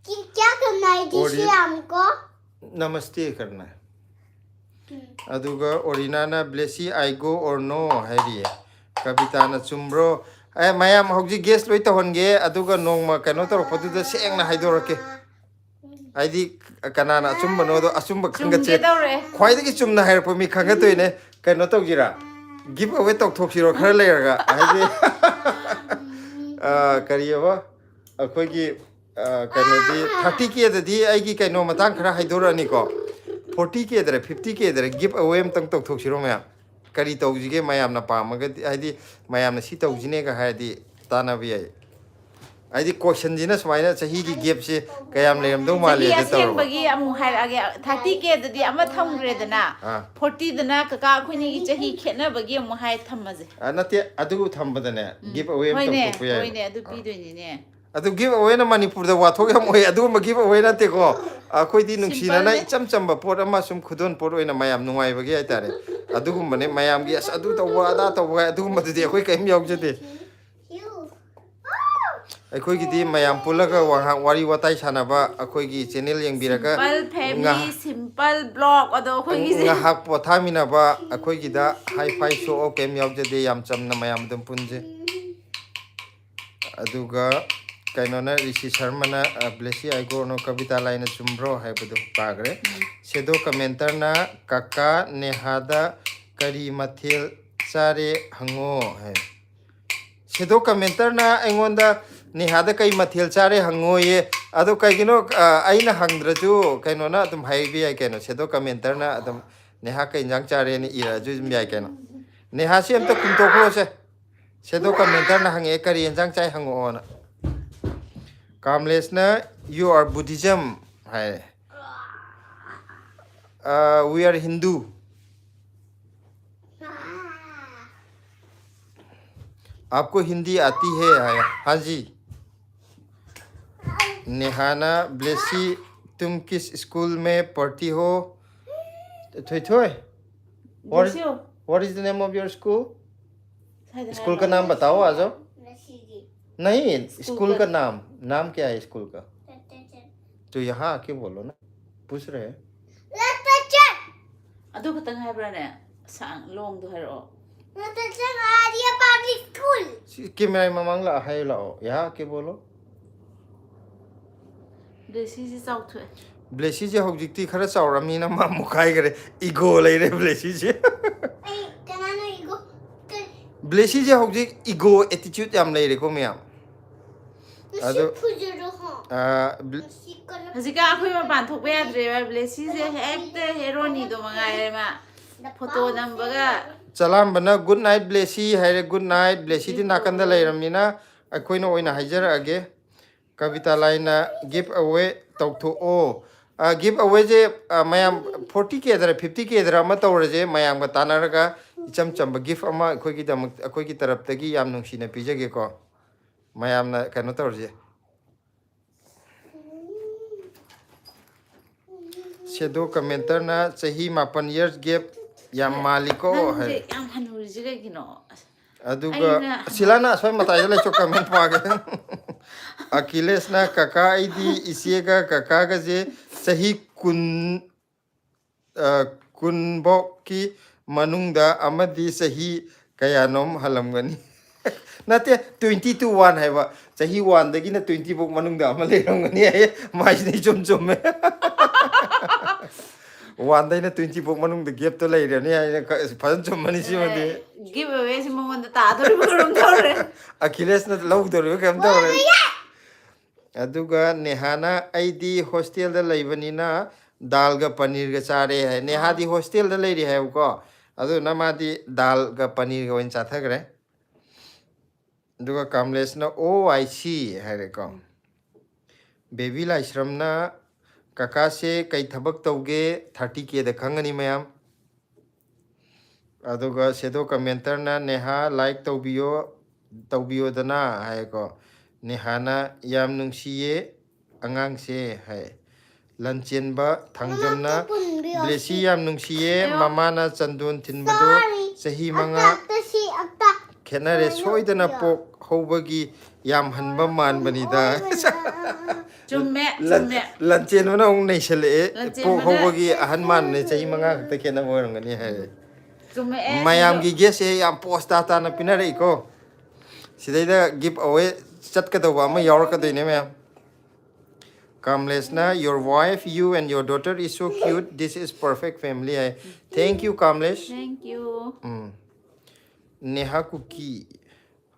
ꯀꯤ-, क्या करना है जी और श्री ये- राम को? नमस्ते करना है। ꯑꯗꯨꯒ ꯑꯣꯔꯤꯅꯥꯅ "Blessy, I go or no?" ꯍꯥꯏꯔꯤꯌꯦ꯫ ꯀꯕꯤꯇꯥꯅ "ꯆꯨꯝꯕ꯭ꯔꯣ?" ꯑꯦ, ꯃꯌꯥꯝ ꯍꯧꯖꯤꯛ ꯒꯦꯁ ꯂꯣꯏ ꯇꯧꯍꯟꯒꯦ, ꯑꯗꯨꯒ ꯅꯣꯡꯃ ꯀꯩꯅꯣ ꯇꯧꯔꯛꯄꯗꯨꯗ ꯁꯦꯡꯅ ꯍꯥꯏꯗꯣꯔꯛꯀꯦ꯫ ꯍꯥꯏꯗꯤ ꯀꯅꯥꯅ ꯑꯆꯨꯝꯕꯅꯣꯗꯣ, ꯑꯆꯨꯝꯕ ꯈꯪꯒꯠꯁꯦ꯫ ꯆꯨꯝꯒꯦ ꯇꯧꯔꯦ꯫ ꯈ꯭ꯋꯥꯏꯗꯒꯤ ꯆꯨꯝꯅ ꯍꯥꯏꯔꯛꯄ ꯃꯤ ꯈꯪꯒꯠꯇꯣꯏꯅꯦ꯫ ꯀꯩꯅꯣ ꯇꯧꯁꯤꯔꯥ? ꯒꯤꯐ ꯑꯋꯦ ꯇꯧꯊꯣꯛꯁꯤꯔꯣ ꯈꯔ ꯂꯩꯔꯒ? ꯍꯥꯏꯗꯤ, ꯑ, ꯀꯔꯤꯑꯕ? ꯑꯩꯈꯣꯏꯒꯤ, ꯑ, ꯀꯩꯅꯣꯗꯤ ꯊꯥꯔꯇꯤ ꯀꯦꯗꯗꯤ ꯑꯩꯒꯤ ꯀꯩꯅꯣ ꯃꯇꯥꯡ ꯈꯔ ꯍꯥꯏꯗꯣꯔꯛꯑꯅꯤꯀꯣ꯫ ꯐꯣꯔꯇꯤ ꯀꯦꯗꯔ, ꯐꯤꯐꯇꯤ ꯀꯦꯗꯔ ꯒꯤꯐ ꯑꯋꯦ ꯑꯝꯇꯪ ꯇꯧꯊꯣꯛꯁꯤꯔꯣ ꯃꯌꯥꯝ? ꯀꯔꯤ ꯇꯧꯁꯤꯒꯦ ꯃꯌꯥꯝꯅ ꯄꯥꯝꯃꯒꯗꯤ? ꯍꯥꯏꯗꯤ ꯃꯌꯥꯝꯅ ꯁꯤ ꯇꯧꯁꯤꯅꯦꯒ ꯍꯥꯏꯔꯗꯤ ꯇꯥꯟꯅꯕ ꯌꯥꯏ꯫ ꯍꯥꯏꯗꯤ ꯀꯣꯏꯁꯟꯁꯤꯅ ꯁꯨꯃꯥꯏꯅ ꯆꯍꯤꯒꯤ ꯒꯦꯞꯁꯦ ꯀꯌꯥꯝ ꯂꯩꯔꯝꯗꯧ ꯃꯥꯜꯂꯤ ꯆꯍꯤ ꯑꯗꯨ ꯇꯧꯔꯕ꯫ ꯑꯁꯦꯡꯕꯒꯤ ꯑꯃꯨꯛ ꯍꯥꯏꯔꯛꯑꯒꯦ꯫ ꯊꯥꯔꯇꯤ ꯀꯦꯗꯗꯤ ꯑꯃ ꯊꯝꯈ꯭ꯔꯦꯗꯅ, ꯑꯥ꯫ ꯐꯣꯔꯇꯤꯗꯅ ꯀꯀꯥ ꯑꯩꯈꯣꯏꯅꯤꯒꯤ ꯆꯍꯤ ꯈꯦꯠꯅꯕꯒꯤ ꯑꯃꯨꯛ ꯍꯥꯏ ꯊꯝꯃꯁꯦ꯫ ꯑ, ꯅꯠꯇꯦ, ꯑꯗꯨ ꯊꯝꯕꯗꯅꯦ, ꯎꯝ꯫ ꯒꯤꯐ ꯑꯋꯦ ꯑꯃ ꯍꯣꯏꯅꯦ, ꯇꯧꯊꯣꯛꯄ ꯌꯥꯏ꯫ ꯍꯣꯏꯅꯦ, ꯑꯗꯨ ꯄꯤꯗꯣꯏꯅꯤꯅꯦ꯫ ꯑꯗꯨ ꯒꯤꯐ ꯑꯋꯦꯅ ꯃꯅꯤꯄꯨꯔꯗ ꯋꯥꯊꯣꯛ ꯌꯥꯝ ꯑꯣꯏ, ꯑꯗꯨꯒꯨꯝꯕ ꯒꯤꯐ ꯑꯋꯦ ꯅꯠꯇꯦꯀꯣ꯫ ꯑꯩꯈꯣꯏꯗꯤ ꯅꯨꯡꯁꯤꯅꯅ ꯁꯤꯝꯄꯜꯅꯦ꯫ ꯏꯆꯝ ꯆꯝꯕ ꯄꯣꯠ ꯑꯃ ꯁꯨꯝ ꯈꯨꯗꯣꯜ ꯄꯣꯠ ꯑꯣꯏꯅ ꯃꯌꯥꯝ ꯅꯨꯡꯉꯥꯏꯕꯒꯤ ꯍꯥꯏꯇꯥꯔꯦ꯫ ꯑꯗꯨꯒꯨꯝꯕꯅꯦ, ꯃꯌꯥꯝꯒꯤ "ꯑꯁ, ꯑꯗꯨ ꯇꯧꯕ, ꯑꯗꯥ ꯇꯧꯕ" ꯀꯥꯏ ꯑꯗꯨꯒꯨꯝꯕꯗꯨꯗꯤ ꯑꯩꯈꯣꯏ ꯀꯔꯤꯝ ꯌꯥꯎꯖꯗꯦ꯫ ꯑꯩꯈꯣꯏꯒꯤꯗꯤ ꯃꯌꯥꯝ ꯄꯨꯜꯂꯒ ꯋꯥꯍꯪ, ꯋꯥꯔꯤ ꯋꯥꯇꯥꯏ ꯁꯥꯟꯅꯕ, ꯑꯩꯈꯣꯏꯒꯤ ꯆꯦꯅꯦꯜ ꯌꯦꯡꯕꯤꯔꯒ ꯁꯤꯝꯄꯜ ꯐꯦꯃꯤꯂꯤ, ꯉꯥ- ꯁꯤꯝꯄꯜ ꯕ꯭ꯂꯣꯛ ꯑꯗꯣ ꯑꯩꯈꯣꯏꯒꯤꯁꯦ꯫ ꯉꯥꯏꯍꯥꯛ ꯄꯣꯊꯥꯃꯤꯟꯅꯕ, ꯑꯩꯈꯣꯏꯒꯤꯗ ꯍꯥꯏ ꯐꯥꯏ ꯁꯣ ꯑꯣꯐ ꯀꯔꯤꯝ ꯌꯥꯎꯖꯗꯦ, ꯌꯥꯝ ꯆꯝꯅ ꯃꯌꯥꯝ ꯑꯗꯨꯝ ꯄꯨꯟꯖꯩ꯫ ꯑꯗꯨꯒ ꯀꯩꯅꯣꯅ, ꯔꯤꯁꯤ ꯁꯔꯃꯅ, ꯑ, "Blessy, I go or no?" ꯀꯕꯤꯇꯥ ꯂꯥꯏꯅ "ꯆꯨꯝꯕ꯭ꯔꯣ?" ꯍꯥꯏꯕꯗꯨ ꯄꯥꯈ꯭ꯔꯦ꯫ ꯁꯦꯗꯣ ꯀꯃꯦꯟꯇꯔꯅ "ꯀꯀꯥ ꯅꯦꯍꯥꯗ ꯀꯔꯤ ꯃꯊꯦꯜ ꯆꯥꯔꯦ ꯍꯪꯉꯣ ꯍꯥꯏ꯫ ꯁꯦꯗꯣ ꯀꯃꯦꯟꯇꯔꯅ ꯑꯩꯉꯣꯟꯗ ꯅꯦꯍꯥꯗ ꯀꯩ ꯃꯊꯦꯜ ꯆꯥꯔꯦ ꯍꯪꯉꯣꯌꯦ꯫ ꯑꯗꯣ ꯀꯩꯒꯤꯅꯣ, ꯑ, ꯑꯩꯅ ꯍꯪꯗ꯭ꯔꯁꯨ ꯀꯩꯅꯣꯅ ꯑꯗꯨꯝ ꯍꯥꯏꯕ ꯌꯥꯏ ꯀꯩꯅꯣ꯫ ꯁꯦꯗꯣ ꯀꯃꯦꯟꯇꯔꯅ ꯑꯗꯨꯝ "ꯅꯦꯍꯥ ꯀꯩ ꯏꯟꯖꯥꯡ ꯆꯥꯔꯦꯅ?" ꯏꯔꯛꯑꯁꯨ ꯑꯗꯨꯝ ꯌꯥꯏ ꯀꯩꯅꯣ꯫ ꯅꯦꯍꯥꯁꯤ ꯑꯝꯇ ꯈꯨꯝꯇꯣꯛꯈ꯭ꯔꯣꯁꯦ꯫ ꯁꯦꯗꯣ ꯀꯃꯦꯟꯇꯔꯅ ꯍꯪꯉꯛꯑꯦ, "ꯀꯔꯤ ꯏꯟꯖꯥꯡ ꯆꯥꯏ ꯍꯪꯉꯛꯑꯣꯅ"꯫ ꯀꯥꯝꯂꯦꯁꯅ "You are Buddhism" high. "We are Hindu." "आपको हिंदी आती है?" हाँ जी। नेहाना ब्लेसी, "तुम किस स्कूल में पढ़ती हो?" थोई थोई। What is, what is the name of your school? School का नाम बताओ, आ जाओ। नहीं, स्कूल का नाम, नाम क्या है स्कूल का? तो यहाँ आके बोलो ना, पूछ रहे हैं। ꯑꯗꯨ ꯈꯛꯇꯪ ꯍꯥꯏꯕ꯭ꯔꯥꯅꯦ? ꯁꯥꯡ ꯂꯣꯡꯗꯣ ꯍꯥꯏꯔꯛꯑꯣ꯫ ꯁꯤ ꯀꯦꯃꯦꯔꯥꯒꯤ ꯃꯃꯥꯡ ꯂꯥꯛꯑ ꯍꯥꯏꯌꯨ ꯂꯥꯛꯑꯣ꯫ ꯌꯥ ꯀꯦ ꯕꯣꯂꯣ꯫ ꯕ꯭ꯂꯦꯁꯤꯁꯦ ꯆꯥꯎꯊꯣꯛꯑꯦ꯫ ꯕ꯭ꯂꯦꯁꯤꯁꯦ ꯍꯧꯖꯤꯛꯇꯤ ꯈꯔ ꯆꯥꯎꯔꯝꯅꯤꯅ ꯃꯥ ꯃꯨꯛꯈꯥꯏꯈꯔꯦ꯫ ꯏꯒꯣ ꯂꯩꯔꯦ ꯕ꯭ꯂꯦꯁꯤꯁꯦ꯫ ꯑꯩ ꯀꯅꯥꯅꯣ ꯏꯒꯣ? ꯕ꯭ꯂꯦꯁꯤꯁꯦ ꯍꯧꯖꯤꯛ ꯏꯒꯣ ꯑꯦꯇꯤꯆ꯭ꯌꯨꯠ ꯌꯥꯝ ꯂꯩꯔꯦꯀꯣ ꯃꯌꯥꯝ꯫ ꯑꯗꯨ ꯐꯨꯖꯔꯣ ꯍꯣ꯫ ꯑꯥ, ꯕ꯭ꯂꯦ- ꯍꯧꯖꯤꯛꯀꯥꯟ ꯑꯩꯈꯣꯏ ꯃꯄꯥꯟ ꯊꯣꯛꯄ ꯌꯥꯗ꯭ꯔꯦꯕ꯫ ꯕ꯭ꯂꯦꯁꯤꯁꯦ ꯍꯦꯛꯇ ꯍꯦꯔꯣꯅꯤꯗꯣ ꯃꯉꯥꯏꯔꯦ ꯃꯥ꯫ ꯐꯣꯇꯣ ꯅꯝꯕꯒ꯫ ꯆꯂꯥꯝꯕꯅ "Good night ꯕ꯭ꯂꯦꯁꯤ" ꯍꯥꯏꯔꯦ꯫ Good night꯫ ꯕ꯭ꯂꯦꯁꯤꯗꯤ ꯅꯥꯀꯟꯗ ꯂꯩꯔꯝꯅꯤꯅ ꯑꯩꯈꯣꯏꯅ ꯑꯣꯏꯅ ꯍꯥꯏꯖꯔꯛꯑꯒꯦ꯫ ꯀꯕꯤꯇꯥ ꯂꯥꯏꯅ "Give away ꯇꯧꯊꯣꯛꯑꯣ"꯫ ꯒꯤꯐ ꯑꯋꯦꯁꯦ ꯃꯌꯥꯝ ꯐꯣꯔꯇꯤ ꯀꯦꯗꯔ ꯐꯤꯐꯇꯤ ꯀꯦꯗꯔ ꯑꯃ ꯇꯧꯔꯁꯦ꯫ ꯃꯌꯥꯝꯒ ꯇꯥꯟꯅꯔꯒ ꯏꯆꯝ ꯆꯝꯕ ꯒꯤꯐ ꯑꯃ ꯑꯩꯈꯣꯏꯒꯤꯗꯃꯛ, ꯑꯩꯈꯣꯏꯒꯤ ꯇꯔꯞꯇꯒꯤ ꯌꯥꯝ ꯅꯨꯡꯁꯤꯅ ꯄꯤꯖꯒꯦꯀꯣ꯫ ꯃꯌꯥꯝꯅ ꯀꯩꯅꯣ ꯇꯧꯔꯁꯦ꯫ ꯁꯦꯗꯣ ꯀꯃꯦꯟꯇꯔꯅ "ꯆꯍꯤ ꯃꯥꯄꯟ years gap ꯌꯥꯝ ꯃꯥꯜꯂꯤꯀꯣ" ꯍꯥꯏ꯫ ꯌꯥꯝ ꯍꯅꯨꯔꯤꯁꯦ ꯀꯩꯒꯤꯅꯣ? ꯑꯗꯨꯒ ꯑꯩꯅ ꯁꯤꯂꯥꯅ ꯑꯁꯣꯏ ꯃꯇꯥꯏꯗ ꯂꯩꯁꯨ ꯀꯃꯦꯟ ꯄꯥꯒꯦ꯫ ꯑꯈꯤꯂꯦꯁꯅ "ꯀꯀꯥ, ꯑꯩꯗꯤ ꯏꯆꯦꯒ ꯀꯀꯥꯒꯁꯦ ꯆꯍꯤ ꯀꯨꯟ, ꯑ, ꯀꯨꯟꯐꯧꯀꯤ ꯃꯅꯨꯡꯗ ꯑꯃꯗꯤ ꯆꯍꯤ ꯀꯌꯥꯅꯣꯝ ꯍꯜꯂꯝꯒꯅꯤ"꯫ ꯅꯠꯇꯦ, twenty to one ꯍꯥꯏꯕ꯫ ꯆꯍꯤ ꯋꯥꯟꯗꯒꯤꯅ ꯇ꯭ꯋꯦꯟꯇꯤ ꯐꯥꯎ ꯃꯅꯨꯡꯗ ꯑꯃ ꯂꯩꯔꯝꯒꯅꯤ ꯍꯥꯏꯌꯦ꯫ ꯃꯥꯏꯁꯤꯅ ꯏꯆꯨꯝ ꯆꯨꯝꯃꯦ꯫ ꯋꯥꯟꯗꯩꯅ ꯇ꯭ꯋꯦꯟꯇꯤ ꯐꯥꯎ ꯃꯅꯨꯡꯗ ꯒꯦꯞꯇꯣ ꯂꯩꯔꯅꯤ ꯍꯥꯏꯅ ꯈ-, ꯐꯖꯅ ꯆꯨꯝꯃꯅꯤ ꯁꯤꯃꯗꯤ꯫ Give away ꯁꯤ ꯃꯉꯣꯟꯗ ꯇꯥꯗꯣꯔꯤꯕ ꯀꯔꯝ ꯇꯧꯔꯦ? ꯑꯈꯤꯂꯦꯁꯅ ꯂꯧꯗꯣꯔꯤꯕ ꯀꯩꯝ ꯇꯧꯔꯦ꯫ ꯑꯗꯨꯒ ꯅꯦꯍꯥꯅ, "ꯑꯩꯗꯤ ꯍꯣꯁꯇꯦꯜꯗ ꯂꯩꯕꯅꯤꯅ ꯗꯥꯜꯒ ꯄꯅꯤꯔꯒ ꯆꯥꯔꯦ" ꯍꯥꯏ꯫ ꯅꯦꯍꯥꯗꯤ ꯍꯣꯁꯇꯦꯜꯗ ꯂꯩꯔꯤ ꯍꯥꯏꯕꯀꯣ, ꯑꯗꯨꯅ ꯃꯥꯗꯤ ꯗꯥꯜꯒ ꯄꯅꯤꯔꯒ ꯑꯣꯏꯅ ꯆꯥꯊꯈ꯭ꯔꯦ꯫ ꯑꯗꯨꯒ ꯀꯥꯝꯂꯦꯁꯅ "ꯑꯣ ꯑꯥꯏ ꯁꯤ" ꯍꯥꯏꯔꯦꯀꯣ꯫ ꯕꯦꯕꯤ ꯂꯥꯏꯁ꯭ꯔꯝꯅ, "ꯀꯀꯥꯁꯦ ꯀꯩ ꯊꯕꯛ ꯇꯧꯒꯦ? ꯊꯥꯔꯇꯤ ꯀꯦꯗ ꯈꯪꯒꯅꯤ ꯃꯌꯥꯝ"꯫ ꯑꯗꯨꯒ ꯁꯦꯗꯣ ꯀꯃꯦꯟꯇꯔꯅ, "ꯅꯦꯍꯥ ꯂꯥꯏꯛ ꯇꯧꯕꯤꯌꯣ, ꯇꯧꯕꯤꯌꯣꯗꯅ" ꯍꯥꯏꯀꯣ꯫ ꯅꯦꯍꯥꯅ, "ꯌꯥꯝ ꯅꯨꯡꯁꯤꯌꯦ ꯑꯉꯥꯡꯁꯦ" ꯍꯥꯏ꯫ ꯂꯟꯆꯦꯟꯕ ꯊꯥꯡꯖꯝꯅ, "ꯕ꯭ꯂꯦꯁꯤ ꯌꯥꯝ ꯅꯨꯡꯁꯤꯌꯦ, ꯃꯃꯥꯅ ꯆꯟꯗꯣꯟ ꯊꯤꯟꯕꯗꯨ ꯆꯍꯤ ꯃꯉꯥ ꯈꯦꯠꯅꯔꯦ, ꯁꯣꯏꯗꯅ ꯄꯣꯛ ꯍꯧꯕꯒꯤ ꯌꯥꯝ ꯍꯟꯕ ꯃꯥꯟꯕꯅꯤꯗ"꯫ ꯆꯨꯝꯃꯦ, ꯂꯟ- ꯆꯨꯝꯃꯦ꯫ ꯂꯟꯆꯦꯟꯕꯅ ꯑꯃꯨꯛ ꯅꯩꯁꯜꯂꯛꯑꯦ꯫ ꯂꯟꯆꯦꯟꯕꯅ- "ꯄꯣꯛ ꯍꯧꯕꯒꯤ ꯑꯍꯟ ꯃꯥꯟꯕꯅꯦ, ꯆꯍꯤ ꯃꯉꯥ ꯈꯛꯇ ꯈꯦꯠꯅꯕ ꯑꯣꯏꯔꯝꯒꯅꯤ" ꯍꯥꯏꯔꯦ꯫ ꯆꯨꯝꯃꯦ, ꯑꯦ, ꯃꯌꯥꯝꯒꯤ ꯒꯦꯁꯁꯦ ꯌꯥꯝ ꯄꯣꯁ ꯇꯥ ꯇꯥꯅ ꯄꯤꯅꯔꯛꯏꯀꯣ꯫ ꯁꯤꯗꯩꯗ ꯒꯤꯐ ꯑꯋꯦ ꯆꯠꯀꯗꯧꯕ ꯑꯃ ꯌꯥꯎꯔꯛꯀꯗꯣꯏꯅꯦ ꯃꯌꯥꯝ꯫ ꯀꯥꯝꯂꯦꯁꯅ, "Your wife, you and your daughter is so cute. This is perfect family" high. Thank you, ꯀꯥꯝꯂꯦꯁ꯫ Thank you. ꯎꯝ꯫ ꯅꯦꯍꯥ ꯀꯨꯀꯤ꯫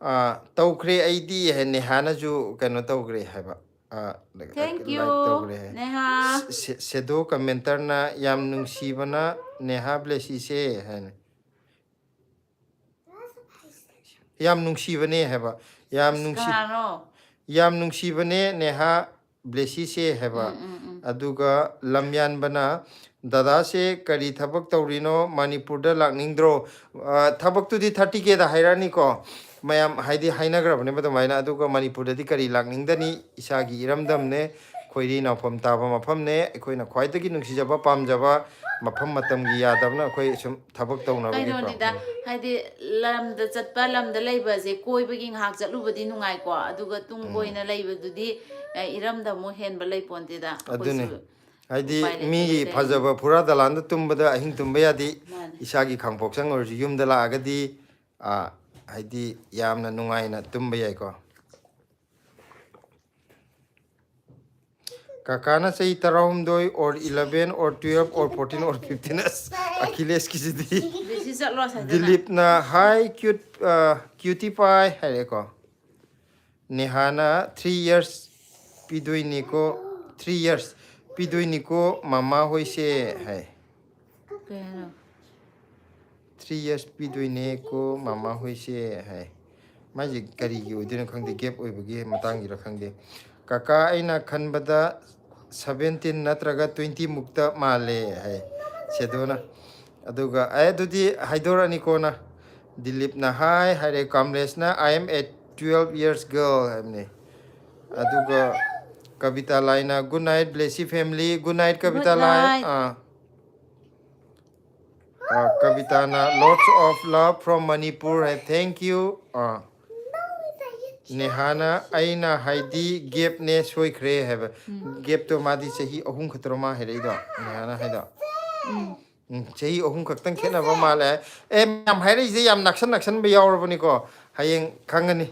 ꯑꯥ, "ꯇꯧꯈ꯭ꯔꯦ ꯑꯩꯗꯤ" ꯍꯥꯏ꯫ ꯅꯦꯍꯥꯅꯁꯨ ꯀꯩꯅꯣ ꯇꯧꯈ꯭ꯔꯦ ꯍꯥꯏꯕ꯫ ꯑꯥ, Thank like you, ꯇꯧꯈ꯭ꯔꯦ ꯍꯥꯏ꯫ ꯅꯦꯍꯥ꯫ ꯁꯦ- ꯁꯦꯗꯣ ꯀꯃꯦꯟꯇꯔꯅ, "ꯌꯥꯝ ꯅꯨꯡꯁꯤꯕꯅ ꯅꯦꯍꯥ ꯕ꯭ꯂꯦꯁꯤꯁꯦ" ꯍꯥꯏꯅ꯫ "ꯌꯥꯝ ꯅꯨꯡꯁꯤꯕꯅꯦ" ꯍꯥꯏꯕ꯫ "ꯌꯥꯝ ꯅꯨꯡꯁꯤ-, ꯀꯅꯥꯅꯣ? ꯌꯥꯝ ꯅꯨꯡꯁꯤꯕꯅꯦ ꯅꯦꯍꯥ ꯕ꯭ꯂꯦꯁꯤꯁꯦ" ꯍꯥꯏꯕ꯫ ꯎꯝ, ꯎꯝ, ꯎꯝ꯫ ꯑꯗꯨꯒ ꯂꯝꯌꯥꯟꯕꯅ, "ꯗꯗꯥꯁꯦ ꯀꯔꯤ ꯊꯕꯛ ꯇꯧꯔꯤꯅꯣ? ꯃꯅꯤꯄꯨꯔꯗ ꯂꯥꯛꯅꯤꯡꯗ꯭ꯔꯣ?" ꯑ, ꯊꯕꯛꯇꯨꯗꯤ ꯊꯥꯔꯇꯤ ꯀꯦꯗ ꯍꯥꯏꯔꯛꯑꯅꯤꯀꯣ, ꯃꯌꯥꯝ ꯍꯥꯏꯗꯤ ꯍꯥꯏꯅꯈ꯭ꯔꯕꯅꯦꯕ ꯑꯗꯨꯃꯥꯏꯅ꯫ ꯑꯗꯨꯒ ꯃꯅꯤꯄꯨꯔꯗꯗꯤ ꯀꯔꯤ ꯂꯥꯛꯅꯤꯡꯗꯅꯤ? ꯏꯁꯥꯒꯤ ꯏꯔꯝꯗꯝꯅꯦ, ꯈꯣꯏꯔꯤ ꯅꯥꯎꯐꯝ ꯇꯥꯕ ꯃꯐꯝꯅꯦ, ꯑꯩꯈꯣꯏꯅ ꯈ꯭ꯋꯥꯏꯗꯒꯤ ꯅꯨꯡꯁꯤꯖꯕ ꯄꯥꯝꯖꯕ ꯃꯐꯝ꯫ ꯃꯇꯝꯒꯤ ꯌꯥꯗꯕꯅ ꯑꯩꯈꯣꯏ ꯁꯨꯝ ꯊꯕꯛ ꯇꯧꯅꯕꯒꯤꯀꯣ꯫ ꯀꯩꯅꯣꯅꯤꯗ, ꯎꯝ꯫ ꯍꯥꯏꯗꯤ ꯂꯝꯗ ꯆꯠꯄ, ꯂꯝꯗ ꯂꯩꯕꯁꯦ, ꯀꯣꯏꯕꯒꯤ ꯉꯥꯏꯍꯥꯛ ꯆꯠꯂꯨꯕꯗꯤ ꯅꯨꯡꯉꯥꯏꯀꯣ, ꯑꯗꯨꯒ ꯇꯨꯡ ꯎꯝ꯫ ꯀꯣꯏꯅ ꯂꯩꯕꯗꯨꯗꯤ, ꯑꯦ, ꯏꯔꯝꯗ ꯑꯃꯨꯛ ꯍꯦꯟꯕ ꯂꯩꯄꯣꯟꯇꯦꯗ꯫ ꯑꯗꯨꯅꯤ꯫ ꯑꯩꯈꯣꯏꯁꯨ ꯍꯥꯏꯗꯤ ꯎꯄꯥꯏ ꯂꯩꯇꯕ ꯃꯤꯒꯤ ꯂꯩꯔꯦ꯫ ꯐꯖꯕ ꯐꯨꯔꯥ ꯗꯂꯥꯟꯗ ꯇꯨꯝꯕꯗ ꯑꯍꯤꯡ ꯇꯨꯝꯕ ꯌꯥꯗꯦ꯫ ꯃꯥꯅꯦ꯫ ꯏꯁꯥꯒꯤ ꯈꯥꯡꯄꯣꯛꯁꯪ ꯑꯣꯏꯔꯁꯨ ꯌꯨꯝꯗ ꯂꯥꯛꯑꯒꯗꯤ, ꯑꯥ, ꯍꯥꯏꯗꯤ ꯌꯥꯝꯅ ꯅꯨꯡꯉꯥꯏꯅ ꯇꯨꯝꯕ ꯌꯥꯏꯀꯣ꯫ ꯀꯀꯥꯅ ꯆꯍꯤ ꯇꯔꯥꯍꯨꯝꯗꯣꯏ or eleven or twelve or fourteen or fifteen꯫ ꯑꯁ, ꯑꯈꯤꯂꯦꯁꯀꯤꯁꯤꯗꯤ꯫ ꯕꯦꯁꯤ ꯆꯠꯂꯣ ꯁꯥꯏꯗꯅ꯫ ꯗꯤꯂꯤꯞꯅ ꯍꯥꯏ ꯀ꯭ꯌꯨꯠ ꯀ꯭ꯌꯨꯇꯤ ꯄꯥꯏ ꯍꯥꯏꯔꯦꯀꯣ꯫ ꯅꯦꯍꯥꯅ ꯊ꯭ꯔꯤ ꯌꯔꯁ ꯄꯤꯗꯣꯏꯅꯤꯀꯣ, ꯊ꯭ꯔꯤ ꯌꯔꯁ ꯄꯤꯗꯣꯏꯅꯤꯀꯣ ꯃꯃꯥ ꯍꯣꯏꯁꯦ ꯍꯥꯏ꯫ ꯀꯩ ꯍꯥꯏꯅꯣ? ꯊ꯭ꯔꯤ ꯌꯔꯁ ꯄꯤꯗꯣꯏꯅꯦꯀꯣ ꯃꯃꯥ ꯍꯣꯏꯁꯦ ꯍꯥꯏ꯫ ꯃꯥꯏꯁꯦ ꯀꯔꯤꯒꯤ ꯑꯣꯏꯗꯣꯏꯅꯣ ꯈꯪꯗꯦ, ꯒꯦꯞ ꯑꯣꯏꯕꯒꯤ ꯃꯇꯥꯡꯒꯤꯔ ꯈꯪꯗꯦ꯫ ꯀꯀꯥ, ꯑꯩꯅ ꯈꯟꯕꯗ ꯁꯚꯦꯟꯇꯤꯟ ꯅꯠꯇ꯭ꯔꯒ ꯇ꯭ꯋꯦꯟꯇꯤ ꯃꯨꯛꯇ ꯃꯥꯜꯂꯦ ꯍꯥꯏ ꯁꯦꯗꯣꯅ꯫ ꯑꯗꯨꯒ ꯑꯦ ꯑꯗꯨꯗꯤ ꯍꯥꯏꯗꯣꯔꯛꯑꯅꯤ ꯀꯣꯟꯅ꯫ ꯗꯤꯂꯤꯞꯅ ꯍꯥꯏ ꯍꯥꯏꯔꯦ, ꯀꯥꯝꯂꯦꯁꯅ "I am a twelve years girl" ꯍꯥꯏꯕꯅꯦ꯫ ꯑꯗꯨꯒ ꯀꯕꯤꯇꯥ ꯂꯥꯏꯅ "Good night, blessy family", good night Kavita Lai. Night. Ah. Ah, ꯀꯕꯤꯇꯥꯅ "Lots of love from Manipur" high, thank you꯫ ꯑꯥ꯫ ꯅꯦꯍꯥꯅ "ꯑꯩꯅ ꯍꯥꯏꯗꯤ ꯒꯦꯞꯅꯦ, ꯁꯣꯏꯈ꯭ꯔꯦ" ꯍꯥꯏꯕ꯫ ꯒꯦꯞꯇꯣ ꯃꯥꯗꯤ ꯆꯍꯤ ꯑꯍꯨꯝ ꯈꯛꯇꯔꯣ ꯃꯥ ꯍꯥꯏꯔꯛꯏꯗꯣ, ꯅꯦꯍꯥꯅ ꯍꯥꯏꯗꯣ? ꯎꯝ, ꯆꯍꯤ ꯑꯍꯨꯝ ꯈꯛꯇꯪ ꯈꯦꯠꯅꯕ ꯃꯥꯜꯂꯦ꯫ ꯑꯦ, ꯃꯌꯥꯝ ꯍꯥꯏꯔꯛꯏꯁꯦ ꯌꯥꯝ ꯅꯛꯁꯟ ꯅꯛꯁꯟꯕ ꯌꯥꯎꯔꯕꯅꯤꯀꯣ, ꯍꯌꯦꯡ ꯈꯪꯒꯅꯤ꯫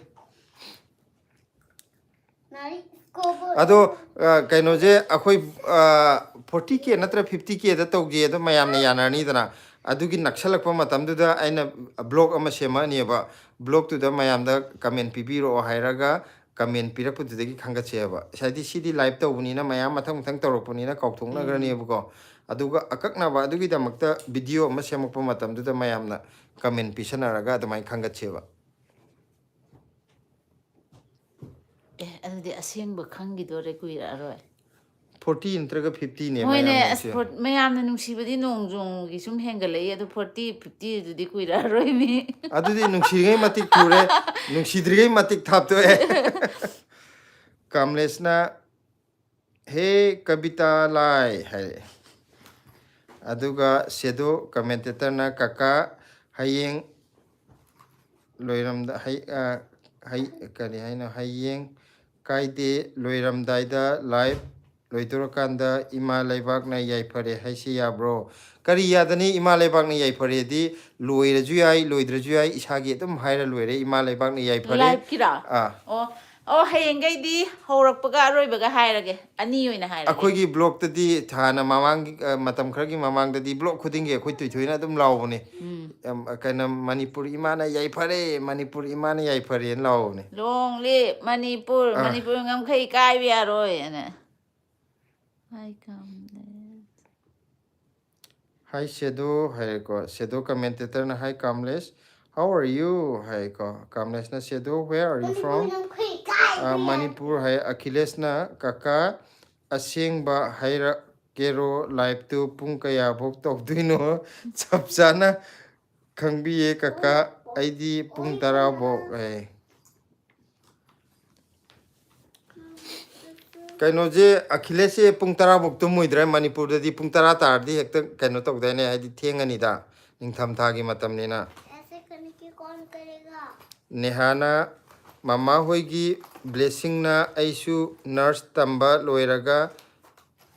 ꯑꯗꯣ, ꯑ, ꯀꯩꯅꯣꯁꯦ ꯑꯩꯈꯣꯏ, ꯑ, ꯐꯣꯔꯇꯤ ꯀꯦ ꯅꯠꯇ꯭ꯔ ꯐꯤꯐꯇꯤ ꯀꯦꯗ ꯇꯧꯁꯦ, ꯑꯗꯣ ꯃꯌꯥꯝꯅ ꯌꯥꯅꯔꯅꯤꯗꯅ꯫ ꯑꯗꯨꯒꯤ ꯅꯛꯁꯜꯂꯛꯄ ꯃꯇꯝꯗꯨꯗ ꯑꯩꯅ ꯕ꯭ꯂꯣꯛ ꯑꯃ ꯁꯦꯝꯃꯛꯑꯅꯦꯕ꯫ ꯕ꯭ꯂꯣꯛꯇꯨꯗ ꯃꯌꯥꯝꯗ ꯀꯃꯦꯟ ꯄꯤꯕꯤꯔꯛꯑꯣ ꯍꯥꯏꯔꯒ ꯀꯃꯦꯟ ꯄꯤꯔꯛꯄꯗꯨꯗꯒꯤ ꯈꯟꯒꯠꯁꯦꯕ꯫ ꯍꯥꯏꯗꯤ ꯁꯤꯗꯤ ꯂꯥꯏꯚ ꯇꯧꯕꯅꯤꯅ ꯃꯌꯥꯝ ꯃꯊꯪ ꯃꯊꯪ ꯇꯧꯔꯛꯄꯅꯤꯅ ꯀꯥꯎꯊꯣꯛꯅꯈ꯭ꯔꯅꯦꯕꯀꯣ꯫ ꯑꯗꯨꯒ ꯑꯀꯛꯅꯕ ꯑꯗꯨꯒꯤꯗꯃꯛꯇ ꯚꯤꯗꯤꯑꯣ ꯑꯃ ꯁꯦꯝꯃꯛꯄ ꯃꯇꯝꯗꯨꯗ ꯃꯌꯥꯝꯅ ꯀꯃꯦꯟ ꯄꯤꯁꯟꯅꯔꯒ ꯑꯗꯨꯃꯥꯏꯅ ꯈꯟꯒꯠꯁꯦꯕ꯫ ꯑꯦ, ꯑꯗꯨꯗꯤ ꯑꯁꯦꯡꯕ ꯈꯪꯈꯤꯗꯣꯔꯦ ꯀꯨꯏꯔꯛꯑꯔꯣꯏ꯫ ꯐꯣꯔꯇꯤ ꯅꯠꯇ꯭ꯔꯒ ꯐꯤꯐꯇꯤꯅꯦ ꯍꯣꯏꯅꯦ, ꯃꯌꯥꯝ ꯑꯁ, ꯐꯣꯔ-, ꯃꯌꯥꯝꯅ ꯅꯨꯡꯁꯤꯕꯗꯤ ꯅꯣꯡꯃ ꯅꯣꯡꯃꯒꯤ ꯁꯨꯝ ꯍꯦꯟꯒꯠꯂꯛꯏ, ꯑꯗꯣ ꯐꯣꯔꯇꯤ, ꯐꯤꯐꯇꯤ ꯑꯗꯨꯗꯤ ꯀꯨꯏꯔꯛꯑꯔꯣꯏ ꯃꯤ꯫ ꯑꯗꯨꯗꯤ ꯅꯨꯡꯁꯤꯔꯤꯉꯩ ꯃꯇꯤꯛ ꯊꯨꯔꯦ, ꯅꯨꯡꯁꯤꯗ꯭ꯔꯤꯉꯩ ꯃꯇꯤꯛ ꯊꯥꯞꯇꯣꯛꯑꯦ꯫ ꯀꯥꯝꯂꯦꯁꯅ "ꯍꯦ ꯀꯕꯤꯇꯥ ꯂꯥꯏ" ꯍꯥꯏꯔꯛꯑꯦ꯫ ꯑꯗꯨꯒ ꯁꯦꯗꯣ ꯀꯃꯦꯟꯇꯦꯇꯔꯅ "ꯀꯀꯥ, ꯍꯌꯦꯡ ꯂꯣꯏꯔꯝꯗ-, ꯍꯩ-, ꯑ, ꯍꯩ-, ꯀꯔꯤ ꯍꯥꯏꯅꯣ? ꯍꯌꯦꯡ ꯀꯥꯏꯗꯦ, ꯂꯣꯏꯔꯝꯗꯥꯏꯗ ꯂꯥꯏꯚ ꯂꯣꯏꯗꯣꯔꯀꯥꯟꯗ ꯏꯃꯥ ꯂꯩꯕꯥꯛꯅ ꯌꯥꯏꯐꯔꯦ ꯍꯥꯏꯁꯤ ꯌꯥꯕ꯭ꯔꯣ?" ꯀꯔꯤ ꯌꯥꯗꯅꯤ? ꯏꯃꯥ ꯂꯩꯕꯥꯛꯅ ꯌꯥꯏꯐꯔꯦꯗꯤ ꯂꯣꯏꯔꯁꯨ ꯌꯥꯏ, ꯂꯣꯏꯗ꯭ꯔꯁꯨ ꯌꯥꯏ, ꯏꯁꯥꯒꯤ ꯑꯗꯨꯝ ꯍꯥꯏꯔ ꯂꯣꯏꯔꯦ, "ꯏꯃꯥ ꯂꯩꯕꯥꯛꯅ ꯌꯥꯏꯐꯔꯦ"꯫ ꯂꯥꯏꯚꯀꯤꯔꯥ? ꯑꯥ꯫ ꯑꯣ, ꯑꯣ, ꯍꯌꯦꯡꯈꯩꯗꯤ ꯍꯧꯔꯛꯄꯒ ꯑꯔꯣꯏꯕꯒ ꯍꯥꯏꯔꯒꯦ, ꯑꯅꯤ ꯑꯣꯏꯅ ꯍꯥꯏꯔꯒꯦ꯫ ꯑꯩꯈꯣꯏꯒꯤ ꯕ꯭ꯂꯣꯛꯇꯗꯤ ꯍꯥꯟꯅ ꯃꯃꯥꯡꯒꯤ, ꯑ, ꯃꯇꯝ ꯈꯔꯒꯤ ꯃꯃꯥꯡꯗꯗꯤ ꯕ꯭ꯂꯣꯛ ꯈꯨꯗꯤꯡꯒꯤ ꯑꯩꯈꯣꯏ ꯇꯣꯏꯊꯣꯏꯅ ꯑꯗꯨꯝ ꯂꯥꯎꯕꯅꯦ꯫ ꯎꯝ꯫ ꯌꯥꯝ, ꯑ, ꯀꯩꯅꯣ, "ꯃꯅꯤꯄꯨꯔ ꯏꯃꯥꯅ ꯌꯥꯏꯐꯔꯦ, ꯃꯅꯤꯄꯨꯔ ꯏꯃꯥꯅ ꯌꯥꯏꯐꯔꯦꯅ" ꯂꯥꯎꯕꯅꯦ꯫ "Long live ꯃꯅꯤꯄꯨꯔ, ꯑꯥ꯫ ꯃꯅꯤꯄꯨꯔ ꯉꯝꯈꯩ ꯀꯥꯏꯕ ꯌꯥꯔꯣꯏ" ꯑꯅ꯫ ꯍꯥꯏ ꯀꯥꯝꯂꯦ꯫ "Hi Shadow" ꯍꯥꯏꯔꯦꯀꯣ꯫ Shadow commentator ꯅ, "Hi Kamlesh, how are you?" ꯍꯥꯏꯀꯣ꯫ ꯀꯥꯝꯂꯦꯁꯅ, "Shadow, where are you from?" ꯑ, "ꯃꯅꯤꯄꯨꯔ" ꯍꯥꯏ꯫ ꯑꯈꯤꯂꯦꯁꯅ, "ꯀꯀꯥ, ꯑꯁꯦꯡꯕ ꯍꯥꯏꯔꯛꯀꯦꯔꯣ, live ꯇꯨ ꯄꯨꯡ ꯀꯌꯥꯐꯧ ꯇꯧꯗꯣꯏꯅꯣ? ꯆꯞ ꯆꯥꯅ ꯈꯪꯕꯤꯌꯦ ꯀꯀꯥ, ꯑꯩꯗꯤ ꯄꯨꯡ ꯇꯔꯥ ꯐꯥꯎ" ꯍꯥꯏ꯫ ꯀꯩꯅꯣꯁꯦ, ꯑꯈꯤꯂꯦꯁꯁꯦ ꯄꯨꯡ ꯇꯔꯥ ꯐꯥꯎ ꯇꯨꯝꯃꯣꯏꯗ꯭ꯔꯥ? ꯃꯅꯤꯄꯨꯔꯗꯗꯤ ꯄꯨꯡ ꯇꯔꯥ ꯇꯥꯔꯗꯤ ꯍꯦꯛꯇ ꯀꯩꯅꯣ ꯇꯧꯗꯥꯏꯅꯦ, ꯍꯥꯏꯗꯤ ꯊꯦꯡꯉꯅꯤꯗ, ꯅꯤꯡꯊꯝꯊꯥꯒꯤ ꯃꯇꯝꯅꯤꯅ꯫ ꯅꯦꯍꯥꯅ, "ꯃꯃꯥ ꯍꯣꯏꯒꯤ blessing ꯅ ꯑꯩꯁꯨ nurse ꯇꯝꯕ ꯂꯣꯏꯔꯒ,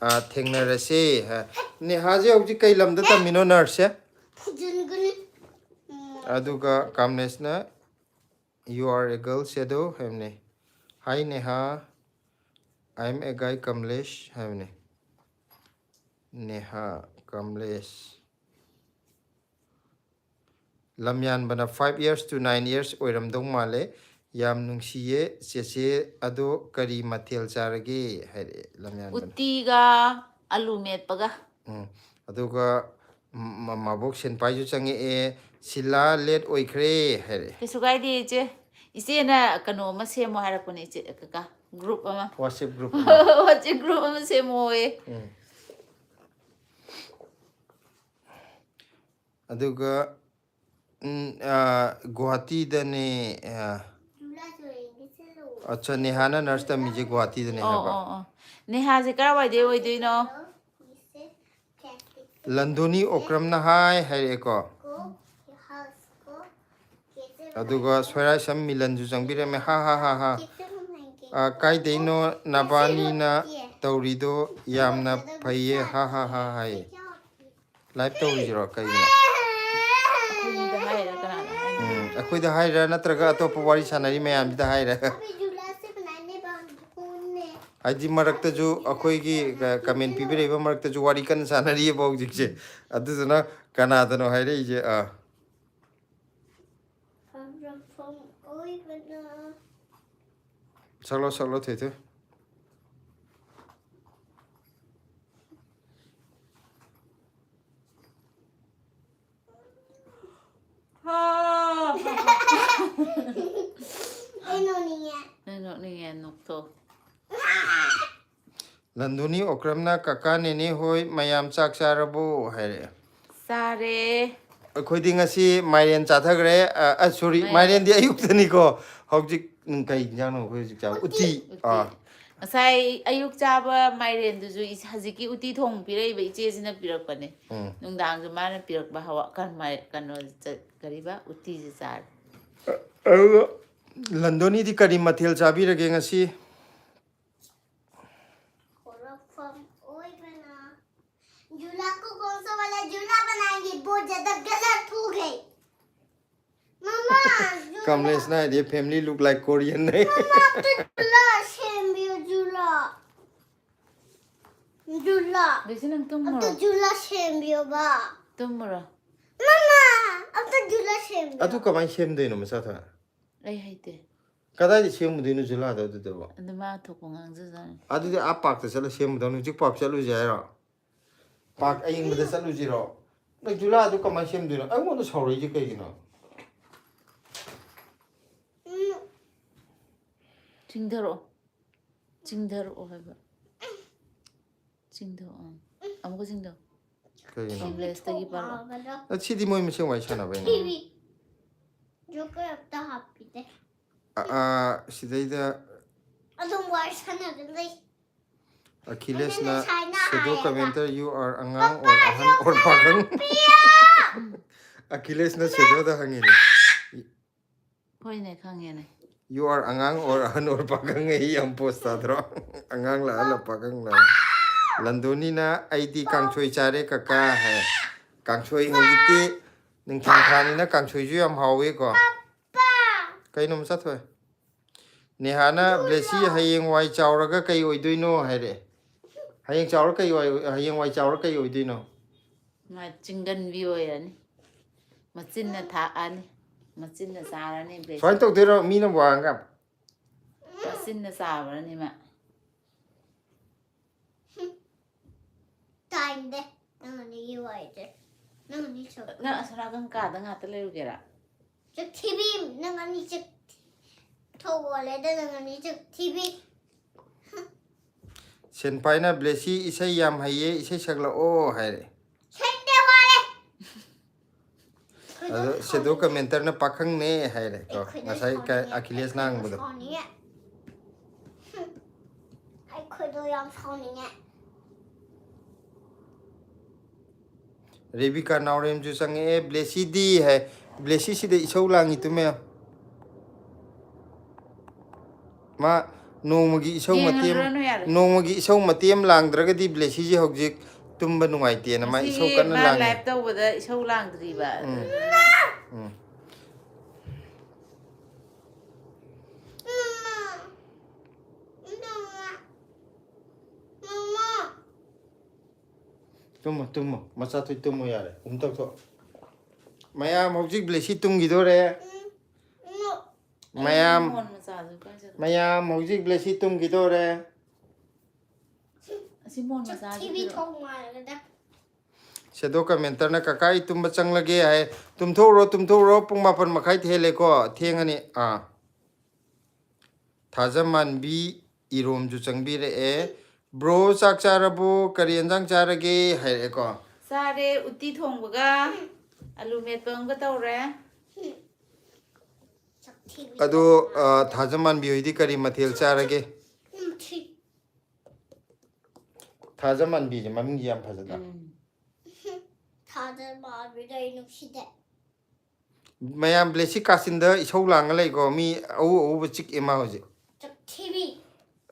ꯑ, ꯊꯦꯡꯅꯔꯁꯦ" ꯍꯥꯏ꯫ ꯅꯦꯍꯥꯁꯦ ꯍꯧꯖꯤꯛ ꯀꯩ ꯂꯝꯗ ꯇꯝꯃꯤꯅꯣ nurse ꯁꯦ? ꯑꯗꯨꯒ ꯀꯥꯝꯂꯦꯁꯅ, "You are a girl, Shadow" ꯍꯥꯏꯕꯅꯦ꯫ "Hi Neha, I am a guy, Kamlesh" ꯍꯥꯏꯕꯅꯦ꯫ ꯅꯦꯍꯥ, ꯀꯥꯝꯂꯦꯁ꯫ ꯂꯝꯌꯥꯟꯕꯅ, "Five years to nine years ꯑꯣꯏꯔꯝꯗꯧ ꯃꯥꯜꯂꯦ꯫ ꯌꯥꯝ ꯅꯨꯡꯁꯤꯌꯦ ꯆꯦꯆꯦ, ꯑꯗꯣ ꯀꯔꯤ ꯃꯊꯦꯜ ꯆꯥꯔꯒꯦ?" ꯍꯥꯏꯔꯛꯑꯦ ꯂꯝꯌꯥꯟꯕꯅ꯫ "ꯎꯇꯤꯒ ꯑꯂꯨ ꯃꯦꯠꯄꯒ"꯫ ꯎꯝ꯫ ꯑꯗꯨꯒ ꯃ-, ꯃꯕꯣꯛ ꯁꯦꯟꯄꯥꯏꯁꯨ ꯆꯪꯉꯛꯑꯦ꯫ "ꯁꯤꯂꯥ, late ꯑꯣꯏꯈ꯭ꯔꯦ" ꯍꯥꯏꯔꯛꯑꯦ꯫ "ꯀꯩꯁꯨ ꯀꯥꯏꯗꯦ ꯏꯆꯦ꯫ ꯏꯆꯦꯅ ꯀꯩꯅꯣ ꯑꯃ ꯁꯦꯝꯃꯣ ꯍꯥꯏꯔꯛꯄꯅꯦ ꯏꯆꯦ, ꯀꯀꯥ꯫ Group ꯑꯃ꯫ WhatsApp group ꯑꯃ꯫ WhatsApp group ꯑꯃ ꯁꯦꯝꯃꯣꯌꯦ꯫ ꯎꯝ꯫ ꯑꯗꯨꯒ, ꯎꯝ, ꯑ, ꯒꯨꯍꯥꯇꯤꯗꯅꯦ, ꯑ, ꯑꯠꯆꯥ, ꯅꯦꯍꯥꯅ nurse ꯇꯝꯃꯤꯁꯦ ꯒꯨꯍꯥꯇꯤꯗꯅꯦ ꯑꯣ, ꯍꯥꯏꯕ꯫ ꯑꯣ, ꯑꯣ꯫ ꯅꯦꯍꯥꯁꯦ ꯀꯔꯥꯏꯋꯥꯏꯗꯩ ꯑꯣꯏꯗꯣꯏꯅꯣ? ꯂꯟꯗꯣꯅꯤ ꯑꯣꯀ꯭ꯔꯝꯅ ꯍꯥꯏ ꯍꯥꯏꯔꯛꯑꯦꯀꯣ꯫ ꯑꯗꯨꯒ ꯁꯣꯏꯔꯥꯏꯁꯝ ꯃꯤꯂꯟꯁꯨ ꯆꯪꯕꯤꯔꯝꯃꯦ꯫ ꯍꯥ, ꯍꯥ, ꯍꯥ, ꯍꯥ꯫ ꯑ, ꯀꯥꯏꯗꯩꯅꯣ ꯅꯕꯥꯅꯤꯅ ꯇꯧꯔꯤꯗꯣ? ꯌꯥꯝꯅ ꯐꯩꯌꯦ꯫ ꯍꯥ, ꯍꯥ, ꯍꯥ, ꯍꯥꯏꯌꯦ꯫ Live ꯇꯧꯔꯤꯁꯤꯔꯣ? ꯀꯩꯒꯤꯅꯣ? ꯑꯩꯈꯣꯏꯗ ꯍꯥꯏꯔ ꯀꯅꯥꯗ ꯍꯥꯏꯅꯣ? ꯎꯝ, ꯑꯩꯈꯣꯏꯗ ꯍꯥꯏꯔ ꯅꯠꯇ꯭ꯔꯒ ꯑꯇꯣꯞꯄ ꯋꯥꯔꯤ ꯁꯥꯟꯅꯔꯤ ꯃꯌꯥꯝꯁꯤꯗ ꯍꯥꯏꯔ? ꯍꯥꯏꯗꯤ ꯃꯔꯛꯇꯁꯨ ꯑꯩꯈꯣꯏꯒꯤ ꯀ-, comment ꯄꯤꯕꯤꯔꯛꯏꯕ ꯃꯔꯛꯇꯁꯨ ꯋꯥꯔꯤ ꯀꯟꯅ ꯁꯥꯟꯅꯔꯤꯑꯕ ꯍꯧꯖꯤꯛꯁꯦ꯫ ꯑꯗꯨꯗꯨꯅ ꯀꯅꯥꯗꯅꯣ ꯍꯥꯏꯔꯛꯏꯁꯦ? ꯑꯥ꯫ ꯍꯧꯔꯛꯐꯝ ꯑꯣꯏꯕꯅ꯫ ꯁꯛꯂꯣ, ꯁꯛꯂꯣ, ꯊꯣꯏꯊꯣꯏ꯫ ꯑꯩ ꯅꯣꯛꯅꯤꯡꯉꯦ꯫ ꯅꯪ ꯅꯣꯛꯅꯤꯡꯉꯦ, ꯅꯣꯛꯊꯣꯛ꯫ ꯂꯟꯗꯨꯅꯤ ꯑꯣꯀ꯭ꯔꯝꯅ, "ꯀꯀꯥ ꯅꯦꯅꯦ ꯍꯣꯏ ꯃꯌꯥꯝ ꯆꯥꯛ ꯆꯥꯔꯕꯣ?" ꯍꯥꯏꯔꯛꯑꯦ꯫ ꯆꯥꯔꯦ꯫ ꯑꯩꯈꯣꯏꯗꯤ ꯉꯁꯤ ꯃꯥꯏꯔꯦꯟ ꯆꯥꯊꯈ꯭ꯔꯦ꯫ ꯑ, ꯑ, sorry, ꯃꯥꯏꯔꯦꯟ꯫ ꯃꯥꯏꯔꯦꯟꯗꯤ ꯑꯌꯨꯛꯇꯅꯤꯀꯣ꯫ ꯍꯧꯖꯤꯛ, ꯎꯝ, ꯀꯩ ꯏꯟꯖꯥꯡꯅꯣ ꯑꯩꯈꯣꯏ ꯍꯧꯖꯤꯛ ꯆꯥꯕ? ꯎꯇꯤ꯫ ꯎꯇꯤ꯫ ꯑꯥ꯫ ꯉꯁꯥꯏ ꯑꯌꯨꯛ ꯆꯥꯕ ꯃꯥꯏꯔꯦꯟꯗꯨꯁꯨ ꯏꯁ-, ꯍꯧꯖꯤꯛꯀꯤ ꯎꯇꯤ ꯊꯣꯡ ꯄꯤꯔꯛꯏꯕ ꯏꯆꯦꯁꯤꯅ ꯄꯤꯔꯛꯄꯅꯦ꯫ ꯎꯝ꯫ ꯅꯨꯡꯗꯥꯡꯁꯨ ꯃꯥꯅ ꯄꯤꯔꯛꯄ ꯍꯋꯥ-, ꯀ-, ꯃꯥꯏ-, ꯀꯩꯅꯣ ꯆ-, ꯀꯔꯤꯕ? ꯎꯇꯤꯁꯦ ꯆꯥꯔꯦ꯫ ꯑ-, ꯑꯗꯨꯒ ꯂꯟꯗꯣꯅꯤꯗꯤ ꯀꯔꯤ ꯃꯊꯦꯜ ꯆꯥꯕꯤꯔꯒꯦ ꯉꯁꯤ? ꯍꯧꯔꯛꯐꯝ ꯑꯣꯏꯕꯅ꯫ झूला को कौन सा वाला झूला बनाएंगे? बहुत ज्यादा गलत हो गए। मम्मा, झूला। ꯀꯃꯂꯦꯁꯅ ꯍꯥꯏꯗꯤ, "Family look like Korean" ꯅꯦ꯫ ꯃꯃꯥ, ꯑꯝꯇ ꯖꯨꯂꯥ ꯁꯦꯝꯕꯤꯌꯣ, ꯖꯨꯂꯥ꯫ ꯖꯨꯂꯥ꯫ ꯕꯦꯁꯤ, ꯅꯪ ꯇꯨꯝꯃꯨꯔꯣ꯫ ꯑꯝꯇ ꯖꯨꯂꯥ ꯁꯦꯝꯕꯤꯌꯣꯕ꯫ ꯇꯨꯝꯃꯨꯔꯣ꯫ ꯃꯃꯥ, ꯑꯝꯇ ꯖꯨꯂꯥ ꯁꯦꯝꯕꯤꯌꯣ꯫ ꯑꯗꯨ ꯀꯃꯥꯏꯅ ꯁꯦꯝꯗꯣꯏꯅꯣ ꯃꯁꯥ ꯊꯥ? ꯑꯩ ꯍꯩꯇꯦ꯫ ꯀꯗꯥꯏꯗ ꯁꯦꯝꯃꯨꯗꯣꯏꯅꯣ ꯖꯨꯂꯥꯗꯣ ꯑꯗꯨꯗꯕꯣ? ꯑꯗꯨ ꯃꯥ ꯊꯣꯛꯄ ꯉꯥꯡꯖꯖꯥꯅꯤ꯫ ꯑꯗꯨꯗꯤ ꯑꯥ ꯄꯥꯔꯛꯇ ꯆꯠꯂ ꯁꯦꯝꯃꯨꯗꯧꯅꯤ꯫ ꯍꯧꯖꯤꯛ ꯄꯥꯔꯛ ꯆꯠꯂꯨꯁꯦ ꯍꯥꯏꯔꯣ? ꯄꯥꯔꯛ ꯑꯌꯤꯡꯕꯗ ꯆꯠꯂꯨꯁꯤꯔꯣ? ꯅꯪ ꯖꯨꯂꯥꯗꯨ ꯀꯃꯥꯏꯅ ꯁꯦꯝꯗꯣꯏꯅꯣ? ꯑꯩꯉꯣꯟꯗ ꯁꯥꯎꯔꯛꯏꯁꯦ ꯀꯩꯒꯤꯅꯣ? ꯎꯝ꯫ ꯆꯤꯡꯊꯔꯛꯑꯣ꯫ ꯆꯤꯡꯊꯔꯛꯑꯣ ꯍꯥꯏꯕ꯫ ꯆꯤꯡꯊꯔꯛꯑꯣ꯫ ꯑꯥ꯫ ꯑꯃꯨꯛꯀ ꯆꯤꯡꯊꯔꯛꯑꯣ꯫ ꯀꯩꯒꯤꯅꯣ? ꯀꯃꯂꯦꯁꯇꯒꯤ ꯄꯥꯔꯛꯑꯣ꯫ ꯑ, ꯁꯤꯗꯤ ꯃꯣꯏ ꯃꯁꯦꯟ ꯋꯥꯔꯤ ꯁꯥꯟꯅꯕꯩꯅꯦ꯫ ꯖꯣꯀꯔ ꯑꯝꯇ ꯍꯥꯞꯄꯤꯗꯦ꯫ ꯑ, ꯑ, ꯁꯤꯗꯩꯗ ꯑꯗꯨꯝ ꯋꯥꯔꯤ ꯁꯥꯟꯅꯗꯅ ꯂꯩ꯫ ꯑꯈꯤꯂꯦꯁꯅ ꯑꯗꯨꯅ ꯁꯥꯏꯅ ꯁꯦꯗꯣ ꯍꯥꯏꯌꯦꯕ꯫ Commenter, "You are ꯑꯉꯥꯡ or ꯑꯍꯟ or ꯄꯥꯈꯪ?" ꯑꯈꯤꯂꯦꯁꯅ ꯁꯦꯗꯣꯗ ꯍꯪꯉꯤꯅꯦ꯫ ꯍꯣꯏꯅꯦ, ꯈꯪꯉꯦꯅꯦ꯫ "You are ꯑꯉꯥꯡ or ꯑꯍꯟ or ꯄꯥꯈꯪ?" ꯑꯩ ꯌꯥꯝ ꯄꯣꯁ ꯇꯥꯗ꯭ꯔꯣ? ꯑꯉꯥꯡ ꯂꯥꯛꯑ ꯂ ꯄꯥꯈꯪ ꯂꯥꯛꯑ꯫ ꯂꯟꯗꯣꯅꯤꯅ, "ꯑꯩꯗꯤ ꯀꯥꯡꯁꯣꯏ ꯆꯥꯔꯦ ꯀꯀꯥ" ꯍꯥꯏ꯫ ꯀꯥꯡꯁꯣꯏ ꯍꯧꯖꯤꯛꯇꯤ ꯅꯤꯡꯊꯝ ꯊꯥꯅꯤꯅ ꯀꯥꯡꯁꯣꯏꯁꯨ ꯌꯥꯝ ꯍꯥꯎꯋꯦꯀꯣ꯫ ꯀꯩꯅꯣ ꯃꯆꯥ ꯊꯣꯏ? ꯅꯦꯍꯥꯅ, "ꯕ꯭ꯂꯦꯁꯤ, ꯍꯌꯦꯡꯋꯥꯏ ꯆꯥꯎꯔꯒ ꯀꯩ ꯑꯣꯏꯗꯣꯏꯅꯣ?" ꯍꯥꯏꯔꯦ꯫ ꯍꯌꯦꯡ ꯆꯥꯎꯔ ꯀꯩ ꯑꯣꯏ-, ꯍꯌꯦꯡꯋꯥꯏ ꯆꯥꯎꯔ ꯀꯩ ꯑꯣꯏꯗꯣꯏꯅꯣ? ꯃꯥ ꯆꯤꯡꯒꯟꯕꯤ ꯑꯣꯏꯔꯅꯤ꯫ ꯃꯆꯤꯟꯅ ꯊꯥꯛꯑꯅꯤ꯫ ꯃꯆꯤꯟꯅ ꯆꯥꯔꯅꯤ ꯕ꯭ꯂꯦꯁꯤ꯫ ꯁꯨꯃꯥꯏꯅ ꯇꯧꯗꯣꯏꯔꯣ ꯃꯤꯅ ꯋꯥ ꯉꯥꯡꯒ? ꯃꯆꯤꯟꯅ ꯆꯥꯕ꯭ꯔꯅꯤ ꯃꯥ? ꯇꯥꯏꯗꯦ꯫ ꯅꯪ ꯑꯅꯤꯒꯤ ꯋꯥꯔꯤꯁꯦ꯫ ꯅꯪ ꯑꯅꯤ ꯁꯛ- ꯅꯪ ꯑꯁꯣꯝ ꯅꯥꯀꯟ ꯀꯥꯗ ꯉꯥꯛꯇ ꯂꯩꯔꯨꯒꯦꯔꯥ? ꯆꯥꯛ ꯊꯤꯕꯤ, ꯅꯪ ꯑꯅꯤ ꯆꯥꯛ ꯊꯣꯛ ꯑꯣꯜꯂꯦꯗ, ꯅꯪ ꯑꯅꯤ ꯆꯥꯛ ꯊꯤꯕꯤ꯫ ꯁꯦꯟꯄꯥꯏꯅ, "ꯕ꯭ꯂꯦꯁꯤ ꯏꯁꯩ ꯌꯥꯝ ꯍꯩꯌꯦ, ꯏꯁꯩ ꯁꯛꯂꯛꯑꯣ" ꯍꯥꯏꯔꯦ꯫ ꯁꯦꯡꯗꯦ ꯋꯥꯔꯦ꯫ ꯑꯗꯣ ꯁꯦꯗꯣ ꯀꯃꯦꯟꯇꯔꯅ "ꯄꯥꯈꯪꯅꯦ" ꯍꯥꯏꯔꯦ ꯀꯣ, ꯑꯩꯈꯣꯏꯗꯣ ꯉꯁꯥꯏ ꯀ-, ꯁꯥꯎꯅꯤꯡꯉꯦ꯫ ꯑꯈꯤꯂꯦꯁꯅ ꯍꯪꯕꯗꯣ꯫ ꯁꯥꯎꯅꯤꯡꯉꯦ꯫ ꯑꯩꯈꯣꯏꯗꯣ ꯌꯥꯝ ꯁꯥꯎꯅꯤꯡꯉꯦ꯫ ꯔꯦꯕꯤꯀꯥ ꯅꯥꯎꯔꯦꯝꯁꯨ ꯆꯪꯉꯛꯑꯦ꯫ "ꯕ꯭ꯂꯦꯁꯤꯗꯤ" ꯍꯥꯏ꯫ ꯕ꯭ꯂꯦꯁꯤꯁꯤꯗ ꯏꯁꯧ ꯂꯥꯡꯉꯤ ꯇꯨꯃꯦ꯫ ꯃꯥ ꯅꯣꯡꯃꯒꯤ ꯏꯁꯧ ꯃꯇꯦꯛ ꯑꯃ, ꯌꯦꯡꯍꯜꯂꯨꯔꯅꯨ ꯌꯥꯔꯦ꯫ ꯅꯣꯡꯃꯒꯤ ꯏꯁꯧ ꯃꯇꯦꯛ ꯑꯃ ꯂꯥꯡꯗ꯭ꯔꯒꯗꯤ ꯕ꯭ꯂꯦꯁꯤꯁꯦ ꯍꯧꯖꯤꯛ ꯇꯨꯝꯕ ꯅꯨꯡꯉꯥꯏꯇꯦꯅ ꯃꯥ ꯏꯁꯧ ꯉꯁꯤꯒꯤ ꯀꯟꯅ ꯃꯥ ꯂꯥꯡꯉꯤ꯫ ꯂꯥꯏꯚ ꯇꯧꯕꯗ ꯏꯁꯧ ꯂꯥꯡꯗ꯭ꯔꯤꯕ꯫ ꯎꯝ꯫ ꯎꯝ꯫ ꯇꯨꯝꯃꯣ, ꯇꯨꯝꯃꯣ꯫ ꯃꯆꯥ ꯊꯣꯏ ꯇꯨꯝꯃꯣ ꯌꯥꯔꯦ꯫ ꯎꯝ ꯇꯧꯊꯣꯛ꯫ ꯃꯌꯥꯝ ꯍꯧꯖꯤꯛ ꯕ꯭ꯂꯦꯁꯤ ꯇꯨꯝꯈꯤꯗꯣꯔꯦ꯫ ꯃꯌꯥꯝ, ꯃꯣꯟ ꯃꯆꯥꯗꯨ ꯀꯥꯏ ꯆꯠꯈ꯭ꯔꯦ? ꯃꯌꯥꯝ ꯍꯧꯖꯤꯛ ꯕ꯭ꯂꯦꯁꯤ ꯇꯨꯝꯈꯤꯗꯣꯔꯦ꯫ ꯑꯁꯤ ꯃꯣꯟ ꯃꯆꯥꯁꯤ ꯊꯤꯕꯤ ꯄꯤꯔꯛꯑꯣ꯫ ꯊꯣꯡ ꯃꯥꯜꯂꯦꯗ꯫ ꯁꯦꯗꯣ ꯀꯃꯦꯟꯇꯔꯅ "ꯀꯀꯥ ꯑꯩ ꯇꯨꯝꯕ ꯆꯪꯂꯒꯦ" ꯍꯥꯏ꯫ ꯇꯨꯝꯊꯣꯛꯎꯔꯣ, ꯇꯨꯝꯊꯣꯛꯎꯔꯣ, ꯄꯨꯡ ꯃꯥꯄꯟ ꯃꯈꯥꯏ ꯍꯦꯜꯂꯦꯀꯣ, ꯊꯦꯡꯉꯅꯤ꯫ ꯑꯥ꯫ ꯊꯥꯖꯃꯥꯟꯕꯤ ꯏꯔꯣꯝꯁꯨ ꯆꯪꯕꯤꯔꯛꯑꯦ꯫ "ꯕ꯭ꯔꯣ ꯆꯥꯛ ꯆꯥꯔꯕꯣ? ꯀꯔꯤ ꯌꯦꯟꯖꯥꯡ ꯆꯥꯔꯒꯦ?" ꯍꯥꯏꯔꯛꯑꯦꯀꯣ꯫ ꯆꯥꯔꯦ, ꯎꯇꯤ ꯊꯣꯡꯕꯒ ꯑꯂꯨ ꯃꯦꯠꯄ ꯑꯃꯒ ꯇꯧꯔꯦ꯫ ꯆꯥꯛ ꯊꯤꯕꯤ ꯑꯗꯣ, ꯊꯣꯡ ꯑ, ꯃꯥꯜꯂꯦꯗ꯫ ꯊꯥꯖꯃꯥꯟꯕꯤ ꯍꯣꯏꯗꯤ ꯀꯔꯤ ꯃꯊꯦꯜ ꯆꯥꯔꯒꯦ? ꯎꯝ, ꯊꯤ- ꯊꯥꯖꯃꯥꯟꯕꯤꯁꯦ ꯃꯃꯤꯡꯁꯦ ꯌꯥꯝ ꯐꯖꯗ꯭ꯔꯥ? ꯎꯝ꯫ ꯊꯥꯖꯃꯥꯟꯕꯤꯗꯣ ꯑꯩ ꯅꯨꯡꯁꯤꯗꯦ꯫ ꯃꯌꯥꯝ ꯕ꯭ꯂꯦꯁꯤ ꯀꯥꯆꯤꯟꯗ ꯏꯁꯧ ꯂꯥꯡꯉ ꯂꯩꯀꯣ, ꯃꯤ ꯑꯎ ꯑꯎꯕ ꯆꯤꯛꯑꯦ ꯃꯥ ꯍꯧꯖꯤꯛ꯫ ꯆꯥꯛ ꯊꯤꯕꯤ꯫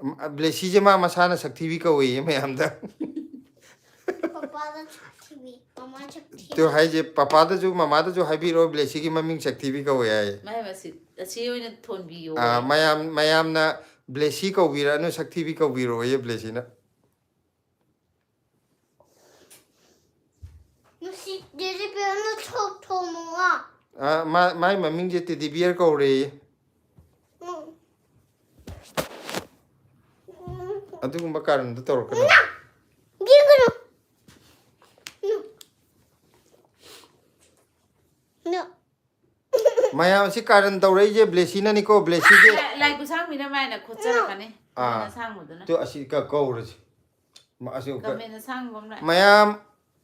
ꯎꯝ, ꯕ꯭ꯂꯦꯁꯤꯁꯦ ꯃꯥ ꯃꯁꯥꯅ ꯁꯛꯊꯤꯕꯤ ꯀꯧꯋꯦꯌꯦ ꯃꯌꯥꯝꯗ꯫ ꯄꯄꯥꯗ ꯆꯥꯛ ꯊꯤꯕꯤ꯫ ꯃꯃꯥ ꯆꯥꯛ ꯊꯤꯕꯤ꯫ ꯑꯗꯨ ꯍꯥꯏꯁꯦ, ꯄꯄꯥꯗꯁꯨ ꯃꯃꯥꯗꯁꯨ ꯍꯥꯏꯕꯤꯔꯣ, ꯕ꯭ꯂꯦꯁꯤꯒꯤ ꯃꯃꯤꯡ ꯁꯛꯊꯤꯕꯤ ꯀꯧꯋꯦ ꯍꯥꯏꯌꯦ꯫ ꯃꯥꯏ ꯃꯁꯤꯠ꯫ ꯑꯁꯤ ꯑꯣꯏꯅ ꯊꯣꯟꯕꯤꯌꯣ꯫ ꯑꯥ, ꯃꯌꯥꯝ ꯃꯌꯥꯝꯅ ꯕ꯭ꯂꯦꯁꯤ ꯀꯧꯕꯤꯔꯛꯑꯅꯨ, ꯁꯛꯊꯤꯕꯤ ꯀꯧꯕꯤꯔꯣꯌꯦ ꯕ꯭ꯂꯦꯁꯤꯅ꯫ ꯅꯨꯡꯁꯤ ꯇꯦꯗꯤ ꯕꯤꯌꯔꯅ ꯊꯣꯛ ꯊꯣꯡꯉꯣ꯫ ꯑꯥ, ꯃꯥ ꯃꯥꯏ ꯃꯃꯤꯡꯁꯦ ꯇꯦꯗꯤ ꯕꯤꯌꯔ ꯀꯧꯔꯦꯌꯦ꯫ ꯎꯝ꯫ ꯑꯗꯨꯒꯨꯝꯕ ꯀꯥꯔꯟꯗꯣ ꯇꯧꯔꯛꯀꯅꯨ꯫ ꯌꯦꯡꯒꯅꯨ꯫ ꯅꯣ꯫ ꯃꯌꯥꯝ ꯑꯁꯤ ꯀꯥꯔꯟ ꯇꯧꯔꯛꯏꯁꯦ ꯕ꯭ꯂꯦꯁꯤꯅꯅꯤꯀꯣ, ꯕ꯭ꯂꯦꯁꯤꯁꯦ꯫ ꯂꯥꯏ ꯈꯨꯁꯥꯡꯕꯤꯅ ꯃꯥꯏꯅ ꯈꯣꯠꯆꯔꯛꯀꯅꯤ꯫ ꯑꯥ꯫ ꯀꯃꯦꯟ ꯑꯁꯥꯡꯕꯗꯨꯅ꯫ ꯇꯨ ꯑꯁꯤ ꯀ- ꯀꯧꯔꯁꯤ꯫ ꯃ- ꯑꯁꯤ ꯀ- ꯀꯃꯦꯟ ꯑꯁꯥꯡꯕ ꯑꯃ ꯂꯥꯛꯑꯦ꯫ ꯃꯌꯥꯝ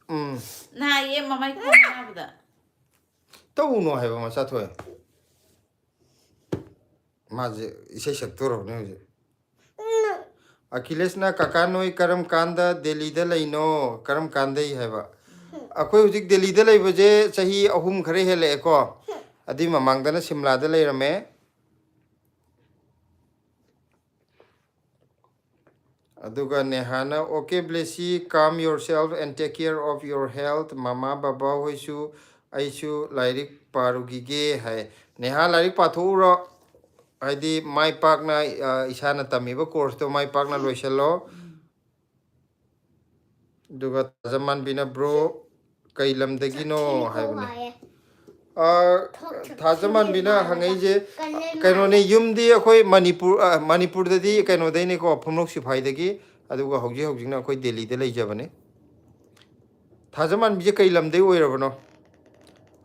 ꯎꯝ ꯅꯥꯏꯌꯦ ꯃꯃꯥꯏ ꯈꯣꯡ ꯅꯥꯕꯗ꯫ ꯇꯧꯅꯣ ꯍꯥꯏꯕ ꯃꯆꯥ ꯊꯣꯛꯑꯦ꯫ ꯃꯥꯁꯦ ꯏꯁꯩ ꯁꯛꯇꯣꯔꯕꯅꯦ ꯍꯧꯖꯤꯛ꯫ ꯑꯈꯤꯂꯦꯁꯅ "ꯀꯀꯥ ꯅꯣꯏ ꯀꯔꯝ ꯀꯥꯟꯗ ꯗꯦꯜꯂꯤꯗ ꯂꯩꯅꯣ? ꯀꯔꯝ ꯀꯥꯟꯗꯩ?" ꯍꯥꯏꯕ꯫ ꯑꯩꯈꯣꯏ ꯍꯧꯖꯤꯛ ꯗꯦꯜꯂꯤꯗ ꯂꯩꯕꯁꯦ ꯆꯍꯤ ꯑꯍꯨꯝ ꯈꯔ ꯍꯦꯜꯂꯛꯑꯦꯀꯣ꯫ ꯑꯗꯨꯏ ꯃꯃꯥꯡꯗꯅ ꯁꯤꯝꯂꯥꯗ ꯂꯩꯔꯝꯃꯦ꯫ ꯑꯗꯨꯒ ꯅꯦꯍꯥꯅ, "Okay ꯕ꯭ꯂꯦꯁꯤ, calm yourself and take care of your health, ꯃꯃꯥ ꯕꯕꯥ ꯍꯣꯏꯁꯨ, ꯑꯩꯁꯨ ꯂꯥꯏꯔꯤꯛ ꯄꯥꯔꯨꯈꯤꯒꯦ" ꯍꯥꯏ꯫ ꯅꯦꯍꯥ, ꯂꯥꯏꯔꯤꯛ ꯄꯥꯊꯣꯛꯎꯔꯣ, ꯍꯥꯏꯗꯤ ꯃꯥꯏ ꯄꯥꯛꯅ, ꯑ, ꯏꯁꯥꯅ ꯇꯝꯃꯤꯕ ꯀꯣꯔꯁꯇꯣ ꯃꯥꯏ ꯄꯥꯛꯅ ꯂꯣꯏꯁꯤꯜꯂꯣ꯫ ꯑꯗꯨꯒ ꯊꯥꯖꯃꯥꯟꯕꯤꯅ, "Bro ꯀꯩ ꯂꯝꯗꯒꯤꯅꯣ?" ꯍꯥꯏꯕꯅꯦ꯫ ꯑ, ꯊꯥꯖꯃꯥꯟꯕꯤꯅ ꯍꯪꯉꯛꯏꯁꯦ ꯀꯩꯅꯣꯅꯦ, ꯌꯨꯝꯗꯤ ꯑꯩꯈꯣꯏ ꯃꯅꯤꯄꯨꯔ, ꯑ, ꯃꯅꯤꯄꯨꯔꯗꯗꯤ ꯀꯩꯅꯣꯗꯩꯅꯤꯀꯣ, ꯐꯨꯝꯂꯣꯛ ꯁꯤꯐꯥꯏꯗꯒꯤ, ꯑꯗꯨꯒ ꯍꯧꯖꯤꯛ ꯍꯧꯖꯤꯛꯅ ꯑꯩꯈꯣꯏ ꯗꯦꯜꯂꯤꯗ ꯂꯩꯖꯕꯅꯦ꯫ ꯊꯥꯖꯃꯥꯟꯕꯤꯁꯦ ꯀꯩ ꯂꯝꯗꯩ ꯑꯣꯏꯔꯕꯅꯣ?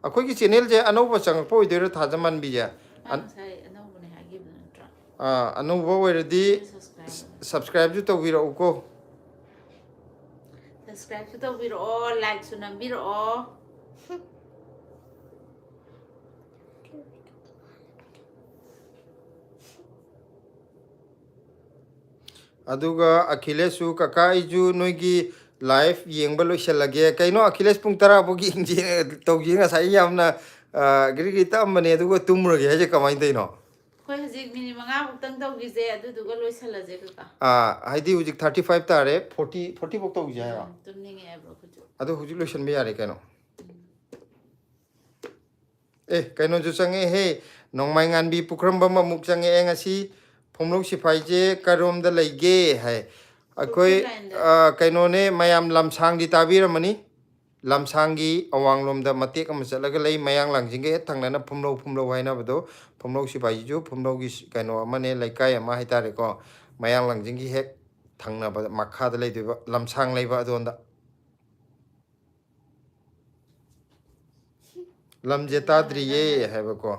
ꯑꯩꯈꯣꯏꯒꯤ ꯆꯦꯅꯦꯜꯁꯦ ꯑꯅꯧꯕ ꯆꯪꯉꯛꯄ ꯑꯣꯏꯗꯣꯏꯔꯥ, ꯊꯥꯖꯃꯥꯟꯕꯤꯁꯦ? ꯃꯥ ꯉꯁꯥꯏ ꯑꯅꯧꯕꯅꯦ ꯍꯥꯏꯈꯤꯕ ꯅꯠꯇ꯭ꯔꯣ? ꯑꯥ, ꯑꯅꯧꯕ ꯑꯣꯏꯔꯗꯤ Subscribe. ꯁꯕꯁꯀ꯭ꯔꯥꯏꯕꯁꯨ ꯇꯧꯕꯤꯔꯛꯎꯀꯣ꯫ Subscribeꯁꯨ ꯇꯧꯕꯤꯔꯛꯑꯣ, likeꯁꯨ ꯅꯝꯕꯤꯔꯛꯑꯣ꯫ ꯑꯗꯨꯒ ꯑꯈꯤꯂꯦꯁꯁꯨ, "ꯀꯀꯥ, ꯑꯩꯁꯨ ꯅꯣꯏꯒꯤ live ꯌꯦꯡꯕ ꯂꯣꯏꯁꯤꯜꯂꯒꯦ"꯫ ꯀꯩꯅꯣ, ꯑꯈꯤꯂꯦꯁ ꯄꯨꯡ ꯇꯔꯥ ꯐꯥꯎ ꯌꯦꯡꯁꯦ ꯇꯧꯁꯦ, ꯉꯁꯥꯏ ꯌꯥꯝꯅ, ꯑ, ꯒ꯭ꯔꯤ ꯒ꯭ꯔꯤ ꯇꯛꯑꯝꯕꯅꯦ, ꯑꯗꯨꯒ ꯇꯨꯝꯃꯨꯔꯒꯦ ꯍꯥꯏꯁꯦ ꯀꯃꯥꯏꯅ ꯇꯧꯔꯤꯅꯣ? ꯑꯩꯈꯣꯏ ꯍꯧꯖꯤꯛ ꯃꯤꯅꯤꯠ ꯃꯉꯥꯃꯨꯛꯇꯪ ꯇꯧꯈꯤꯁꯦ, ꯑꯗꯨꯗꯨꯒ ꯂꯣꯏꯁꯤꯜꯂꯁꯦ, ꯀꯀꯥ꯫ ꯑꯥ, ꯍꯥꯏꯗꯤ ꯍꯧꯖꯤꯛ thirty five ꯇꯥꯔꯦ, forty, forty ꯐꯥꯎ ꯇꯧꯁꯦ ꯍꯥꯏꯔꯣ? ꯎꯝ, ꯇꯨꯝꯅꯤꯡꯉꯦ ꯍꯥꯏꯕ꯭ꯔꯣ ꯑꯩꯈꯣꯏꯁꯨ? ꯑꯗꯨ ꯍꯧꯖꯤꯛ ꯂꯣꯏꯁꯤꯟꯕ ꯌꯥꯔꯦ ꯀꯩꯅꯣ꯫ ꯑꯦ, ꯀꯩꯅꯣꯁꯨ ꯆꯪꯉꯛꯑꯦꯍꯦ꯫ ꯅꯣꯡꯃꯥꯏꯉꯥꯟꯕꯤ ꯄꯨꯈ꯭ꯔꯝꯕꯝ ꯑꯃꯨꯛ ꯆꯪꯉꯛꯑꯦ ꯉꯁꯤ꯫ ꯐꯨꯝꯂꯧ ꯁꯤꯐꯥꯏꯁꯦ ꯀꯔꯣꯝꯗ ꯂꯩꯒꯦ ꯍꯥꯏ꯫ ꯑꯩꯈꯣꯏ, ꯈꯨꯔꯈꯨꯜ ꯂꯥꯏꯟꯗ꯫ ꯑ, ꯀꯩꯅꯣꯅꯦ, ꯃꯌꯥꯝ ꯂꯝꯁꯥꯡꯗꯤ ꯇꯥꯕꯤꯔꯝꯃꯅꯤ꯫ ꯂꯝꯁꯥꯡꯒꯤ ꯑꯋꯥꯡꯂꯣꯝꯗ ꯃꯇꯦꯛ ꯑꯃ ꯆꯠꯂꯒ ꯂꯩ, ꯃꯌꯥꯡ ꯂꯥꯡꯖꯤꯡꯒ ꯍꯦꯛ ꯊꯪꯅꯅ ꯐꯨꯝꯂꯧ, ꯐꯨꯝꯂꯧ ꯍꯥꯏꯅꯕꯗꯣ꯫ ꯐꯨꯝꯂꯧ ꯁꯤꯐꯥꯏꯁꯤꯁꯨ ꯐꯨꯝꯂꯧꯒꯤ ꯀꯩꯅꯣ ꯑꯃꯅꯦ, ꯂꯩꯀꯥꯏ ꯑꯃ ꯍꯥꯏꯇꯥꯔꯦꯀꯣ꯫ ꯃꯌꯥꯡ ꯂꯥꯡꯖꯤꯡꯒꯤ ꯍꯦꯛ ꯊꯪꯅꯕ ꯃꯈꯥꯗ ꯂꯩꯗꯣꯏꯕ, ꯂꯝꯁꯥꯡ ꯂꯩꯕ ꯑꯗꯣꯝꯗ꯫ ꯂꯝꯁꯦ ꯇꯥꯗ꯭ꯔꯤꯌꯦ ꯍꯥꯏꯕꯀꯣ꯫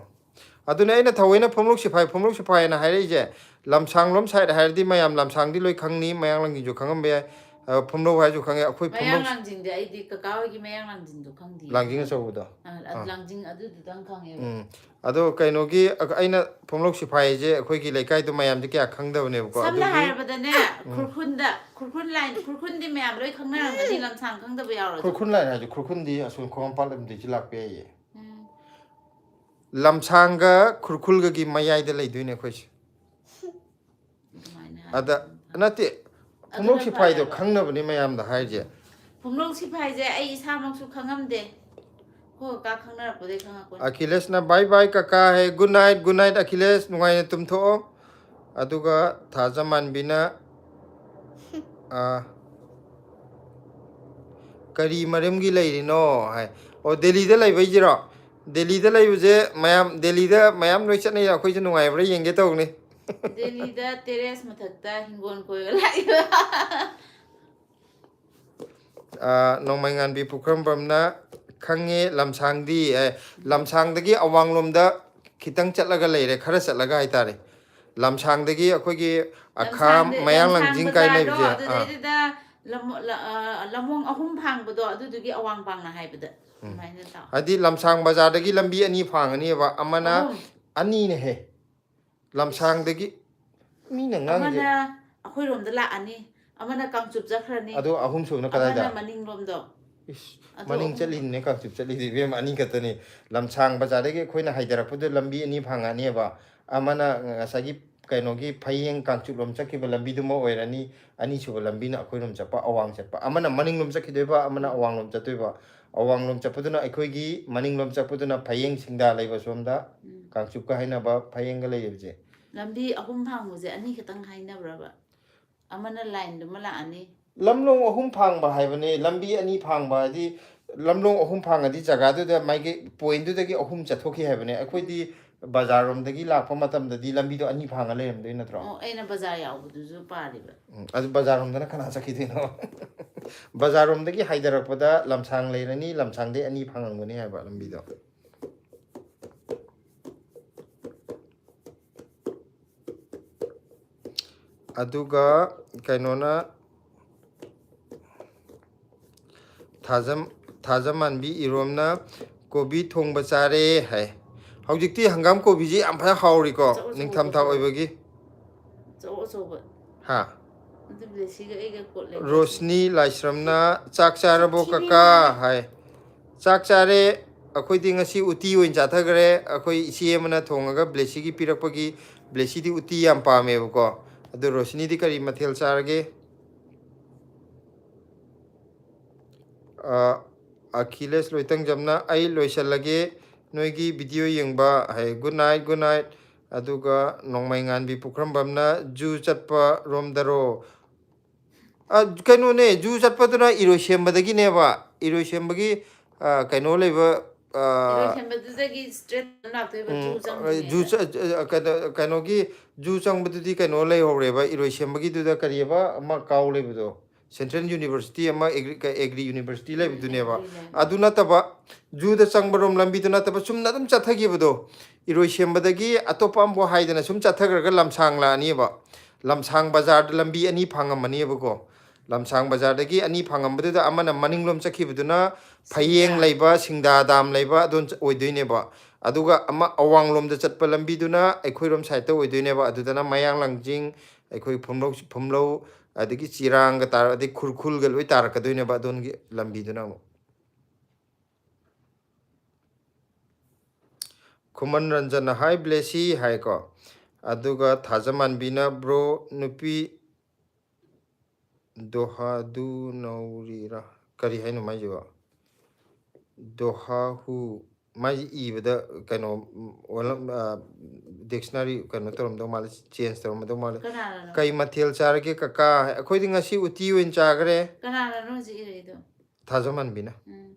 ꯑꯗꯨꯅꯦ ꯑꯩꯅ ꯊꯑꯣꯏꯅ ꯐꯨꯝꯂꯧ ꯁꯤꯐꯥꯏ, ꯐꯨꯝꯂꯧ ꯁꯤꯐꯥꯏꯅ ꯍꯥꯏꯔꯛꯏꯁꯦ꯫ ꯂꯝꯁꯥꯡꯂꯣꯝ ꯁꯥꯏꯠ ꯍꯥꯏꯔꯗꯤ ꯃꯌꯥꯝ ꯂꯝꯁꯥꯡꯗꯤ ꯂꯣꯏ ꯈꯪꯅꯤ, ꯃꯌꯥꯡ ꯂꯥꯡꯖꯤꯡꯁꯨ ꯈꯪꯉꯝꯕ ꯌꯥꯏ꯫ ꯑ, ꯐꯨꯝꯂꯧ ꯍꯥꯏꯔꯁꯨ ꯈꯪꯉꯦ꯫ ꯑꯩꯈꯣꯏ ꯃꯌꯥꯡ ꯐꯨꯝꯂꯧ ꯂꯥꯡꯖꯤꯡꯗꯤ ꯑꯩꯗꯤ ꯀꯀꯥ ꯍꯣꯏꯒꯤ ꯃꯌꯥꯡ ꯂꯥꯡꯖꯤꯡꯗꯣ ꯈꯪꯗꯤꯌꯦ꯫ ꯂꯥꯡꯖꯤꯡ ꯑꯆꯧꯕꯗꯣ꯫ ꯑ, ꯑ, ꯑꯥ꯫ ꯂꯥꯡꯖꯤꯡ ꯑꯗꯨꯗꯨꯗꯪ ꯈꯪꯉꯦꯕ꯫ ꯎꯝ꯫ ꯑꯗꯣ ꯀꯩꯅꯣꯒꯤ, ꯑ, ꯑꯩꯅ ꯐꯨꯝꯂꯧ ꯁꯤꯐꯥꯏꯁꯦ ꯑꯩꯈꯣꯏꯒꯤ ꯂꯩꯀꯥꯏꯗꯣ ꯃꯌꯥꯝꯗꯤ ꯀꯌꯥ ꯈꯪꯗꯕꯅꯦꯕꯀꯣ꯫ ꯁꯝꯅ ꯑꯗꯨꯒꯤ ꯍꯥꯏꯔꯕꯗꯅꯦ, ꯎꯝ꯫ ꯈꯨꯔꯈꯨꯟꯗ, ꯈꯨꯔꯈꯨꯟ ꯂꯥꯏꯟ, ꯈꯨꯔꯈꯨꯟꯗꯤ ꯃꯌꯥꯝ ꯂꯣꯏ ꯈꯪꯅꯔꯝꯒꯅꯤ, ꯂꯝꯁꯥꯡ ꯈꯪꯗꯕ ꯌꯥꯎꯔꯁꯨ꯫ ꯈꯨꯔꯈꯨꯟ ꯂꯥꯏꯟ ꯍꯥꯏꯁꯦ ꯈꯨꯔꯈꯨꯟꯗꯤ ꯑꯁꯣꯝ ꯈꯣꯡꯍꯥꯝꯄꯥꯠ ꯂꯝꯗꯩꯁꯨ ꯂꯥꯛꯄ ꯌꯥꯏꯌꯦ꯫ ꯎꯝ꯫ ꯂꯝꯁꯥꯡꯒ ꯈꯨꯔꯈꯨꯜꯒꯒꯤ ꯃꯌꯥꯏꯗ ꯂꯩꯗꯣꯏꯅꯦ ꯑꯩꯈꯣꯏꯁꯦ꯫ ꯑꯗꯨꯃꯥꯏꯅ ꯑꯗ, ꯍꯥꯏꯕ꯫ ꯅꯠꯇꯦ, ꯑꯗꯨꯅ ꯐꯨꯝꯂꯧ ꯁꯤꯐꯥꯏꯗꯣ ꯐꯔꯦꯕ꯫ ꯈꯪꯅꯕꯅꯦ ꯃꯌꯥꯝꯗ ꯍꯥꯏꯁꯦ꯫ ꯐꯨꯝꯂꯧ ꯁꯤꯐꯥꯏꯁꯦ ꯑꯩ ꯏꯁꯥꯃꯛꯁꯨ ꯈꯪꯉꯝꯗꯦ꯫ ꯑꯩꯈꯣꯏ ꯀꯀꯥ ꯈꯪꯅꯔꯛꯄꯗꯩ ꯈꯪꯉꯛꯄꯅꯦ꯫ ꯑꯈꯤꯂꯦꯁꯅ "Bye bye ꯀꯀꯥ" ꯍꯥꯏ꯫ "Good night, good night Akhilesh, ꯅꯨꯡꯉꯥꯏꯅ ꯇꯨꯝꯊꯣꯛꯑꯣ"꯫ ꯑꯗꯨꯒ ꯊꯥꯖꯃꯥꯟꯕꯤꯅ, ꯑ, "ꯀꯔꯤ ꯃꯔꯝꯒꯤ ꯂꯩꯔꯤꯅꯣ?" ꯍꯥꯏ꯫ ꯑꯣ, ꯗꯦꯜꯂꯤꯗ ꯂꯩꯕꯩꯁꯤꯔꯣ? ꯗꯦꯜꯂꯤꯗ ꯂꯩꯕꯁꯦ ꯃꯌꯥꯝ, ꯗꯦꯜꯂꯤꯗ ꯃꯌꯥꯝ ꯂꯣꯏ ꯆꯠꯅꯩ, ꯑꯩꯈꯣꯏꯁꯨ ꯅꯨꯡꯉꯥꯏꯕ꯭ꯔꯥ ꯌꯦꯡꯒꯦ ꯇꯧꯕꯅꯤ꯫ ꯗꯦꯜꯂꯤꯗ terrace ꯃꯊꯛꯇ ꯍꯤꯡꯒꯣꯜ ꯀꯣꯏꯕ ꯂꯥꯛꯏꯕ꯫ ꯑ, ꯅꯣꯡꯃꯩꯉꯥꯟꯕꯤ ꯄꯨꯈ꯭ꯔꯝꯕꯝꯅ ꯈꯪꯉꯦ, ꯂꯝꯁꯥꯡꯗꯤ, ꯑꯦ, ꯂꯝꯁꯥꯡꯗꯒꯤ ꯑꯋꯥꯡꯂꯣꯝꯗ ꯈꯤꯇꯪ ꯆꯠꯂꯒ ꯂꯩꯔꯦ, ꯈꯔ ꯆꯠꯂꯒ ꯍꯥꯏꯇꯥꯔꯦ꯫ ꯂꯝꯁꯥꯡꯗꯒꯤ ꯑꯩꯈꯣꯏꯒꯤ ꯑꯈꯥꯝ, ꯂꯝꯁꯥꯡꯗ-, ꯃꯌꯥꯡ ꯂꯝꯁꯥꯡ ꯂꯥꯡꯖꯤꯡ ꯀꯥꯏ ꯕꯖꯥꯔꯗꯣ, ꯂꯩꯕꯁꯦ, ꯑꯥ꯫ ꯑꯗꯨꯗꯩꯗꯨꯗ ꯂꯝ-, ꯂ-, ꯑ, ꯂꯝꯂꯣꯡ ꯑꯍꯨꯝ ꯐꯥꯡꯕꯗꯣ, ꯑꯗꯨꯗꯨꯒꯤ ꯑꯋꯥꯡ ꯄꯥꯡꯅ ꯍꯥꯏꯕꯗ꯫ ꯎꯝ꯫ ꯑꯗꯨꯃꯥꯏꯅ ꯇꯧ꯫ ꯍꯥꯏꯗꯤ ꯂꯝꯁꯥꯡ ꯕꯖꯥꯔꯗꯒꯤ ꯂꯝꯕꯤ ꯑꯅꯤ ꯐꯥꯡꯉꯅꯦꯕ, ꯑꯃꯅ ꯑꯍꯨꯝ꯫ ꯑꯅꯤꯅꯦꯍꯦ꯫ ꯂꯝꯁꯥꯡꯗꯒꯤ ꯃꯤꯅ ꯉꯥꯡꯉꯤꯁꯦ꯫ ꯑꯃꯅ ꯑꯩꯈꯣꯏꯔꯣꯝꯗ ꯂꯥꯛꯑꯅꯤ, ꯑꯃꯅ ꯀꯥꯡꯆꯨꯞ ꯆꯠꯈ꯭ꯔꯅꯤ, ꯑꯗꯣ ꯑꯍꯨꯝꯁꯨꯕꯅ ꯀꯗꯥꯏꯗ? ꯑꯃꯅ ꯃꯅꯤꯡꯂꯣꯝꯗꯣ꯫ ꯏꯁ, ꯑꯗꯣ ꯃꯅꯤꯡ ꯑꯍꯨꯝ꯫ ꯆꯠꯂꯤꯅꯤꯅꯦ, ꯀꯥꯡꯆꯨꯞ ꯆꯠꯂꯤꯗꯤ, ꯏꯕꯦꯝꯃ, ꯑꯅꯤ ꯈꯛꯇꯅꯤ꯫ ꯂꯝꯁꯥꯡ ꯕꯖꯥꯔꯗꯒꯤ ꯑꯩꯈꯣꯏꯅ ꯍꯥꯏꯊꯔꯛꯄꯗ ꯂꯝꯕꯤ ꯑꯅꯤ ꯐꯥꯡꯉꯛꯑꯅꯦꯕ, ꯑꯃꯅ ꯉꯁꯥꯏꯒꯤ ꯀꯩꯅꯣꯒꯤ ꯐꯌꯦꯡ ꯀꯥꯡꯆꯨꯞꯂꯣꯝ ꯆꯠꯈꯤꯕ ꯂꯝꯕꯤꯗꯨꯃ ꯑꯣꯏꯔꯅꯤ꯫ ꯑꯅꯤꯁꯨꯕ ꯂꯝꯕꯤꯅ ꯑꯩꯈꯣꯏꯔꯣꯝ ꯆꯠꯄ, ꯑꯋꯥꯡ ꯆꯠꯄ꯫ ꯑꯃꯅ ꯃꯅꯤꯡꯂꯣꯝ ꯆꯠꯈꯤꯗꯣꯏꯕ, ꯑꯃꯅ ꯑꯋꯥꯡꯂꯣꯝ ꯆꯠꯇꯣꯏꯕ꯫ ꯑꯋꯥꯡꯂꯣꯝ ꯆꯠꯄꯗꯨꯅ ꯑꯩꯈꯣꯏꯒꯤ, ꯃꯅꯤꯡꯂꯣꯝ ꯆꯠꯄꯗꯨꯅ ꯐꯌꯦꯡ ꯁꯤꯡꯗꯥ ꯂꯩꯕ ꯁꯣꯝꯗ, ꯎꯝ꯫ ꯀꯥꯡꯆꯨꯞꯀ ꯍꯥꯏꯅꯕ ꯐꯌꯦꯡꯒ ꯂꯩꯔꯤꯕꯁꯦ꯫ ꯂꯝꯕꯤ ꯑꯍꯨꯝ ꯐꯥꯡꯕꯁꯦ ꯑꯅꯤ ꯈꯛꯇꯪ ꯍꯥꯏꯅꯕ꯭ꯔꯕ? ꯑꯃꯅ ꯂꯥꯏꯟꯗꯨꯃ ꯂꯥꯛꯑꯅꯤ꯫ ꯂꯝꯂꯣꯡ ꯑꯍꯨꯝ ꯐꯥꯡꯕ ꯍꯥꯏꯕꯅꯦ꯫ ꯂꯝꯕꯤ ꯑꯅꯤ ꯐꯥꯡꯕ ꯍꯥꯏꯗꯤ ꯂꯝꯂꯣꯡ ꯑꯍꯨꯝ ꯐꯥꯡꯉꯗꯤ ꯖꯒꯥꯗꯨꯗ ꯃꯥꯒꯤ ꯄꯣꯏꯟꯗꯨꯗꯒꯤ ꯑꯍꯨꯝ ꯆꯠꯊꯣꯛꯈꯤ ꯍꯥꯏꯕꯅꯦ꯫ ꯑꯩꯈꯣꯏꯗꯤ ꯕꯖꯥꯔꯔꯣꯝꯗꯒꯤ ꯂꯥꯛꯄ ꯃꯇꯝꯗꯗꯤ ꯂꯝꯕꯤꯗꯣ ꯑꯅꯤ ꯐꯥꯡꯉ ꯂꯩꯔꯝꯗꯣꯏ ꯅꯠꯇ꯭ꯔꯣ? ꯑꯣ, ꯑꯩꯅ ꯕꯖꯥꯔ ꯌꯥꯎꯕꯗꯨꯁꯨ ꯄꯥꯔꯤꯕ꯫ ꯎꯝ, ꯑꯗꯨ ꯕꯖꯥꯔꯔꯣꯝꯗꯅ ꯀꯅꯥ ꯆꯠꯈꯤꯗꯣꯏꯅꯣ? ꯕꯖꯥꯔꯔꯣꯝꯗꯒꯤ ꯍꯥꯏꯊꯔꯛꯄꯗ ꯂꯝꯁꯥꯡ ꯂꯩꯔꯅꯤ, ꯂꯝꯁꯥꯡꯗꯩ ꯑꯅꯤ ꯐꯥꯡꯉꯝꯒꯅꯤ ꯍꯥꯏꯕ ꯂꯝꯕꯤꯗꯣ꯫ ꯑꯗꯨꯒ ꯀꯩꯅꯣꯅ, ꯊꯥꯖꯝ-, ꯊꯥꯖꯃꯥꯟꯕꯤ ꯏꯔꯣꯝꯅ ꯀꯣꯕꯤ ꯊꯣꯡꯕ ꯆꯥꯔꯦ ꯍꯥꯏ꯫ ꯍꯧꯖꯤꯛꯇꯤ ꯍꯪꯒꯥꯝ ꯀꯣꯕꯤꯁꯤ ꯌꯥꯝ ꯐꯖꯅ ꯍꯥꯎꯔꯤꯀꯣ, ꯑꯆꯧ ꯑꯆꯧꯕ ꯅꯤꯡꯊꯝꯊꯥ ꯀꯣꯕꯤ꯫ ꯑꯣꯏꯕꯒꯤ꯫ ꯑꯆꯧ ꯑꯆꯧꯕ꯫ ꯍꯥ? ꯑꯗꯨ ꯕ꯭ꯂꯦꯁꯤꯒ ꯑꯩꯒ ꯀꯣꯠ ꯂꯩ꯫ ꯔꯣꯁꯅꯤ ꯂꯥꯏꯁ꯭ꯔꯝꯅ, "ꯆꯥꯛ ꯆꯥꯔꯕꯣ ꯁꯥꯊꯤꯕꯤ ꯀꯀꯥ?" ꯃꯥꯜꯂꯦ꯫ ꯍꯥꯏ꯫ "ꯆꯥꯛ ꯆꯥꯔꯦ꯫ ꯑꯩꯈꯣꯏꯗꯤ ꯉꯁꯤ ꯎꯇꯤ ꯑꯣꯏꯅ ꯆꯥꯊꯈ꯭ꯔꯦ꯫ ꯑꯩꯈꯣꯏ ꯏꯆꯦ ꯑꯃꯅ ꯊꯣꯡꯉꯒ ꯕ꯭ꯂꯦꯁꯤꯒꯤ ꯄꯤꯔꯛꯄꯒꯤ, ꯕ꯭ꯂꯦꯁꯤꯗꯤ ꯎꯇꯤ ꯌꯥꯝ ꯄꯥꯝꯃꯦꯕꯀꯣ꯫ ꯑꯗꯨ ꯔꯣꯁꯅꯤꯗꯤ ꯀꯔꯤ ꯃꯊꯦꯜ ꯆꯥꯔꯒꯦ?" ꯑ, ꯑꯈꯤꯂꯦꯁ ꯂꯣꯏꯇꯪꯖꯝꯅ, "ꯑꯩ ꯂꯣꯏꯁꯤꯜꯂꯒꯦ, ꯅꯣꯏꯒꯤ ꯚꯤꯗꯤꯑꯣ ꯌꯦꯡꯕ" ꯍꯥꯏ꯫ "Good night, good night"꯫ ꯑꯗꯨꯒ ꯅꯣꯡꯃꯩꯉꯥꯟꯕꯤ ꯄꯨꯈ꯭ꯔꯝꯕꯝꯅ, "ꯖꯨ ꯆꯠꯄ ꯔꯣꯝꯗꯔꯣ?" ꯑ, ꯀꯩꯅꯣꯅꯦ, ꯖꯨ ꯆꯠꯄꯗꯨꯅ ꯏꯔꯣꯏꯁꯦꯝꯕꯗꯒꯤꯅꯦꯕ꯫ ꯏꯔꯣꯏꯁꯦꯝꯕꯒꯤ, ꯑ, ꯀꯩꯅꯣ ꯂꯩꯕ, ꯑ, ꯏꯔꯣꯏꯁꯦꯝꯕꯗꯨꯗꯒꯤ straight ꯂꯥꯛꯇꯣꯏꯕ, ꯎꯝ, ꯖꯨ ꯆꯪꯗ꯭ꯔꯤꯉꯩꯗ꯫ ꯖꯨ ꯆ-, ꯑ, ꯀꯩꯅꯣ, ꯀꯩꯅꯣꯒꯤ ꯖꯨ ꯆꯪꯕꯗꯨꯗꯤ ꯀꯩꯅꯣ ꯂꯩꯍꯧꯔꯦꯕ, ꯏꯔꯣꯏꯁꯦꯝꯕꯒꯤꯗꯨꯗ ꯀꯔꯤꯑꯕ ꯑꯃ ꯀꯥꯎ ꯂꯩꯕꯗꯣ? Central University ꯑꯃ, Agri-, ꯀ-, Agri University ꯎꯝ, ꯂꯩꯕꯗꯨꯅꯦꯕ꯫ Agri ꯂꯩꯕ꯫ ꯑꯗꯨ ꯅꯠꯇꯕ, ꯖꯨꯗ ꯆꯪꯕꯔꯣꯝ ꯂꯝꯕꯤꯗꯨ ꯅꯠꯇꯕ, ꯆꯨꯝꯅ ꯑꯗꯨꯝ ꯆꯠꯊꯈꯤꯕꯗꯣ, ꯏꯔꯣꯏꯁꯦꯝꯕꯗꯒꯤ ꯑꯇꯣꯞꯄ ꯑꯃꯐꯥꯎ ꯍꯥꯏꯗꯅ ꯁꯨꯝ ꯆꯠꯊꯈ꯭ꯔꯒ ꯂꯝꯁꯥꯡ ꯂꯥꯛꯑꯅꯤꯕ꯫ ꯂꯝꯁꯥꯡ ꯕꯖꯥꯔꯗ ꯂꯝꯕꯤ ꯑꯅꯤ ꯐꯥꯡꯉꯝꯃꯅꯤꯕꯀꯣ꯫ ꯂꯝꯁꯥꯡ ꯕꯖꯥꯔꯗꯒꯤ ꯑꯅꯤ ꯐꯥꯡꯉꯝꯕꯗꯨꯗ ꯑꯃꯅ ꯃꯅꯤꯡꯂꯣꯝ ꯆꯠꯈꯤꯕꯗꯨꯅ ꯐꯌꯦꯡ ꯁꯤꯡꯗꯥ꯫ ꯂꯩꯕ, ꯁꯤꯡꯗꯥ ꯗꯥꯝ ꯂꯩꯕ ꯑꯗꯣꯝ ꯆ-, ꯑꯣꯏꯗꯣꯏꯅꯦꯕ꯫ ꯑꯗꯨꯒ ꯑꯃ ꯑꯋꯥꯡꯂꯣꯝꯗ ꯆꯠꯄ ꯂꯝꯕꯤꯗꯨꯅ ꯑꯩꯈꯣꯏꯔꯣꯝ side ꯇ ꯑꯣꯏꯗꯣꯏꯅꯦꯕ꯫ ꯑꯗꯨꯗꯅ ꯃꯌꯥꯡ ꯂꯥꯡꯖꯤꯡ, ꯑꯩꯈꯣꯏ ꯐꯨꯝꯂꯧ, ꯐꯨꯝꯂꯧ, ꯑꯗꯒꯤ ꯆꯤꯔꯥꯡꯒ ꯇꯥꯔ-, ꯑꯗꯩ ꯈꯨꯔꯈꯨꯜꯒ ꯂꯣꯏ ꯇꯥꯔꯛꯀꯗꯣꯏꯅꯦꯕ ꯑꯗꯣꯝꯒꯤ ꯂꯝꯕꯤꯗꯨꯅ ꯑꯃꯨꯛ꯫ ꯈꯨꯃꯟ ꯔꯟꯖꯟꯅ, "Hi ꯕ꯭ꯂꯦꯁꯤ" ꯍꯥꯏꯀꯣ꯫ ꯑꯗꯨꯒ ꯊꯥꯖꯃꯥꯟꯕꯤꯅ, "ꯕ꯭ꯔꯣ, ꯅꯨꯄꯤ ꯗꯣꯍꯥꯗꯨ ꯅꯧꯔꯤꯔꯥ?" ꯀꯔꯤ ꯍꯥꯏꯅꯣ ꯃꯥꯏꯁꯤꯕꯣ? ꯗꯣꯍꯥꯍꯨ꯫ ꯃꯥꯏꯁꯤ ꯏꯕꯗ ꯀꯩꯅꯣ, ꯗꯤꯛꯁꯅꯔꯤ ꯀꯩꯅꯣ ꯇꯧꯔꯝꯗꯧ ꯃꯥꯜꯂꯦ, ꯆꯦꯟꯖ ꯇꯧꯔꯝꯗꯧ ꯃꯥꯜꯂꯦ꯫ ꯀꯅꯥꯅꯅꯣ? "ꯀꯩ ꯃꯊꯦꯜ ꯆꯥꯔꯒꯦ ꯀꯀꯥ?" ꯑꯩꯈꯣꯏꯗꯤ ꯉꯁꯤ ꯎꯇꯤ ꯑꯣꯏꯅ ꯆꯥꯈ꯭ꯔꯦ꯫ ꯀꯅꯥꯅꯅꯣ ꯍꯧꯖꯤꯛ ꯏꯔꯛꯏꯗꯣ? ꯊꯥꯖꯃꯥꯟꯕꯤꯅ꯫ ꯎꯝ꯫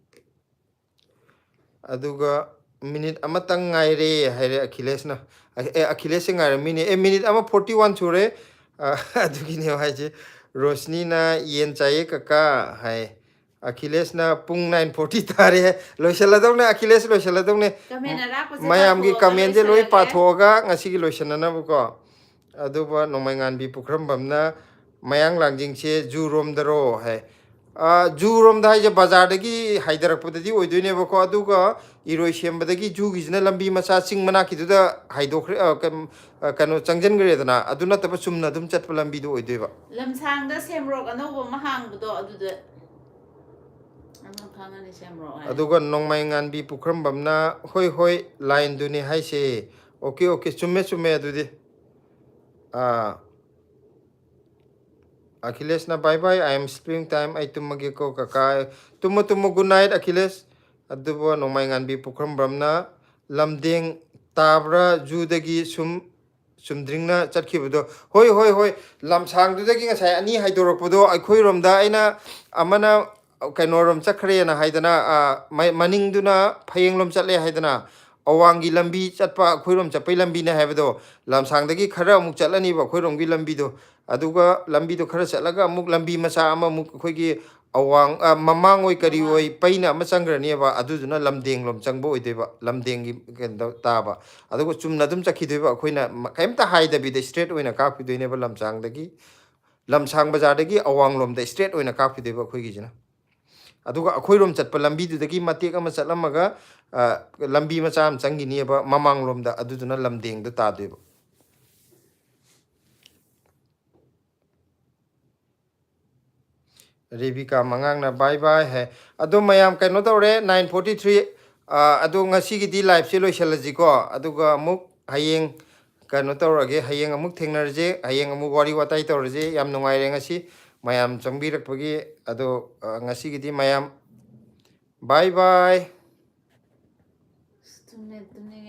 ꯑꯗꯨꯒ "ꯃꯤꯅꯤꯠ ꯑꯃꯇꯪ ꯉꯥꯏꯔꯦ" ꯍꯥꯏꯔꯦ ꯑꯈꯤꯂꯦꯁꯅ꯫ ꯑꯦ, ꯑꯈꯤꯂꯦꯁꯁꯦ ꯉꯥꯏꯔꯝꯃꯤꯅꯦ꯫ "ꯑꯦ, ꯃꯤꯅꯤꯠ ꯑꯃ forty one ꯁꯨꯔꯦ"꯫ ꯑ, ꯑꯗꯨꯒꯤꯅꯦ ꯍꯥꯏꯁꯦ꯫ ꯔꯣꯁꯅꯤꯅ "ꯌꯦꯟ ꯆꯥꯏꯌꯦ ꯀꯀꯥ" ꯍꯥꯏ꯫ ꯑꯈꯤꯂꯦꯁꯅ "ꯄꯨꯡ nine forty ꯇꯥꯔꯦ"꯫ ꯂꯣꯏꯁꯤꯜꯂꯗꯧꯅꯦ ꯑꯈꯤꯂꯦꯁ, ꯂꯣꯏꯁꯤꯜꯂꯗꯧꯅꯦ꯫ ꯀꯃꯦꯟ ꯑꯔꯥꯛꯄꯁꯦ ꯃꯌꯥꯝꯒꯤ ꯄꯥꯊꯣꯛꯑꯒ ꯀꯃꯦꯟꯁꯦ ꯂꯣꯏ ꯂꯣꯏꯁꯤꯜꯂꯒꯦ꯫ ꯄꯥꯊꯣꯛꯑꯒ ꯉꯁꯤꯒꯤ ꯂꯣꯏꯁꯤꯟꯅꯅꯕꯀꯣ꯫ ꯑꯗꯨꯒ ꯅꯣꯡꯃꯩ ꯉꯥꯟꯕꯤ ꯄꯨꯈ꯭ꯔꯝꯕꯝꯅ "ꯃꯌꯥꯡ ꯂꯥꯡꯖꯤꯡꯁꯦ ꯖꯨ ꯔꯣꯝꯗꯔꯣ" ꯍꯥꯏ꯫ ꯑ, ꯖꯨ ꯔꯣꯝꯗ ꯍꯥꯏꯁꯦ ꯕꯖꯥꯔꯗꯒꯤ ꯍꯥꯏꯊꯔꯛꯄꯗꯗꯤ ꯑꯣꯏꯗꯣꯏꯅꯦꯕꯀꯣ, ꯑꯗꯨꯒ ꯏꯔꯣꯏ ꯁꯦꯝꯕꯗꯒꯤ ꯖꯨꯒꯤꯁꯤꯅ ꯂꯝꯕꯤ ꯃꯆꯥ ꯆꯤꯡ ꯃꯅꯥꯛꯀꯤꯗꯨꯗ ꯍꯥꯏꯗꯣꯛꯈ꯭ꯔꯦ, ꯑ, ꯀꯩꯝ-, ꯑ, ꯀꯩꯅꯣ, ꯆꯪꯁꯤꯟꯈ꯭ꯔꯦꯗꯅ, ꯑꯗꯨ ꯅꯠꯇꯕ ꯆꯨꯝꯅ ꯑꯗꯨꯝ ꯆꯠꯄ ꯂꯝꯕꯤꯗꯣ ꯑꯣꯏꯗꯣꯏꯕ꯫ ꯂꯝꯁꯥꯡꯗ ꯁꯦꯝꯔꯣꯛ ꯑꯅꯧꯕ ꯑꯃ ꯍꯥꯡꯕꯗꯣ, ꯑꯗꯨꯗ ꯑꯗꯨꯝ ꯈꯪꯉꯅꯤ ꯁꯦꯝꯔꯣꯛ ꯍꯥꯏ꯫ ꯑꯗꯨꯒ ꯅꯣꯡꯃꯩ ꯉꯥꯟꯕꯤ ꯄꯨꯈ꯭ꯔꯝꯕꯝꯅ, "ꯍꯣꯏ, ꯍꯣꯏ, ꯂꯥꯏꯟꯗꯨꯅꯤ ꯍꯥꯏꯁꯦ꯫ ꯑꯣꯀꯦ, ꯑꯣꯀꯦ, ꯆꯨꯝꯃꯦ, ꯆꯨꯝꯃꯦ ꯑꯗꯨꯗꯤ"꯫ ꯑꯥ, ꯑꯈꯤꯂꯦꯁꯅ, "Bye bye, I am sleeping time, ꯑꯩ ꯇꯨꯝꯃꯒꯦꯀꯣ ꯀꯀꯥ"꯫ ꯇꯨꯝꯃꯣ, ꯇꯨꯝꯃꯣ, good night ꯑꯈꯤꯂꯦꯁ꯫ ꯑꯗꯨꯕꯨ ꯅꯣꯡꯃꯩ ꯉꯥꯟꯕꯤ ꯄꯨꯈ꯭ꯔꯝꯕꯝꯅ, "ꯂꯝꯗꯦꯡ ꯇꯥꯕ꯭ꯔꯥ ꯖꯨꯗꯒꯤ ꯁꯨꯝ ꯆꯨꯝꯗ꯭ꯔꯤꯡꯅ ꯆꯠꯈꯤꯕꯗꯣ"? ꯍꯣꯏ, ꯍꯣꯏ, ꯍꯣꯏ꯫ ꯂꯝꯁꯥꯡꯗꯨꯗꯒꯤ ꯉꯁꯥꯏ ꯑꯅꯤ ꯍꯥꯏꯗꯣꯔꯛꯄꯗꯣ, ꯑꯩꯈꯣꯏꯔꯣꯝꯗ ꯑꯩꯅ ꯑꯃꯅ ꯀꯩꯅꯣꯔꯣꯝ ꯆꯠꯈ꯭ꯔꯦꯅ ꯍꯥꯏꯗꯅ, ꯑ, ꯃ-, ꯃꯅꯤꯡꯗꯨꯅ ꯐꯌꯦꯡꯂꯣꯝ ꯆꯠꯂꯦ ꯍꯥꯏꯗꯅ, ꯑꯋꯥꯡꯒꯤ ꯂꯝꯕꯤ ꯆꯠꯄ, ꯑꯩꯈꯣꯏꯔꯣꯝ ꯆꯠꯄꯩ ꯂꯝꯕꯤꯅꯦ ꯍꯥꯏꯕꯗꯣ, ꯂꯝꯁꯥꯡꯗꯒꯤ ꯈꯔ ꯑꯃꯨꯛ ꯆꯠꯂꯅꯤꯕ ꯑꯩꯈꯣꯏꯔꯣꯝꯒꯤ ꯂꯝꯕꯤꯗꯣ꯫ ꯑꯗꯨꯒ ꯂꯝꯕꯤꯗꯣ ꯈꯔ ꯆꯠꯂꯒ ꯑꯃꯨꯛ ꯂꯝꯕꯤ ꯃꯆꯥ ꯑꯃꯃꯨꯛ ꯑꯩꯈꯣꯏꯒꯤ ꯑꯋꯥꯡ, ꯑ, ꯃꯃꯥꯡ ꯑꯣꯏ ꯀꯔꯤ ꯑꯣꯏ ꯄꯩꯅ ꯑꯃ ꯆꯪꯈ꯭ꯔꯅꯦꯕ, ꯑꯗꯨꯗꯨꯅ ꯂꯝꯗꯦꯡꯂꯣꯝ ꯆꯪꯕ ꯑꯣꯏꯗꯣꯏꯕ, ꯂꯝꯗꯦꯡꯒꯤ ꯀꯩꯅꯣ ꯇꯥꯕ꯫ ꯑꯗꯨꯒ ꯆꯨꯝꯅ ꯑꯗꯨꯝ ꯆꯠꯈꯤꯗꯣꯏꯕ, ꯑꯩꯈꯣꯏꯅ ꯃ-, ꯀꯩꯝꯇ ꯍꯥꯏꯗꯕꯤꯗ straight ꯑꯣꯏꯅ ꯀꯥꯞꯈꯤꯗꯣꯏꯅꯦꯕ ꯂꯝꯁꯥꯡꯗꯒꯤ꯫ ꯂꯝꯁꯥꯡ ꯕꯖꯥꯔꯗꯒꯤ ꯑꯋꯥꯡꯂꯣꯝꯗ straight ꯑꯣꯏꯅ ꯀꯥꯞꯈꯤꯗꯣꯏꯕ ꯑꯩꯈꯣꯏꯒꯤꯁꯤꯅ꯫ ꯑꯗꯨꯒ ꯑꯩꯈꯣꯏꯔꯣꯝ ꯆꯠꯄ ꯂꯝꯕꯤꯗꯨꯗꯒꯤ ꯃꯇꯦꯛ ꯑꯃ ꯆꯠꯂꯝꯃꯒ, ꯑ, ꯂꯝꯕꯤ ꯃꯆꯥ ꯑꯃ ꯆꯪꯈꯤꯅꯦꯕ ꯃꯃꯥꯡꯂꯣꯝꯗ, ꯑꯗꯨꯗꯨꯅ ꯂꯝꯗꯦꯡꯗ ꯇꯥꯗꯣꯏꯕ꯫ ꯔꯦꯕꯤꯀꯥ ꯃꯉꯥꯡꯅ "Bye bye" ꯍꯥꯏ꯫ ꯑꯗꯣ ꯃꯌꯥꯝ ꯀꯩꯅꯣ ꯇꯧꯔꯦ, nine forty three, ꯑ, ꯑꯗꯣ ꯉꯁꯤꯒꯤꯗꯤ liveꯁꯦ ꯂꯣꯏꯁꯤꯜꯂꯁꯤꯀꯣ, ꯑꯗꯨꯒ ꯑꯃꯨꯛ ꯍꯌꯦꯡ ꯀꯩꯅꯣ ꯇꯧꯔꯒꯦ, ꯍꯌꯦꯡ ꯑꯃꯨꯛ ꯊꯦꯡꯅꯔꯁꯦ, ꯍꯌꯦꯡ ꯑꯃꯨꯛ ꯋꯥꯔꯤ ꯋꯥꯇꯥꯏ ꯇꯧꯔꯁꯦ꯫ ꯌꯥꯝ ꯅꯨꯡꯉꯥꯏꯔꯦ ꯉꯁꯤ ꯃꯌꯥꯝ ꯆꯪꯕꯤꯔꯛꯄꯒꯤ꯫ ꯑꯗꯣ, ꯑ, ꯉꯁꯤꯒꯤꯗꯤ ꯃꯌꯥꯝ bye bye꯫ ꯑꯁ, ꯇꯨꯝꯅꯤꯡ-, ꯇꯨꯝꯅꯤꯡ-,